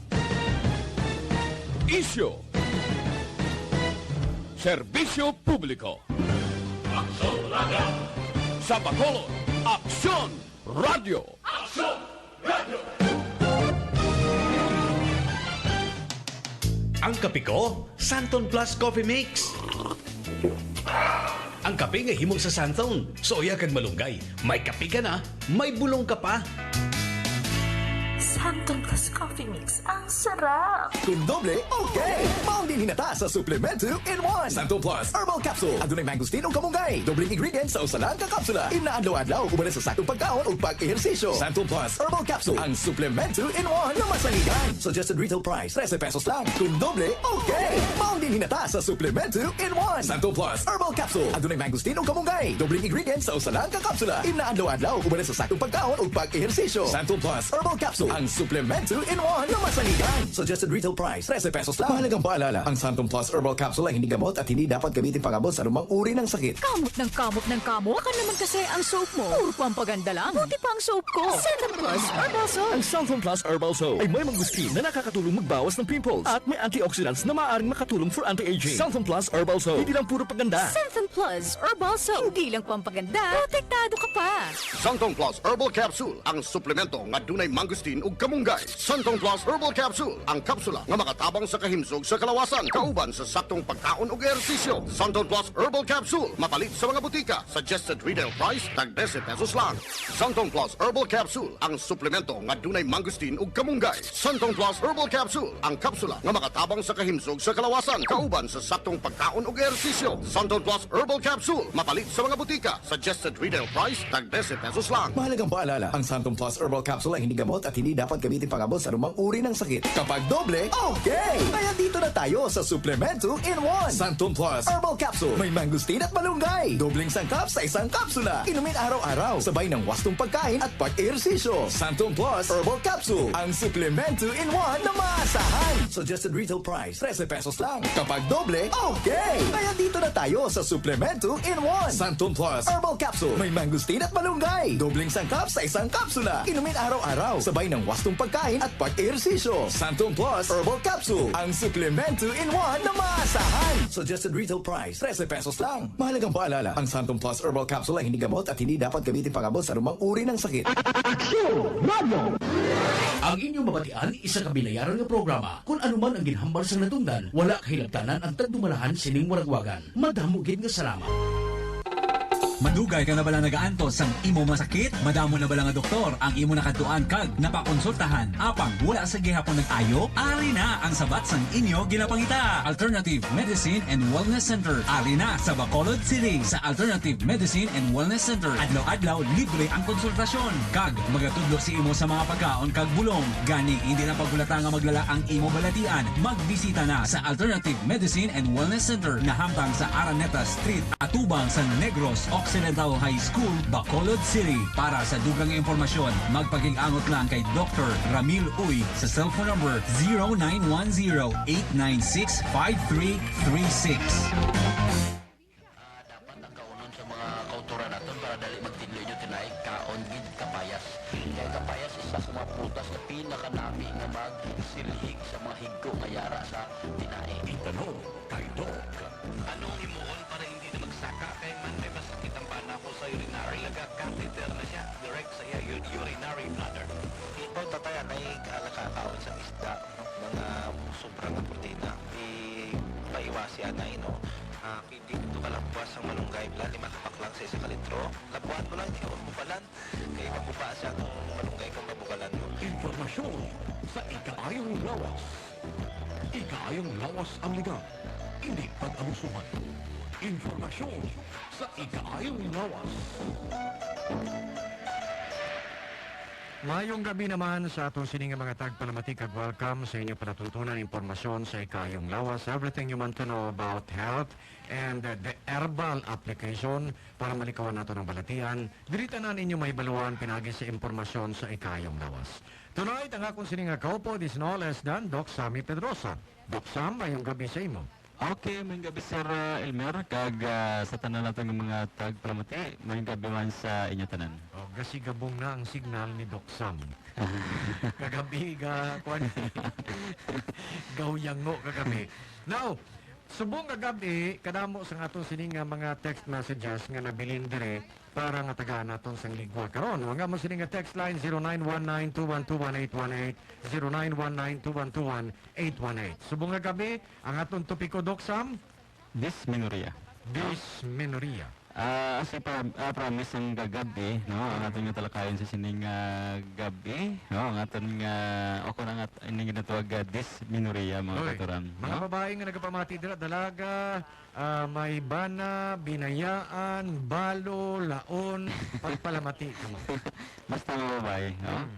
isyu, serbisyo publiko. Aksyon Radio. Sa Bacolod, Aksyon Radio. Aksyon Radio. Ang kape ko, Santon Plus Coffee Mix. Ang kape nga himo sa Santon, suya kag malunggay. May kape ka na, may bulong ka pa. Santon Plus Coffee Mix, ang sarap! Kung doble, okay! Maong din hinata sa Suplemento in one. Santon Plus Herbal Capsule. Adunay mangosteen o kamunggay. Dobleng ingredients sa usa lang ka kapsula. Imna adlaw-adlaw, uban sa saktong pagkaon ug pag-ehersisyo. Santon Plus Herbal Capsule, ang suplemento in one na masaligan. Suggested retail price, trese pesos lang. Kung doble, okay! Maong din hinata sa Suplemento in one. Santon Plus Herbal Capsule. Adunay mangosteen o kamunggay. Dobleng ingredients sa usa lang ka kapsula. Imna adlaw-adlaw, uban sa saktong pagkaon ug pag-ehersisyo. Santon Plus Herbal Capsule, ang suplemento in one na masaligan. Suggested retail price, trese pesos lang. Mahalagang paalala, ang Santon Plus Herbal Capsule ay hindi gamot at hindi dapat gamitin pang-abot sa anumang uri ng sakit. Kamot ng kamot ng kamot? Baka naman kasi ang soap mo, puro pampaganda lang. Buti pa ang soap ko. Santon Plus Herbal Soap. Ang Santon Plus Herbal Soap ay may mangosteen na nakakatulong magbawas ng pimples at may antioxidants na maaaring makatulong for anti-aging. Santon Plus Herbal Soap. Hindi lang puro paganda. Santon Plus Herbal Soap. Hindi lang pampaganda, protektado ka pa. Santon Plus Herbal Capsule, ang suplemento nga dunay mangosteen ug kamunggay. Santon Plus Herbal Capsule, ang kapsula nga makatabang sa kahimsog sa kalawasan, kauban sa saktong pagkaon ug ehersisyo. Santon Plus Herbal Capsule, mapalit sa mga butika. Suggested retail price, tag trese pesos lang. Santon Plus Herbal Capsule, ang suplemento nga dunay mangosteen ug kamunggay. Santon Plus Herbal Capsule, ang kapsula nga makatabang sa kahimsog sa kalawasan, kauban sa saktong pagkaon ug ehersisyo. Santon Plus Herbal Capsule, mapalit sa mga butika. Suggested retail price, tag trese pesos lang. Mahalagang paalala, ang Santon Plus Herbal Capsule ay hindi gamot at hindi dapat gamitin pang-abot sa anumang uri ng sakit. Kapag doble, okay! Kaya dito na tayo sa Suplemento in One. Santon Plus Herbal Capsule. May mangosteen at malunggay. Dobleng sangkap sa isang kapsula. Inumin araw-araw, sabay ng wastong pagkain at pag-ehersisyo. Santon Plus Herbal Capsule, ang suplemento in one na maasahan. Suggested retail price, trese pesos lang. Kapag doble, okay! Kaya dito na tayo sa Suplemento in One. Santon Plus Herbal Capsule. May mangosteen at malunggay. Dobleng sangkap sa isang kapsula. Inumin araw-araw, sabay ng wastong pagkain at pag-ehersisyo. Santon Plus Herbal Capsule, ang suplemento in one na maasahan. Suggested retail price, trese pesos lang. Mahalagang paalala, ang Santon Plus Herbal Capsule ay hindi gamot at hindi dapat gamitin pang-abot sa anumang uri ng sakit. Aksyon Radio! Ang inyong mabatian, isa ka binayaran nga programa. Kung ano man ang ginhambal sang natungdan, wala kahilabtanan ang tagdumalahan sining waragwagan. Madamo gid nga salamat. Madugay ka na bala nagaantos sang imo masakit? Madamo na bala nga doktor ang imo nakadtuan kag napakonsultahan, apang wala sa gihapon nag-ayo? Ari na ang sabat sang inyo ginapangita. Alternative Medicine and Wellness Center. Ari na sa Bacolod City. Sa Alternative Medicine and Wellness Center, adlaw-adlaw libre ang konsultasyon kag magatudlo sa imo sa mga pagkaon kag bulong. Gani, hindi na paghulata nga maglala ang imo balatian. Magbisita na sa Alternative Medicine and Wellness Center, nahamtang sa Araneta Street, atubang sa Negros, Oc Senatal High School, Bacolod City. Para sa dugang impormasyon, magpakig-angot lang kay Doktor Ramil Uy sa cellphone number zero nine one zero, eight nine six, five three three six. Ah, dapat ang kaunon sa mga kauturan naton para dali magtidloy nyo tinay, kaon gid kapayas. Kay kapayas isa sa mga prutas nga pinakanami nga magsilhig sa mga higko nga yara sa tinay. Itanong kay Doc. Anong himuon para hindi na magsaka? Kay man may masakit ang bana ko sa urinary, laga catheter na siya, direct sa iya u-, urinary bladder. Ikaw, tatay, anay ka nakakaon sa isda, no? Mga sobra nga protina. Ipaiwasi anay, no? Ah, pwede ito ka lapuas ang malunggay, bla, lima ka paklang sa isa ka litro. Lapuan mo lang, di ka magbukalan. Kay maguba siya kung malunggay kang mabukalan mo. Impormasyon sa ikaayong lawas. Ikaayong lawas ang liga, hindi pag-abusuhan. Impormasyon sa ikaayong lawas. Maayong gabi naman sa aton sini nga mga tagpalamati, kag welcome sa inyo palatuntunan impormasyon sa ikaayong lawas. Everything you want to know about health and, uh, the herbal application para malikawan nato ng balatian. Diri tanan inyo mahibaluan pinagi sa impormasyon sa ikaayong lawas. Tonight, ang akon sini nga kaupod is no less than Doc Sammy Pedrosa. Doc Sam, mayong gabi sa imo. Okay, mayong gabi, Sir, uh, Elmer, kag, uh, sa tanan nato nga mga tagpalamati, mayong gabi man sa inyo tanan. Oh, gasigabong na ang signal ni Doc Sam. Kagabi, ga, kwan, gawyango kagabi. Now, subong kagabi, kadamo sa aton sini nga mga text messages nga nabilin diri para nga tagaan naton sang ligwa karon. Ang amon sini nga text line, zero nine one nine two one two one eight one eight, zero nine one nine two one two one eight one eight. Subong nga gabi, ang aton topiko, Doc Sam? Dysmenorrhea. Dysmenorrhea. Ah, as I prom-, ah, promise ang gagab-i, no? Ang aton nga talakayon sa sining, ah, gab-i, no? Ang aton nga, o kung ang at-, ining ginatawag, ah, dysmenorrhea, mga Oy, katuran, mga no? Babae nga nagapamati dira, dalaga, ah, may bana, binayaan, balo, laon, pagpalamati kamo. Basta mga babae, no? Hmm.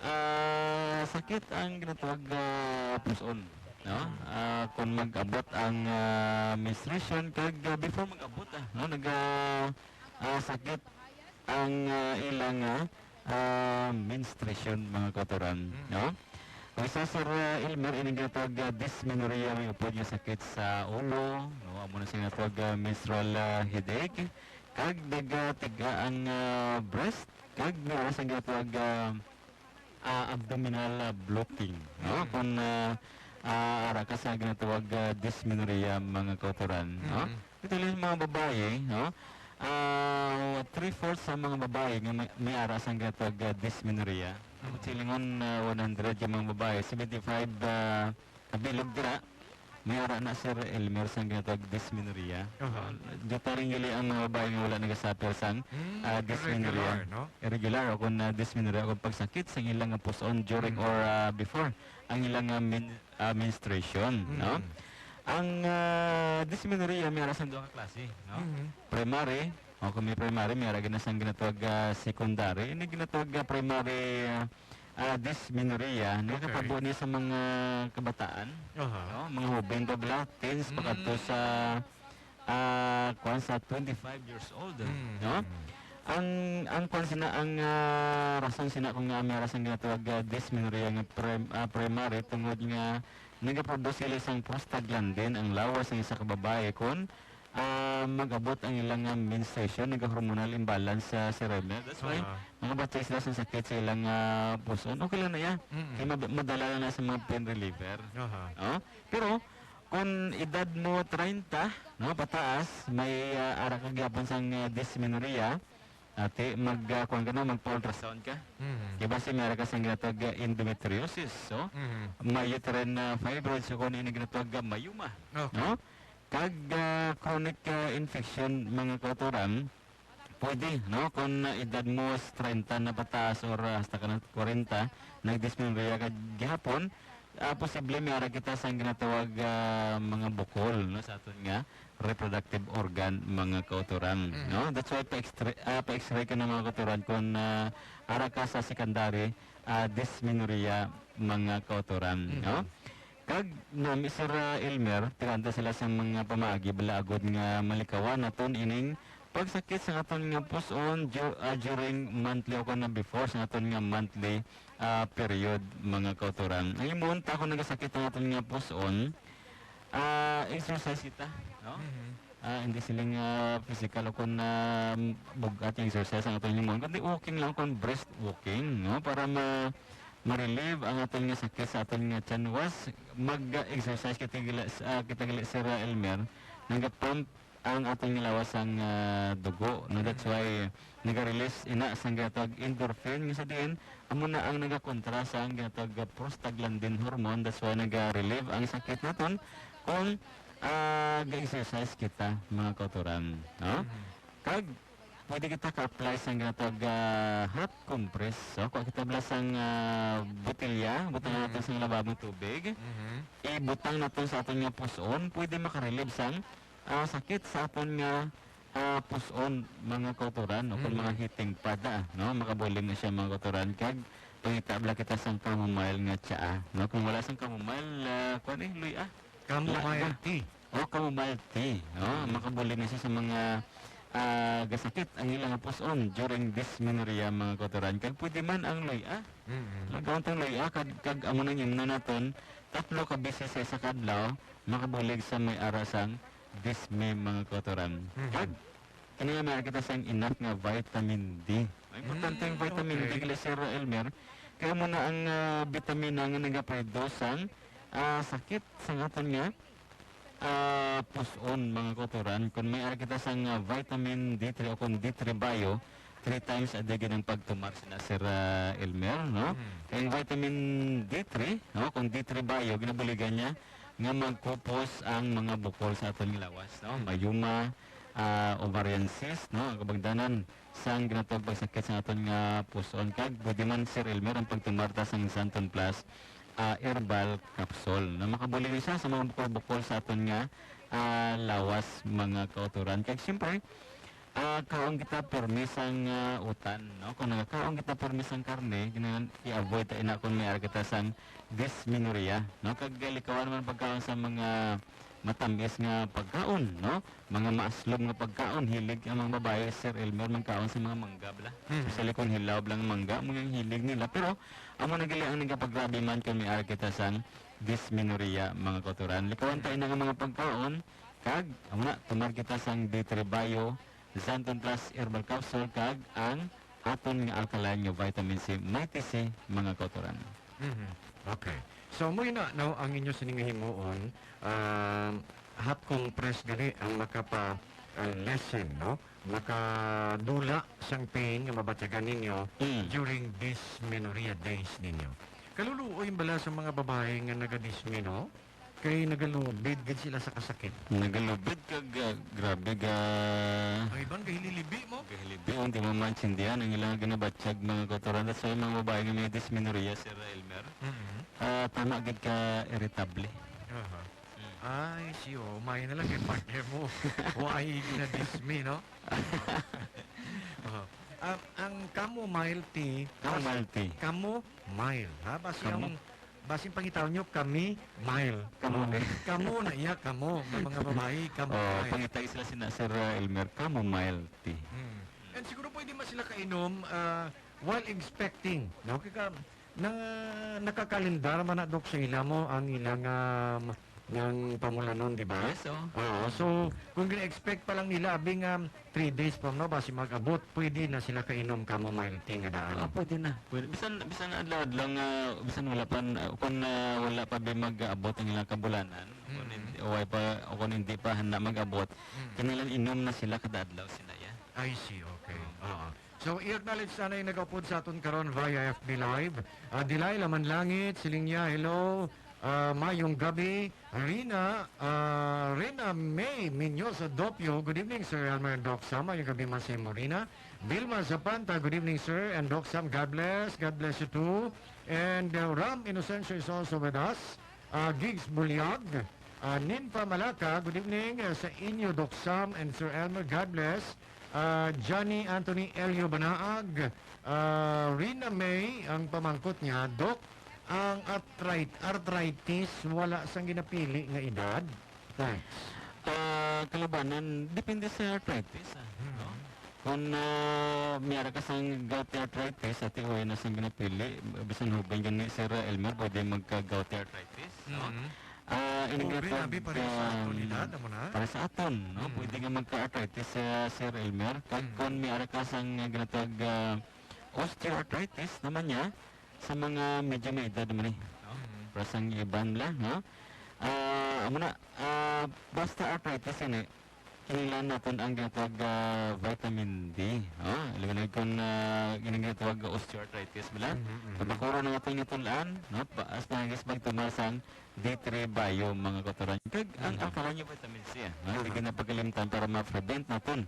Ah, sakit ang ginatawag, ah, puson, no? Mm. Ah, kung mag-abot ang, ah, menstruation, kag, ah, before mag-abot, ah, no, nag, ah, ah, sakit ang, ah, ilang, ah, ah, menstruation, mga kautoran, Mm. no? Kung sa Sir, ah, Elmer, ining ginatawag, ah, dysmenorrhea, may upod nga sakit sa ulo, no? Amo na siya ginatawag, ah, menstrual, ah, headache, kag nagatiga ang, ah, breast, kag may oras ang ginatawag, ah, ah, abdominal, ah, bloating, no? Mm. Kung, ah, ah, ara ka sa ginatawag, ah, dysmenorrhea, mga kautoran, no? Mm. Ito lang mga babae, no? Ah, three-fourths sa mga babae nga may, may ara sa ginatawag, ah, dysmenorrhea. Mm. Silingon, ah, one hundred ka mga babae, seventy-five, ah, kabilog dira. May ara na, Sir Elmer, sang ginatawag dysmenorrhea. Aha. Diyutaring gali ang mga babae nga wala nagasuffer sang, Mm, ah, dysmenorrhea. Irregular, no? Irregular o kung, ah, dysmenorrhea o kung pagsakit sang ilang nga puson during Mm. or, ah, before ang ilang, ah, men-, ah, menstruation, no? Mm. Ang, ah, dysmenorrhea may ara sang duha ka klase, no? Mm. Primary, o kung may primary, may ara gina sang ginatawag, ah, secondary. Ini ginatawag, ah, primary, ah, ah, dysmenorrhea, Okay. nakatabo ni sa mga kabataan, Aha. no? Mga hoben pa bala, teens, Mm. pakadto sa, ah, kuwan, sa twenty-five years old, Mm, no? mm. Ang, ang kuwan sina, ang, ah, rason sina kung nga may rason ginatawag, ah, dysmenorrhea nga prim-, ah, primary, tungod nga nagaproduce sila sang prostaglandin ang lawas sang isa ka babae kon ah, mag-abot ang ilang, ah, menstruation, nag-hormonal imbalance sa cerebral. That's why, Aha. mga batay sila sa sakit sa ilang, ah, puson. Okay lang na yan. Mm-mm. Kaya mab-, madala lang na sa mga pain reliever. Aha. Oh? Pero, kung edad mo treinta, no, pataas, may, ah, ara ka gyapon sang, ah, dysmenorrhea, ati, mag, ah, kuwan ka na, magpa-ultrasound ka. Mm. Di ba, si may ara ka sang ginatawag, ah, endometriosis, so, Mm. may uterine, ah, fibroids, so, kung ini ginatawag, ah, myoma. Okay. No? Kag, ah, chronic, ah, infection, mga kautoran, pwede, no? Kung, ah, edad mo is treinta na pataas or, ah, hasta ka na kwarenta, nagdysmenorrhea ka gihapon, ah, posible may ara kita sang ginatawag, ah, mga bukol, no, sa aton nga reproductive organ, mga kautoran, Mhm. no? That's why pa-X-ray, ah, pa-X-ray ka na, mga kautoran, kung, ah, ara ka sa secondary, ah, dysmenorrhea, mga kautoran, Mhm. no? Kag nami, Sir, ah, Elmer, tiranta sila sa mga pamaagi bala agod nga malikawan naton ining pagsakit sa aton nga puson du-, ah, during monthly o kon na before sa aton nga monthly, ah, period, mga kautoran. Ang himuon ta kung nagasakit ang aton nga puson, ah, exercise kita, no? Mhm. Ah, hindi siling, ah, physical o kon, ah, bug-at nga exercise ang aton himuon, kundi walking lang, kon brisk walking, no? Para ma-, ma-relieve ang aton nga sakit sa aton nga tiyan. Was mag-exercise kita gali, ah, kita gali, Sir Elmer, nagapump ang aton nga lawas sang, ah, dugo, no? That's why naga-release ina sang ginatawag endorphin, nga sa diin amo na ang nagakontra sang ginatawag prostaglandin hormone. That's why naga-relieve ang sakit naton kung, ah, ga-exercise kita, mga kautoran, no? Mhm. Kag pwede kita ka-apply sang ginatawag, ah, hot compress. So, kuha kita bala sang, ah, botelya, butang Mhm. naton sang lababong tubig. Mhm. Ibutang naton sa aton nga puson, pwede makarelieve sang ah, sakit sa aton nga, ah, puson, mga kautoran, o kung mga Mm. heating pad, ah, no? Makabulig na siya, mga kautoran. Kag pangita bala kita sang chamomile nga tsaa, no? Kung wala sang chamomile, ah, kuwan eh, luya. Chamomile Luya. tea. O, chamomile tea, no? Mm. Makabulig na siya sa mga, ah, gasakit ang ilang puson during dysmenorrhea, mga kautoran. Kag pwede man ang luya. Mm. Lagaw ang luya, kag, kag amo nang imnon naton, tatlo ka beses sa isa ka adlaw, makabulig sa may ara sang dysmi, mga kautoran. Mhm. Kag, kani nga may kita sang enough nga vitamin D. Importante ang Mm, vitamin D, okay. Gali, Sir Elmer. Kay amo na ang, ah, bitamina nga nagaproduce sang, ah, sakit sang aton nga, ah, puson, mga kautoran. Kung may ara kita sang, ah, vitamin D three o kung D three Bio, three times a day gid ang pagtumar sina Sir, ah, Elmer, no? Mhm. Kay ang vitamin D three, no, kung D three Bio, ginabuligan niya nga magkupos ang mga bukol sa aton nga lawas, no? Mm. Myoma, ah, ovarian cyst, no? Ang kabangdanan sang ginatawag pagsakit sa aton nga puson. Kag pwede man, Sir Elmer, ang pagtumar ta sang Xanthone Plus, ah, herbal capsule na makabulig siya sa mga bukol-bukol sa aton nga, ah, lawas, mga kautoran. Kag siyempre, ah, kaon kita permi sang, ah, utan, no? Kung nagakaon kita permi sang karne, gina-, i-avoid ta ina kung may ara kita sang dysmenorrhea, no? Kag likawan man pagkaon sa mga matamis nga pagkaon, no? Mga maaslom nga pagkaon, hilig ang mga babayi, Sir Elmer, magkaon sa mga mangga bala. Mhm. Especially kung hilaw bala nga mangga, mga hilig nila. Pero amo na gali ang nagapagrabi man kung may ara kita sang dysmenorrhea, mga kautoran. Likawan ta ina nga mga pagkaon, kag amo na, tumar kita sang D three Bio, Xanthone Plus Herbal Capsule, kag ang aton nga alkaline nga vitamin C, Mighty C, mga kautoran. Mhm. Okay. So, amo na, no, ang inyo sini nga himuon, um, hot compress gani ang makapa, uh, lessen, no? Makadula sang pain nga mabatyagan ninyo Mm. during dysmenorrhea days ninyo. Kaluluoy bala sa mga babayi nga nagadysme, no? Kay nagalubid gid sila sa kasakit. Nagalubid kag, ah, grabe ga Ang iban gahililibi mo. Gahilibi, hindi mo maintindihan ang ilang ginabatyag, mga kautoran. That's why mga babae nga may dysmenorrhea, Sir Elmer, Mm-hmm. ah, tama gid ka irritable. Aha. Mm. Ay, siyo, may na lang kay partner mo. Wa ay ginadismi, no? Aha. Ah, ang chamomile tea, Chamomile tea. Chamomile, ha? Basi Kamo? ang Basin pangitaw nyo, kami, mile. Kamo ni. Kamo na iya, kamo. Nga mga babayi, kamo, Oh, mile. Pangitay sila sina Sir, uh, Elmer, kamo, mile, ti. Hmm. And siguro pwede man sila kainom, ah, while expecting, no? Kaya na, nakakalendar man na, Dok, sa ila mo ang ilang, um, ng pamulanon, di ba? Yes, oh. Oo, so, kung gina-expect pa lang nila, abi nga, three days from now, basi mag-abot, pwede na sila kainom chamomile tea nga daan. Ah, pwede na. Pwede. Bisan, bisan adlaw-adlaw nga, bisan wala pa, kun, ah, wala pa bi mag-abot ang ilang kabulanan, kun Mm. hindi, o way pa, o kun hindi pa na mag-abot, Mm. kinahanglan inom na sila kada adlaw sila, ya. I see, okay. Oo. Oo. So, i-acknowledge sana yung nag-upload sa aton karon via F B Live. Ah, Delilah Manlangit, siling niya, hello, ah, mayong gabi. Rina, ah, Rina May Minyoso Dopio, good evening, Sir Elmer and Doc Sam. Mayong gabi man sa imo, Rina. Vilma Zapanta, good evening, sir and Doc Sam. God bless. God bless you too. And, uh, Ram Inocencio is also with us. Uh, Gigs Buliag, uh, Ninfa Malaka, good evening, uh, sa inyo, Doc Sam and Sir Elmer. God bless. Uh, Johnny Anthony Elio Banaag, uh, Rina May, ang pamangkot niya, Doc, ang arthrit-, arthritis, wala sang ginapili nga edad? Thanks. ah, kalabanan, depende sa arthritis, ah, no? Mhm. Kung, ah, may ara ka sang gouty arthritis, ati, way na sang ginapili, bisan hubay gani, Sir Elmer, pwede magka-gouty arthritis, no? Mhm. Ah, ini Hubay, nga abi, pag, pareho sa ah, aton edad, amo na? Para sa aton, no? Mhm. Pwede nga magka-arthritis, ah, Sir Elmer. Kag Mhm. kung may ara ka sang ginatawag, ah, osteoarthritis naman niya, sa mga medyo may edad naman eh. Mhm. Para sang iban lang, no? Ah, amo na, ah, basta arthritis ini, kinahanglan naton ang ginatawag, ah, vitamin D, no? Labi na kung, ah, gini ginatawag osteoarthritis bala. Mhm, mhm. Kapakuro na naton nga tun-an, no? Paas na ang pagtumar sang D three Bio, mga kautoran. Kag ang Mhm. alkaline nga vitamin C, ah, no? Di Aha. ginapagalimtan para ma-prevent naton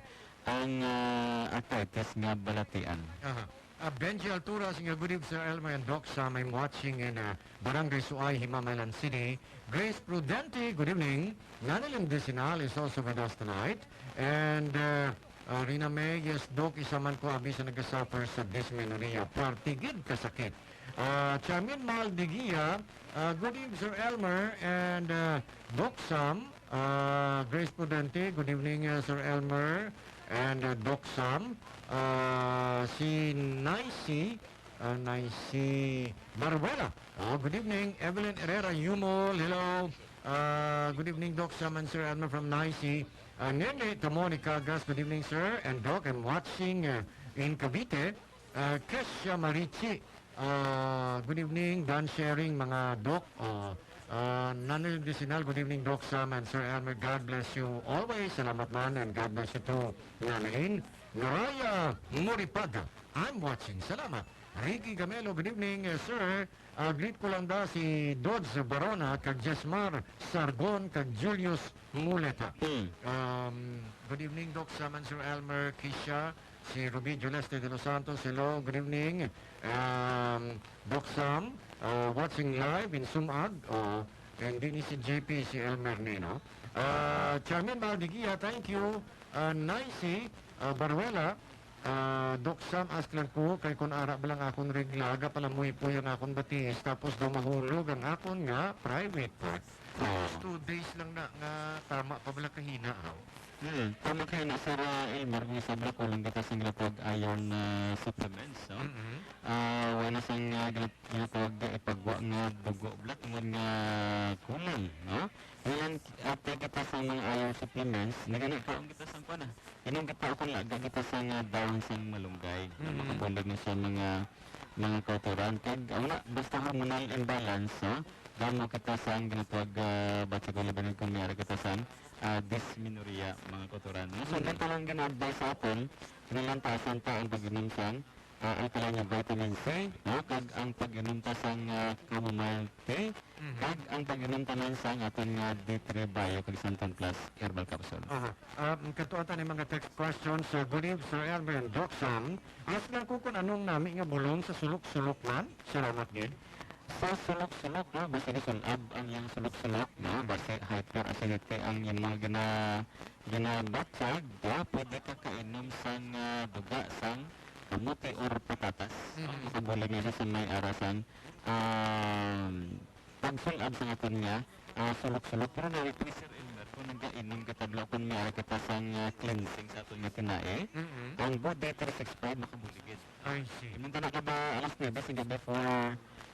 ang, ah, arthritis nga balatian. Aha. Ah, Benji Altura, siya nga, "Good evening, Sir Elmer and Doc Sam. I'm watching in, ah, Barangay Suay, Himamaylan City." Grace Prudente, good evening. Nanalim Desinal is also with us tonight. And, uh, uh, Rina May, "Yes, Doc, isa man ko abi sa nagasuffer sa dysmenorrhea. Parte gid ka sakit." Uh, Charmin Maldigia, uh, "Good evening, Sir Elmer and, uh, Doc Sam." Uh, Grace Prudente, "Good evening, uh, Sir Elmer and, uh, Doc Sam." Uh, si Nicey, uh, Nicey Baruela. Oh, good evening. Evelyn Herrera Yumol, hello. Uh, good evening, Doc Sam and Sir Elmer from Nicey. Uh, Nene Tamoni Cagas, "Good evening, sir and Doc. I'm watching, uh, in Cavite." Uh, Kesha Marichi, uh, "Good evening, Dan Sharing, mga Doc." Uh, uh, Nanay Desinal, "Good evening, Doc Sam and Sir Elmer. God bless you always." Salamat man, and God bless you too, Nanay. Noraya Moripaga, "I'm watching." Salamat. Ricky Gamelo, "Good evening, uh, sir. Ah, greet ko lang da si Dodge Barona, kag Jesmar Sargon, kag Julius Muleta." Hmm. Um, "Good evening, Doc Sam and Sir Elmer, Kisha." Si Ruby Juleste de los Santos, "Hello, good evening. Um, Doc Sam, uh, watching live in Sumag." Oh, and din si J P, si Elmer ni, no? Uh, Charmin Maldigia, "Thank you." Uh, Nicey, uh, Baruela, Ah, Doc Sam, ask lang ko, kay kun ara ba lang akon regla, gapalamuy-poy ang akon batis, tapos daw mahulog ang akon nga private part. Tapos Ah. two days lang na nga tama pa bala kahina, ha? Hmm, tama kay na, Sir, ah, Elmer, kung isabla ko lang kita sa ginatawag iron, ah, supplements, no? Mm-mm. Ah, wala sang, ah, ginat-, ginatawag ipagwa nga dugo, bala, tungod nga kulang, no? Ngayon, ate kita sa mga iron supplements, nagani kaon kita sa kuwan, ah. Inom kita o kon laga kita sang, ah, dahon sang malunggay nga Mm. makabulig na sa mga, mga kautoran. Kag, ah, wala, basta hormonal imbalance, no? Damo kita sang ginatawag, ah, batsa ko labi na kung may ara kita sang, ah, dysmenorrhea, mga kautoran. No, so, Mm. ito lang gina-advise sa aton, kinahanglan taasan ta ang pag-inom sang, ah, alkaline nga vitamin C, no? Kag ang pag-inom ta sang, ah, chamomile tea, Mhm. kag ang pag-inom tanan sang aton nga D three Bio kag Santon Plus Herbal Capsule. Aha. Um, kadto ta ni mga text questions. Uh, good evening, Sir Elmer and Doc Sam. Ask lang ko kung anong nami nga bulong sa sulok-sulok man. Salamat gid. Sa sulok-sulok, no, basi gisul-ab ang iyang sulok-sulok, no, basi hyperacidity ang imo gina-, ginabatyag, ya, pwede ka kainom sang, ah, duga sang kamote or patatas. Mhm. Makabulig na siya sa may ara sang, um, pagsul-ab sa aton nga, ah, sulok-sulok. Pero na-request, Sir Elmer, kung nagainom kita, bala, kung may ara kita sang, ah, cleansing sa aton nga tinai, Mm-mm. ang Body three six five makabulig gid. I see. Inom ta na ka ba alas nuebe sa gabi for,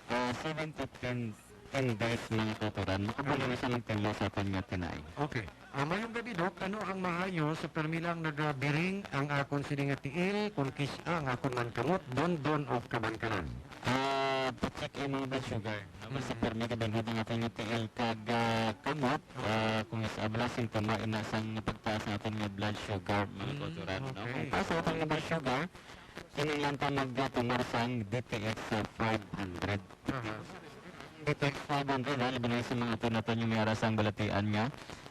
ah, seven to ten, ten days, mga kautoran? Makabulig na siya magtinlo sa aton nga tinai. Okay. Ah, mayong gabi, Doc. Ano ang maayo sa permi lang nagabiring ang akon sini nga tiil, kon kis-a ang akon man kamot, Dondon of Kabankalan? Ah, pa-check imong blood sugar. No? Basta Mm. permi kabinhod ang aton nga tiil kag, ah, kamot, Okay. ah, kung is abla sintoma ina sang pagtaas sa aton nga blood sugar, mga Mm, kautoran, no? okay. Kung taas ang aton nga blood sugar, kinahanglan ta magtumar sang D T X five hundred. Aha. D T X five hundred, ha, labi na sa mga aton naton nga may ara sang balatian nga,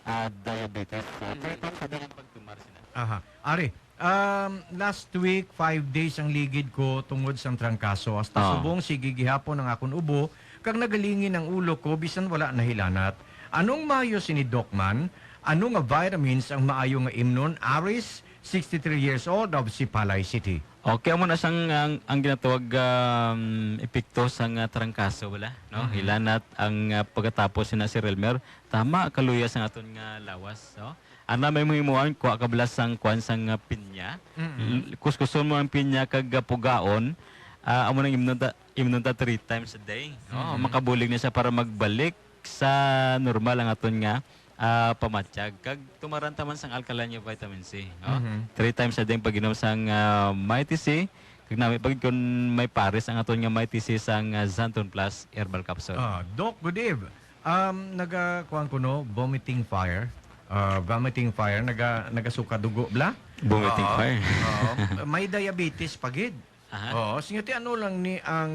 ah, diabetes. Ah, Mm. three times a day ang pagtumar sila. Aha. Ari, um, last week, five days ang ligid ko tungod sang trangkaso. Hasta Ah. subong, sige gihapon ang akon ubo, kag nagalingin ang ulo ko, bisan wala nahilanat. Anong maayo sini, Doc man? Ano nga vitamins ang maayo nga imnon? Aris, sixty-three years old of Sipalay City. Okay, amo na sang ang, ang ginatawag, um, epekto sang, ah, trangkaso, wala, no? Mhm. Hilanat ang, ah, pagkatapos na, Sir Elmer, tama, kaluya sang aton nga lawas, no? Ana may mahimuan, kuha ka bala sang kuan sang, ah, pinya. Mm-mm. L-, kuskuson mo ang pinya kag, ah, pugaon, ah, amo nang imnon ta, imnon ta three times a day, no? Mm-hmm. Makabulig na siya para magbalik sa normal ang aton nga, ah, pamatyag. Kag tumaran ta man sang alkaline nga vitamin C, no? Mm-hmm. Three times a day ang pag-inom sang, ah, Mighty C. Kag nami pa gid kun may pares ang aton nga Mighty C sang, ah, Xanthone Plus Herbal Capsule. Ah, Doc, good eve. Um, naga, kuwan ko, no, vomiting fire. Ah, vomiting fire, naga, nagasuka dugo, bla? Vomiting Oo. fire. Oo. May diabetes pa gid. Aha. Oo, singati ano lang ni ang,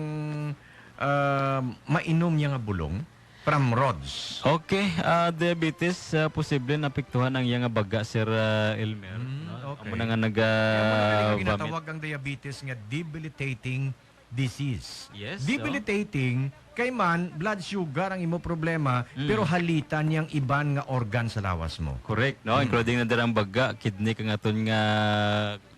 ah, mainom niya nga bulong from Rods? Okay, ah, diabetes, ah, posible naapektuhan ang iya nga baga, Sir, ah, Elmer, Mm, no? okay. Amo na nga naga-, Kaya mo na nga vomit. Ginatawag ang diabetes nga debilitating disease. Yes, so Debilitating, kay man, blood sugar ang imo problema, Mm. pero halitan niyang iban nga organ sa lawas mo. Correct, no? Mm. Including na dira ang baga, kidney, kang aton nga,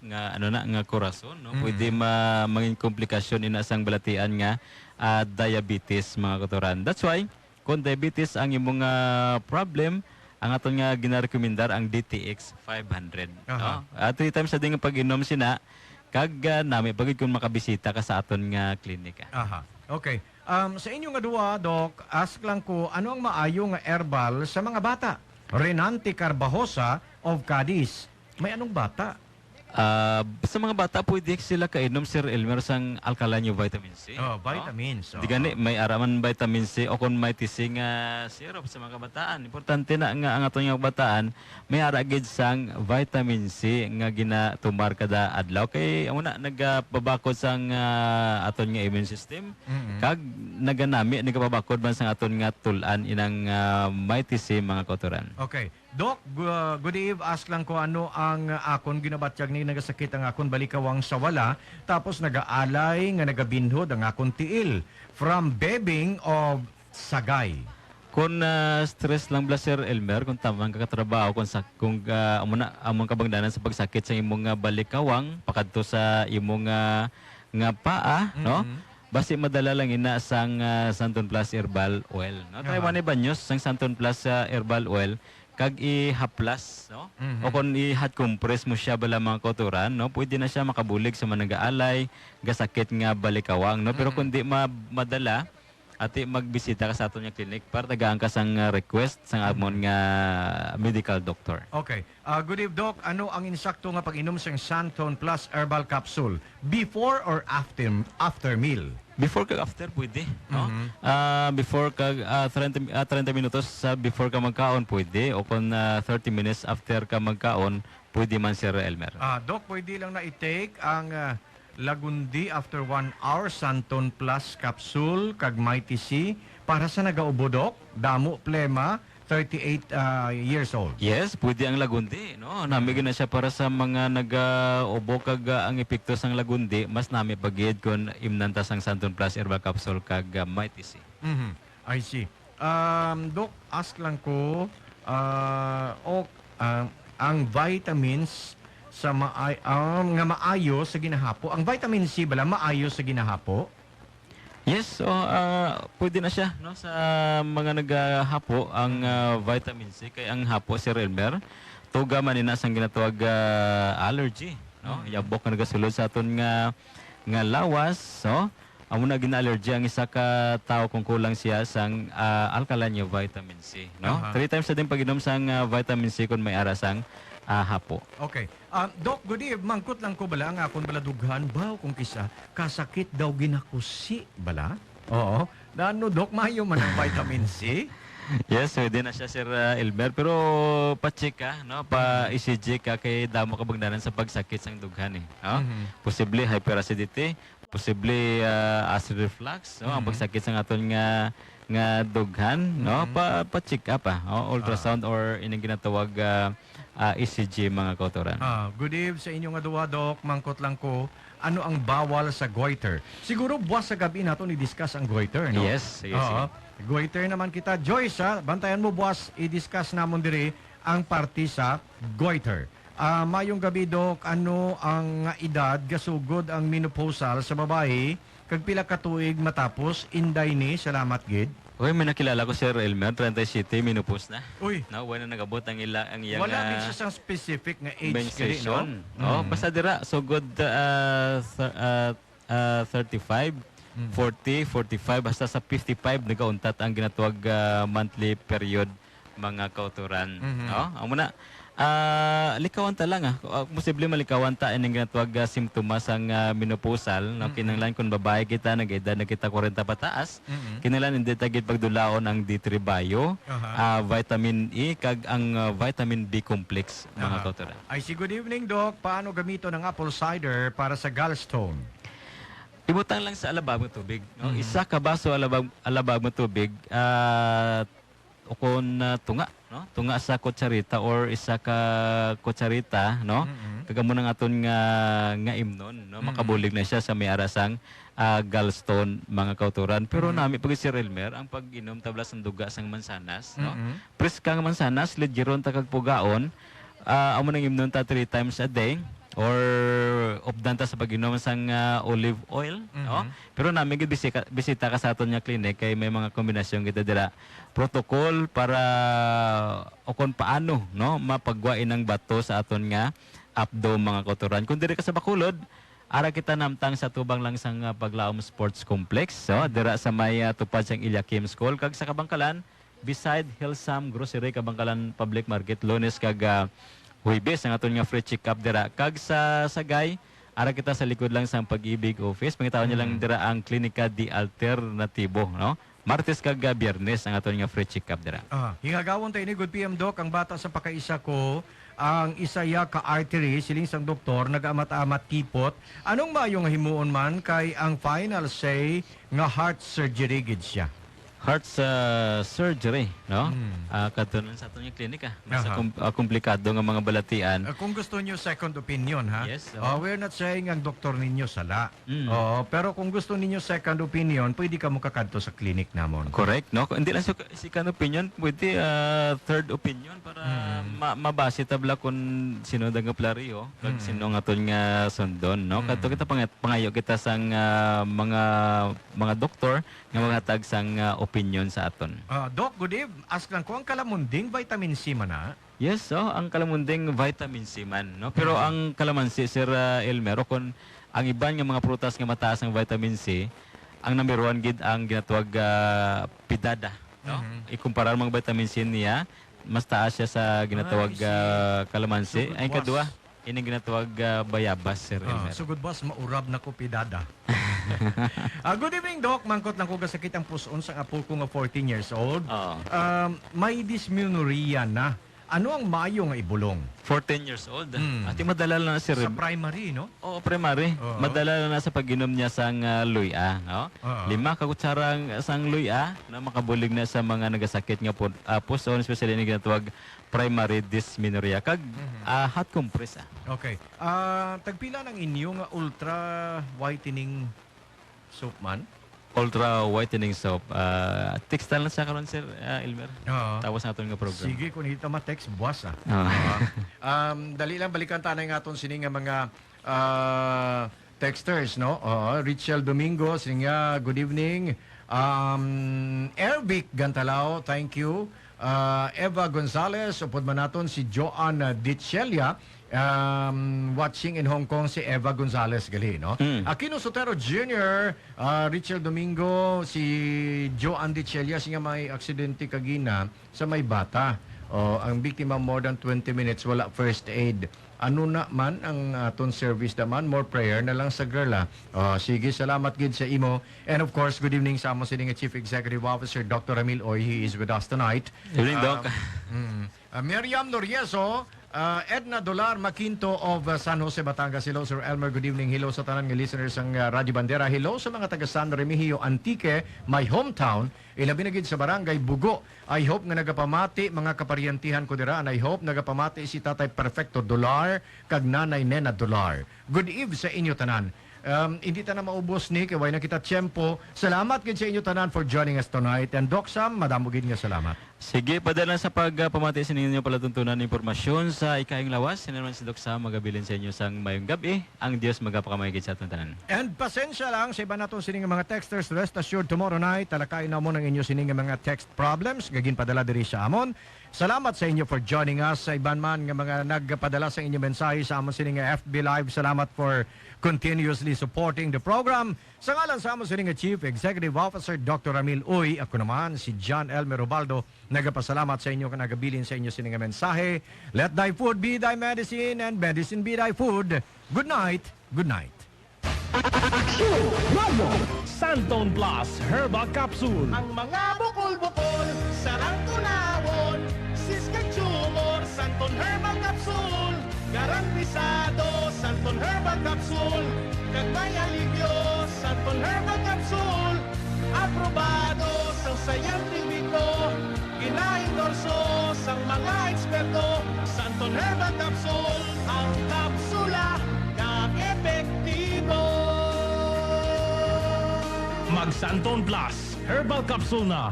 nga, ano na, nga korason, no? Mm. Pwede ma-, mangin komplikasyon ina sang balatian nga, ah, diabetes, mga kautoran. That's why, kung diabetes ang imong, ah, problem, ang aton nga ginarekomendar ang D T X five hundred, Aha. no? Ah, three times a day nga pag-inom sina, kag, ah, nami pa gid kung makabisita ka sa aton nga klinika. Aha. Okay. Um, sa inyo nga duwa, Doc, ask lang ko, ano ang maayo nga herbal sa mga bata? Renante Carbajosa of Cadiz. May anong bata? Ah, sa mga bata, pwede sila kainom, Sir Elmer, sang alkaline nga vitamin C, Oh, no? vitamins, Di oo. gani, may ara man vitamin C o kung may T C nga syrup sa mga kabataan. Importante na nga ang aton nga kabataan may ara gid sang vitamin C nga ginatumar kada adlaw. Kay amo na, nagapabakod sang, ah, aton nga immune system. Mm-mm. Kag naganami, nagapabakod man sang aton nga tul-an inang, ah, may T C, mga kautoran. Okay. Doc, gu-, good eve. Ask lang ko ano ang akon ginabatyag ni nagasakit ang akon balikawang sa wala, tapos nagaalay nga nagabinhod ang akon tiil. From Bebing of Sagay. Kung, ah, stress lang bala, Sir Elmer, kung tamang ka katrabaho, kung sa, kung, ah, amo na, among kabangdanan sa pagsakit sa imong, ah, balikawang, pakadto sa imong, ah, nga paa, no? Mm-hmm. Basi madala lang ina sang, ah, Santon Plus Herbal Oil, no? Try Aha. man ni Banyos sang Santon Plus, ah, Herbal Oil, kag ihaplas, no? Mhm. O kung i-hot compress mo siya bala, mga kautoran, no? Pwede na siya makabulig sa mga nag-aalay, gasakit nga balikawang, no? Pero Mhm. kung di ma-, madala, ati magbisita ka sa aton nga clinic para tagaan ka sang, ah, request sang Mhm. amon nga medical doctor. Okay. Ah, good eve, Doc. Ano ang insakto nga pag-inom sang Santon Plus Herbal Capsule? Before or after, after meal? Before kag after, pwede, no? Mhm. Ah, before kag, ah, thirty, ah, thirty minutos sa before ka magkaon, pwede. O kung, ah, thirty minutes after ka magkaon, pwede man, Sir Elmer. Ah, Doc, pwede lang na i-take ang, ah, Lagundi after one hour, Santon Plus Capsule, kag Mighty C para sa nagaubo, Doc? Damo, plema, thirty-eight, ah, years old. Yes, pwede ang Lagundi, no? Nami gid na siya para sa mga nagaubo kag, ah, ang epekto sang Lagundi, mas nami pa gid kon imnan ta sang Santon Plus Herbal Capsule kag, ah, Mighty C. Mhm. I see. Um, Doc, ask lang ko, ah, o, ah, ang vitamins sa maay-, um, nga maayo sa ginahapo. Ang vitamin C bala maayo sa ginahapo? Yes, so, ah, pwede na siya, no, sa mga nagahapo ang, ah, vitamin C, kay ang hapo, Sir Elmer, tuga man ina sang ginatawag, ah, allergy, no? Mm. Yabok nga nagasulod sa aton nga, nga lawas, no? Amo na gina-allergy ang isa ka tawo kung kulang siya sang, ah, alkaline nga vitamin C, no? Aha. Three times a day ang pag-inom sang, ah, vitamin C kung may ara sang, ah, hapo. Okay. Ah, Doc, good eve. Mangkot lang ko bala ang akon bala dughan. Baw kung kisa, kasakit daw ginakusi bala? Oo. Na ano, Doc, maayo man ang vitamin C? Yes, pwede na siya, Sir, ah, Elmer. Pero pa-check ka, no? Pa-E C G ka kay damo kabangdanan sa pagsakit sang dughan, eh, no? Mhm. Posible hyperacidity, posible, ah, acid reflux, no? Ang Mhm. pagsakit sang aton nga, nga dughan, no? Mhm. Pa, pa-check up, ah. Oh, ultrasound Ah. or ining ginatawag, ah, ah, E C G, mga kautoran. Ah, good eve sa inyo nga duha, Doc. Mangkot lang ko, ano ang bawal sa goiter? Siguro buwas sa gabi naton i-discuss ang goiter, no? Yes, sige, Oo. sige. Goiter naman kita. Joyce, ha? Bantayan mo, buwas i-discuss namon diri ang parte sa goiter. Ah, mayong gabi, Doc. Ano ang nga edad gasugod ang menopausal sa babayi, kag pila ka tuig matapos? Inday ni, salamat gid. Uy, may nakilala ko, Sir Elmer, treinta y siete, menopause na. Uy. No, wala na nag-abot ang ila, ang iyang, Wala gid ah, siya sang specific nga age gali, no? menstruation. Oh, Mm. basta dira, sugod, ah, sa, ah, ah, thirty-five, Mm. forty, forty-five, hasta sa fifty-five nagauntat ang ginatawag, ah, monthly period, mga kauturan. Mhm. No? Amo na, ah, likawan ta lang, ah. Ah, posible malikawan ta ining ginatawag, ah, simptomas sang, ah, menopausal, no? Mm-mm. Kinahanglan kung babae kita, nag-edad na kita kwarenta pataas, Mm-mm. kinahanglan hindi ta gid pagdulaon ang D three Bio, Aha. ah, vitamin E, kag ang, ah, vitamin B complex, mga Aha. kauturan. I see. Good evening, Doc. Paano gamiton ang apple cider para sa gallstone? Ibutang lang sa alabab nga tubig, no? Mhm. Isa ka baso alabab, alabab nga tubig, ah, ukon, ah, tunga, no? Tunga sa kutsarita or isa ka kutsarita, no? Mhm. Kag amo nang aton nga, nga imnon, no? Mhm. Makabulig na siya sa may ara sang, ah, gallstone, mga kauturan. Pero Mhm. nami pa gid, Sir Elmer, ang pag-inom tabla sang duga sang mansanas, no? Mhm. Preska nga mansanas, ligiron ta kag pugaon, ah, amo nang imnon ta three times a day, or updan ta sa pag-inom sang, ah, olive oil, no? Mhm. Pero nami gid bisika-, bisita ka sa aton nga clinic kay may mga kombinasyon kita dira. Protocol para o kon paano, no, mapagwa inang bato sa aton nga apdo, mga kauturan. Kung diri ka sa Bacolod, ara kita namtang sa tubang lang sang, ah, Paglaom Sports Complex, so, Mhm. dira sa may, ah, tupad sang Eliakim School, kag sa Kabangkalan, beside Hilsam Grocery, Kabangkalan Public Market, Lunes kag, ah, Huwebes ang aton nga free check-up dira. Kag sa Sagay, ara kita sa likod lang sang Pag-ibig Office. Pangitaon niyo lang Mm. dira ang Klinika de Alternatibo, no? Martes kag, ah, Biyernes ang aton nga free check-up dira. Ah, hingagawon ta ini, good P M Doc, ang bata sa pakaisa ko, ang isa iya ka artery, siling sang doktor, nag-amat-amat tipot. Anong maayo nga himuon man kay ang final say nga heart surgery gid siya? Heart sa surgery, no? Hmm. Ah, kadto na sa aton nga klinika. Mas Aha. kom-, ah, komplikado nga mga balatian. Ah, kung gusto niyo second opinion, ha? Yes, oo. Ah, we're not saying ang doktor ninyo sala. Mm. Oo, pero kung gusto ninyo second opinion, pwede ka mokakadto sa clinic namon. Correct, no? Hindi lang sa second opinion, pwede, ah, third opinion para Mm. ma-, mabase tabla kung sino ang plariyo, kag Mm. sino ang aton nga sundon, no? Mm. Kadto kita pang-, pangayo kita sang, ah, mga, mga doktor nga maghatag sang, ah, opinion sa aton. Ah, Doc, good eve-, ask lang ko, ang kalamunding, vitamin C man na? Yes, oh, ang kalamunding vitamin C man, no? Pero Mm. ang kalamansi, Sir, ah, Elmer, o kon ang iban nga mga prutas nga mataas ang vitamin C, ang number one gid ang ginatawag, ah, pidada, no? Mhm. Ikumpara ang mga vitamin C niya, mas taas siya sa ginatawag, Ah, I see. ah, kalamansi. Sugod Ang ikadua, buwas. ining ginatawag, ah, bayabas, Sir Ah, Elmer. sugod buwas, maurab na ko pidada. Ah, good evening, Doc. Mangkot lang ko, gasakit ang puson sang apo ko nga fourteen years old. Oo. Um, may dysmenorrhea na. Ano ang maayo nga ibulong? Fourteen years old. Hmm. Ati madala na, sir. Sa primary, no? Oo, primary. Oo. Madala na sa pag-inom niya sang, ah, luya, no? Oo. Lima ka kutsara ang, sang luya na makabulig na sa mga nagasakit nga pun-, ah, puson, especially ni ginatawag primary dysmenorrhea. Kag, Mhm. ah, hot compress, ah. Okay. Ah, tagpila nang inyo nga ultra whitening soap man? Ultra whitening soap. Ah, textile na siya karon, Sir, ah, Elmer. Oo. Tapos naton nga program. Sige, kung hindi ta ma-text, buwas, ah. Oo. Oo. Um, dali lang, balikan ta na yung aton sini nga mga, ah, texters, no? Oo, Richel Domingo, sini nga, good evening. Um, Ervic Gantalao, thank you. Ah, Eva Gonzalez, upod man naton si Joan, ah, Dichelia. Um, watching in Hong Kong si Eva Gonzalez gali, no? Mm. Aquino Sotero Junior, ah, Richel Domingo, si Joan Dichelia, siya may aksidente kagina sa may bata. Oh, ang biktima more than twenty minutes, wala first aid. Ano na man ang aton service naman? More prayer na lang sa girl, ah. Oh, sige, salamat gid sa imo. And of course, good evening sa amon sini nga Chief Executive Officer, Doctor Ramil Oy. He is with us tonight. Evening, Doc. Ah, mm. Ah, Miriam Norieso, ah, Edna Dolar Maquinto of, ah, San Jose, Batangas. Hello, Sir Elmer. Good evening. Hello sa tanan nga listeners sang, ah, Radyo Bandera. Hello sa mga taga San Remigio, Antique, my hometown. Ilabi na gid sa Barangay Bugo. I hope nga nagapamati, mga kaparyantihan ko dira. And I hope nagapamati si Tatay Perfecto Dolar kag Nanay Nena Dolar. Good eve sa inyo tanan. Um, hindi ta na maubos ni, kay way na kita tiyempo. Salamat gid sa inyo tanan for joining us tonight. And Doc Sam, madamo gid nga salamat. Sige, padala sa pagpamati sa ninyo palatuntunan impormasyon sa ikayong lawas. Sino naman si Doc Sam magabilin sa inyo sang mayong gabi. Ang Dios magapakamay gid sa aton tanan. And pasensya lang sa iban nato sining mga texters. Rest assured, tomorrow night, talakayin namon ang inyo sining mga text problems nga ginpadala diri sa amon. Salamat sa inyo for joining us. Sa iban man nga mga nagpadala sa inyo mensahe sa amon sining F B Live, salamat for continuously supporting the program. Sa ngalan sa amon sining Chief Executive Officer, Doctor Ramil Uy, ako naman si John Elmer Ubaldo, nagapasalamat sa inyo nga nagabilin sa inyo sini nga mensahe. Let thy food be thy medicine and medicine be thy food. Good night. Good night. Aksyon Radio. Santon Plus Herbal Capsule. Ang mga bukol-bukol, sarang tunawon, sis kag tumor, Santon Herbal Capsule. Garantisado, Santon Herbal Capsule. Kag may alibyo, Santon Herbal Capsule. Aprobado sang siyentipiko, ginaendorso sang mga eksperto. Santon Herbal Capsule, ang kapsula nga epektibo. Mag Santon Plus Herbal Capsule na.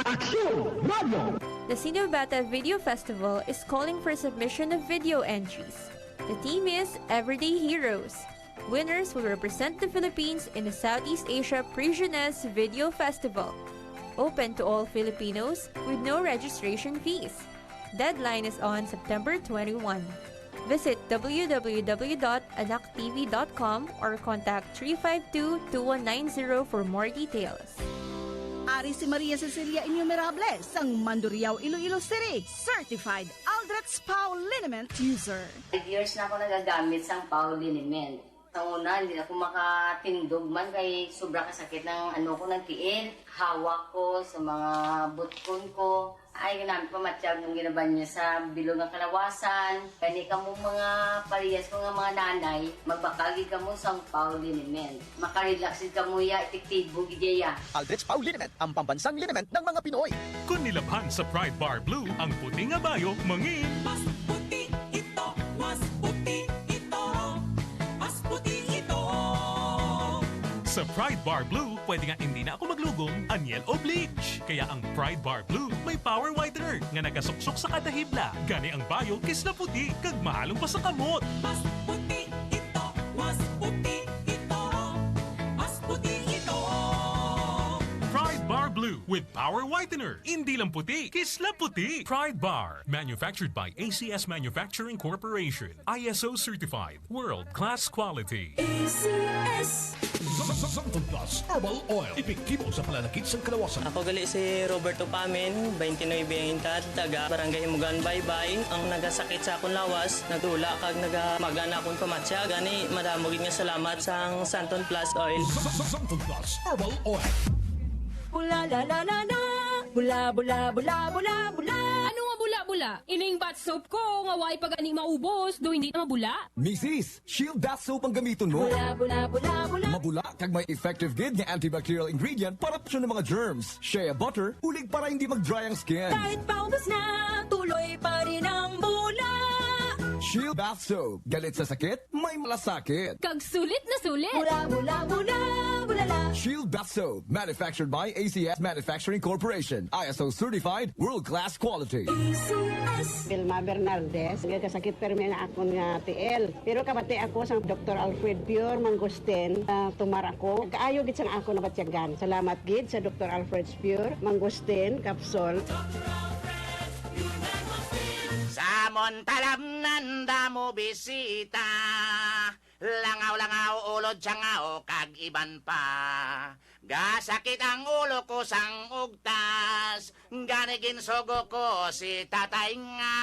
Aksyon Radio. The Sinobata Video Festival is calling for submission of video entries. The theme is Everyday Heroes. Winners will represent the Philippines in the Southeast Asia Pre-Jeunesse Video Festival. Open to all Filipinos with no registration fees. Deadline is on September twenty-one. Visit w w w dot anak t v dot com or contact three five two, two one nine zero for more details. Ari si Maria Cecilia Innumerable sang Mandurriao, Iloilo City, certified Aldrich Pau liniment user. Five years na ako nagagamit sang Pau liniment. Sa una, hindi ako makatindog man kay sobra kasakit ng ano ko, ng tiil. Hawak ko sa mga butkon ko. Ay, ginamit pa matyag mong ginabanyo sa bilog nga kalawasan. Kani kamo mga parehas ko nga mga nanay, magbakal gid kamo sang Pau liniment. Makarelax gid kamo ya, epektibo gid ya. Aldrich Pau liniment, ang pambansang liniment ng mga Pinoy. Kung nilabhan sa Pride Bar Blue, ang puti nga bayo mangin. Mas puti ito, mas puti ito, mas puti ito. Sa Pride Bar Blue, pwede nga hindi na ako maglugom, anyel o bleach. Kaya ang Pride Bar Blue may power whitener nga nagasuksok sa kada hibla. Gani ang bayo kisla puti kag mahalong pa sa kamot. Mas puti ito, mas puti ito, mas puti ito. Pride Bar Blue with power whitener. Hindi lang puti, kisla puti. Pride Bar. Manufactured by A C S Manufacturing Corporation. I S O certified. World class quality. A C S. Santon Plus Herbal Oil. Epektibo sa pananakit sang kalawasan. Ako gali si Roberto Pamin, twenty-nine ang edad, taga Barangay Himugan, Baybay. Ang nagasakit sa akon lawas, nagdula kag nagamaga na akon pamatsya. Gani, madamo gid nga salamat sang Santon Plus Oil. Santon Plus Herbal Oil. Bula, la, la, la, la. Bula, bula, bula, bula, bula. Ano nga bula-bula? Ining bath soap ko nga way pa gani maubos, do hindi na mabula? Misis, Shield Bath Soap ang gamiton mo. Bula, bula, bula, bula. Mabula kag may effective gid nga antibacterial ingredient para proteksyon ng mga germs. Shea butter, ulig para hindi mag-dry ang skin. Kahit paubos na, tuloy pa rin ang bula. Shield Bath Soap. Galit sa sakit, may malasakit. Kag sulit na sulit. Bula, bula, bula, bula, la. Shield Bath Soap, manufactured by A C S Manufacturing Corporation, I S O certified, world class quality. A C S. Vilma Bernaldez, nagkasakit permi na akon nga tiil. Pero kabati ako sa Doktor Alfred Pure Mangosteen, ah, tumar ako. Kaayo gid sang ako nabatyagan. Salamat gid sa Doktor Alfred Pure Mangosteen capsule. Sa amon talamnan damo bisita, langaw-langaw, ulod, tiyangaw, kag iban pa. Gasakit ang ulo ko sang ugtas, gani ginsugo ko si tatay nga,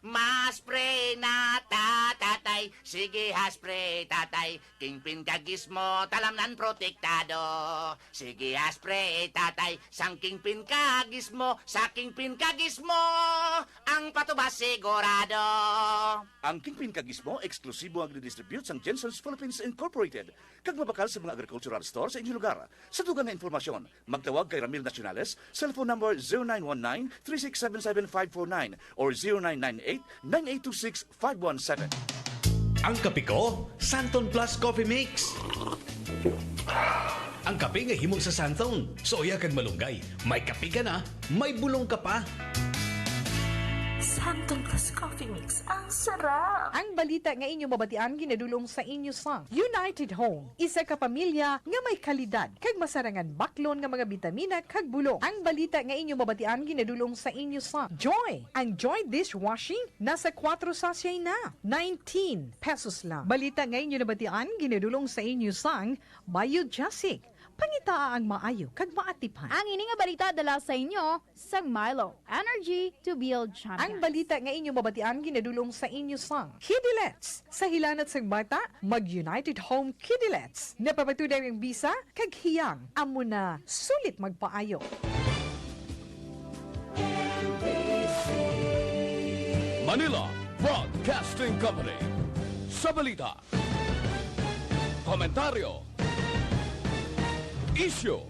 "Ma-spray na ta, tatay, sige ha, spray, tatay, kingpin kag gizmo, talamnan protektado. Sige ha, spray, tatay, sang kingpin kag gizmo, sa kingpin kag gizmo, ang patubas sigurado." Ang kingpin kag gizmo, eksklusibo ang ginidistribute sang Jensen's Philippines Incorporated, kag mabakal sa mga agricultural store sa inyo lugar. Sa dugang nga impormasyon, magtawag kay Ramil Nacionales, cellphone number zero nine one nine, three six seven seven five four nine or zero nine nine eight, nine eight two six, five one seven. Ang kape ko, Santon Plus Coffee Mix. Ang kape nga himo sa Santon. Suya kag malunggay. May kape ka na, may bulong ka pa. Santon Plus Coffee Mix. Ang sarap! Ang balita nga inyo mabatian ginadulong sa inyo sang United Home, isa ka pamilya nga may kalidad kag masarangan baklon nga mga bitamina kag bulong. Ang balita nga inyo mabatian ginadulong sa inyo sang Joy. Ang Joy dishwashing nasa kuwatro sachet na, nineteen pesos lang. Balita nga inyo nabatian ginadulong sa inyo sang Biogesic, pangitaa ang maayo kag maatipan. Ang ini nga balita dala sa inyo sang Milo, energy to build champions. Ang balita nga inyo mabatian ginadulong sa inyo sang Kidilets. Sa hilanat sang bata, mag United Home Kidilets. Napapatuday ang bisa kag hiyang amo na sulit magpaayo. Manila Broadcasting Company. Sa balita, komentaryo, isyu,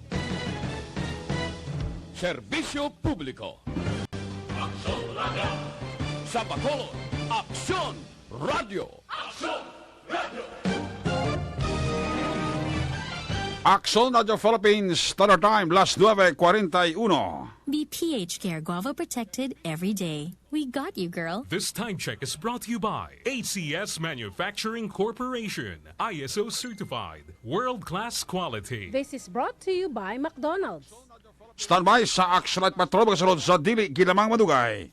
serbisyo publiko. Aksyon Radyo. Sa Bacolod, Aksyon Radyo. Aksyon Radyo. Aksyon Radyo Philippines, Standard Time, las nuebe cuarenta y uno. The P H Care Guava Protected Every Day. We got you, girl. This time check is brought to you by A C S Manufacturing Corporation, I S O certified, world-class quality. This is brought to you by McDonald's. Standby sa Action Night Patrol, mga sunod sa dili ginamang madugay.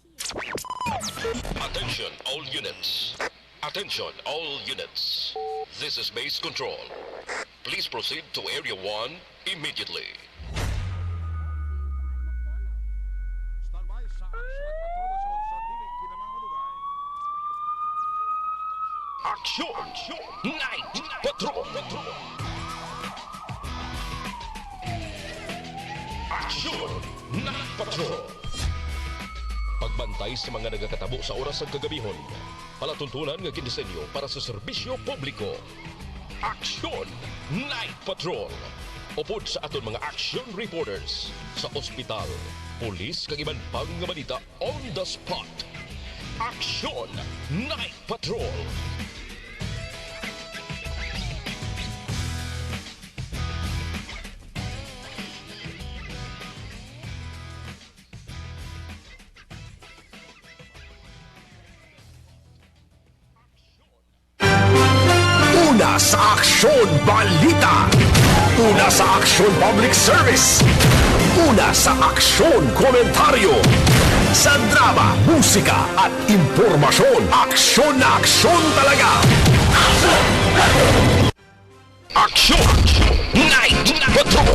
Attention all units. Attention all units. This is base control. Please proceed to Area one immediately. Standby sa Action Patrol, sunod sa dili ginamang madugay. Action! Night Patrol! Action! Night Patrol! Pagbantay sa mga nagakatabo sa oras sa kagabihon. Palatuntunan nga gindisenyo para sa serbisyo publiko. Action Night Patrol. Upod sa aton mga action reporters sa ospital, pulis kag iban pang nga balita on the spot. Action Night Patrol. Una sa aksyon, balita. Una sa aksyon, public service. Una sa aksyon, komentaryo. Sa drama, musika, at impormasyon, aksyon na aksyon talaga. Aksyon! Night Patrol!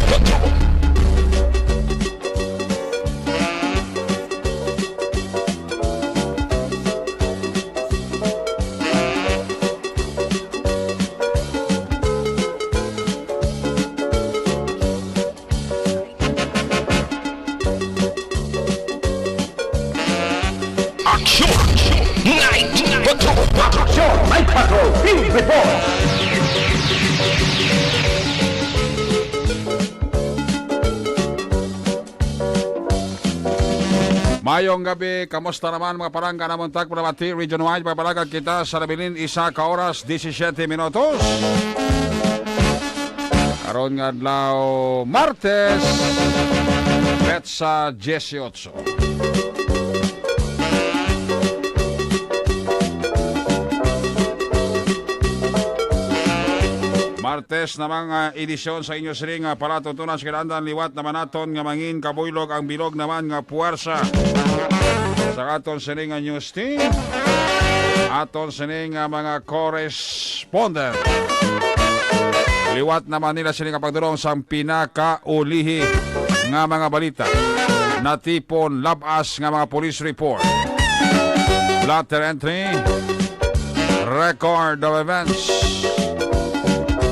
Aksyon! Night Patrol! Aksyon! Night Patrol! Field Report! Mayong gabi, kamusta naman mga palangga namon tag Palamati Region Wide? Magpalagad kita sa nabilin isa ka oras, disisiete minutos. Karon nga adlaw, Martes, petsa dieciocho. Martes na mga edisyon sa inyo sining nga palatuntunan sa kinahanglan, liwat naman naton nga mangin kabuylog ang bilog naman nga puwersa sa aton sining nga news team, aton sining nga mga correspondent. Liwat naman nila sini nga pagdulong sang pinakaulihi nga mga balita. Natipon lab-as nga mga police report, blotter entry, record of events,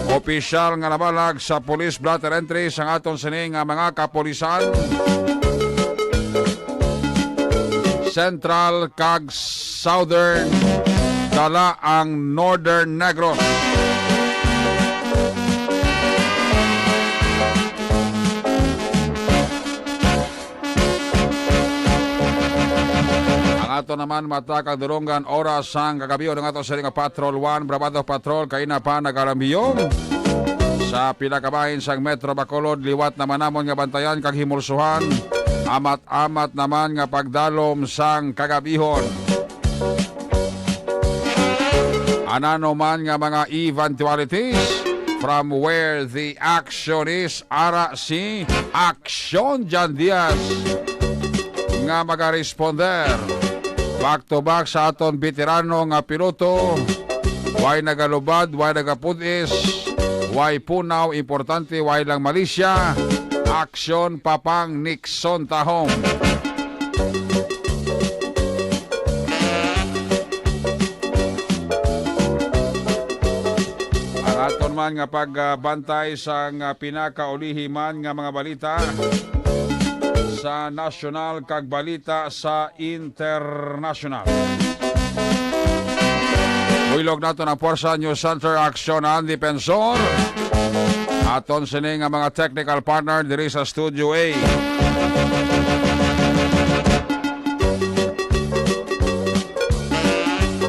opisyal nga nabalag sa police blotter entry sang aton sini nga mga kapulisan. Central kag Southern, dala ang Northern Negros. Ang ato naman mata kag dulonggan oras sang kagabi, ang ato sini nga Patrol One, Brabado Patrol, kaina pa nagalambiyo. Sa pila ka bahin sang Metro Bacolod, liwat naman namon nga bantayan kag himulsuhan. Amat-amat naman nga pagdalom sang kagabihon. Anano man nga mga eventualities, from where the action is, ara si Action Jan Diaz nga magaresponder. Back to back sa aton veterano nga piloto. Way nagalubad, way nagapud-is, way punaw, importante, way lang malisya. Action, Papang Nixon Tahong. Ang aton man nga pagbantay sa nga pinakaulihi man nga mga balita sa nasyonal kag balita sa internasyonal. Buylog naton ang Pwersa News Center, Aksyon ang Depensor. Aton sini nga mga technical partner diri sa Studio A.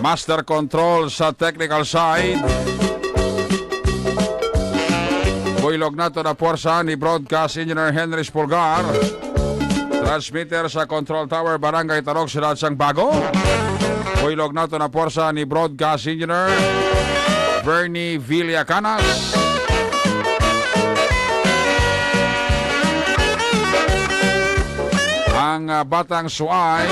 Master control sa technical side. Buylog naton ang pwersa ni Broadcast Engineer Henry Spulgar. Transmitter sa Control Tower, Barangay Tarog, Siyudad sang Bago. Buylog naton ang pwersa ni Broadcast Engineer Bernie Villacanas. Ang, ah, Batang Suay.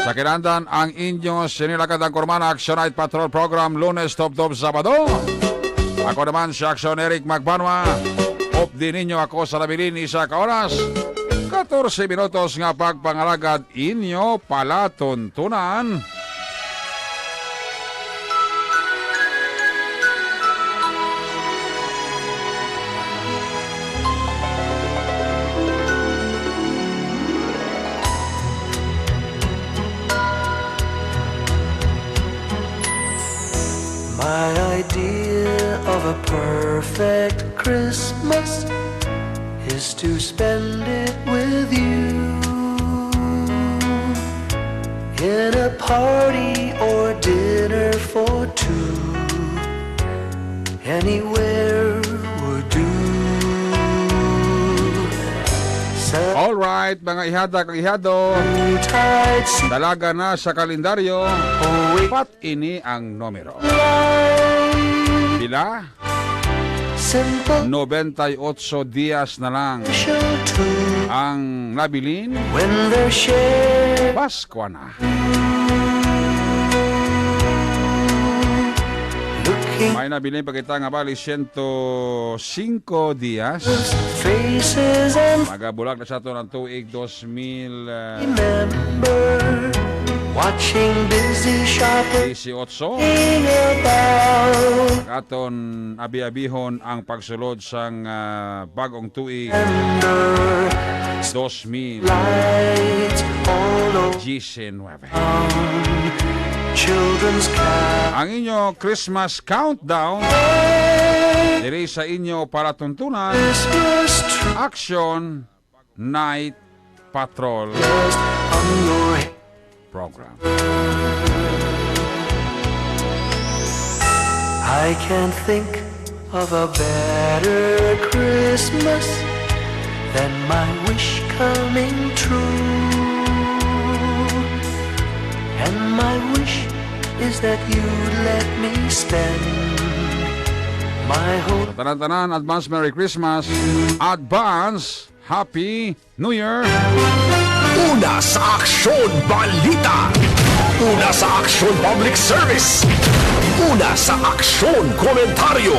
Sa kinahanglan, ang inyo sinilakad ang Kurmana Action Night Patrol Program, Lunes tubtob Sabado. Ako naman si Action Eric Magbanwa. Updi ninyo ako sa nabilin isa ka oras, katorse minutos nga pagpangalagad inyo palatuntunan. My idea of a perfect Christmas is to spend it with you in a party or dinner for two. Anywhere would do. Sa Alright, mga ihada kag ihado, tide si dalaga na sa kalendaryo. Oh, wait. Pat ini ang numero. Pila? Simple. Nobenta y otso dias na lang ang nabilin. When they're shared. Paskwa na. Looking. May nabilin pa kita nga bali siyento singko dias. Faces and Magabulag na sa aton ang tuig dos mil, ah, remember watching busy shoppers dieciocho. Sing about. Ang aton abi-abihon ang pagsulod sang, ah, bag-ong tuig Remember dos mil diecinuebe. Lights all over. Children's car. Ang inyo Christmas countdown diri sa inyo palatuntunan, Christmas tree. Action Night Patrol just on your head. Program. I can't think of a better Christmas than my wish coming true. And my wish is that you'd let me spend my whole Sa tanan-tanan, advance Merry Christmas. Advance Happy New Year! Una sa Aksyon Balita. Una sa Aksyon Public Service. Una sa Aksyon Komentaryo.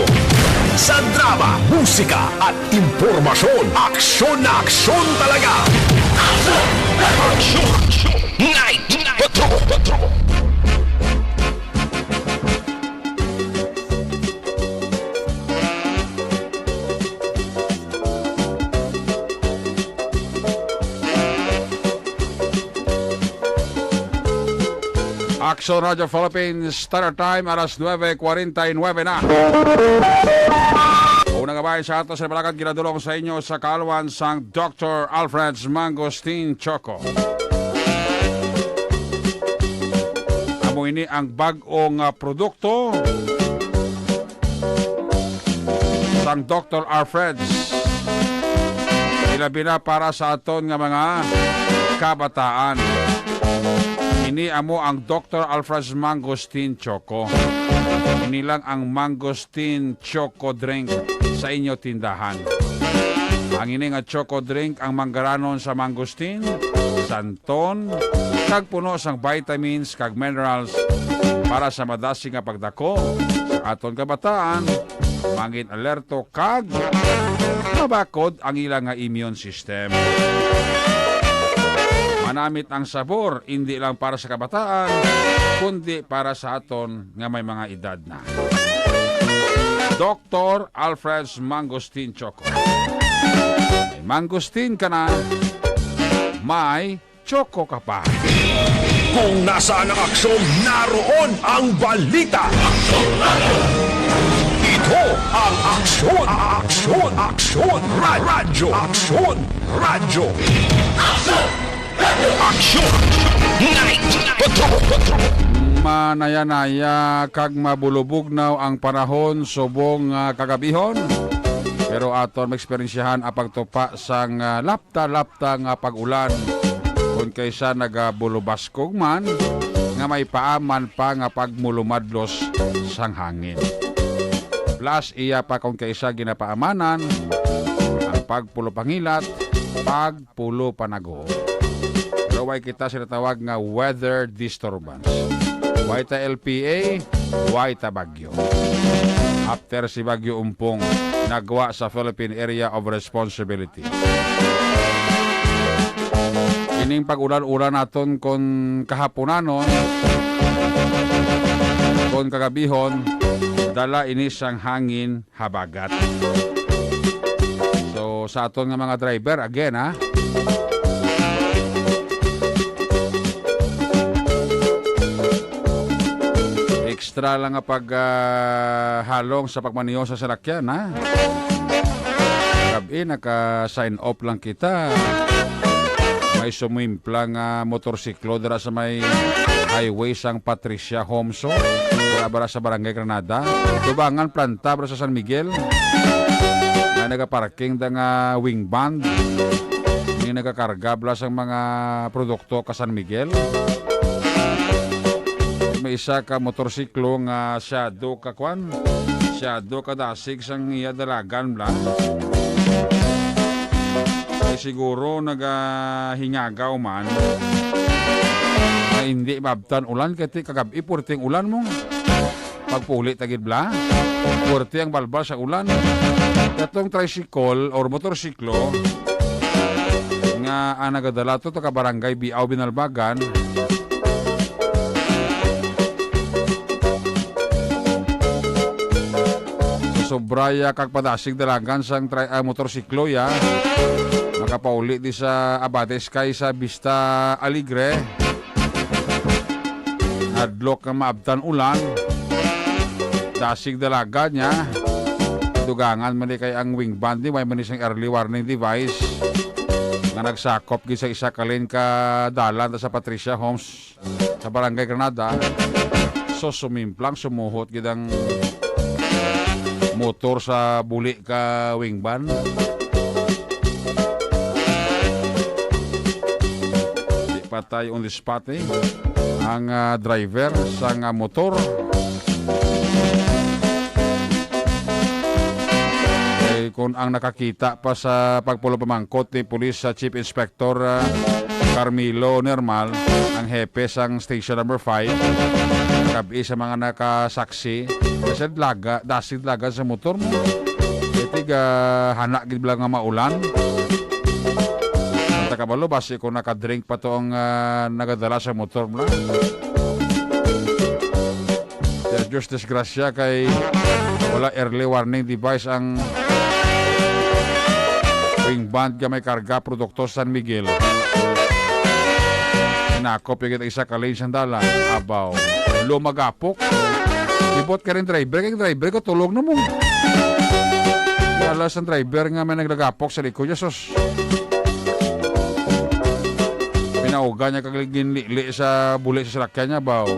Sa drama, musika at impormasyon, aksyon na aksyon talaga. Aksyon! Aksyon! Night! Night! Patrol! Patrol! Action Radio Philippines, Standard Time, alas nuebe kwarenta y nuebe na. Una nga bahin sa ato sa balakad, ginadulong sa inyo sa kaalwan sang Doctor Alfred's Mangosteen Choco. Amo ini ang bag-ong, ah, produkto ang Doktor Alfred's. Ilabi na para sa aton nga mga kabataan. Ini amo ang Doktor Alfred's Mangosteen Choco. Ini lang ang Mangosteen Choco Drink sa inyo tindahan. Ang ini nga Choco Drink ang manggaranon sa mangosteen, santon, kag puno sang vitamins kag minerals para sa madasig nga pagdako sa aton kabataan, mangin alerto kag mabakod ang ila nga immune system. Manamit ang sabor, hindi lang para sa kabataan, kundi para sa aton nga may mga edad na. Doktor Alfred's Mangosteen Choco. May mangosteen ka na, may choco ka pa. Kung nasaan ang aksyon, naroon ang balita. Ito ang Aksyon, Aksyon, Aksyon, Ra-, Radyo, Aksyon, Radyo. Aksyon! Night Patrol! Manaya-naya kag mabulubugnaw ang panahon subong nga kagabihon, pero aton maeksperiensyahan ang pagtupa sang, ah, lapta-lapta nga pag-ulan, kon kaysa nagabulubaskog man nga may paaman pa nga pagmulumadlos sang hangin. Plus, iya pa kon kaysa ginapaamanan ang pagpulopangilat, pagpulopanago. Pero way kita sinatawag nga weather disturbance. Way ta L P A, way ta bagyo. After si Bagyo Umpong, nagwa sa Philippine Area of Responsibility. Ining pag-ulan-ulan naton kon kahaponanon, kon kagabihon, dala ini sang hangin habagat. So, sa aton nga mga driver, again, ha? Extra lang nga pag, ah, halong sa pagmaneho sa salakyan, ha? Gabi, naka-sign off lang kita. May sumimpla nga motorsiklo dira sa may highway sang Patricia Homes, oh. Dira bara sa Barangay Granada. Tubangan planta bara sa San Miguel. Nga nagaparking da nga wing van. Nga nagakarga bala sang mga produkto ka San Miguel. May isa ka motorsiklo nga shadow ka kwan. Shadow ka dasig sang iya dalagan bala. Kay siguro nagahingagaw man nga hindi maabtan ulan, kay ti kagab-i, puwerteng ulan mo. Pagpuli ta gid bala, puwerte ang balbal sa ulan. Katong tricycle or motorsiklo nga ang nagadala to taga Barangay Biao, Binalbagan, sobra ya kag padasig dalagan sang tri-, ah, motorsiklo ya. Makapauli di sa Abate Sky sa Vista Alegre. Hadlok nga maabtan ulan. Dasig dalagan ya. Dugangan man di kay ang wing van di, may man isang early warning device nga nagsakop gid sa isa ka lane ka dalan sa Patricia Homes sa Barangay Granada. So, sumimplang, sumuhot gid ang motor sa buli ka wing van. Di patay on the spot, eh, ang, ah, driver sang, ah, motor. Eh, kung ang nakakita pa sa pagpulopamangkot ni Police, ah, Chief Inspector, ah, Carmelo Nermal, ang hepe sang Station Number Five, kag-i sa mga nakasaksi, kasi laga, dasig laga sa motor mo. Kay tiga hana gid bala nga maulan. Ang takabalo, basi kung nakadrink pa to ang, ah, nagadala sa motor mo. Kaya Diyos disgrasya kay wala early warning device ang wing van nga may karga produkto sa San Miguel. Hinakop yung isa ka lane sang dalan. Abaw. Lumagapok. Ibot ka rin driver, kay driver ko tulog na mo. Kaya alas ang driver nga may naglagapok sa likod niya, sus. Pinauga niya kag ginlili sa buli sa salakyan niya, baw.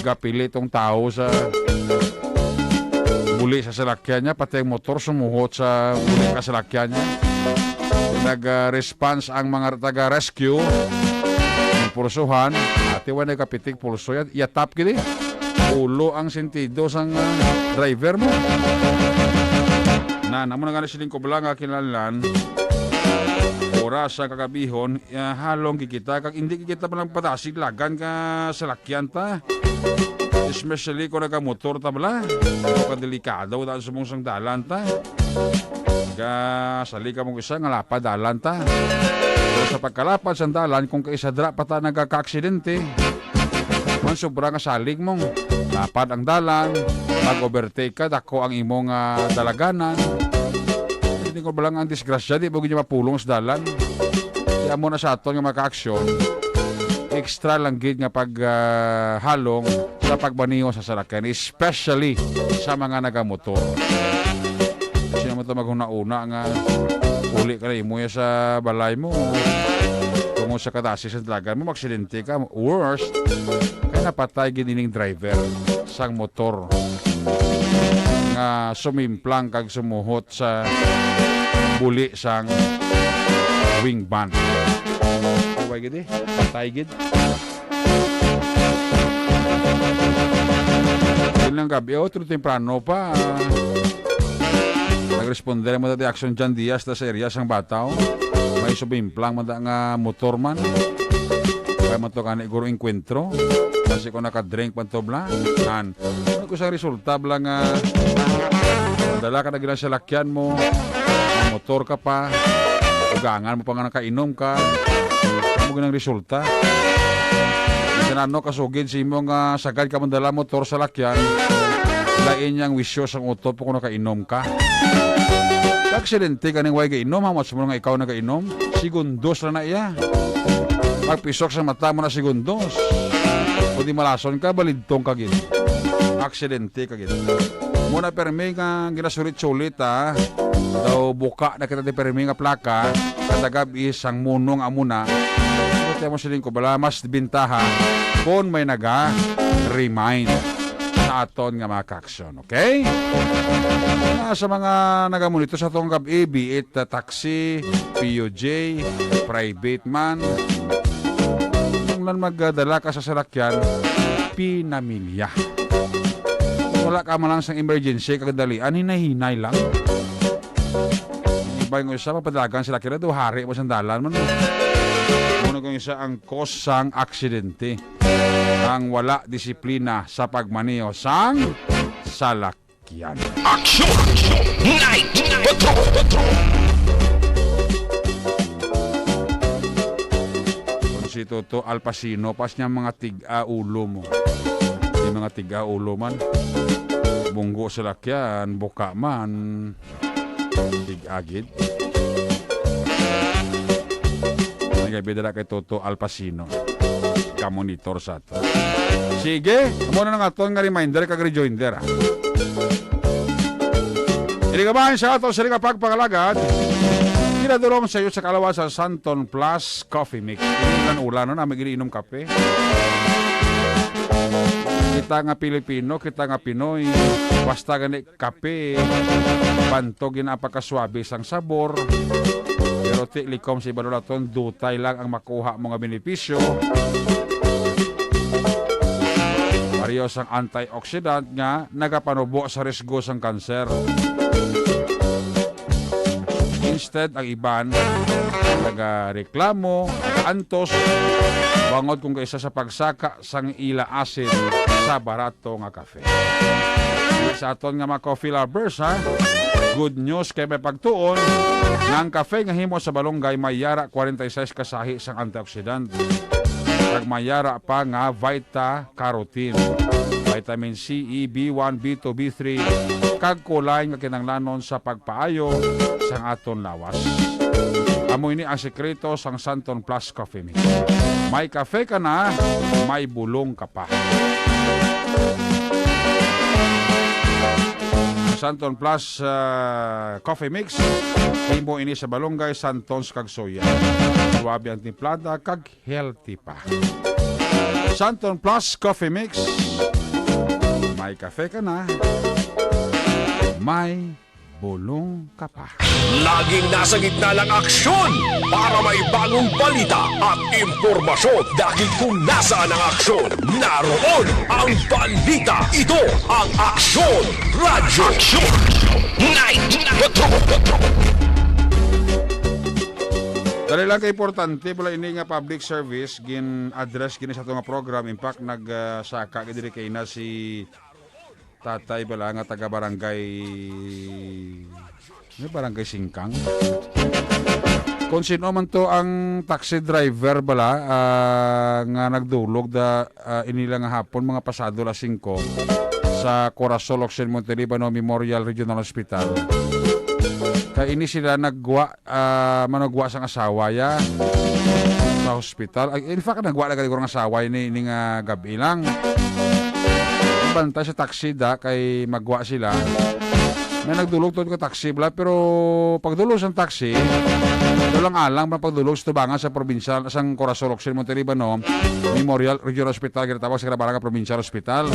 Gapili tong tao sa Buli sa salakyan niya, pati ang motor sumuhot sa buli ka salakyan niya. Nag-response ang mga taga-rescue. Ang pursuhan, ati, wa nagkapitik pulso yan. Yatap gini. Ulo ang sentido sang, ah, driver mo. Na, namo na gani siling ko bala nga kinahanglan. Oras sa kagabihon, ah, halong gid kita, kag hindi gid kita lang patasig lagan ka salakyan ta. Especially kung nagamotor ta bala. Pero kadelikado ta sumong sang dalan ta. Ga, sali ka mo isa nga lapad dalan ta. Pero sa pagkalapad sang dalan, kung kaisadra pa ta nagakaaksidente, man sobra nga salig mo. Lapad ang dalan, mag-overtake ka, dako ang imong, ah, dalaganan. Hindi ko bala nga ang disgrasya, di ba gid mapulong sa dalan? Kaya mo na sa aton nga mga kaaksyon, extra lang gid nga pag, ah, halong sa pagmaneho sa salakyan, especially sa mga nagamotor. Kasi naman ito maghuna-una nga uli ka na imo ya sa balay mo. Tungod sa kadasi sa dalagan mo, aksidente ka. Worst, kay napatay gid ining driver sang motor nga sumimplang kag sumuhot sa buli sang wing van. Uy, gid eh. Patay gid. Yun lang gabi, oh, pero temprano pa. Nag-responder mo dati Action John Diaz ta sa area sang Bataw. May subimplang man ta nga motor man. Kaya man to kani guro engkwentro. Kasi kung naka-drink man to bla. Nan. Ano ko sa resulta bla nga dala ka na gina salakyan mo, motor ka pa, ugangan mo pa nga nakainom ka, ano ginang resulta? Sa nano kasugid sa imo nga sagad ka mandala motor sa lakyan, lain niyang wisyo sang utop kung nakainom ka. Aksidente ka ning way gainom, hamas mo nga ikaw nagainom, segundos na na iya. Pagpisok sa mata mo na segundos. Kung di malason ka, balidtong ka gid. Aksidente ka gid. Muna permi nga ginasulit-sulit, ha. Daw buka na kita di permi nga plaka, katagab isang munong amo na. Kaya mo siling ko, bala mas bintaha kung may naga-remind sa aton nga mga kaaksyon, okay? Ah, sa mga nagamonitor sa atong gab-i, be it, ah, taxi, P U J, private man, kung lang magdala ka sa salakyan, pinamilya. Wala ka man lang sang emergency, kagdalian, hinay-hinay lang. Iba yung isa, mapadagan sila kira, do hari mo sandalan man. Muna kung isa ang cause sang aksidente. Ang wala disiplina sa pagmaneho sang salakyan. Action! Night Patrol! Kung si Toto Alpacino, pas niya mga tig-a ulo mo. Di mga tig-a ulo man. Bunggo sa lakyan, buka man. Tig-agid. Nagabidala kay Toto Alpacino. Kamonitor sa ato. Sige, amo na nga aton nga reminder kag rejoinder, ah. Ini ka bahin sa ato, sa nga pagpangalagad, ginadulong sa iyo sa kalawa sa Santon Plus Coffee Mix. Ini ulan-ulan, no? Nami giniinom kape. Kita nga Pilipino, kita nga Pinoy, basta gani kape, bantog gid ang pagkaswabe sang sabor. Pero ti likom sa iba naton, dutay lang ang makuha mo nga benepisyo. Pareho sang antioxidant nga nagapanubo sa risgo sang kanser. Instead, ang iban nagareklamo, antos, bangod kung kaisa sa pagsaka sang ila asin sa barato nga kafe. Sa aton nga mga coffee lovers, ha? Good news kay may pagtuon nga ang kafe nga himo sa balunggay may yara forty-six ka sahi sang antioxidant. Kag may yara pa nga vita carotene, vitamin C, E, B one, B two, B three, kag kulay nga kinahanglanon sa pagpaayo sang aton lawas. Amo ini ang sekreto sang Santon Plus Coffee Mix. May kafe ka na, may bulong ka pa. Santon Plus, ah, Coffee Mix, himo ini sa balunggay, Santons kag soya. Suabe ang timplada kag healthy pa. Santon Plus Coffee Mix. May kafe ka na. may bulong ka pa. Laging nasa gitna ng aksyon para may bagong balita at impormasyon. Dahil kung nasaan ang aksyon, naroon ang balita. Ito ang Aksyon Radyo. Aksyon Night Patrol. Dali lang, kay importante pala ini nga public service, gin-address gini sa ato nga program. In fact, nag, ah, saka gid diri kay na si tatay bala nga taga barangay, may barangay Singkang. Kung sino man to ang taxi driver bala, ah, nga nagdulog da, ah, inila nga hapon, mga pasado las singko, sa Corazon Locsin Montelibano Memorial Regional Hospital. Kay ini sila nagwa, ah, manugwa sang asawa ya sa hospital. Ay, in fact, nagwa na gani ang asawa ini, ini nga gab-i lang. Bantay sa taxi da kay magwa sila. May nagdulog to ka taxi bala, pero pagdulog sang taxi, alang-alang man pagdulog sa tubangan sa probinsya sang Corazon Locsin Montelibano Memorial Regional Hospital, ginatawag sa Calabaran nga Provincial Hospital.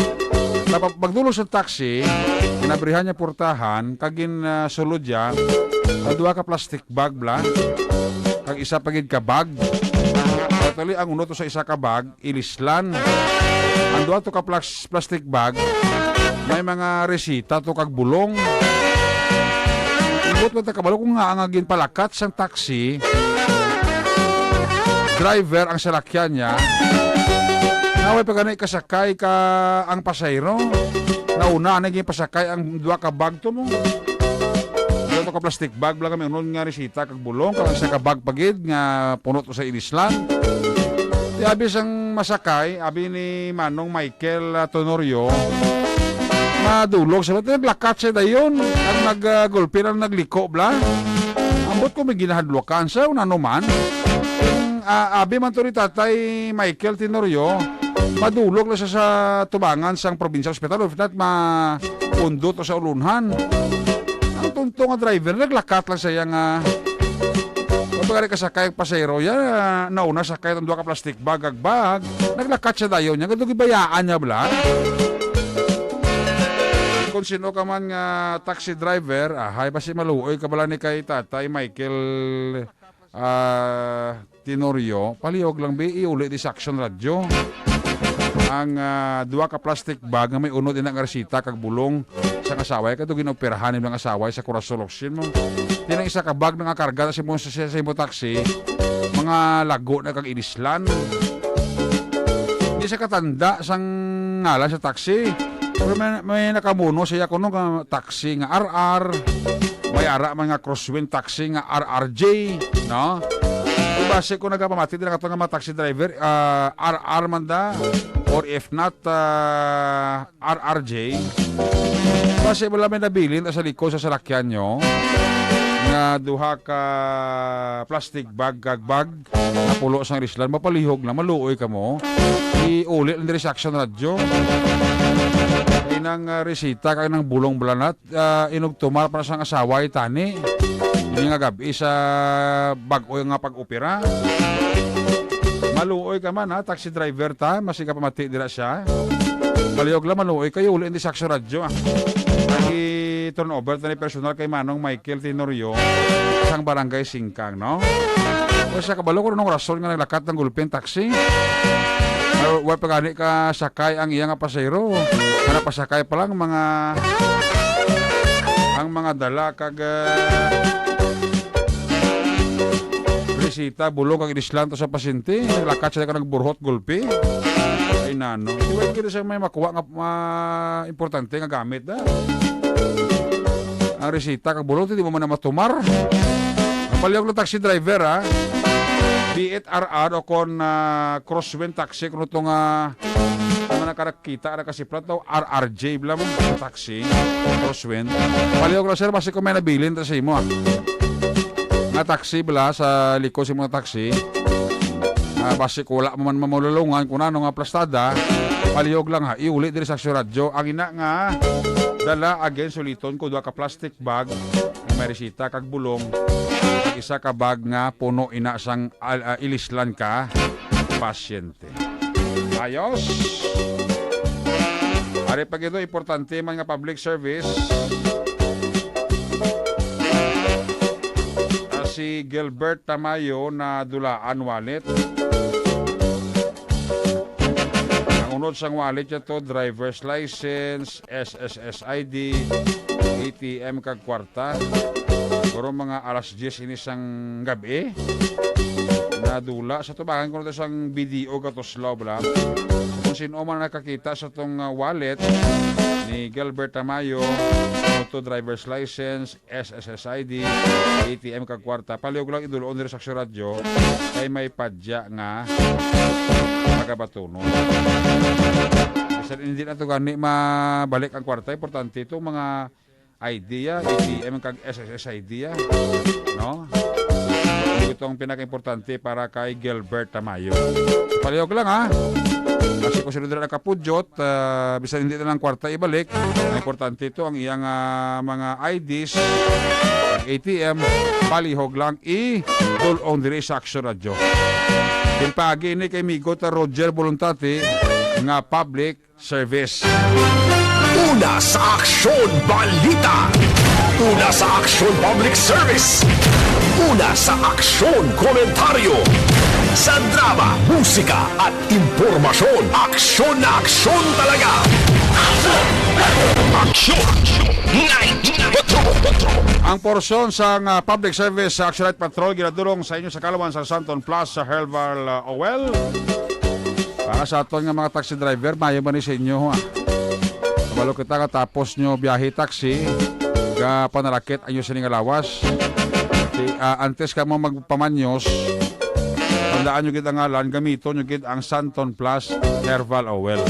Sa pag-, pagdulog sa taxi, ginabrihan niya portahan, kag gin, ah, sulod niya ang duha ka plastic bag bala, kag isa pa gid ka bag. Actually, ang uno to sa isa ka bag, ilislan. Ang duha to ka plas-, plastic bag, may mga resita to kag bulong. Ambot man ta kabalo kung nga ang ginpalakat sang taxi driver ang salakyan niya. Naway pa gani kasakay ka ang pasahero. Nauna na ginpasakay ang duha ka bag to mo. Duha to ka plastic bag lang kami unod nga resita kag bulong, kag isa ka bag pa gid nga puno to sa ilislan. Di abi sang masakay, abi ni Manong Michael, ah, Tenorio, madulog sa, naglakat siya dayon. Ang nag, ah, gulpi lang nagliko bala. Ambot ko may ginahadlukan sa una naman. Ang, ah, abi man to ni Tatay Michael Tenorio, madulog na siya sa tubangan sang provincial hospital. If not, mapundo to sa ulunhan. Ang tunto nga driver, naglakat lang siya nga mapagari ka sakay ang pasahero. Ya, nauna sakay ang duha ka plastic bag, kag bag. Naglakat siya dayon niya. Kadto gibayaan niya bala. Kung sino ka man nga taxi driver, ahay, basi maluoy ka bala ni kay Tatay Michael, ah, Tenorio, palihog lang, bi, iuli di sa Action Radio. Ang, ah, duha ka plastic bag nga may unod ina nga resita kag bulong sang asawa, kay kadto ginaoperahan ni ang asawa sa Corazon Locsin mo. Tinang isa ka bag nga karga sa imo, sa, sa imo taxi, mga lago na kag ilislan. Di sa katanda sang ngalan sa taxi. Pero may, may nakamuno siya kuno nga taxi nga R R. May ara man nga crosswind taxi nga R R J, no? Basi ko nagapamati din ato nga mga taxi driver, ah, R R man da, or if not, ah, R R J. Basi wala may nabilin sa likod sa salakyan nyo nga duha ka plastic bag, kag bag, napulo sang ilislan, mapalihog na, maluoy ka mo. Iuli lang diri sa Action Radio. Inang, ah, resita kag nang bulong bala na, ah, inugtumar pa na sang asawa itani. Ini nga gab-i sa bag-o nga pag-opera. Maluoy ka man, ha, taxi driver ta, masig ka pamati dira siya. Palihog lang, maluoy kayo, uli hindi sa Action Radio, ah. Lagi turn over ta ni personal kay Manong Michael Tenorio sang Barangay Singkang, no? O sa kabalo ko nung rason nga naglakat ng gulpi ang taxi. Ay, wa pa gani ka sakay ang iya nga pasahero. Ano, pasakay pa lang mga, ang mga dala kag, ah, resita, bulong kag ilislan to sa pasyente. Naglakat sila ka nagburhot gulpi. Ay, nano. Di ba, kini sa may makuha nga, ah, importante nga gamit, da? Ang resita kag bulong, di mo man na matumar. Ang palihog ng taxi driver, ha? Be it R R o kon, ah, crosswind taxi, kung ito nga, ano, nakarakita, nakasiplat daw, R R J, bla mo, taxi, crosswind. Palihog lang, sir, basi kung may nabilin ta sa imo, ah. Nga taxi, bla, sa likod sa mga taxi. Ah, basi ko wala mo man mamalulungan kung ano nga plastada, palihog lang ha, iuli diri sa Aksyon Radyo. Ang ina nga dala, again, suliton ko, duha ka plastic bag nga may resita kag bulong, kag isa ka bag nga puno ina sang al-, ah, ilislan ka pasyente. Ayos. Ari pa gito, importante man nga public service. Gilbert Tamayo na dulaan wallet. Ang unod sang wallet niya to, driver's license, S S S I D, A T M kag kwarta. Pero mga alas diyes ini sang gabi, nadula sa tubangan ko na to sang B D O Katuslaw bala. Kung sino man nakakita sa tong, ah, wallet ni Gilbert Tamayo, photo, driver's license, S S S I D, A T M kag kwarta, palihog lang idulon diri sa Aksyon Radyo kay may padya nga pagabatunon. Bisan hindi na to gani mabalik ang kwarta, importante itong mga I D, ah, A T M kag S S S I D, ah. No? Ito ang pinakaimportante para kay Gilbert Tamayo. Palihog lang, ha? Kasi kung sino dira nakapudyot, ah, bisan hindi na lang kwarta ibalik, ang importante ito, ang iyang, ah, mga I Ds, ang A T M, palihog lang, i-dulong diri sa Aksyon Radyo. Ginpaagi ini kay Migo ta Roger Voluntate nga public service. Una sa Aksyon Balita. Una sa Aksyon Public Service. Una sa Aksyon Komentaryo. Sa drama, musika, at impormasyon. Aksyon na aksyon talaga. Aksyon Night Patrol. Ang porsyon sang, ah, public service sa Aksyon Night Patrol ginadulong sa inyo sa kalawan sa Santon Plus sa Herbal, ah, Oil. Para sa aton nga mga taxi driver, maayo ba ni sa inyo, ha? Kabalo kita nga tapos nyo biyahe taxi, ga panalakit ang inyo sini nga lawas. Di, ah, antes kamo magpamanyos, tandaan nyo gid ang ngalan, gamiton nyo gid ang Santon Plus Herbal Oil.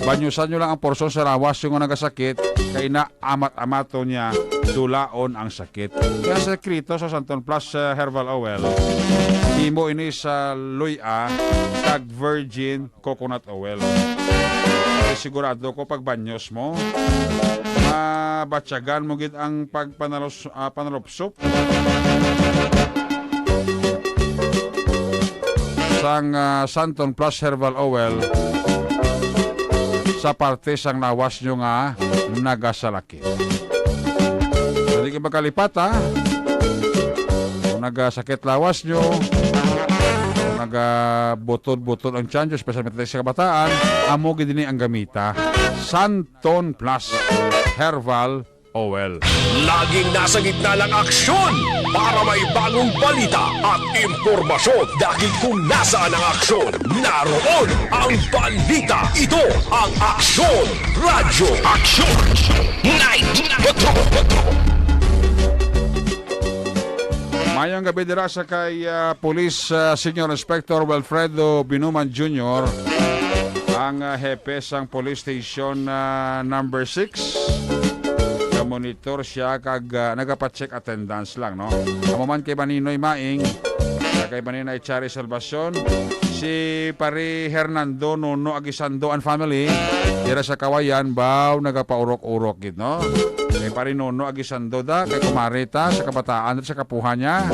Banyusan nyo lang ang porsyon sa lawas nyo nga nagasakit, kay na amat-amaton niya, dulaon ang sakit. Kaya sekreto sa Santon Plus, eh, Herbal Oil, himo ini sa luya kag virgin coconut oil. Kay sigurado ko pag banyos mo, mabatyagan mo gid ang pagpanalos-, ah, panalupsop sang, ah, Santon Plus Herbal Oil sa parte sang lawas nyo nga nagasalakit. Dili ka magkalipat, ha? Kung nagasakit lawas nyo, kung nagabutod-butod ang tiyan nyo, especially sa kabataan, amo gid ini ang gamita. Santon Plus Herbal Oil. Laging nasa gitna ng aksyon para may bagong balita at impormasyon. Dahil kung nasaan ang aksyon, naroon ang balita. Ito ang Aksyon Radyo. Aksyon Night Patrol. Mayong gabi dira sa kay, ah, Police, ah, Senior Inspector Wilfredo Binuman Junior, ang, ah, hepe sang Police Station, ah, number six. Namonitor siya kag, ah, nagapacheck attendance lang, no? Amo man kay Maninoy Maing, kag kay Maninoy Chari Salvacion, si Pare Hernando Nono Aguisando and family, dira sa Kawayan, baw nagapaurok-urok gid, no? Kay Pare Nono Aguisando da, kay kumare ta sa kabataan, sa kapuhan niya.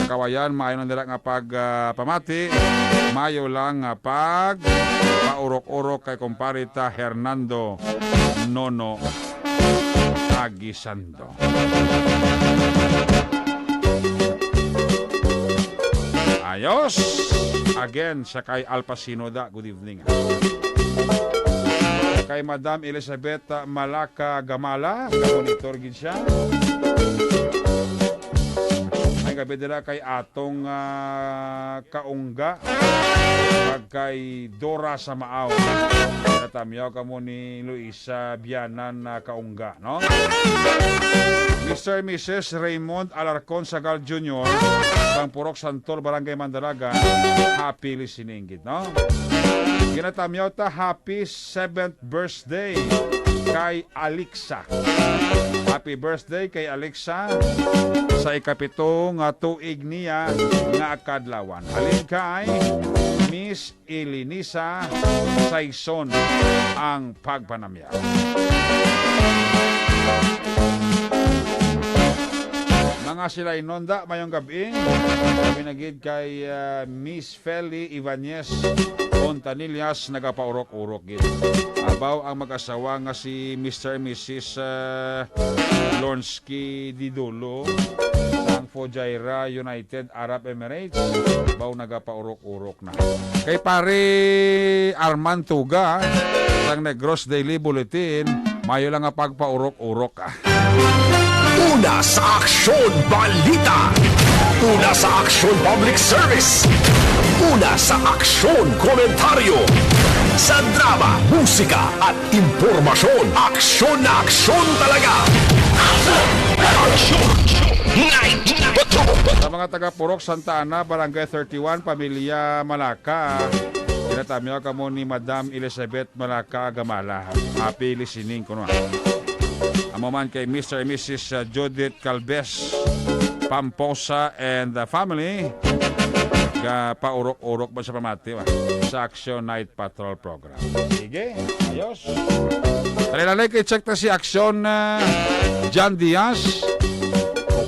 Sa Kawayan, maayo lang dira nga pag, ah, pamati, maayo lang nga pag paurok-urok kay kumpare ta Hernando Nono Aguisando. Ayos! Again, sa kay Alpacino da, good evening. Kay Madam Elizabeth, ah, Malaka Gamala, monitor gid siya. Ay, gabi dira kay atong, ah, Kaungga, kag kay Dora Samaaw. Natamyaw kamo ni Luisa Bianan na Kaungga, no? Mister Missus Raymond Alarcon Sagal Junior, sang Purok Santol, Barangay Mandalagan, happy listening gid, no? Ginatamyaw ta, happy seventh birthday kay Alexa. Happy birthday kay Alexa sa ikapito nga tuig niya nga kadlawan. Halin kay Miss Elinisa Saison ang pagpanamyaw. Mga silainon da, mayong gabi. Kami na gid kay, ah, Miss Feli Ibanez Fontanillas, nagapaurok-urok gid. Abaw ang mag-asawa nga si Mister and Missus, ah, Lonsky Didolo sa Fujairah, United Arab Emirates, baw nagapaurok-urok na. Kay pare Arman Tuga, sang Negros Daily Bulletin, mayo lang nga pagpaurok-urok, ah. Una sa aksyon, balita. Una sa aksyon, public service. Una sa aksyon, komentaryo. Sa drama, musika, at impormasyon. Aksyon na aksyon talaga. Aksyon! Night Patrol! Sa mga taga Purok Santa Ana, Barangay thirty-one, Pamilya Malaka, ginatamyaw kamo ni Madam Elizabeth Malaka Gamala. Happy listening kuno, ah. Amo man kay Mister and Missus, uh, Judith Calves Pamposa and the family. Gapaurok-urok ba sa pamati, ah, sa Action Night Patrol Program. Sige, ayos. Talilanay kay check ta si Aksyon, ah, John Diaz.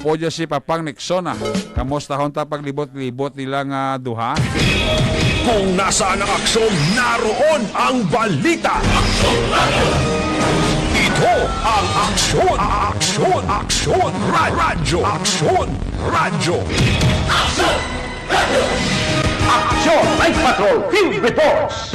Upo dya si Papang Nixon, ah. Kamustahon ta paglibot-libot nila nga duha? Kung nasaan ang aksyon, naroon ang balita. Ito ang Aksyon, Aksyon, Aksyon, Ra- Radyo, Aksyon, Radyo. Aksyon, Night Patrol, Field Reports.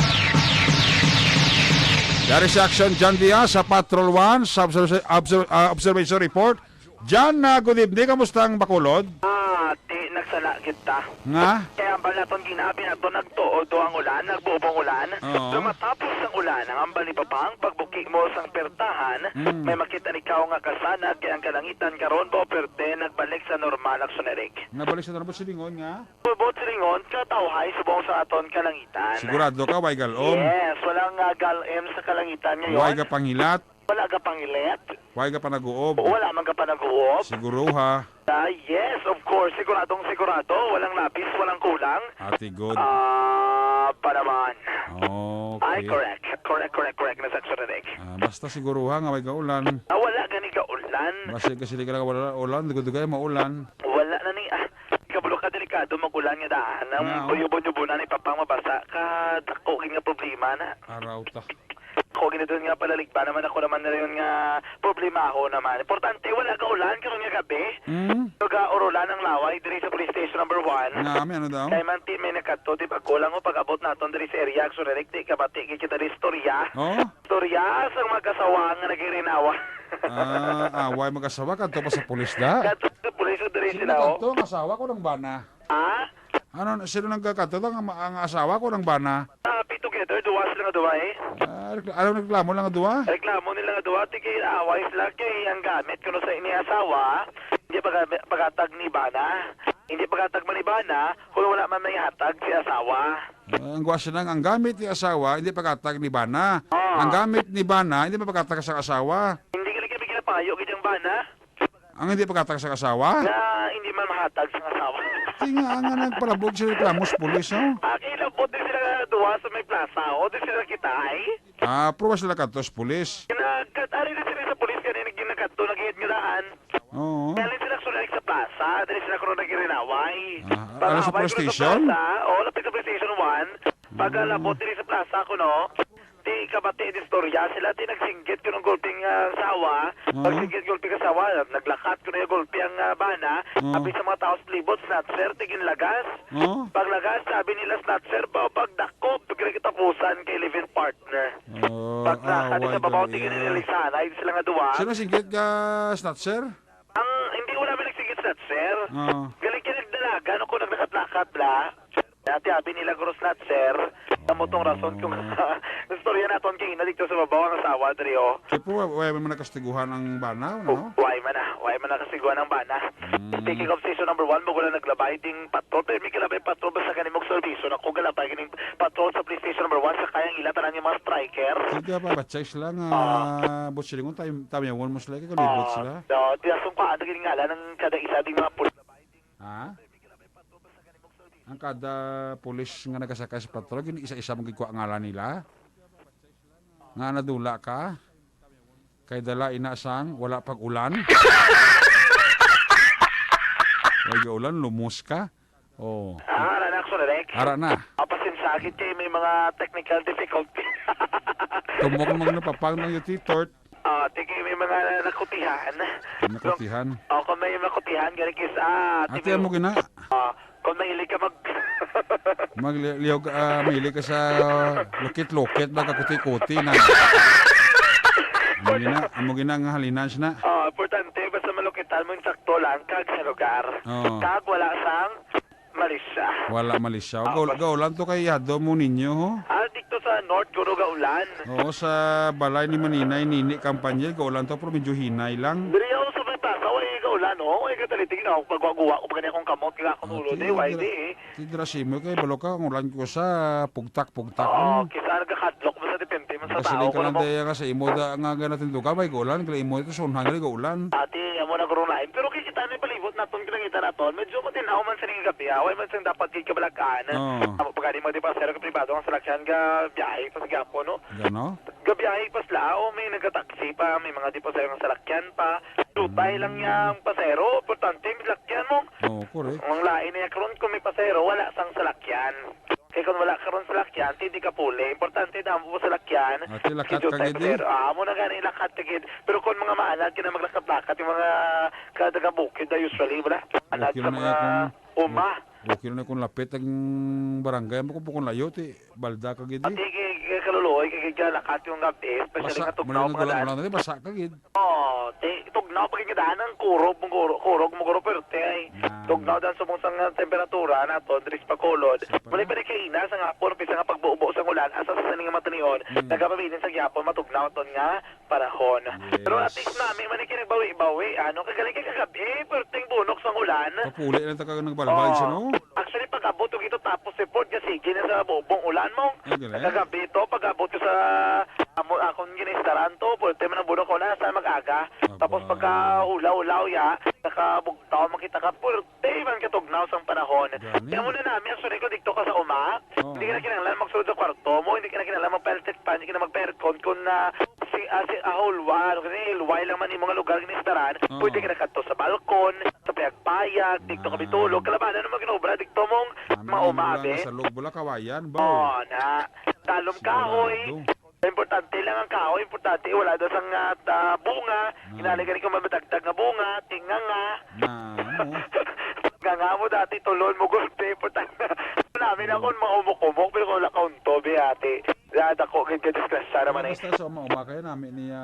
Dari sa Aksyon, John Diaz sa Patrol one, sa observ- observ- ah, observation report. John, ah, good evening. Kamusta ang Bacolod? Ah, di nagsala kita. Nga? Kaya ang bala naton ginabi nato, nagtuod to ang ulan, nagbubo ang ulan. Oo. Pero matapos ang ulan, ang ambal ni Papang, pagbuki mo sang pertahan, Mm. may makita ni ikaw nga kasanag, kay ang kalangitan karon ba perte nagbalik sa normal, Aksyon Eric. Nabalik sa normal, silingon nga? Buot silingon, katawhay subong sa aton kalangitan. Sigurado ka, way gal-om? Yes, walang, ah, gal-em sa kalangitan ngayon. Way ka pangilat? Wala ka pangilit. Way ka panaguob? Wala man ka panaguob. Siguro, ha? Ah, yes, of course. Siguradong sigurado. Walang labis, walang kulang. Ati, good. Ah, pa naman. Okay. Ay, correct. Correct, correct, correct. Nasa Aksyon Eric. Ah, basta siguro, ha, nga way ka ulan. Ah, wala gani ka ulan. Basta kasi di ka lang wala ulan, dugay-dugay maulan. Wala na ni, ah, kabalo ka, delikado mag-ulan nga daan. Ang Nga, oh. Buyubon-yubon na ni Papang mabasa ka, dako gid nga problema na. Araw ta. Ako gid doon nga palaligban naman, ako naman na yun nga problemaho naman. Importante, wala ka ulan karon nga gabi. Mm. Nag-aurulan ang laway diri sa police station number one. Nga, may ano daw? Kay man, ti, may nakadto, ti, pag kulang mo, pag-abot naton diri sa area, Aksyon Eric, ti, kabati, kay kita diri istorya. Oh? Istorya sa mga kasawa nga nagirinawa. Ah, away mag-asawa, kadto pa sa pulis da? Kadto sa pulis, diri Sino sila, oh. Kadto? Ang asawa ko ng bana. Ha? Ano, sino nagkakadto? Ang, ang asawa ko ng bana? Happy together, duwa sila nga duwa, eh. Ah, rekla-, ano, reklamo lang nga duwa? Reklamo nila nga duwa, ti kay away sila kay ang gamit kuno sa ini asawa, hindi pag-, paghatag ni bana. Hindi paghatag man ni bana, kung wala man may hatag si asawa. Ah, ang guwa sila, ang gamit ni asawa, hindi paghatag ni bana. Ah. Ang gamit ni bana, hindi mapaghatag sa asawa. Hindi ka lagi ginapayo, gid ang bana. Ang hindi paghatag sa asawa? Nga hindi man mahatag sa asawa. Ti nga, nga nagpalabog sila reklamo sa pulis, oh. Ah, kilabot din sila duwa sa may plaza, oh. Di sila kita, ay. Ah, pruwas sila kadto sa pulis. Nagkatari din sila sa pulis, kanina ginakadto, nag-iit nga daan. Oo. Galing sila sulit sa plaza, dili sila kuno nagirinaway. Ah, ano sa police station? Pag-away kuno sa plaza, oh, lapit sa police station one. Pag-alabot diri sa plaza kuno, ti kabati di istorya sila, ti nagsinggit kuno gulpi ang, ah, asawa. Oo. Pagsinggit gulpi ang asawa, naglakat kuno yung gulpi ang, ah, bana. Oo. Abi sa mga tao sa palibot, snatcher, ti ginlagas. Oo. Paglagas, sabi nila, snatcher pa, pagdakop, kaya kitapusan kay live-in partner. Oh, pag nakadi sa babaw, tigil nila lisanay sila nga duwa. Sino singgit ka, snatcher? Ang, hindi, wala may nagsinggit snatcher. Oo. Galing ka nagdalagan, ako naglakat-lakat la. Dati abi nila guro snatcher. Amo tong rason kung istorya naton kay ina dito sa babaw ang asawa diri, oh. Kaya po, wa-, wa-, man nakastiguhan ang bana, no? Why man na? Why man nakastiguhan ang bana? Mm. Speaking of station number one, bago lang naglabay ding patrol, pero may kalabay patrol, basta gani mong servisyo na kung galabay ganing patrol sa police station number one, sa kayang ila tanan yung mga striker. Sige pa, batchay sila nga, ah, bot silingon, tam-, tamyawon mo sila, kay kalibot sila. No, di asong kuhaan, naging ngalan ng kada isa ding mga pul- Ha? Ang kada pulis nga nagasakay sa patrol, gin-isa-isa mo gikuha ngalan nila. Nga nadula ka. Kay dala ina sang wala pag-ulan. Wala ulan, lumos ka. Oh. Ah, ara na, Aksyon Eric. Ara na. Mapasensya gid kay may mga technical difficulty. Tumok mo na papang ng yuti, tort. Ah, ti kay may mga nakutihan. Nakutihan? O, kung may makutihan, gani kis-, ah, ti Ate, may amo gina. Ah, kung mahilig ka mag- Maglihog, ah, mahilig ka sa lukit-lukit, ba, kakuti-kuti na. Amo gina, amo gina nga halinan siya na. Ah, importante, basta malukitan mo yung sakto lang, kag sa lugar. Oo. Kag wala sang malisya. Wala malisya. Ah, Gaul-, pas- gaulan to kay Yado mo ninyo, ho? Ah, dito sa North, guro, gaulan. Oo, sa balay ni Maninay, Nini Campanyel, gaulan to, pero medyo hinay lang. Diri ako sa may plaza, way gaulan, no? Way katalitig na ako, pagwaguwa ko pa gani akong kamot, kaya akong Ah, ulo, ti di, way dira-, di, eh. ti dira simo kay balo ka, ang ulan ko sa pugtak-pugtak, Oo, hmm. Kisa nagkakadlok mo sa depende man sa Kasi tao, ka kung lang ano mo. Daya nga sa imo da, nga ganatindugan, may gaulan, kaya imo ito, sunhan, gali gaulan. Ati, amo na guro lain. Pero kikita ni palibot naton, kinangita naton, medyo matinaw man sining gabi, ah. Way man sing dapat kay kabalag-an. Oo. Amo pa gani mo, di ba, sir, ka pribado ang salakyan, ga biyahe pa sa gihapon, no? Gano? Gabiyahe pa sila, o may nagataksi pa, may mga di pa sila nga salakyan pa. Dutay lang yang pasero, importante, may salakyan mo. Oo, correct. Ang lain na yan karon kung may pasero, wala sang salakyan. Kay kung wala karon salakyan, ti di ka puli. Importante, damo mo salakyan. Ah, ti lakat Kay dutay ka gid, eh. pasero. Ah, amo na gani, lakat ka gid. Pero kung mga maalad ka na maglakat-lakat, yung mga kada ka bukid na usually, wala. Alad Okay sa na mga yan kung uma. Okay na kung lapit ang barangay mo, kung bukon layo, ti balda ka gid, eh. Pati kay, kay kaluluoy, kay, kay lakat yung gabi, especially Basa, nga tugnaw mali nga pa gulang-gulang na, basa ka gid. Oh, ti, tugnaw pa gid ang kurog mo guro, kurog mo guro, perte ay. Yan. Tugnaw dan subong sang, ah, temperatura nato, diri sa Bacolod. Sa Mali pa pa na. Rin kaina sa hapon, pisa nga pagbubo sa ulan, asa sa sining matinion, Hmm. nagapabilin sa gihapon, matugnaw ton nga panahon. Yes. Pero at least nami man ikinagbawi-bawi, ano, kagaling kay kagabi, perting bunok sang ulan. Papuli lang ta ka nagbalbal siya, Oh. no? Actually, pag-abot ko dito, tapos report ka, sige na sa bubong ulan mo. Ay, galing. Kagabi to, pag-abot ko sa amo, akong ginistaran to, puwerte man ang bunok ulan, sa mag-aga. Aba. Tapos pagka ulaw-ulaw ya, nakabugtaw, makita ka, puwerte man katugnaw sang panahon. Gani. Kaya muna namin, actually, kung dito ka sa uma, Oo. hindi ka na kinahanglan magsulod sa kwarto mo, hindi ka na kinahanglan mag-pellet fan, hindi ka na mag-aircon, kung na si, ah, si, ah, hulwa, ano, kasi hilway lang man yung mga lugar ginistaran, Oo. pwede ka na kadto sa balkon, sa payag-payag, dito ka Ah. bitulog, kalabanan naman ginobra, dito mong Namin maumabi. Sa loob, wala kawayan, ba? Oo, na. Talom kahoy. Sigurado. Importante lang ang kahoy, importante wala daw sang, ah, ta-, bunga. Ah. Hinali gani kung mamadagdag nga bunga, tinganga. Na, ano? Nganga mo dati, tulon mo, gulpi, importante. Namin ako, maumok-umok, pero kung wala ka untob, eh, ate. Dada ko, gid ka disgrasya naman, eh. Basta sa uma-uma kayo, namin niya,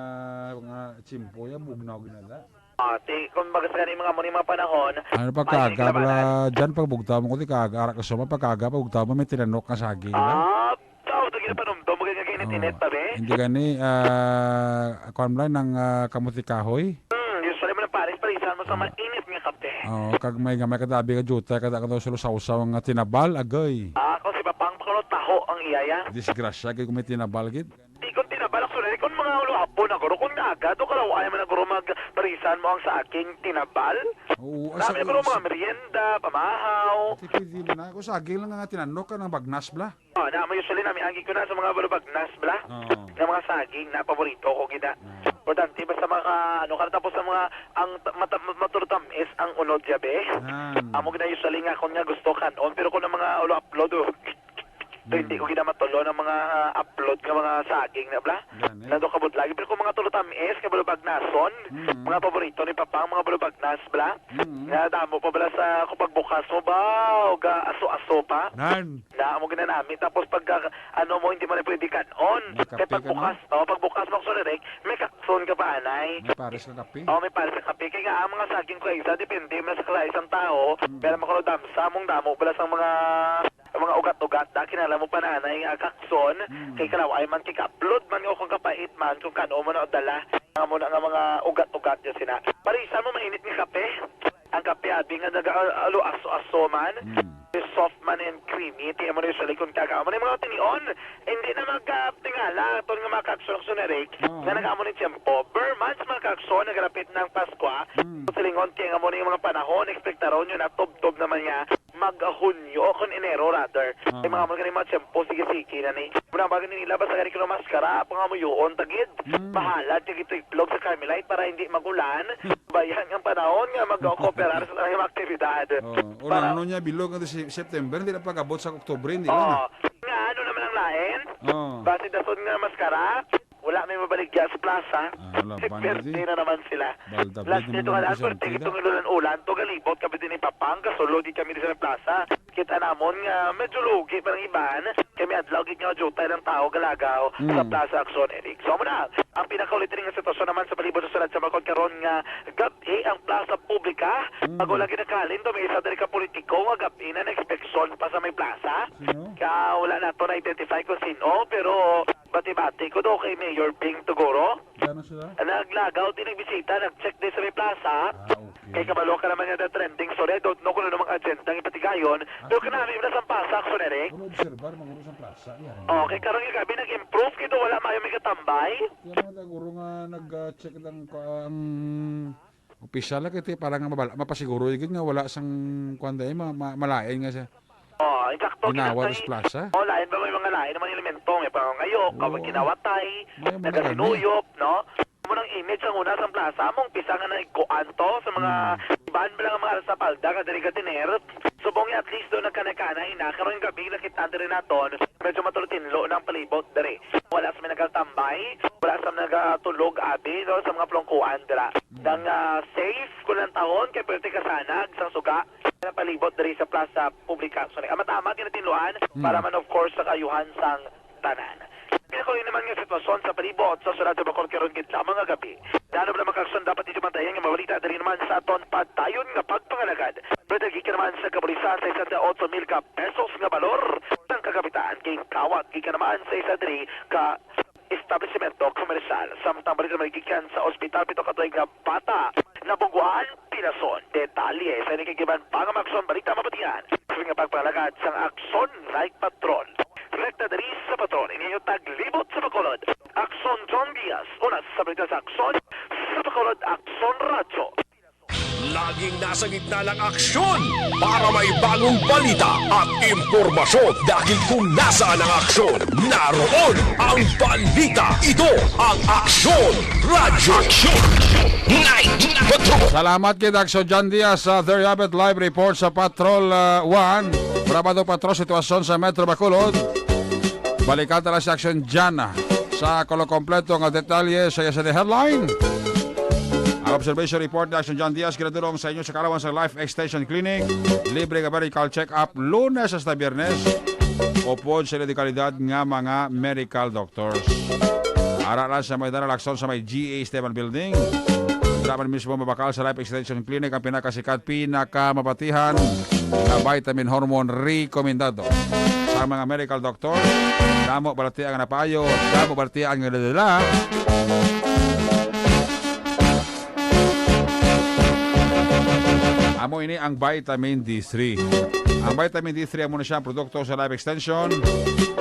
nga tsimpo, ya, bugnaw, ginada. Ah, ti, kung baga sa gani mga mo ni mga panahon, Ano pa may kaga, kalabanan. Bala, dyan pagbugtaw mo, kuti kaga, ara ka suma, pagkaga, pagbugtaw mo, may tinanok nga saging, bala. Ah, tao, ito ginapanumdum, mo gani nga ginitinit Oo. pa, be? Hindi gani, ah, kuwan mo lang, ng, ah, kamuti kahoy? Hmm, usually mo ng pares, parisan mo sa Ah. mainit nga kape. Oo, kag may gamay kadabi ka juta, kada ka daw sila sausaw nga tinabal, agay. Ah, kung si Papang Pakulo, taho ang iyaya. Disgrasya, kay kung may tinabal, gid. Di ko tinabal, actually, kung mga ulo hapon na guro, kung naga, do kalawayan man na guro magparisan mo ang saging tinabal. Oo, Dami asa-, na guro mga sa merienda, pamahaw. Ate, pwede man na. Kung saging lang nga tinanok ka ng bagnas, bla. Oh, na, mo usually namin, anggi ko na sa mga balubagnas, bla. Oo. Nga mga saging na paborito ko, gina. Oo. Importante, basta maka, ano ka, tapos sa mga, ang ta-, mata-, matulutamis ang unod, yabe. Yan. Amo gina usually nga, kung nga gusto kanon, pero kung ang mga ulo upload, oh, So, hindi ko gina matulo ng mga, ah, upload nga mga saging na, bla. Gani. Nado kabot lagi. Pero kung mga tulo tamis, nga balubagnason, Mm. mga paborito ni Papang, mga balubagnas, bla. Mm. Nga damo pa, bla, sa kung pagbukas mo ba, o ga aso-aso pa. Nan. Na, amo ginanami. Tapos pag, ah, ano mo, hindi mo na pwede kanon. May kape Kaya ka, pagbukas, no? Oh, pagbukas mo, sorry, Rick, may kakson ka pa, anay. May pares ka kape. Oh, may pares ka kape. Kaya nga, ang mga saging ko, isa, depende man sa klase sang tao. Mm. Pero makulodam sa mong damo, bla, sa mga Ang mga ugat-ugat, da, kinala mo pa nanay, ah, kakson, Mm. kay kalaw-ay man, kay kaplod man, o kung kapait man, kung kano mo na dala, nga mo na nga mga ugat-ugat, yun sina. Parisan mo, mainit nga kape. Ang kape, abi nga naga-, ah, alo, aso-aso man, Mm. soft man and creamy, ti mo na usually kung kaga mo na yung mga tinion, hindi na mag, ah, tingala, aton nga mga kakson-kakson na, Rick, Oo. nga nag-amo ni tiyempo. Ber months, mga kakson, nagalapit ng Paskwa, Mm. silingon, kaya nga mo na yung mga panahon, ekspektaron nyo na tubtob naman niya, mag-Hunyo, o kung Enero rather. Ah. Yung mga mo gani mga tiyempo, sige-sige na ni. Muna ba gani nila, basta gani kung maskara, pangamuyoon, tagid. Mm. Mahalad, kag ito itlog sa Carmelite para hindi mag-ulan. Bayan ang panahon nga mag-cooperar sa tanang mga aktibidad. Oh, o Para ano niya, bilog nga si September, hindi na pag-abot sa Oktubre, hindi Oh, na. Nga ano naman ang lain? Oh. Basi dason nga maskara, Wala may mabaligya sa plaza. Ah, wala, Perde na naman sila. Last nito nga lang, pwerte itong ilulan-ulan to, galibot kami din ni Papang, kasulod di kami din sa plaza. Kita namon nga medyo lugi pa ang iban. Kami adlaw gid nga jutay lang tao galagaw sa Plaza Action, Eric. So, amo na ang pinakaulit nga sitwasyon naman sa palibot sa syudad sa Macon karon nga gab-i ang plaza publika. Bago lagi nakalin to, may isa diri ka politiko nga gab-i na nag-inspeksyon pa sa may plaza. Ka wala nato na-identify kung sino, pero bati-bati ko do kay Mayor Bing Tuguro. Gano sila? Naglagaw din nagbisita, nag-check din sa may plaza. Ah, okay. Kay kabalo ka naman nga trending story, I don't know kung ano mga agenda ang ipatigayon, pero kanami na sa plaza, Action, Eric. Puro obserbar, mga sa plaza, yan. Okay, karon nga gabi nag-improve kito, wala mayo may katambay. Kaya mga taguro nga nag-check lang ko ang opisyal na kiti para nga mabal-, mapasiguro gid nga wala sang kuwan dahil ma-, ma-, malain nga siya. Oh, eksakto. Ginawa sa plaza? Oh, lain ba may mga lain naman elemento? May pangangayo, Oo. Kawag kinawatay, May mga nagasinuyop, no? Amo nang image ang una sa plaza, among pisa nga nagkuan to sa mga Hmm. iban ba lang ang mga sa palda nga diri ka tiner. Subong at least doon nagkanay-kanay na, karong gabi nakita diri naton, medyo matuloy tinlo ng palibot diri. Wala sa may nagatambay, wala sa nagatulog abi, no, sa mga plongkuan dira. Hmm. Nang, ah, safe ko lang tahon, kay pwerte kasanag sang suga na palibot diri sa plaza publika. So, ang matama, ginatinluan, Hmm. para man, of course, sa kaayuhan sang tanan. Pinakuloy naman nga sitwasyon sa palibot sa syudad sa Bacor karon gid lamang nga gabi. Dano na makakson dapat dito mantayan nga mabalita diri naman sa aton padayon nga pagpangalagad. Pero gikan naman sa kapulisan sa sesenta y ocho mil ka pesos nga balor ng kagabitan kay kawat gikan naman sa isa diri ka establishmento komersyal. Samtang balita naman gikan sa ospital, pito ka tuig nga bata nabungguan, pinason. Detalye sa ining kag iban pa nga mga aksyon balita mabatian sa nga pagpangalagad sang Aksyon Night Patrol. Rekta diri sa Patrol, ininyo taglibot sa Bacolod. Aksyon John Diaz, una sa balita sa Aksyon, sa Bacolod, Aksyon Radyo. Laging nasa gitna ng aksyon para may bagong balita at impormasyon. Dahil kung nasaan ang aksyon, naroon ang balita. Ito ang Aksyon Radyo. Aksyon Night Patrol. Salamat kay Aksyon John Diaz sa Their Habit Live Report sa Patrol, ah, one. Brabado Patrol, sitwasyon sa Metro Bacolod. Balikan ta lang si Aksyon John, ah, sa kulang kompleto nga detalye sa iya sa headline. Ang observation report ni Aksyon John Diaz ginadulong sa inyo sa kalawan sa Life Extension Clinic. Libre nga medical check-up Lunes hasta Biyernes. Upod sa dekalidad nga mga medical doctors. Ara lang sa may Dara Lacson sa may G A Esteban Building. Dapat mismo mabakal sa Life Extension Clinic ang pinakasikat, pinakamabatihan nga vitamin hormone rekomendado sa mga medical doctor. Damo balatian nga napayo, damo balatian nga nadala. Amo ini ang vitamin D three. Ang vitamin D three amo na siya ang produkto sa Life Extension.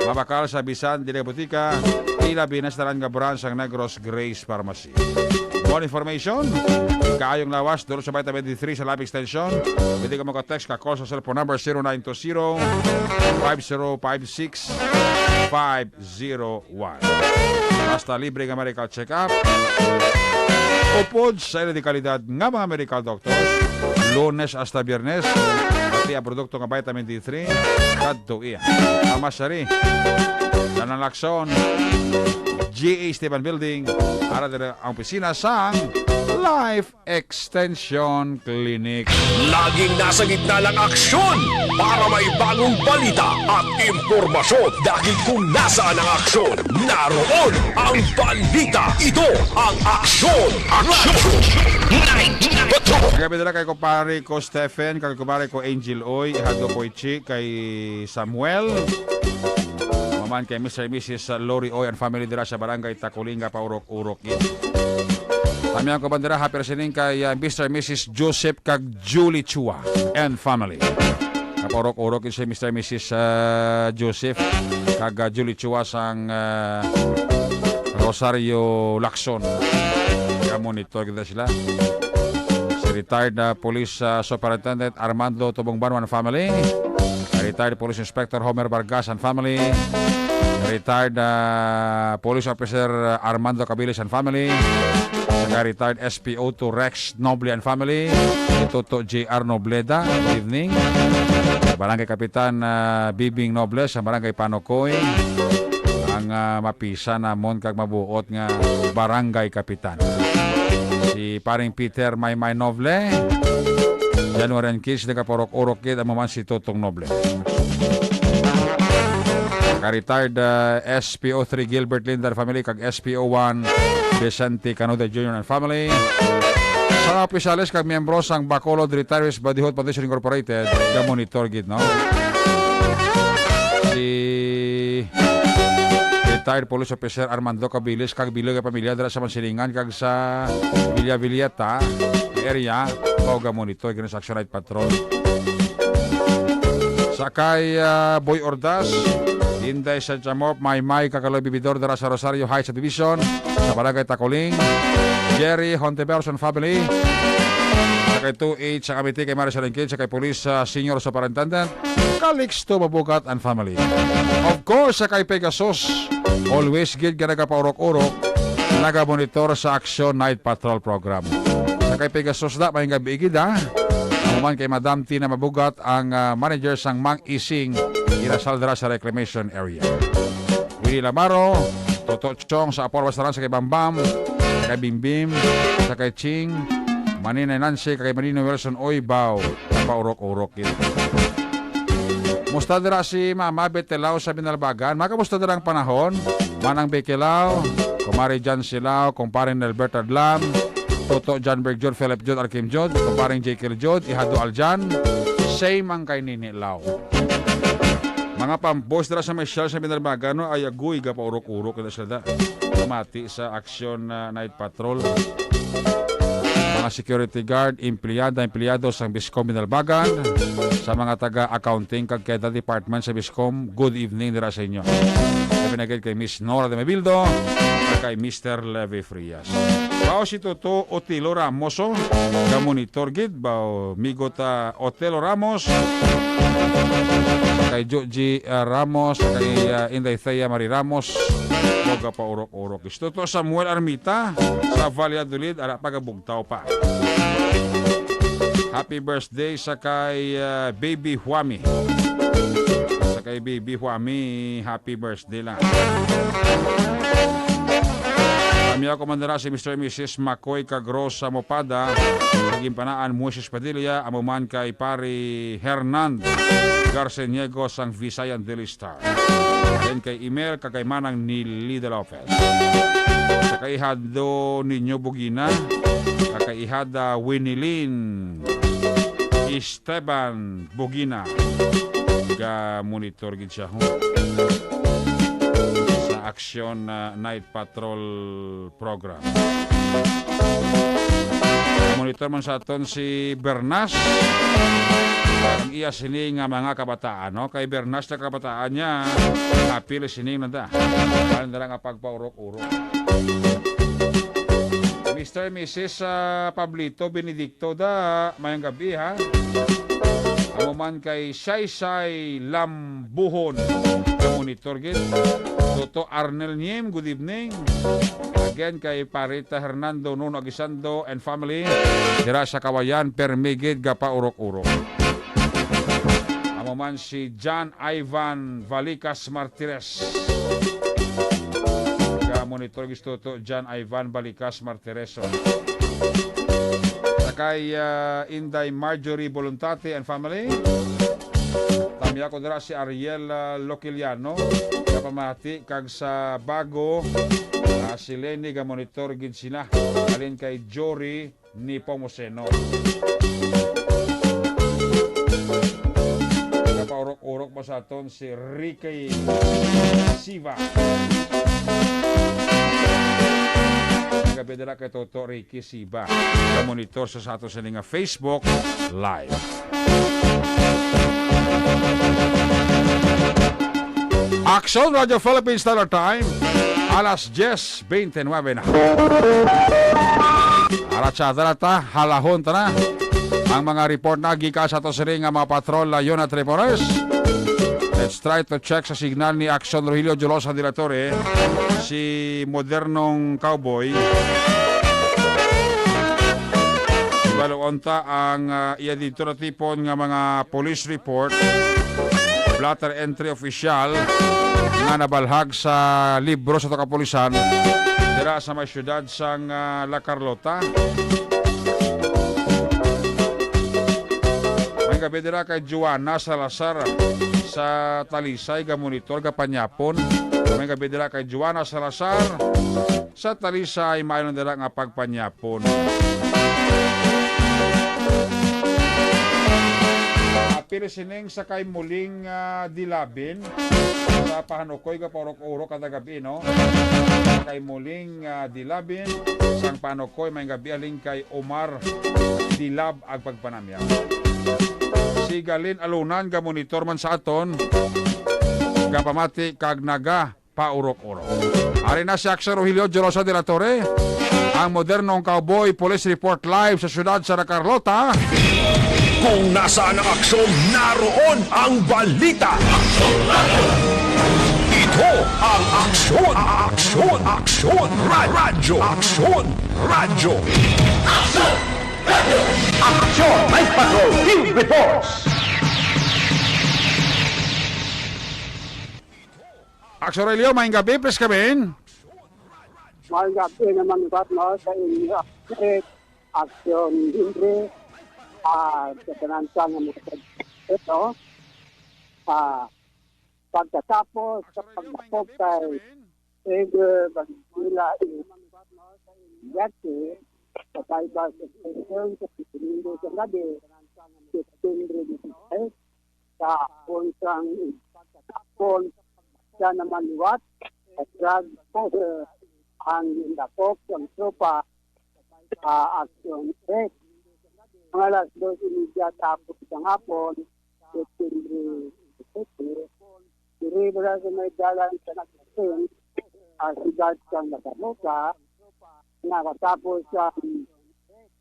Mabakal sa bisan dili botika, ilabi na sa tanan nga branch sang Negros Grace Pharmacy. More information, kaayong lawas, dulot sa vitamin D three sa Life Extension. Pwede ka mag-text ka, call sa cellphone number zero nine two zero, five zero five six, five zero one. Basta libre nga medical check-up. Upod sa ila di kalidad nga mga medical doctor, Lunes hasta Biyernes, pati ang produkto nga vitamin D three, kadto iya. Ang masari, Nanalakson, G A Esteban Building, ara dira ang opisina sang Life Extension Clinic. Laging nasa gitna ng aksyon para may bagong balita at impormasyon. Dahil kung nasaan ang aksyon, naroon ang balita. Ito ang Aksyon. Aksyon. Night Patrol. Ang gabi nila kay kumpare ko Stephen, kay kumpare ko Angel Oy, Ihado Koichi, kay Samuel. Maman kay Mister and Missus Lori Oy and family dira sa Barangay Takulinga, Paurok-Urok. Kami ang kuban dira, happy listening kay, ah, Mister and Missus Joseph kag Julie Chua and family. Kapaurok-urok yun si Mister and Missus, ah, Joseph kag, ah, Julie Chua sang, ah, Rosario Lacson. Kaya monitor kita sila. Si retired na police, ah, superintendent Armando Tubong Banwa and family. Retired Police Inspector Homer Vargas and family. Retired, ah, Police Officer, ah, Armando Cabilis and family. Saka retired S P O two Rex Noble and family. Si Toto J R Nobleda, good evening. Barangay Kapitan, ah, Bibing Noble sa Barangay Panokoy. ang, ah, mapisa namon kag mabuot nga barangay kapitan. Si Paring Peter Maymay Noble, January and Kids, nagapaurok-urok gid, amo man si Totong Noble. Ka-retired, ah, S P O three Gilbert Lindar family kag S P O one Vicente Canuda Junior and family. Sa mga opisyales kag miyembro sang Bacolod Retirees Brotherhood Foundation Incorporated, ga-monitor gid, no? Si retired police officer Armando Cabilis kag bilog nga pamilya dira sa Mansilingan kag sa Villa Villeta area, mao ga-monitor gid sa Action Night Patrol. Sa kay, ah, Boy Ordaz, Inday sa Chamop, Maymay, Kakaloy Bibidor, dira sa Rosario Heights Division, sa Barangay Tacoling, Jerry Hontiveros and family, sa kay two H ang Amity, kay Maris Alingkid, sa kay Police, ah, Senior Superintendent Calixto Mabugat and family. Of course, sa kay Pegasus, always gid nga nagapaurok-urok, nagamonitor sa Action Night Patrol Program. Sa kay Pegasus na, maayong gabi gid, ha? Amo man kay Madam Tina Mabugat, ang, ah, manager sang Mang Ising, Girasal dira sa reclamation area. Willie Lamaro, Toto Chong sa Apor Bastaran, sa kay Bambam, sa kay Bimbim, sa kay Ching, Maninay Nancy, kay Manino Wilson Oybaw, paurok-urok gid. Musta dira si Mama Betelao sa Binalbagan? Makamusta dira ang panahon? Manang Bekelao, Kumari Jan Silao, Kumparing Nelbert Adlam, Toto John Berg Jud, Philip Jud, Arkim Jud, Kumparing Jekyll Jud, Ihado Aljan, same ang kay Nini Lao. Mga pambos dira sa Michelle sa Binalbagan, no? Ay, agoy, gapaurok-urok na sila. Kamati sa action na night patrol. Mga security guard, empleyada, empleyado sang Biscom Binalbagan, sa mga taga-accounting kag keda department sa Biscom, good evening dira sa inyo. Labi na gid kay Miss Nora de Mabildo, kag kay Mister Levi Frias. Bao si Toto Otelo Ramos, oh, ga-monitor gid, bao, migo ta Otelo Ramos, kay Joji, ah, Ramos, kay, ah, Inday Thea Marie Ramos, mo gapaurok-urok. Toto Samuel Armita sa Valladolid, ara pa, gabugtaw pa. Happy birthday sa kay, ah, Baby Huami. Sa kay Baby Huami, happy birthday lang. Kami ako man dira si Mister and Missus Makoy kag Rosa Mopada, sa ginpanaan Moises Padilla, amo man kay Pari Hernan Garceniego sang Visayan Daily Star. Then kay Imer, kag kay Manang Nilida Lopez. Sa kay Hado Niño Bugina, kag kay Ihada Winilin Esteban Bugina. Ga-monitor gid siya, ho. Sa aksyon na Night Patrol program. Monitor man sa aton si Bernas. Ang iya sini nga mga kabataan, no? Kay Bernas na kabataan niya, happy listening na da. Ano na lang ang pagpaurok-urok. Mister and Missus, ah, Pablito Benedicto da, mayang gabi, ha? Amo man kay Saysay Lambuhon, monitor gid. Toto Arnel Nim, good evening. Again, kay Parita Hernando, Nuno Aguisando, and family. Dira sa Kawayan, permi gid gapaurok-urok. Amo man si John Ivan Valicas Martires. Ga-monitor gid si Toto John Ivan Valicas Martires. Sa kay, ah, Inday Marjorie Voluntate and family. Tami ako dira si Ariel, ah, Loquiliano. Kapamati kag sa bago, ah, si Lenny, ga-monitor gid sila. Alin kay Jory Nepomuceno. Napaurok-urok pa sa aton si Ricky Siva. Gabi dira kay Toto Ricky Siva. Monitor sa, sa ato sini nga Facebook Live. Action Radio Philippines Standard Time, alas diyes bente nuebe na. Aratsada na ta, halahon ta na. Ang mga report na gikan sa ato sini nga mga patrol, Leon at Tripores. Let's try to check sa signal ni Action Rogelio Jolosa de la Torre, si modernong cowboy. Balo unta ang, ah, iya dito na tipon nga mga police report. blotter entry official nga nabalhag sa libro sa kapulisan dira sa may siyudad sang, ah, La Carlota. May gabi dira kay Joanna Salazar sa Talisay, ga monitor, ga panyapon. May gabi dira kay Joanna Salazar sa Talisay, maayo lang dira nga pagpanyapon. Apil sining sa kay Muling, ah, Dilabin sa Pahanukoy, ga paurok-urok kada gabi, no? Sa kay Muling, ah, Dilabin sang Pahanukoy, may gabi aling kay Omar Dilab ag pagpanamya. Si Galin Alunan ga monitor man sa aton, gapamati kag naga paurok-urok. Ari na si Action Rogelio Jolosa de la Torre, ang modernong cowboy police report live sa siyudad sa La Carlota. Kung nasaan ang aksyon, naroon ang balita. Ito ang Aksyon, Aksyon, Aksyon, Ra- Radyo, Aksyon, Radyo. Aksyon, Night Patrol Field Reports. Action Relio, maayong gabi, please come in. Maayong gabi naman, Pat, no, sa inyo. Action Henry, ah, sa tanan sa nga mga ito, ah, pagkatapos sa pagdakop kay Pedro Valenzuela Iñaki sa Baybas Extension sa Domingo sa gabi, September dieciséis, sa hapon sang hapon, siya naman liwat sa drug cover ang gindakop sang tropa sa Action X. Mga alas dos y media tapos sa hapon, September sete, diri bala sa may dalan sa Naglasin, ah, siyudad sang Nakamuka, nakatapos sa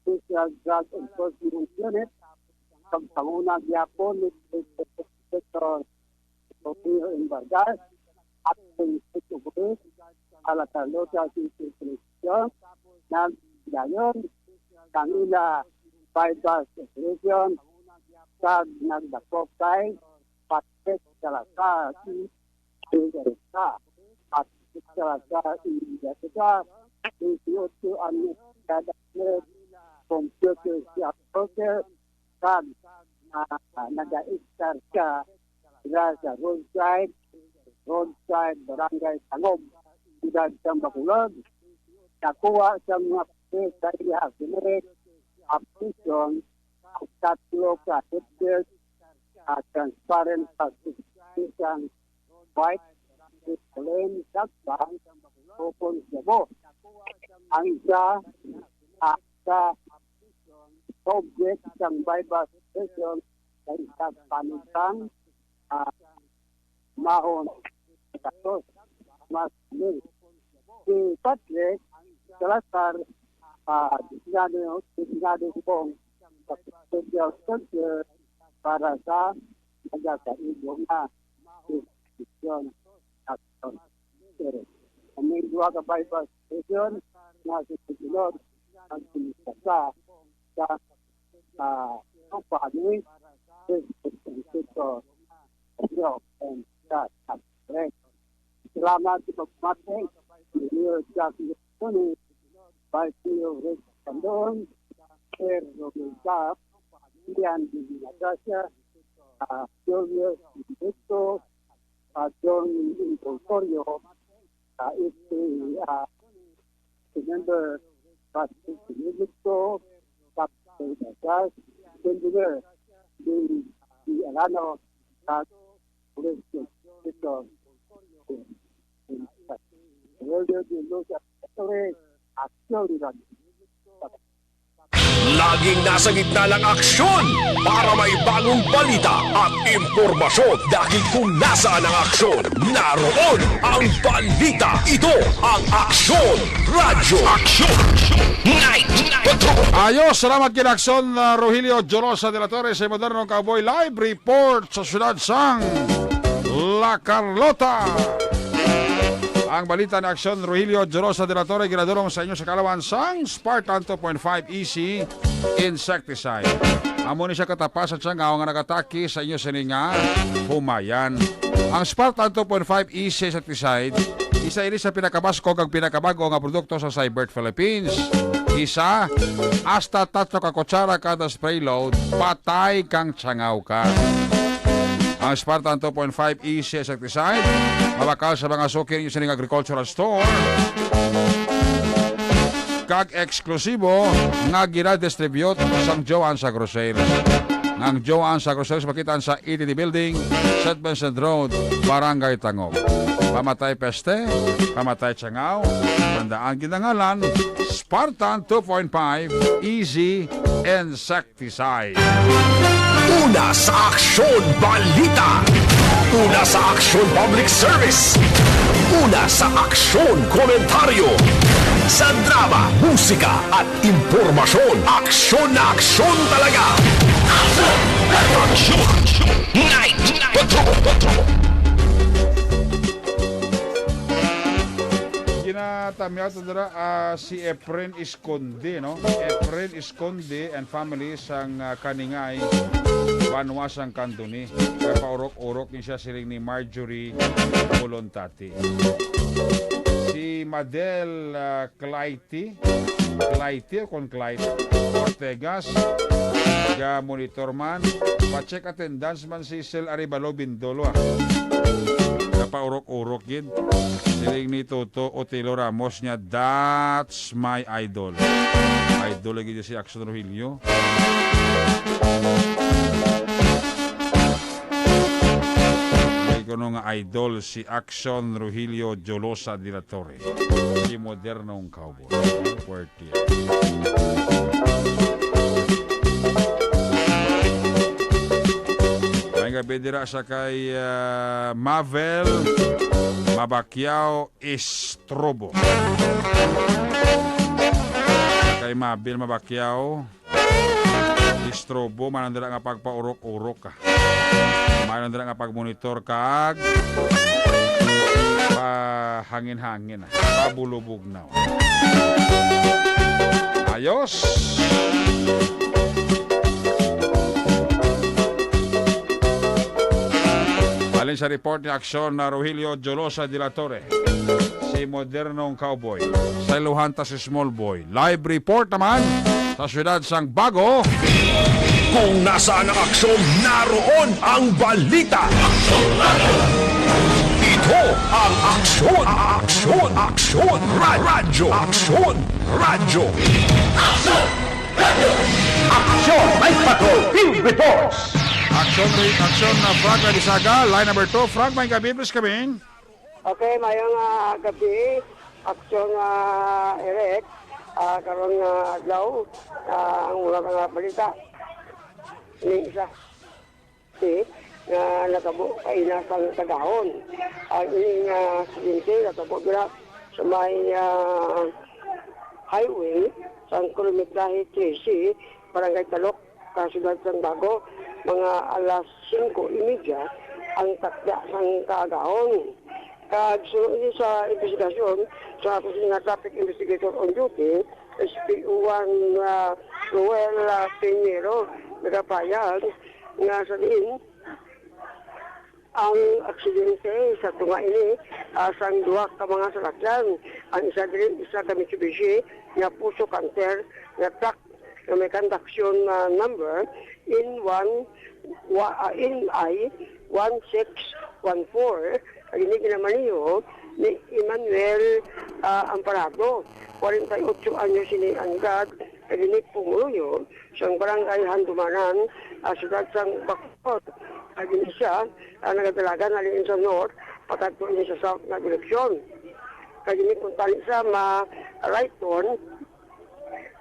Special Drug Enforcement Unit, pagpanguna gyapon ni Inspector Romeo M. Vargas, Acting Chief of Police, sa La Carlota City Police Station, nagdayon sang ila buy-bust operation, kag nagdakop kay Patrick Salazar, Patrick Salazar, Patrick Salazar, dieciocho anyos de edad, computer shop worker, kag, ah, nagaistar siya dira sa roadside, roadside, Barangay Tangog, siyudad sang Bacolod. Nakuha sa mga pulis sa iya kini, ah, possession ang tatlo ka headbelt, ah, transparent plastic, isang white, plain, kag bang, ukon shabu. Ang isa, ah, sa object sang buy-bust operation sa isa ka panintang, ah, mahon sa kasos. Mas si Patrick Salazar, ah, designado, designado kong sa custodial soldier para sa nagakaigo nga jurisdiction. Ang may duha ka buy-bust operation nga sa sunod ang sinisasa sa, ah, company, President Tito Roque and sa Congress. Salamat sa pagpati ni Mayor Jackie Tony, Vice Mayor Rick Pandon, Sir Romel Cap, Ian Dinagracia, ah, Julius Benedicto, ah, John Involtorio, ah, S P, ah, si Member Patrick Benedicto, Captain Dasas, Engineer Ding Di Alano, at Police Chief Victor Roger de Luz, Secretary, Action Radyo. Laging nasa gitna ng aksyon para may bagong balita at impormasyon. Dahil kung nasaan ang aksyon, naroon ang balita. Ito ang Aksyon Radyo. Aksyon Night Patrol. Ayos, salamat kina Aksyon, uh, Rogelio Jolosa de la Torre sa modernong Cowboy Live Report sa siyudad sang La Carlota. Ang balita ni Aksyon Rogelio Jolosa de la Torre ginadulong sa inyo sa kaalaman sang Spartan two point five E C Insecticide. Amo ni siya katapas sa tiyangaw nga nagatake sa inyo sini nga humayan. Ang Spartan two point five Easy Insecticide, isa ini sa pinakabaskog kag pinakabag-o nga produkto sa Cybert Philippines. Isa, hasta tatlo ka kutsara kada spray load, patay kang tiyangaw ka. Ang Spartan two point five Easy Insecticide, mabakal sa mga suki ninyo sining agricultural store, kag eksklusibo nga ginadistribute sang Joanne's Agro Sales. Ang Joanne's Agro Sales makita sa E T D Building, Saint Vincent Road, Barangay Tangog. Pamatay peste, pamatay tiyangaw, tandaan ginangalan Spartan two point five Easy Insecticide. Una sa aksyon, balita. Una sa aksyon, public service. Una sa aksyon, komentaryo. Sa drama, musika, at impormasyon, aksyon na aksyon talaga. Aksyon! Aksyon! Night Patrol! Ginatamyaw ta dira, ah, si Efren Esconde, no? Efren Esconde and family sang, ah, Kaningay, banwa sang Candoni. Kay paurok-urok ni siya siling ni Marjorie Volontate. Si Madel, ah, Clytie, Clytie o kon Clyte Ortegas, ga monitor man, pa-check attendance man si Sel Arevalo Bindolo, ah. Napaurok-urok gid. Siling ni Toto Otelo Ramos niya, "That's my idol." Idol lagi si Action Rogelio. Ay, kuno nga idol si Action Rogelio Jolosa de la Torre. Si modernong cowboy. Puwerte. May gabi dira sa kay, ah, Mavel Mabacquiao Estrobo. Kay Mavel Mabacquiao Estrobo, man dira nga pagpaurok-urok ka. Man dira nga pagmonitor kag pahangin-hangin, ah. Pabulubog na. Ayos! Halin sa report ni Aksyon na Rogelio Jolosa de la Torre, si modernong cowboy, sa iluhan ta si small boy. Live report naman sa siyudad sang Bago. Kung nasaan ang aksyon, naroon ang balita. Ito ang Aksyon, Aksyon, Aksyon, Ra-, Radyo, Aksyon, Radyo. Aksyon! Aksyon! May Patrol Field Reports! Aksyon, re-, aksyon na Frank Radisaga, line number two. Frank, may gabi, please come in. Okay, mayong, ah, gabi. Aksyon, ah, Eric. Ah, karon nga adlaw, ah, ang mga, mga balita. Ini isa. Si, nga natabo kaina sang Tagahon. Ang ini nga aksidente natabo dira sa may, ah, highway sang kilometrahe trese, Barangay Talok, sa siyudad sang Bago, mga alas singko y media ang takda sang kaagahon. Kag suno ini sa investigasyon sa ato sini nga traffic investigator on duty, S P O one, ah, Roel, ah, Piñero, nagapahayag nga sa diin ang aksidente sa tunga ini, ah, sang duha ka mga salakyan. Ang isa diri, isa ka Mitsubishi nga Fuso Canter nga truck nga may conduction, ah, number N one, wa-, ah, N I one six one four, kag ini ginamaneho ni Emmanuel, ah, Amparado, kwarenta y ocho anyos ini ang edad, kag ini pumuluyo sang Barangay Handumanan, ah, siyudad sang Bacolod. Kag ini siya, ah, nagadalagan halin sa north, pakadto ini sa south nga direksyon. Kag ini kung tani sa ma-right turn,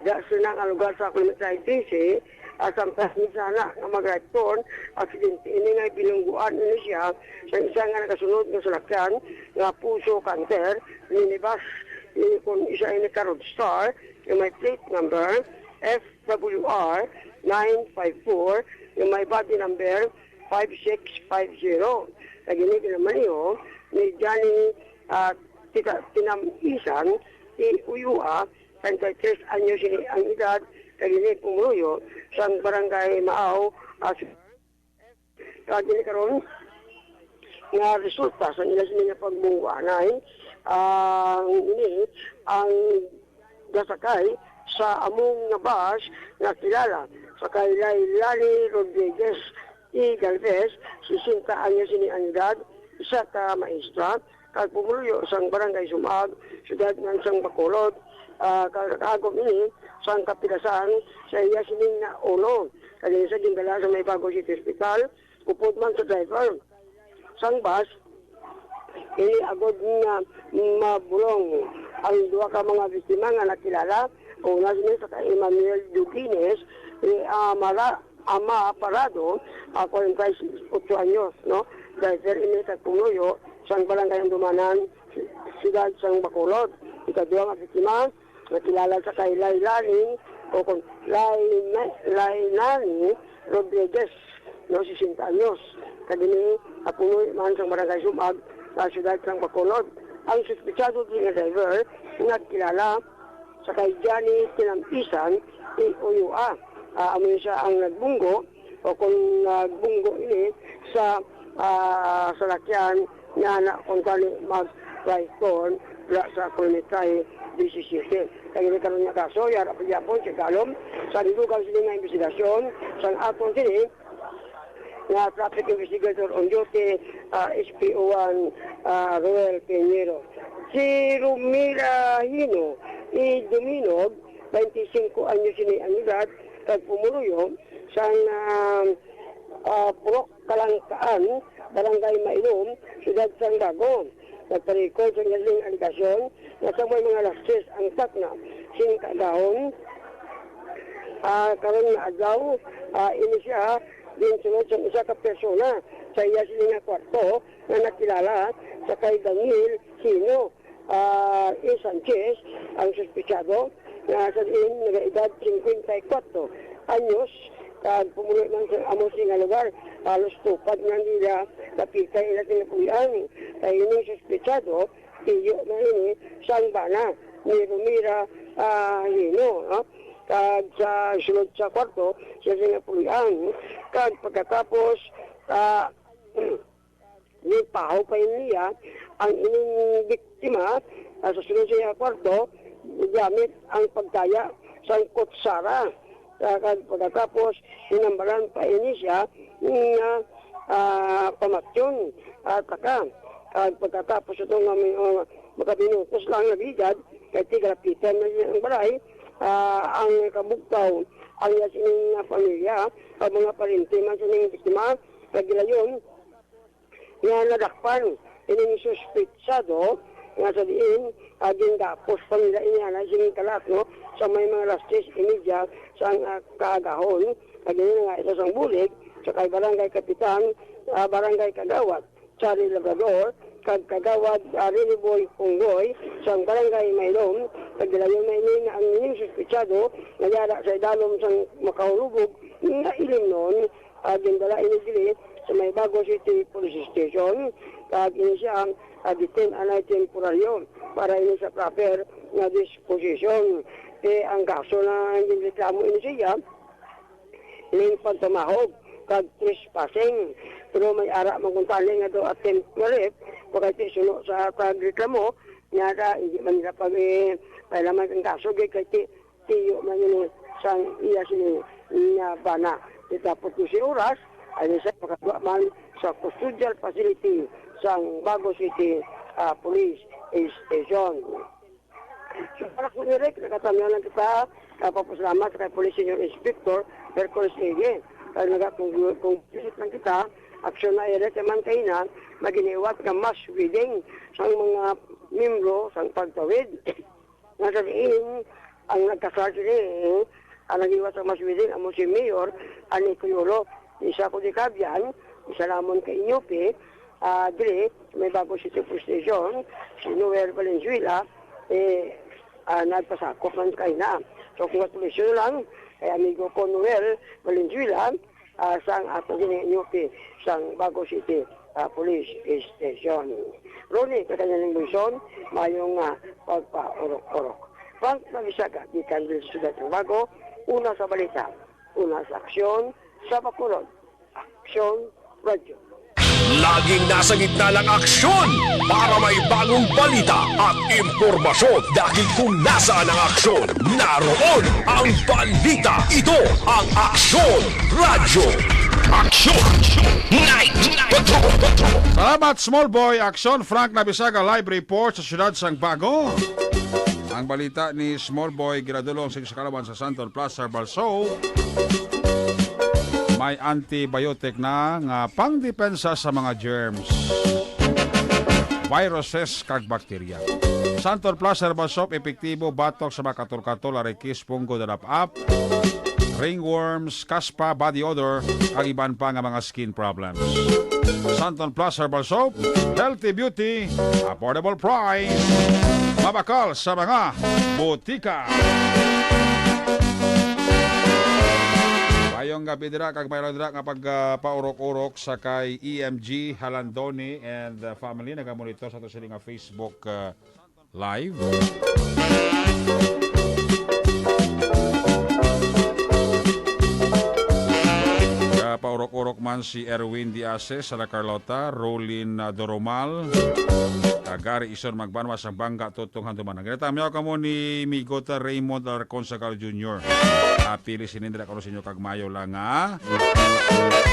Diya sina nga lugar sa kilometrahe trese, ah, samtang ni sana nga mag-right turn, aksidente ini nga binungguan ini siya sa isa nga nagasunod nga salakyan nga Fuso Canter, minibus, ini kon isa ini ka Roadstar nga may plate number F W R nine five four nga may body number five six five zero. Kag ini ginamaneho ni Johnny, ah, Tika-, Tinamisan, T. Uyua, treinta y tres anyos ini ang edad, Dili pumuluyo sang barangay Maaw, ah, kag ini karon nga resulta sa ila sini nga pagbungguanay, ang ini ang gasakay sa among nga bus nga kilala sa kay Lailani Rodriguez I Galvez, sesenta anyos ini ang edad, isa ka maestra, kag pumuluyo sang Barangay Sumag, siyudad man sang Bacolod, ah, kag kaagom ini sang kapilasan sa iya sining nga ulo. Kag ini sa gindala sa may Bago City Hospital, upod man sa driver sang bus, ini agod nga mabulong ang duha ka mga biktima nga nakilala. Una sini sa kay Emmanuel Duquines, eh, ah, Mara, Ama Parado, ah, kwarenta y ocho anyos, no? Driver ini kag pumuluyo sang Barangay Andumanan, siyudad sang Bacolod. Ikaduha nga biktima, nakilala sa kay Lailani o kon Laina-, Lainani Rodriguez, no, sesenta anyos. Kag ini, ah, puno man sang Barangay Sumag, sa siyudad sang Bacolod. Ang suspetsado diri nga driver, nagkilala sa kay Johnny Tinampisan, T O U A. Ah, amo siya ang nagbunggo, o kung nagbunggo ini sa, ah, salakyan nga na kung kani mag-ride kon wala sa kilometrahe disisiete. Kay ini karon nga kaso, yara pa gyapon sa galom sa nilugang sini nga investigasyon sang aton sini nga traffic investigator on duty, ah, S P O one, ah, Roel Piñero. Si Romira Hino, i Duminog, twenty-cinco anyos ini ang edad, kag pumuluyo sang, ah, ah, Purok Kalangkaan, Barangay Mailom, Siyudad sang Bago. Nagpa-record sang iyang alegasyon nga sa may mga alas tres ang takna sing kaagahon, ah, karon nga adlaw, ah, ini siya ginsulod sang isa ka persona sa iya sini nga kwarto nga nakilala sa kay Daniel Hino, ah, A Sanchez, ang suspetsado nga sa diin nagaedad cincuenta y cuatro anyos, kag pumulo man sa amo sini nga lugar, halos tupad man nila, dapita ila sini nga puy-an. Kay ining suspetsado, tiyo na ini sang bana ni Romira, ah, Hino, no? Kag sa sulod sa kwarto, siya sini nga puy-an. Kag pagkatapos, ah, Ginpahaw pa ini niya ang ining biktima, ah, sa sulod sa iya kwarto gamit ang pagtaya sang kutsara. Ah, kag pagkatapos, hinambalan pa ini siya nga, ah, pamatyon, ah, taka. Kag pagkatapos ito nga may, ah, makaminutos lang nagligad, kay tigalapitan na niya ang balay, ah, ang kabugtaw ang iya sining nga pamilya, ang mga parente man sining biktima, nagilayon nga nadakpan ining suspetsado nga sa diin, ah, gingapos pa nila ini anay sing kalat, no, sa may mga alas tres y media sang, ah, kaagahon. Kag ini na nga isa sang bulig sa kay barangay kapitan, ah, barangay kagawad Charlie Labrador, kag kagawad, ah, Rene Boy Punggoy sang barangay Mailom. Kag gilayon na ini nga ang ining suspetsado nga yara sa idalom sang makahulubog nga ilimnon, ah, gindala ini diri sa may Bago City Police Station, kag ini siya, ah, detain anay temporaryo para ini sa proper nga disposition. Eh, ang kaso na ginreklamo ini siya, ning pagpamahog kag trespassing. Pero may ara man kuntani nga daw attempt nga rape, kay ti suno sa pagreklamo, nga da, hindi man nila pag, eh, pailaman ang kaso, gid kay ti, tiyo man yun sang iya sini nga bana. Itapot ko si oras, ay sa pagkadwa man sa custodial facility sang Bago City, ah, Police Station. So, para ko direct, nakatamyaw lang kita, kapapasalamat sa kay Police Senior Inspector Hercules Ege. Kaya naga-, kung, kung visit lang kita, aksyon na ere, kay man kaina, maginiwat nga mass wedding sang mga membro sang pagtawid. Nga sa diin, ang nagkasal sini, eh, ang nag-iwat sa mass wedding, amo si Mayor Ani Cuyulo. Isa ko di Kabian, isa namon ka Inyupi, ah, diri, may Bago City Police Station, si Noel Valenzuela, eh, ah, nagpasakop man kay na. So, congratulations lang kay amigo ko Noel Valenzuela, ah, sang ato gini Inyupi, sang Bago City, ah, Police Station. Ronnie, kay kanya ning Bunson, mayong, ah, pagpaurok-urok. Frank Mabisaga, gikan diri sa Siyudad ng Bago, Una sa balita, una sa aksyon, sa Bacolod. Aksyon Radio. Laging nasa gitna ng aksyon para may bagong balita at impormasyon. Dahil kung nasaan ang aksyon, naroon ang balita. Ito ang Aksyon Radio. Aksyon Night Patrol. Salamat, Small Boy. Aksyon, Frank Nabisaga, live report sa siyudad sang Bago. Ang balita ni Small Boy, ginadulong sa Kalawan sa Santon Plaza, Balso. May antibiotic na nga pangdepensa sa mga germs, viruses, kag bakterya. Santon Plus Herbal Soap, epektibo batok sa mga katol-katol, arikis, punggo, dalap-ap, ringworms, kaspa, body odor, kag iban pa nga mga skin problems. Santon Plus Herbal Soap, healthy beauty, affordable price, mabakal sa mga butika. Mayong gabi dira, kag mayroon dira nga pag, ah, paurok-urok sa kay E M G Halandoni and, ah, family, nagamonitor sa to sila nga Facebook, ah, Live. Paurok-urok man si Erwin Diases, Sala Carlota, Rolin, ah, Doromal, ah, Gary Ison Magbanwa, sang Bangga, Tutong Handumanan. Ginatamiyaw kamo ni Migota Raymond Alarcon Sagal Junior. Apili sinindra ko sa inyo kag mayo lang nga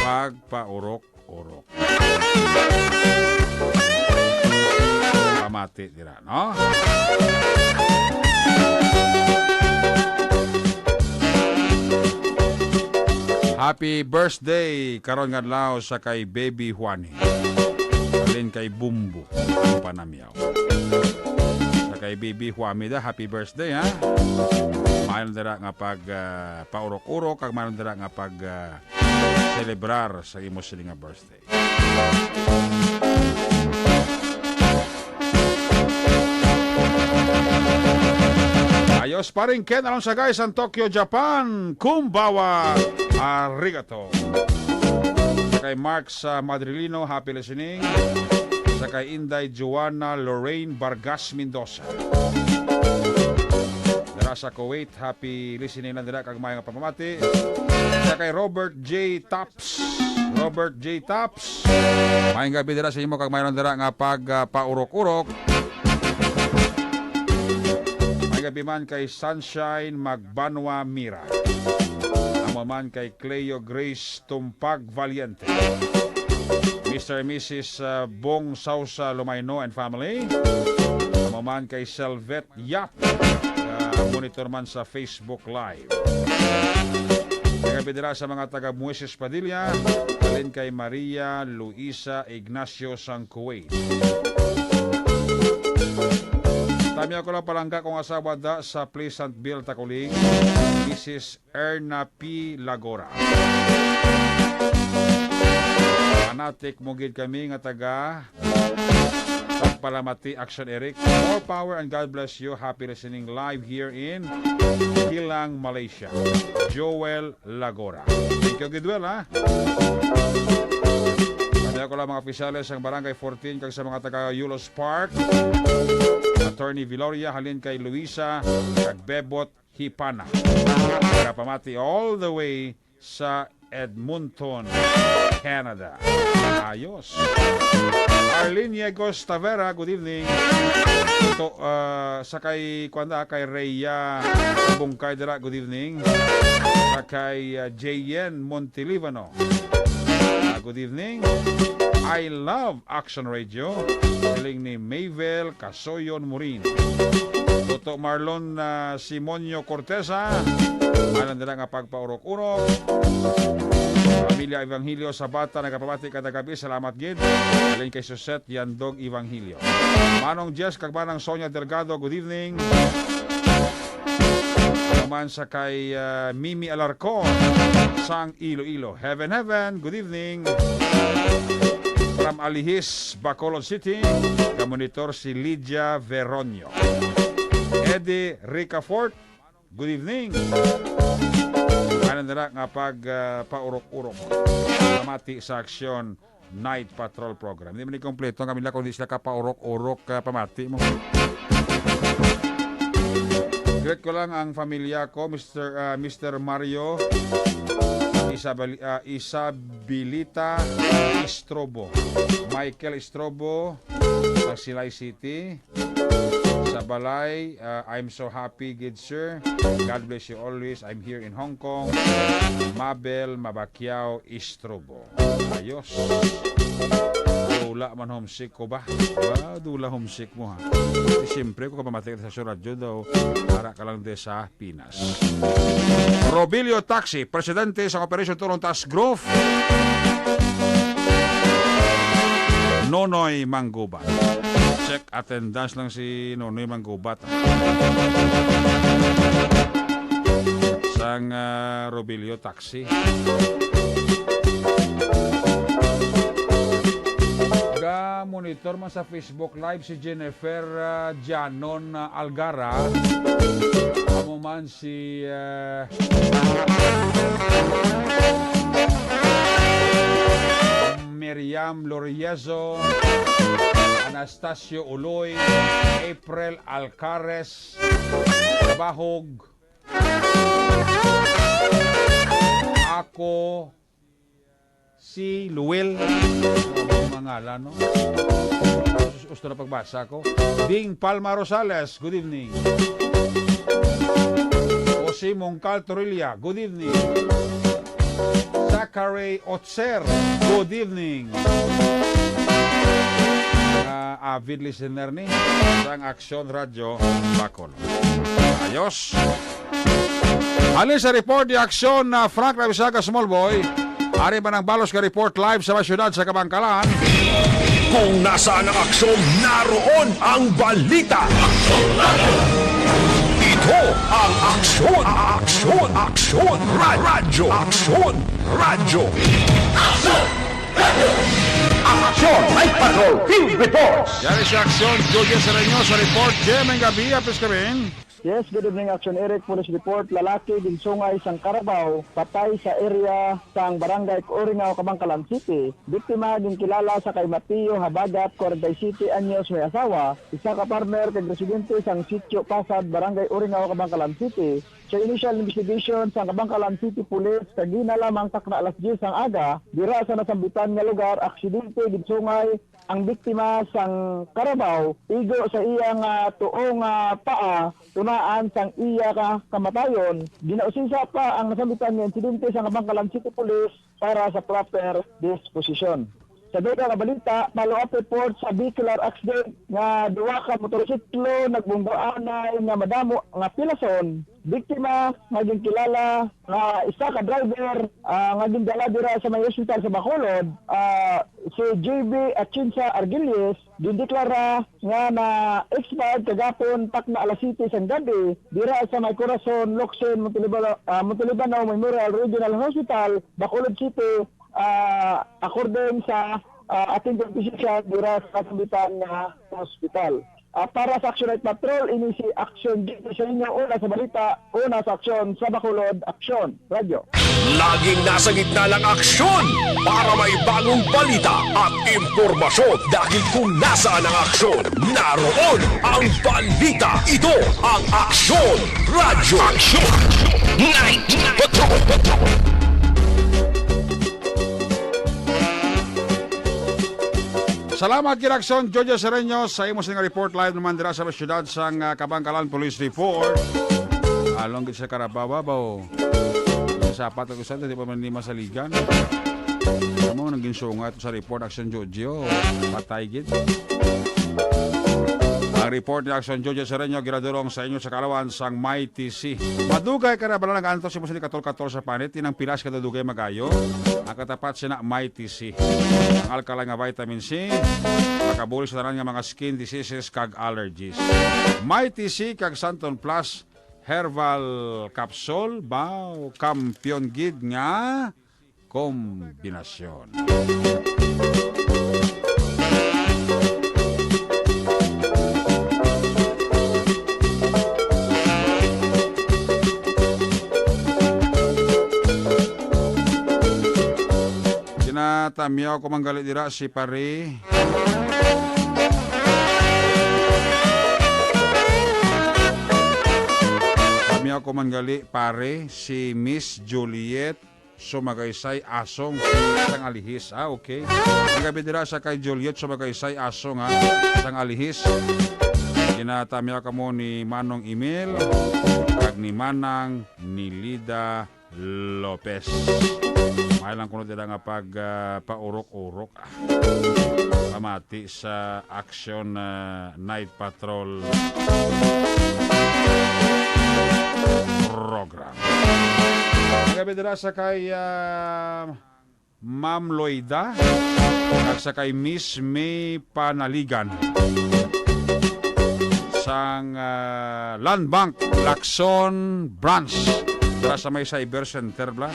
pagpaurok-urok. Pamati dira, no? Happy birthday karon nga adlaw sa kay Baby Juani. Halin kay Bumbo ang panamyaw. Sa kay Baby Juami da, happy birthday, ha? Mayroon dira nga pag, ah, paurok-urok, kag mayroon dira nga pag, ah, celebrar sa imo sini nga birthday. Ayos pa rin, Ken Alonsagay sa Tokyo, Japan. Kumbawa, arigato. Sa kay Mark sa Madrilino, happy listening. Sa kay Inday Joanna Lorraine Vargas Mendoza. Dira sa Kuwait, happy listening lang dira kag maayong pamamati. Sa kay Robert J. Tops. Robert J. Tops. Maayong gabi dira sa imo kag mayroon dira nga pag, ah, paurok-urok. Maayong gabi man kay Sunshine Magbanwa Mira. Amo man kay Cleo Grace Tumpag Valiente. Mister and Missus, ah, Bong Sausa Lumayno and family. Amo man kay Selvet Yap, ah, monitor man sa Facebook Live. Nagapidira sa mga taga Moises Padilla, halin kay Maria Luisa Ignacio sang Kuwait. Tami ako lang palangga kong asawa da sa Pleasantville, Takuling, Missus Erna P. Lagora. Fanatic mo gid kami nga taga Pagpalamati, Action Eric. More power and God bless you. Happy listening live here in Kilang, Malaysia. Joel Lagora. Thank you, Gidwell, ha? Kami ako lang mga opisyales sa Barangay fourteen kag sa mga taga Yulos Park, Attorney Viloria, halin kay Luisa, kag Bebot Hipana. Nagapamati all the way sa Edmonton, Canada. Ayos. Arlene Yegos Tavera, good evening. Ito, ah, sa kay, kuwan da, kay Rhea Bungkay dira, good evening. Sa kay, ah, J N Montelivano. Ah, good evening. I love Action Radio. Siling ni Mayvel Kasoyon Murin. Toto Marlon, ah, Simonio Corteza. Alang nila nga pagpaurok-urok. Pamilya Evangelio Sabata, nagapamati kada gabi. Salamat gid. Halin kay Suset Yandog Evangelio. Manong Jess kag Manang Sonia Delgado, good evening. Naman sa kay, ah, Mimi Alarcon sang Iloilo. Heaven, heaven, good evening. From Alihis, Bacolod City, kamonitor si Lydia Veronio. Eddie Ricafort, good evening. Ano na nga pag, ah, paurok-urok? Pamati sa Aksyon Night Patrol Program. Hindi man ni kompleto ang kami lang kung di sila kapaurok-urok, ah, pamati mo. Greet ko lang ang pamilya ko, Mister, ah, Mister Mario Isabel-, ah, Isabilita Estrobo, Michael Estrobo, sa Silay City. Sa balay, ah, I'm so happy, good sir. God bless you always. I'm here in Hong Kong. Mabel Mabakiao Estrobo. Ayos. Dula man homesick ko ba? Ba, dula homesick mo, ha? Siyempre, kung kapamatik sa radyo daw, para ka lang de sa Pinas. Robilio Taxi, presidente sa Operation Tulong Task Group. Nonoy Manggubat. Check attendance lang si Nonoy Manggubat, ah. Sang, ah, Robilio Taxi. Ga-monitor man sa Facebook Live si Jennifer, ah, Janon, ah, Algara. Amo man si, ah, Miriam Loriezo, Anastasio Uloy, April Alcares, Bahog, ako, si Luel. Ang mga ngalan, no? Us-, usto na pagbasa ko. Ding Palma Rosales, good evening. Jose Mongcal Torilla, good evening. Zachary Otser, good evening. Ah, avid listener ni sang Aksyon Radyo Bacolod. Ayos. Halin sa report ni Aksyon na Frank Labisaga, Small Boy. Ari man ang balos nga report live sa mga syudad sa Kabangkalan. Kung nasaan ang aksyon, naroon ang balita. Ito ang Aksyon, Aksyon, Aksyon, Ra-, Radyo, Aksyon, Radyo. Aksyon Night Patrol Field Reports. Yari si Aksyon, Jojo Sereno sa report. Jem, ang gabi, apis kami. Yes, good evening, Action Eric. Police report, lalaki ginsungay sang karabaw, patay sa area sang Barangay Oringaw, Kabangkalan City. Biktima ginkilala sa kay Mateo Habagat, forty-seven anyos, may asawa, isa ka farmer kag residente sang Sitio Pasad, Barangay Oringaw, Kabangkalan City. Sa initial investigation sang Kabangkalan City Police, kagina lamang takna alas diyes sang aga, dira sa nasambitan nga lugar, aksidente ginsungay ang biktima sang karabaw, igo sa iya nga tuo nga paa, tunaan sang iya ka kamatayon. Ginausisa pa ang nasambitan nga insidente sa Kabangkalan City Police para sa proper disposition. Sa dugang nga balita, follow-up report sa vehicular accident nga duha ka motorsiklo nagbunggoanay nga madamo nga pilason. Biktima nga ginkilala nga isa ka driver, ah, nga gindala dira sa may ospital sa Bacolod, ah, si J B Atienza Argilles, gindeklara nga na-expired kagapon takna alas siyete sang gabi dira sa may Corazon Locsin Montelibano, ah, Montelibano Memorial Regional Hospital, Bacolod City, ah, according sa, ah, attending physician dira sa kasambitan nga hospital. Ah, para sa Action Night Patrol, ini si Action Jimmy sa inyo, una sa balita, una sa aksyon sa Bacolod Aksyon Radyo. Laging nasa gitna ng aksyon para may bagong balita at impormasyon, dahil kung nasaan ang aksyon, naroon ang balita. Ito ang Aksyon Radyo. Aksyon Night Patrol. Salamat, Kinaksyon Jojo Sereno, sa imo sini nga report live naman dira sa siyudad sang, ah, Kabangkalan. Police report. Along gid sa Karabaw, babaw. Sa sapat ko sa, di pa man ni masaligan. Amo nang ginsungay sa report, Aksyon Jojo. Patay gid. Ang report ni Aksyon Jojo Sereno, ginadurong sa inyo sa kaalawan sang Mighty C. Madugay ka na ba na nag-antos mo sa katol-katol sa panit? Inang pilas ka dugay magayo. Ang katapat sina Mighty C. Ang alkaline nga vitamin C, makabulig sa tanan nga mga skin diseases kag allergies. Mighty C kag Santon Plus Herbal Capsule, baw, kampiyon gid nga kombinasyon. Ginatamyaw ko manggali dira si pare. Miyaw ko man gali, pare, si Miss Juliet Sumagaysay Asong sang Alihis. Ah, okay. Ang gabi dira sa kay Juliet Sumagaysay Asong, ha, sang Alihis. Ginatamyaw kamo ni Manong Emil kag ni Manang Nilida Lopez. May lang kuno dira nga pag, ah, paurok-urok, ah, pamati sa Action, ah, Night Patrol program. Ang gabi dira sa kay, ah, Ma'am Loida, kag sa kay Miss May Panaligan sang, ah, Land Bank, Lacson Branch, dira sa may Cyber Center, bla.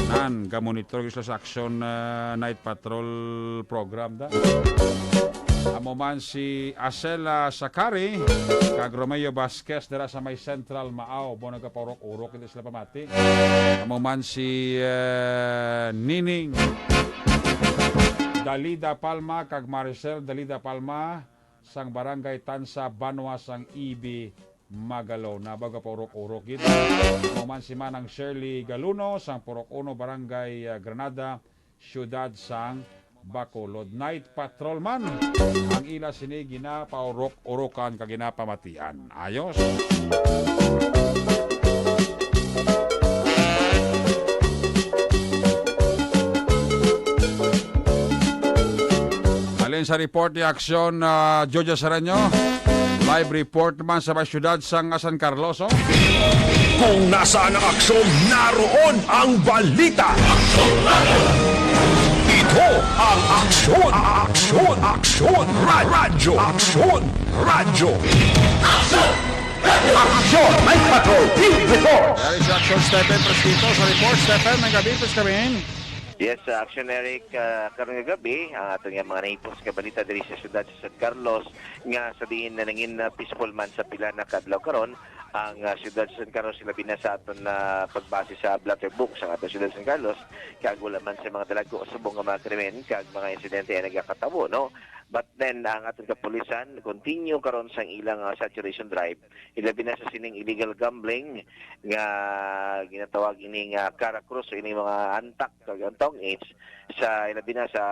Nan, gamonitor sila sa Action, ah, Night Patrol program, da. Amo man si Acela Sakari kag Romeo Vasquez dira sa may Central Maaw. Mo nagapaurok-urok, hindi sila pamati. Amo man si, eh, Nining Dalida Palma kag Maricel Dalida Palma sang Barangay Tansa, Banwa sang Ibi, Magalona. Baga paurok-urok gid. Amo man si Manang Shirley Galuno sang Purok Uno, Barangay, ah, Granada, Siyudad sang Bacolod. Night Patrol man ang ila sini ginapaurok-urokan kag ginapamatian. Ayos. Halin sa report ni Aksyon, ah, Jojo Sereno, live report man sa may siyudad sang San Carlos, oh. Kung nasaan ang aksyon, naroon ang balita. Ito ang Aksyon, Aksyon, Aksyon, Ra-, Radyo, Aksyon, Radyo. Aksyon, may patrol, field report. Dari sa Aksyon, Stephen Prestito sa report. Stephen, may gabi, please come in. Yes, uh, Action Eric, uh, karong nga gabi, ang aton nga mga nahipos nga balita diri sa siyudad sa San Carlos, nga sa diin na nangin, uh, peaceful man sa pila na ka adlaw karon ang, uh, siyudad sa San Carlos, labi na sa aton na pagbase sa blotter book sa aton siyudad sa San Carlos, kag wala man sa mga dalago subong nga mga krimen kag mga insidente ang nagakatawo, no? But then, ang aton kapulisan continue karon sang ilang, uh, saturation drive, ilabi na sa sining illegal gambling nga ginatawag ini nga Cara Cruz o ini mga antak kag antong age sa ilabi na sa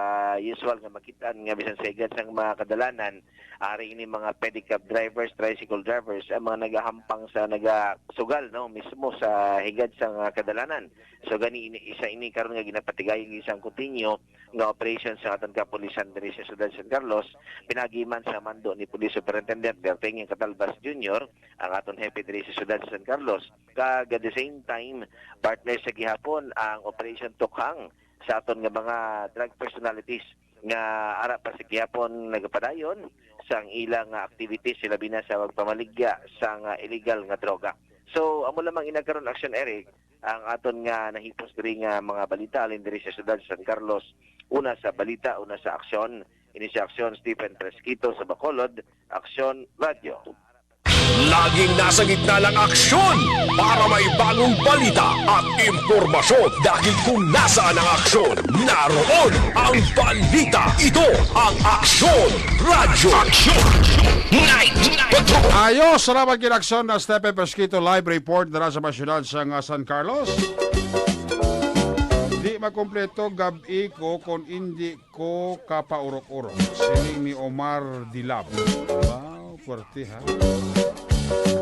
usual nga makit-an nga bisan sa higad sang mga kadalanan, ari ini mga pedicab drivers, tricycle drivers ang mga nagahampang sa nagasugal, no, mismo sa higad sang, ah, kadalanan. So gani ini, isa ini karon nga ginapatigayon isang continue nga operation sa aton kapulisan diri sa siyudad sa San Carlos, pinagi man sa mando ni Police Superintendent Berting Catalbas Junior, ang aton hepe diri sa siyudad sa San Carlos. Kag at the same time, partner, sa gihapon ang Operation Tukhang sa aton nga mga drug personalities nga ara pa sa gihapon nagapadayon sang ilang, ah, activities, ilabi na sa pagpamaligya sang, ah, illegal nga droga. So, amo lamang ina karon, Action Eric, ang aton nga nahipos diri nga mga balita halin diri sa siyudad sa San Carlos. Una sa balita, una sa aksyon, ini si Aksyon Stephen Fresquito sa Bacolod, Aksyon Radio. Laging nasa gitna ng aksyon para may bagong balita at impormasyon, dahil kung nasaan ang aksyon, naroon ang balita. Ito ang Aksyon Radyo. Aksyon Night Patrol. Ayo, salamat gid, Aksyon na Stephen Fresquito, live report dira sa mga siyudad sa nga San Carlos. Di makumpleto gab-i ko kung indi ko kapaurok-urok. Siling ni Omar Dilab. Wow, puwerte, ha?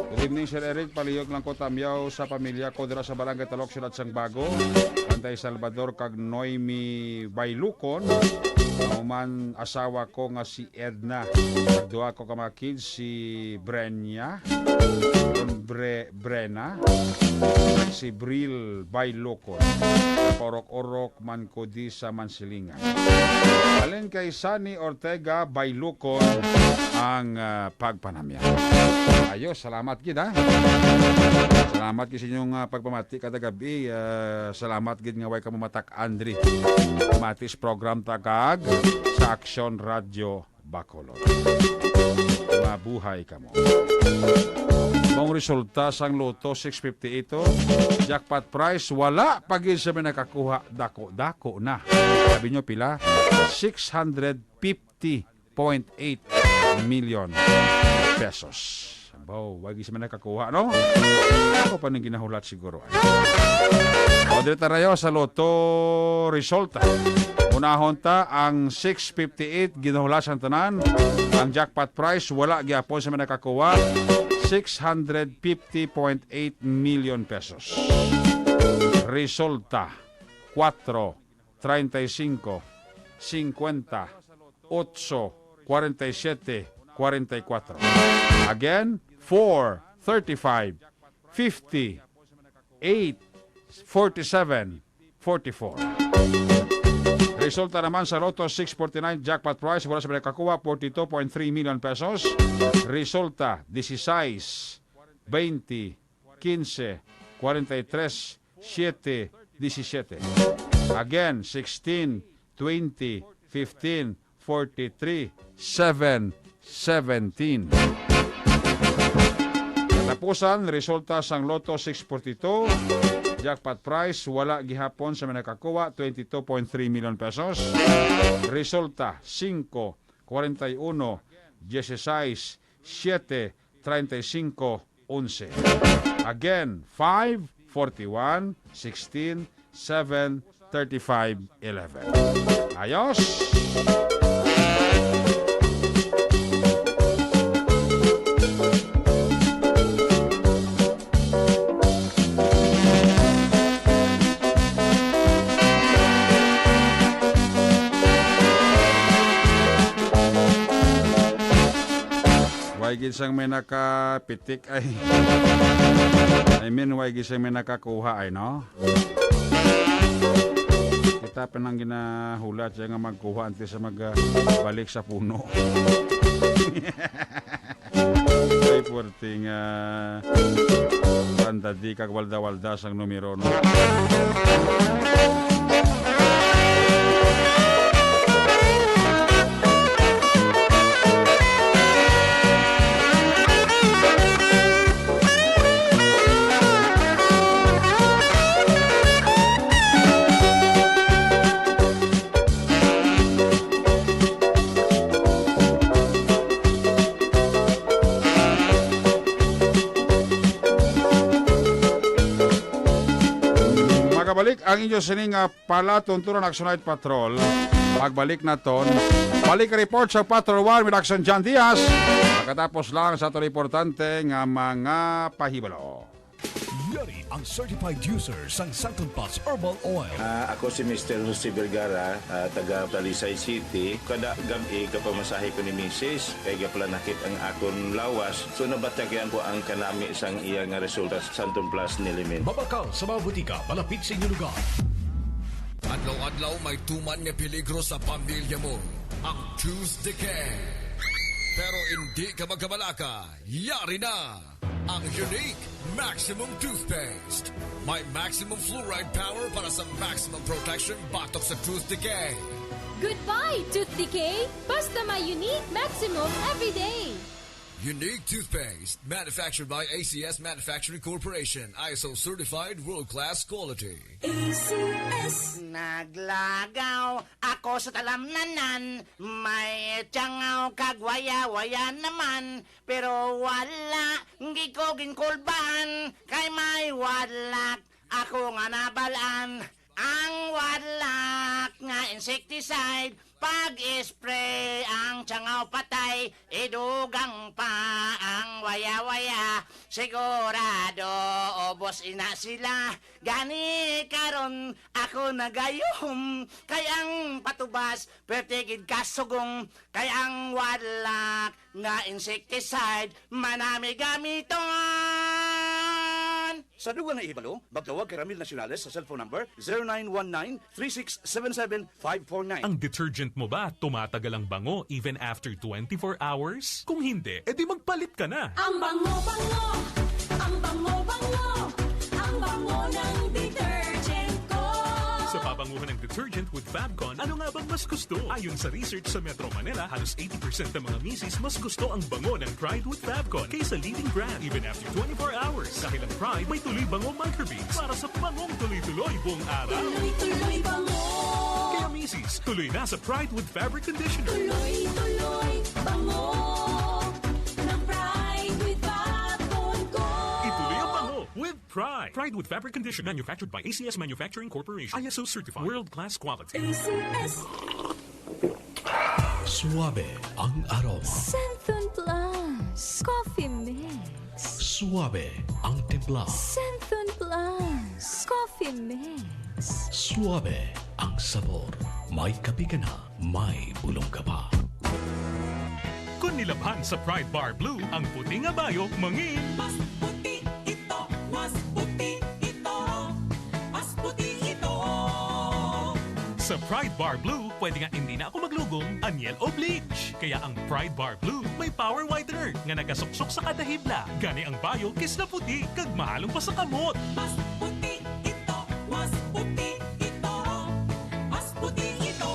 Good evening, Sir Eric. Palihog lang ko tamyaw sa pamilya ko dira sa Barangay Talok, Siyudad sang Bago. Kantay Salvador kag Noemi Bailukon. Ang man asawa ko nga si Edna. Nagduha ko ka mga kids, si Brenya, kon Bre-, Brena, si Bril Bailukon. Paurok-urok man ko di sa Mansilingan. Halin kay Sunny Ortega Bailukon ang, ah, pagpanamya. Ayo, salamat gid, ha. Salamat gid sa inyong, ah, pagpamati kada gabi. Ah, salamat gid nga way kamo matak Andre. Matis program tagag sa Aksyon Radyo Bacolod. Mabuhay kamo. Mong resulta sang Lotto six fifty-eight, oh. Jackpot prize, wala pa gid sa may nakakuha. Dako-dako na. Sabi nyo pila? Six hundred fifty point eight million pesos. Oh, wagi sa may nakakuha, no? Ako pa nang ginahulat siguro. O, dito tayo sa Lotto resulta. Unahon ta ang six fifty-eight, ginahulat sang tanan. Ang jackpot prize, wala gyapon sa may nakakuha. Six hundred fifty point eight million pesos. Resulta, cuatro, treinta y cinco, cincuenta, ocho, cuarenta y siete, cuarenta y cuatro. Again, four, thirty-five, fifty, eight, forty-seven, forty-four. Resulta naman sa Lotto six forty-nine jackpot prize, wala sa nakakuha, forty-two point three million pesos. Resulta, dieciséis, veinte, quince, cuarenta y tres, siete, diecisiete. Again, sixteen, twenty, fifteen, forty-three, seven, seventeen. Katapusan, resulta sang Lotto six forty-two, jackpot prize, wala gihapon sa may nakakuha, twenty-two point three million pesos. Resulta, cinco, cuarenta y uno, dieciséis, siete, treinta y cinco, once. Again, five, forty-one, sixteen, seven, thirty-five, eleven. Ayos! Way gid sang may nakapitik ay. I mean, way gid sang may nakakuha ay, no? Kita pa nang ginahulat siya nga magkuha antes sa magbalik sa puno. Ay, puwerteng, ah, banda di kag walda-walda sang numero, no? Magabalik ang inyo sining, ah, palatuntunan Action Night Patrol. Magbalik naton. Balik report sa Patrol One with Action John Diaz. Pagkatapos lang sa aton importante nga mga pahibalo. Yari ang certified user sang Santon Plus Herbal Oil. Ah, ako si Mister Jose Vergara, ah, taga Talisay City. Kada gab-i gapamasahe ko ni misis, kay gapalanakit ang akon lawas. So, nabatyagan ko ang kanami sang iya nga resulta sa Santon Plus Nilimin. Mabakal sa mga butika malapit sa inyong lugar. Adlaw-adlaw may tuman nga peligro sa pamilya mo. Ang tooth decay. Pero hindi ka magkabalaka, yari na ang Unique Maximum Toothpaste. May maximum fluoride power para sa maximum protection batok sa tooth decay. Goodbye, tooth decay! Basta may Unique Maximum everyday! Unique Toothpaste, manufactured by A C S Manufacturing Corporation, I S O certified, world-class quality. A C S. Naglagaw ako sa talamnanan, may tiyangaw kag waya-waya naman, pero wala gid ko ginkulban, kay may wadlak ako nga nabalaan. Ang wadlak nga insecticide, pag-spray ang tiyangaw patay, idugang pa ang waya-waya. Sigurado, ubos ina sila. Gani karon ako nagayuhom, kay ang patubas, pwerte gid kasugong, kay ang wadlak nga insecticide, manami gamiton. Sa dugang nga ihibalo, magtawag kay Ramil Nacionales sa cellphone number zero nine one nine three six seven seven five four nine. Ang detergent mo ba tumatagal ang bango even after twenty-four hours? Kung hindi, edi magpalit ka na. Ang bango-bango, ang bango-bango, ang bango ng detergent ko. Sa pabanguhan ng detergent with Fabcon, ano nga bang mas gusto? Ayon sa research sa Metro Manila, halos eighty percent ng mga misis mas gusto ang bango ng Pride with Fabcon kaysa leading brand, even after twenty-four hours. Dahil ang Pride may tuloy bango microbeads para sa bangong tuloy-tuloy buong araw. Tuloy-tuloy bango. Kaya misis, tuloy na sa Pride with Fabric Conditioner. Tuloy-tuloy bango ng Pride with Fabcon. Pride. Pride Wood Fabric Conditioner. Manufactured by A C S Manufacturing Corporation. I S O certified. World class quality. A C S. Suabe ang aroma. Xanthone Plus Coffee Mix. Suabe ang timpla. Xanthone Plus Coffee Mix. Suabe ang sabor. May kape ka na, may bulong ka pa. Kon nilabhan sa Pride Bar Blue, ang puti nga bayo mangin. Mas puti ito, mas puti ito, mas puti ito. Sa Pride Bar Blue, pwede nga hindi na ako maglugom, anyel o bleach. Kaya ang Pride Bar Blue may power whitener nga nagasuksok sa kada hibla. Gani ang bayo kisla puti kag mahalong pa sa kamot. Mas puti ito, mas puti ito, mas puti ito.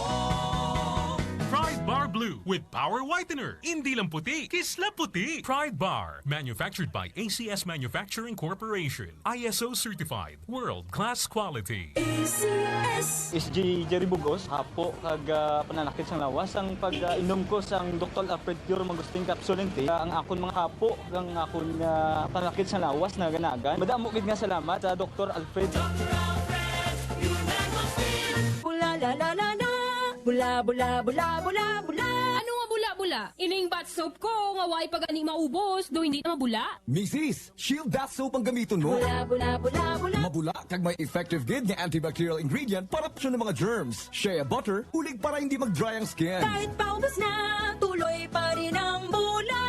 Pride Bar Blue with power whitener. Hindi lang puti, kisla puti. Pride Bar, manufactured by A C S Manufacturing Corporation. I S O certified, world class quality. A C S. S J Jerry Bugos, hapo kag, ah, pananakit sang lawas. Ang pag, ah, inom ko sang Doktor Alfred Pure Mangosteen Capsule and Tea, ah, ang akon mga hapo, ang akon, ah, pananakit sang lawas naganagan. Madamo gid nga salamat sa Doktor Alfred. Bula, la, la, la, la. Bula, bula, bula, bula, bula. Ano nga bula-bula? Ining bath soap ko nga way pa gani maubos, do hindi na mabula? Misis, Shield Bath Soap ang gamiton mo. Bula, bula, bula, bula. Mabula kag may effective gid nga antibacterial ingredient para proteksyon ng mga germs. Shea butter, ulig para hindi mag-dry ang skin. Kahit paubos na, tuloy pa rin ang bula.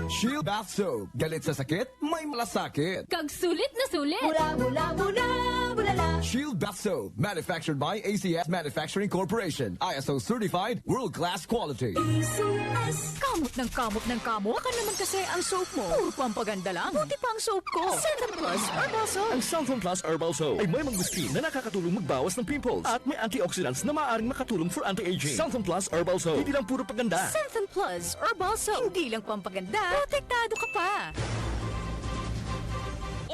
Shield Bath Soap. Galit sa sakit, may malasakit. Kag sulit na sulit. Bula, bula, bula, bula la. Shield Bath Soap. Manufactured by A C S Manufacturing Corporation. I S O certified, world-class quality. A C S. Kamot ng kamot ng kamot. Baka naman kasi ang soap mo. Puro pampaganda lang. Buti pa ang soap ko. Xanthone Plus Herbal Soap. Ang Xanthone Plus Herbal Soap ay may mangosteen na nakakatulong magbawas ng pimples at may antioxidants na maaaring makatulong for anti-aging. Xanthone Plus Herbal Soap. Hindi lang puro paganda. Xanthone Plus Herbal Soap. Hindi lang pampaganda, protektado ka pa.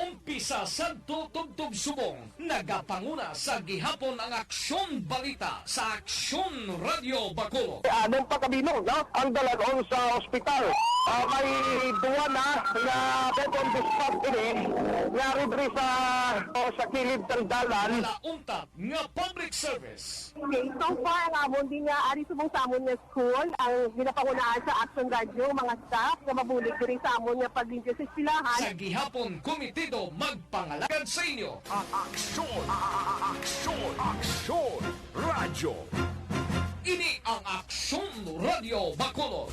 Umpisa sadto tubtob subong, nagapanguna sa gihapon ang Aksyon Balita sa Aksyon Radio Bacolod. Anong pagkabino, no? Ang dalan-on sa ospital. Ah, may duwa na nga dead on the spot ini nga ribri sa, o sa kilid sang dalan. Wala untat nga public service. Okay, so far, ang amon din nga, ari subong sa amon nga school, ang ginapangunahan sa Action Radio, mga staff nga mabulig diri sa amon nga paglimpyo sa eskwelahan. Sa gihapon, komitido magpangalagad sa inyo. Ang aksyon, a-, a-, a-, aksyon, aksyon, radyo. Ini ang Aksyon Radio Bacolod.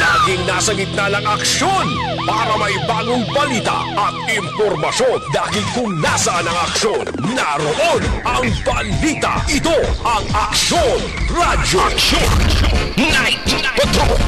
Laging nasa gitna ng aksyon para may bagong balita at impormasyon. Dahil kung nasaan ang aksyon, naroon ang balita. Ito ang Aksyon Radyo. Aksyon Night Patrol.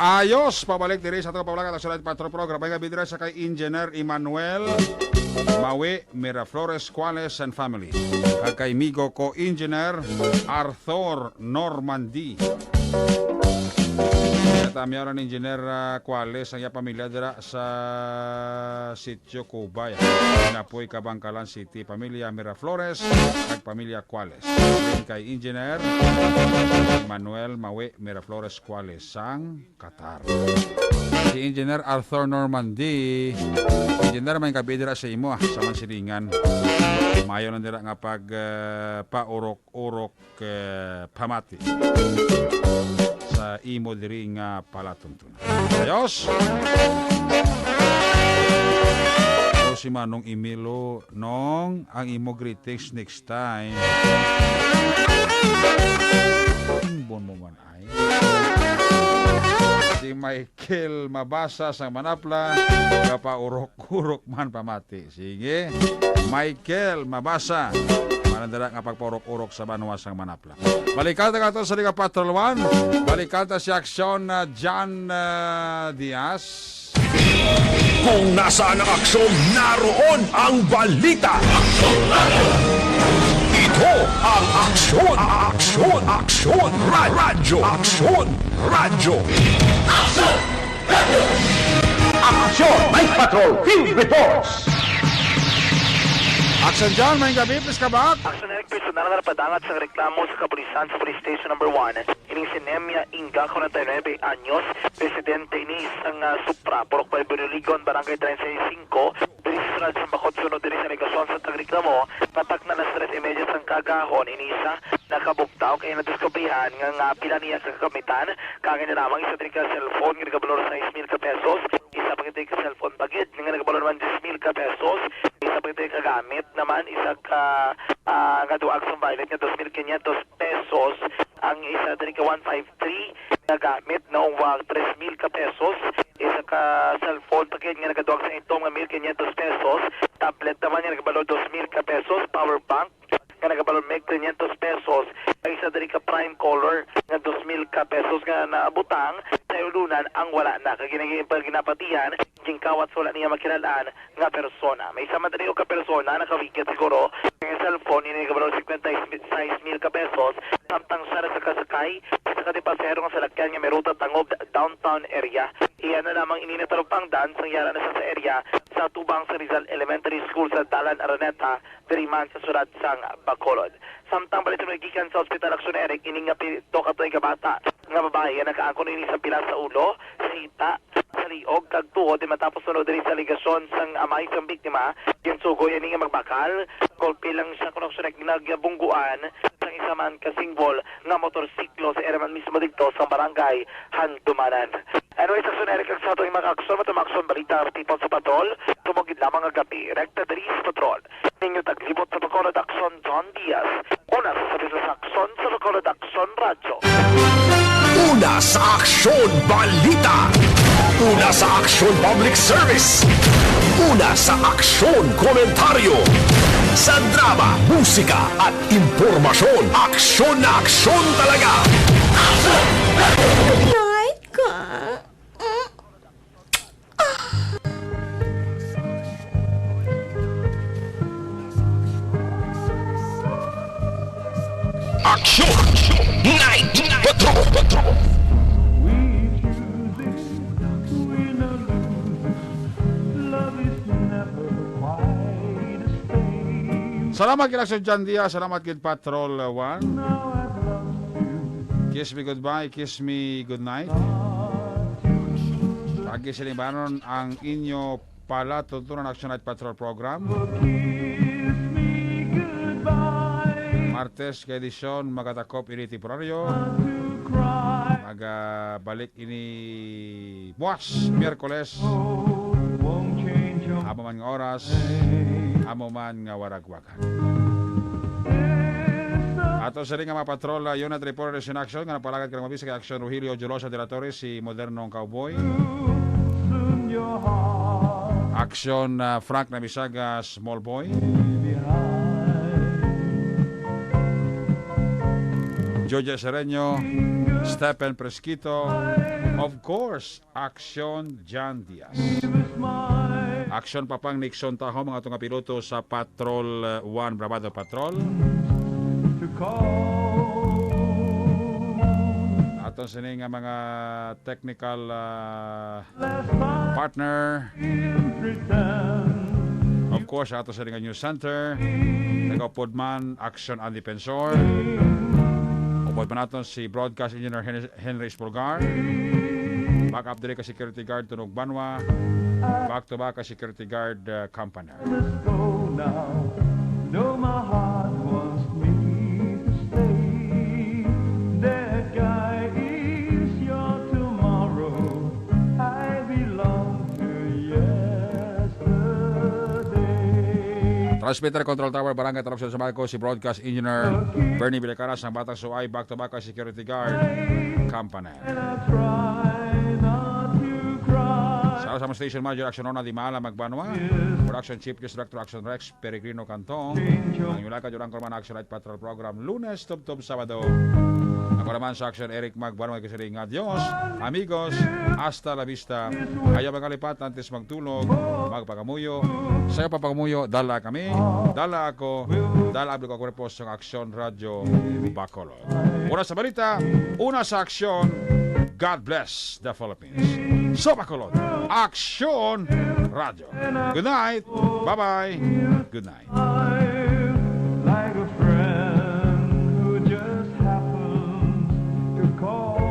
Ayos, pabalik diri sa atong pabalakat ang Sunday Patrol Program. May nga bidra sa kay Engineer Emmanuel Mawi Miraflores Cuales and family. Kag kay Migo ko Engineer Arthur Normandy. Kaya tamyaw ni Engineer, ah, Cuales ang iya pamilya dira sa Sitio Cubay, Napoy, Kabangkalan City. Pamilya Miraflores, kag pamilya Cuales. Kay Engineer Manuel Mawi Miraflores Cuales sang Qatar. Si Engineer Arthur Normandy, Engineer, may kabidra sa imo, ah, sa Mansilingan. Mayo lang dira nga pag, eh, paurok-urok, eh, pamati sa imo diri nga palatuntunan. Ayos! O si Manong Emilio, Nong, ang imo greetings next time. Timbon mo man ay. Si Michael Mabasa sang Manapla, kapaurok-urok man pamati. Sige. Michael Mabasa. Manandala nga pagpaurok-urok sa banwa sang Manapla. Balikan ta kato sa Liga Patrol One. Balikan ta si Aksyon na John, ah, Diaz. Kung nasaan ang aksyon, naroon ang balita. Ito ang Aksyon, Aksyon, Aksyon Radyo, Aksyon Radyo. Aksyon! Night Patrol Field Reports! Aksyon John, may gabi, please come back. Aksyon Eric, personal nga napadangat sang reklamo sa kapulisan sa Police Station Number One. Ining si Nemia Inga, kwarenta y nuebe anyos, residente ini sang, ah, Supra, Purok Balbuliligon, Barangay treinta y cinco, diri sa Siyudad sang Bacolod, suno diri sa alegasyon sa tagreklamo nga takna alas tres y media sang kaagahon, ini isa nakabugtaw kay nadiskubrihan nga, nga pila niya sa kagamitan, kag ginamit isa diri ka cellphone nga nagabalor sais mil ka pesos, isa pa gid ka cellphone pa gid nga nagabalor man diyes mil ka pesos, isa pa gid ka gamit naman, isa ka, ah, nga duag sang violet nga dos mil quinientos pesos, ang isa diri ka one five three nga gamit naungwag tres mil ka pesos, isa ka cellphone pa gid nga nagaduag sa itom nga mil quinientos pesos, tablet naman nga nagabalor dos mil ka pesos, power bank nga nagabalor mil quinientos pesos, ang isa diri ka prime color nga dos mil ka pesos nga nabutang sa ulunan ang wala na. Kag gina-, ginapatihan, ginkawat sa wala niya makilal-an nga persona. May isa man diri ka persona nakawikit siguro nga cellphone ini nagabalor cincuenta y seis mil ka pesos, samtang siya nakasakay sa isa ka pasahero nga salakyan nga may ruta Tangub downtown area. Iya na lamang ini natalupangdan sang yara na siya sa area sa atubang sa Rizal Elementary School sa Dalan Araneta, diri man sa siyudad sang Bacolod. Samtang baliton gikan sa ospital, Aksyon Eric, ini nga pito ka tuig nga bata nga babayi ang nakaangkon ini sa pila sa ulo, sita, sa liog kag tuhod, di matapos suno diri sa alegasyon sang amay sang biktima, ginsugo ini nga magbakal, golpe lang siya, kon Aksyon Eric, nagbungguan sang isa man ka singbol nga motorsiklo sa area man mismo didto sa barangay Handumanan. Anyway, sa Aksyon Eric, kag sa ato nga mga aksyon, matong mga aksyon balita, people sa patrol, tumugid lamang nga gabi, rekta diri sa patrol. Ninyo taglibot sa Bacolod Aksyon, John Diaz. Una sa Business Aksyon sa Bacolod Aksyon Radyo. Una sa Aksyon Balita. Una sa Aksyon Public Service. Una sa Aksyon Komentaryo. Sa drama, musika, at impormasyon, aksyon na aksyon talaga. Night ka. Aksyon! Night Patrol! Patrol! Salamat kay Aksyon John Diaz, salamat kay Patrol One. Kiss me goodbye, kiss me goodnight. Pagkisilibanon ang inyo palatuntunan Action Night Patrol Program. Martes ka edisyon, magatakop ini temporaryo. Magabalik ini buwas, Miyerkules. Amo man nga oras, amo man nga waragwag. Ato sini nga mga patrol, uh, unit report in action nga napalagad ka mabisa kay Action Rogelio Jolosa de la Torre, si Modernong Cowboy. Action, uh, Frank Namisaga, Small Boy. Georgia Sereno, Stephen Presquito. Of course, Aksyon John Diaz. Aksyon Papang Nixon Taho, mga tunga piloto sa Patrol, uh, One Bravado Patrol. Aton sini nga mga technical, uh, partner. Of course, ato sini nga news center. Nagaupod man, Aksyon ang Depensor. Upod man naton si Broadcast Engineer Henry, Henry Espulgar. Back up diri ka security guard Tunog Banwa. Back to back ka security guard, uh, company. Let's go now. No, my heart wants me to stay. That guy is your tomorrow. I belong to yesterday. Transmitter Control Tower, Barangay Tarok, San Marcos, si Broadcast Engineer Bernie Villacana, sang Batang Suay, back to back ka security guard company. And I try not to cry. Sa among station manager, Action Ronald Dimala Magbanwa. Production chief, news director, Action Rex Peregrino Cantong. Ang inyong lagad, Action Anchorman, Action Light Patrol Program, Lunes tubtob Sabado. Ako naman sa Action, Eric Magbanwa, kasiring nga, "Dios, amigos, hasta la vista." Ayaw mangalipat antes magtulog, magpangamuyo. Sa pagpangamuyo, dala kami, dala ako, dala ang kwerpo sa Action Radio Bacolod. Una sa balita, una sa aksyon, God bless the Philippines. Sa Bacolod, Aksyon Radio. Good night. Bye-bye. Good night. Like a friend who just happened to call.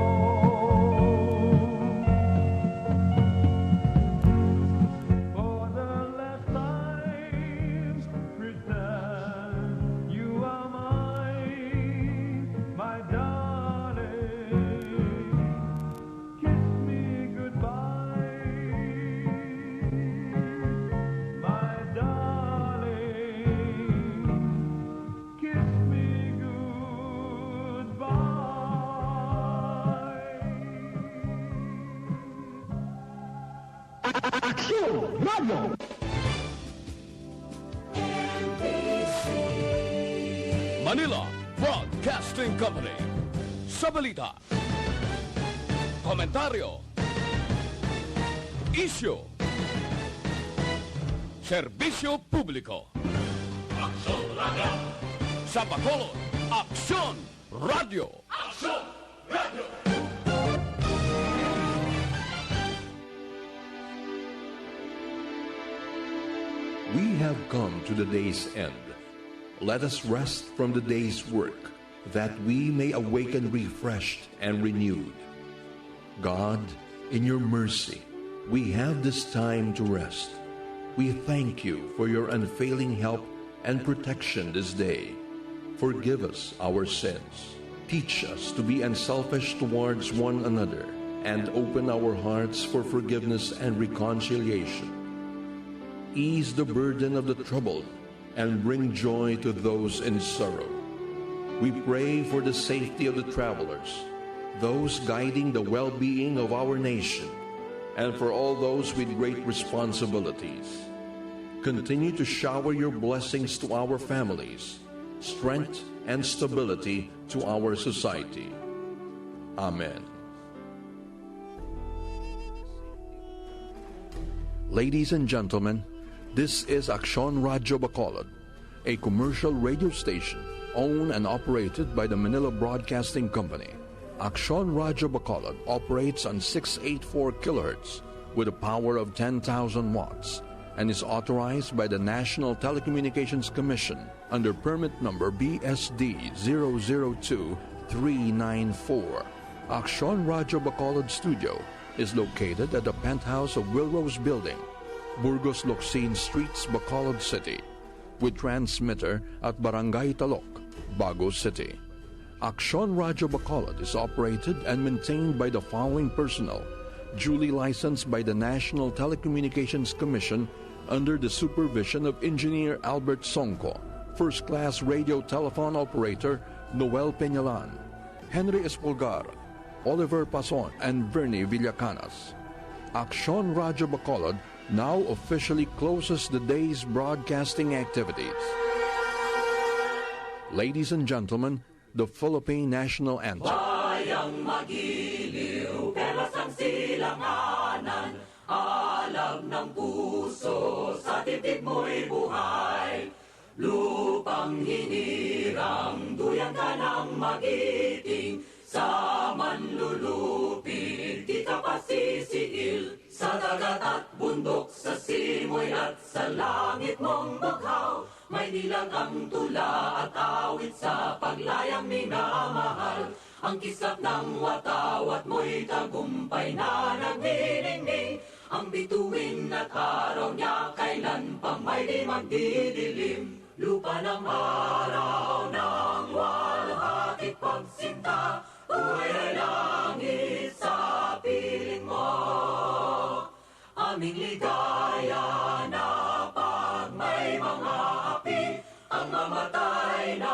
For the last time, pretend you are mine, my darling. Kiss me goodbye, my darling. Kiss me goodbye. Aksyon Radio. Manila Broadcasting Company. Sa balita, komentaryo, isyu, serbisyo publiko. Aksyon Radio. Sa Bacolod, Aksyon Radio. Aksyon Radio. We have come to the day's end. Let us rest from the day's work, that we may awaken refreshed and renewed. God, in your mercy, we have this time to rest. We thank you for your unfailing help and protection this day. Forgive us our sins. Teach us to be unselfish towards one another and open our hearts for forgiveness and reconciliation. Ease the burden of the troubled and bring joy to those in sorrow. We pray for the safety of the travelers, those guiding the well-being of our nation, and for all those with great responsibilities. Continue to shower your blessings to our families, strength and stability to our society. Amen. Ladies and gentlemen, this is Aksyon Radio Bacolod, a commercial radio station owned and operated by the Manila Broadcasting Company. Aksyon Radio Bacolod operates on six eight four kilohertz with a power of ten thousand watts and is authorized by the National Telecommunications Commission under permit number B S D zero zero two three nine four. Aksyon Radio Bacolod Studio is located at the penthouse of Wilrose Building, Burgos Locsin Streets, Bacolod City, with transmitter at Barangay Talok, Bago City. Aksyon Radio Bacolod is operated and maintained by the following personnel, duly licensed by the National Telecommunications Commission under the supervision of Engineer Albert Songco, first-class radio telephone operator Noel Peñalan, Henry Espolgar, Oliver Pason, and Bernie Villacanas. Aksyon Radio Bacolod now officially closes the day's broadcasting activities. Ladies and gentlemen, the Philippine National Anthem. Bayang magiliw, perlas ang silanganan, alam ng puso, sa dibdib mo'y buhay. Lupang hinirang, duyang ka ng magiting, sa manlulupig, di ka pasisiil. Sa dagat at bundok, sa simoy at sa langit mong bughaw, may dilag ang tula at awit sa paglayang minamahal. Ang kislap ng watawat mo'y tagumpay na nagniningning. Ang bituin at araw niya kailan pa may di magdidilim. Lupa ng araw ng walhati pagsinta, buhay ay langit sa piling mo. Aming ligaya na pag may mga api, ang mamatay na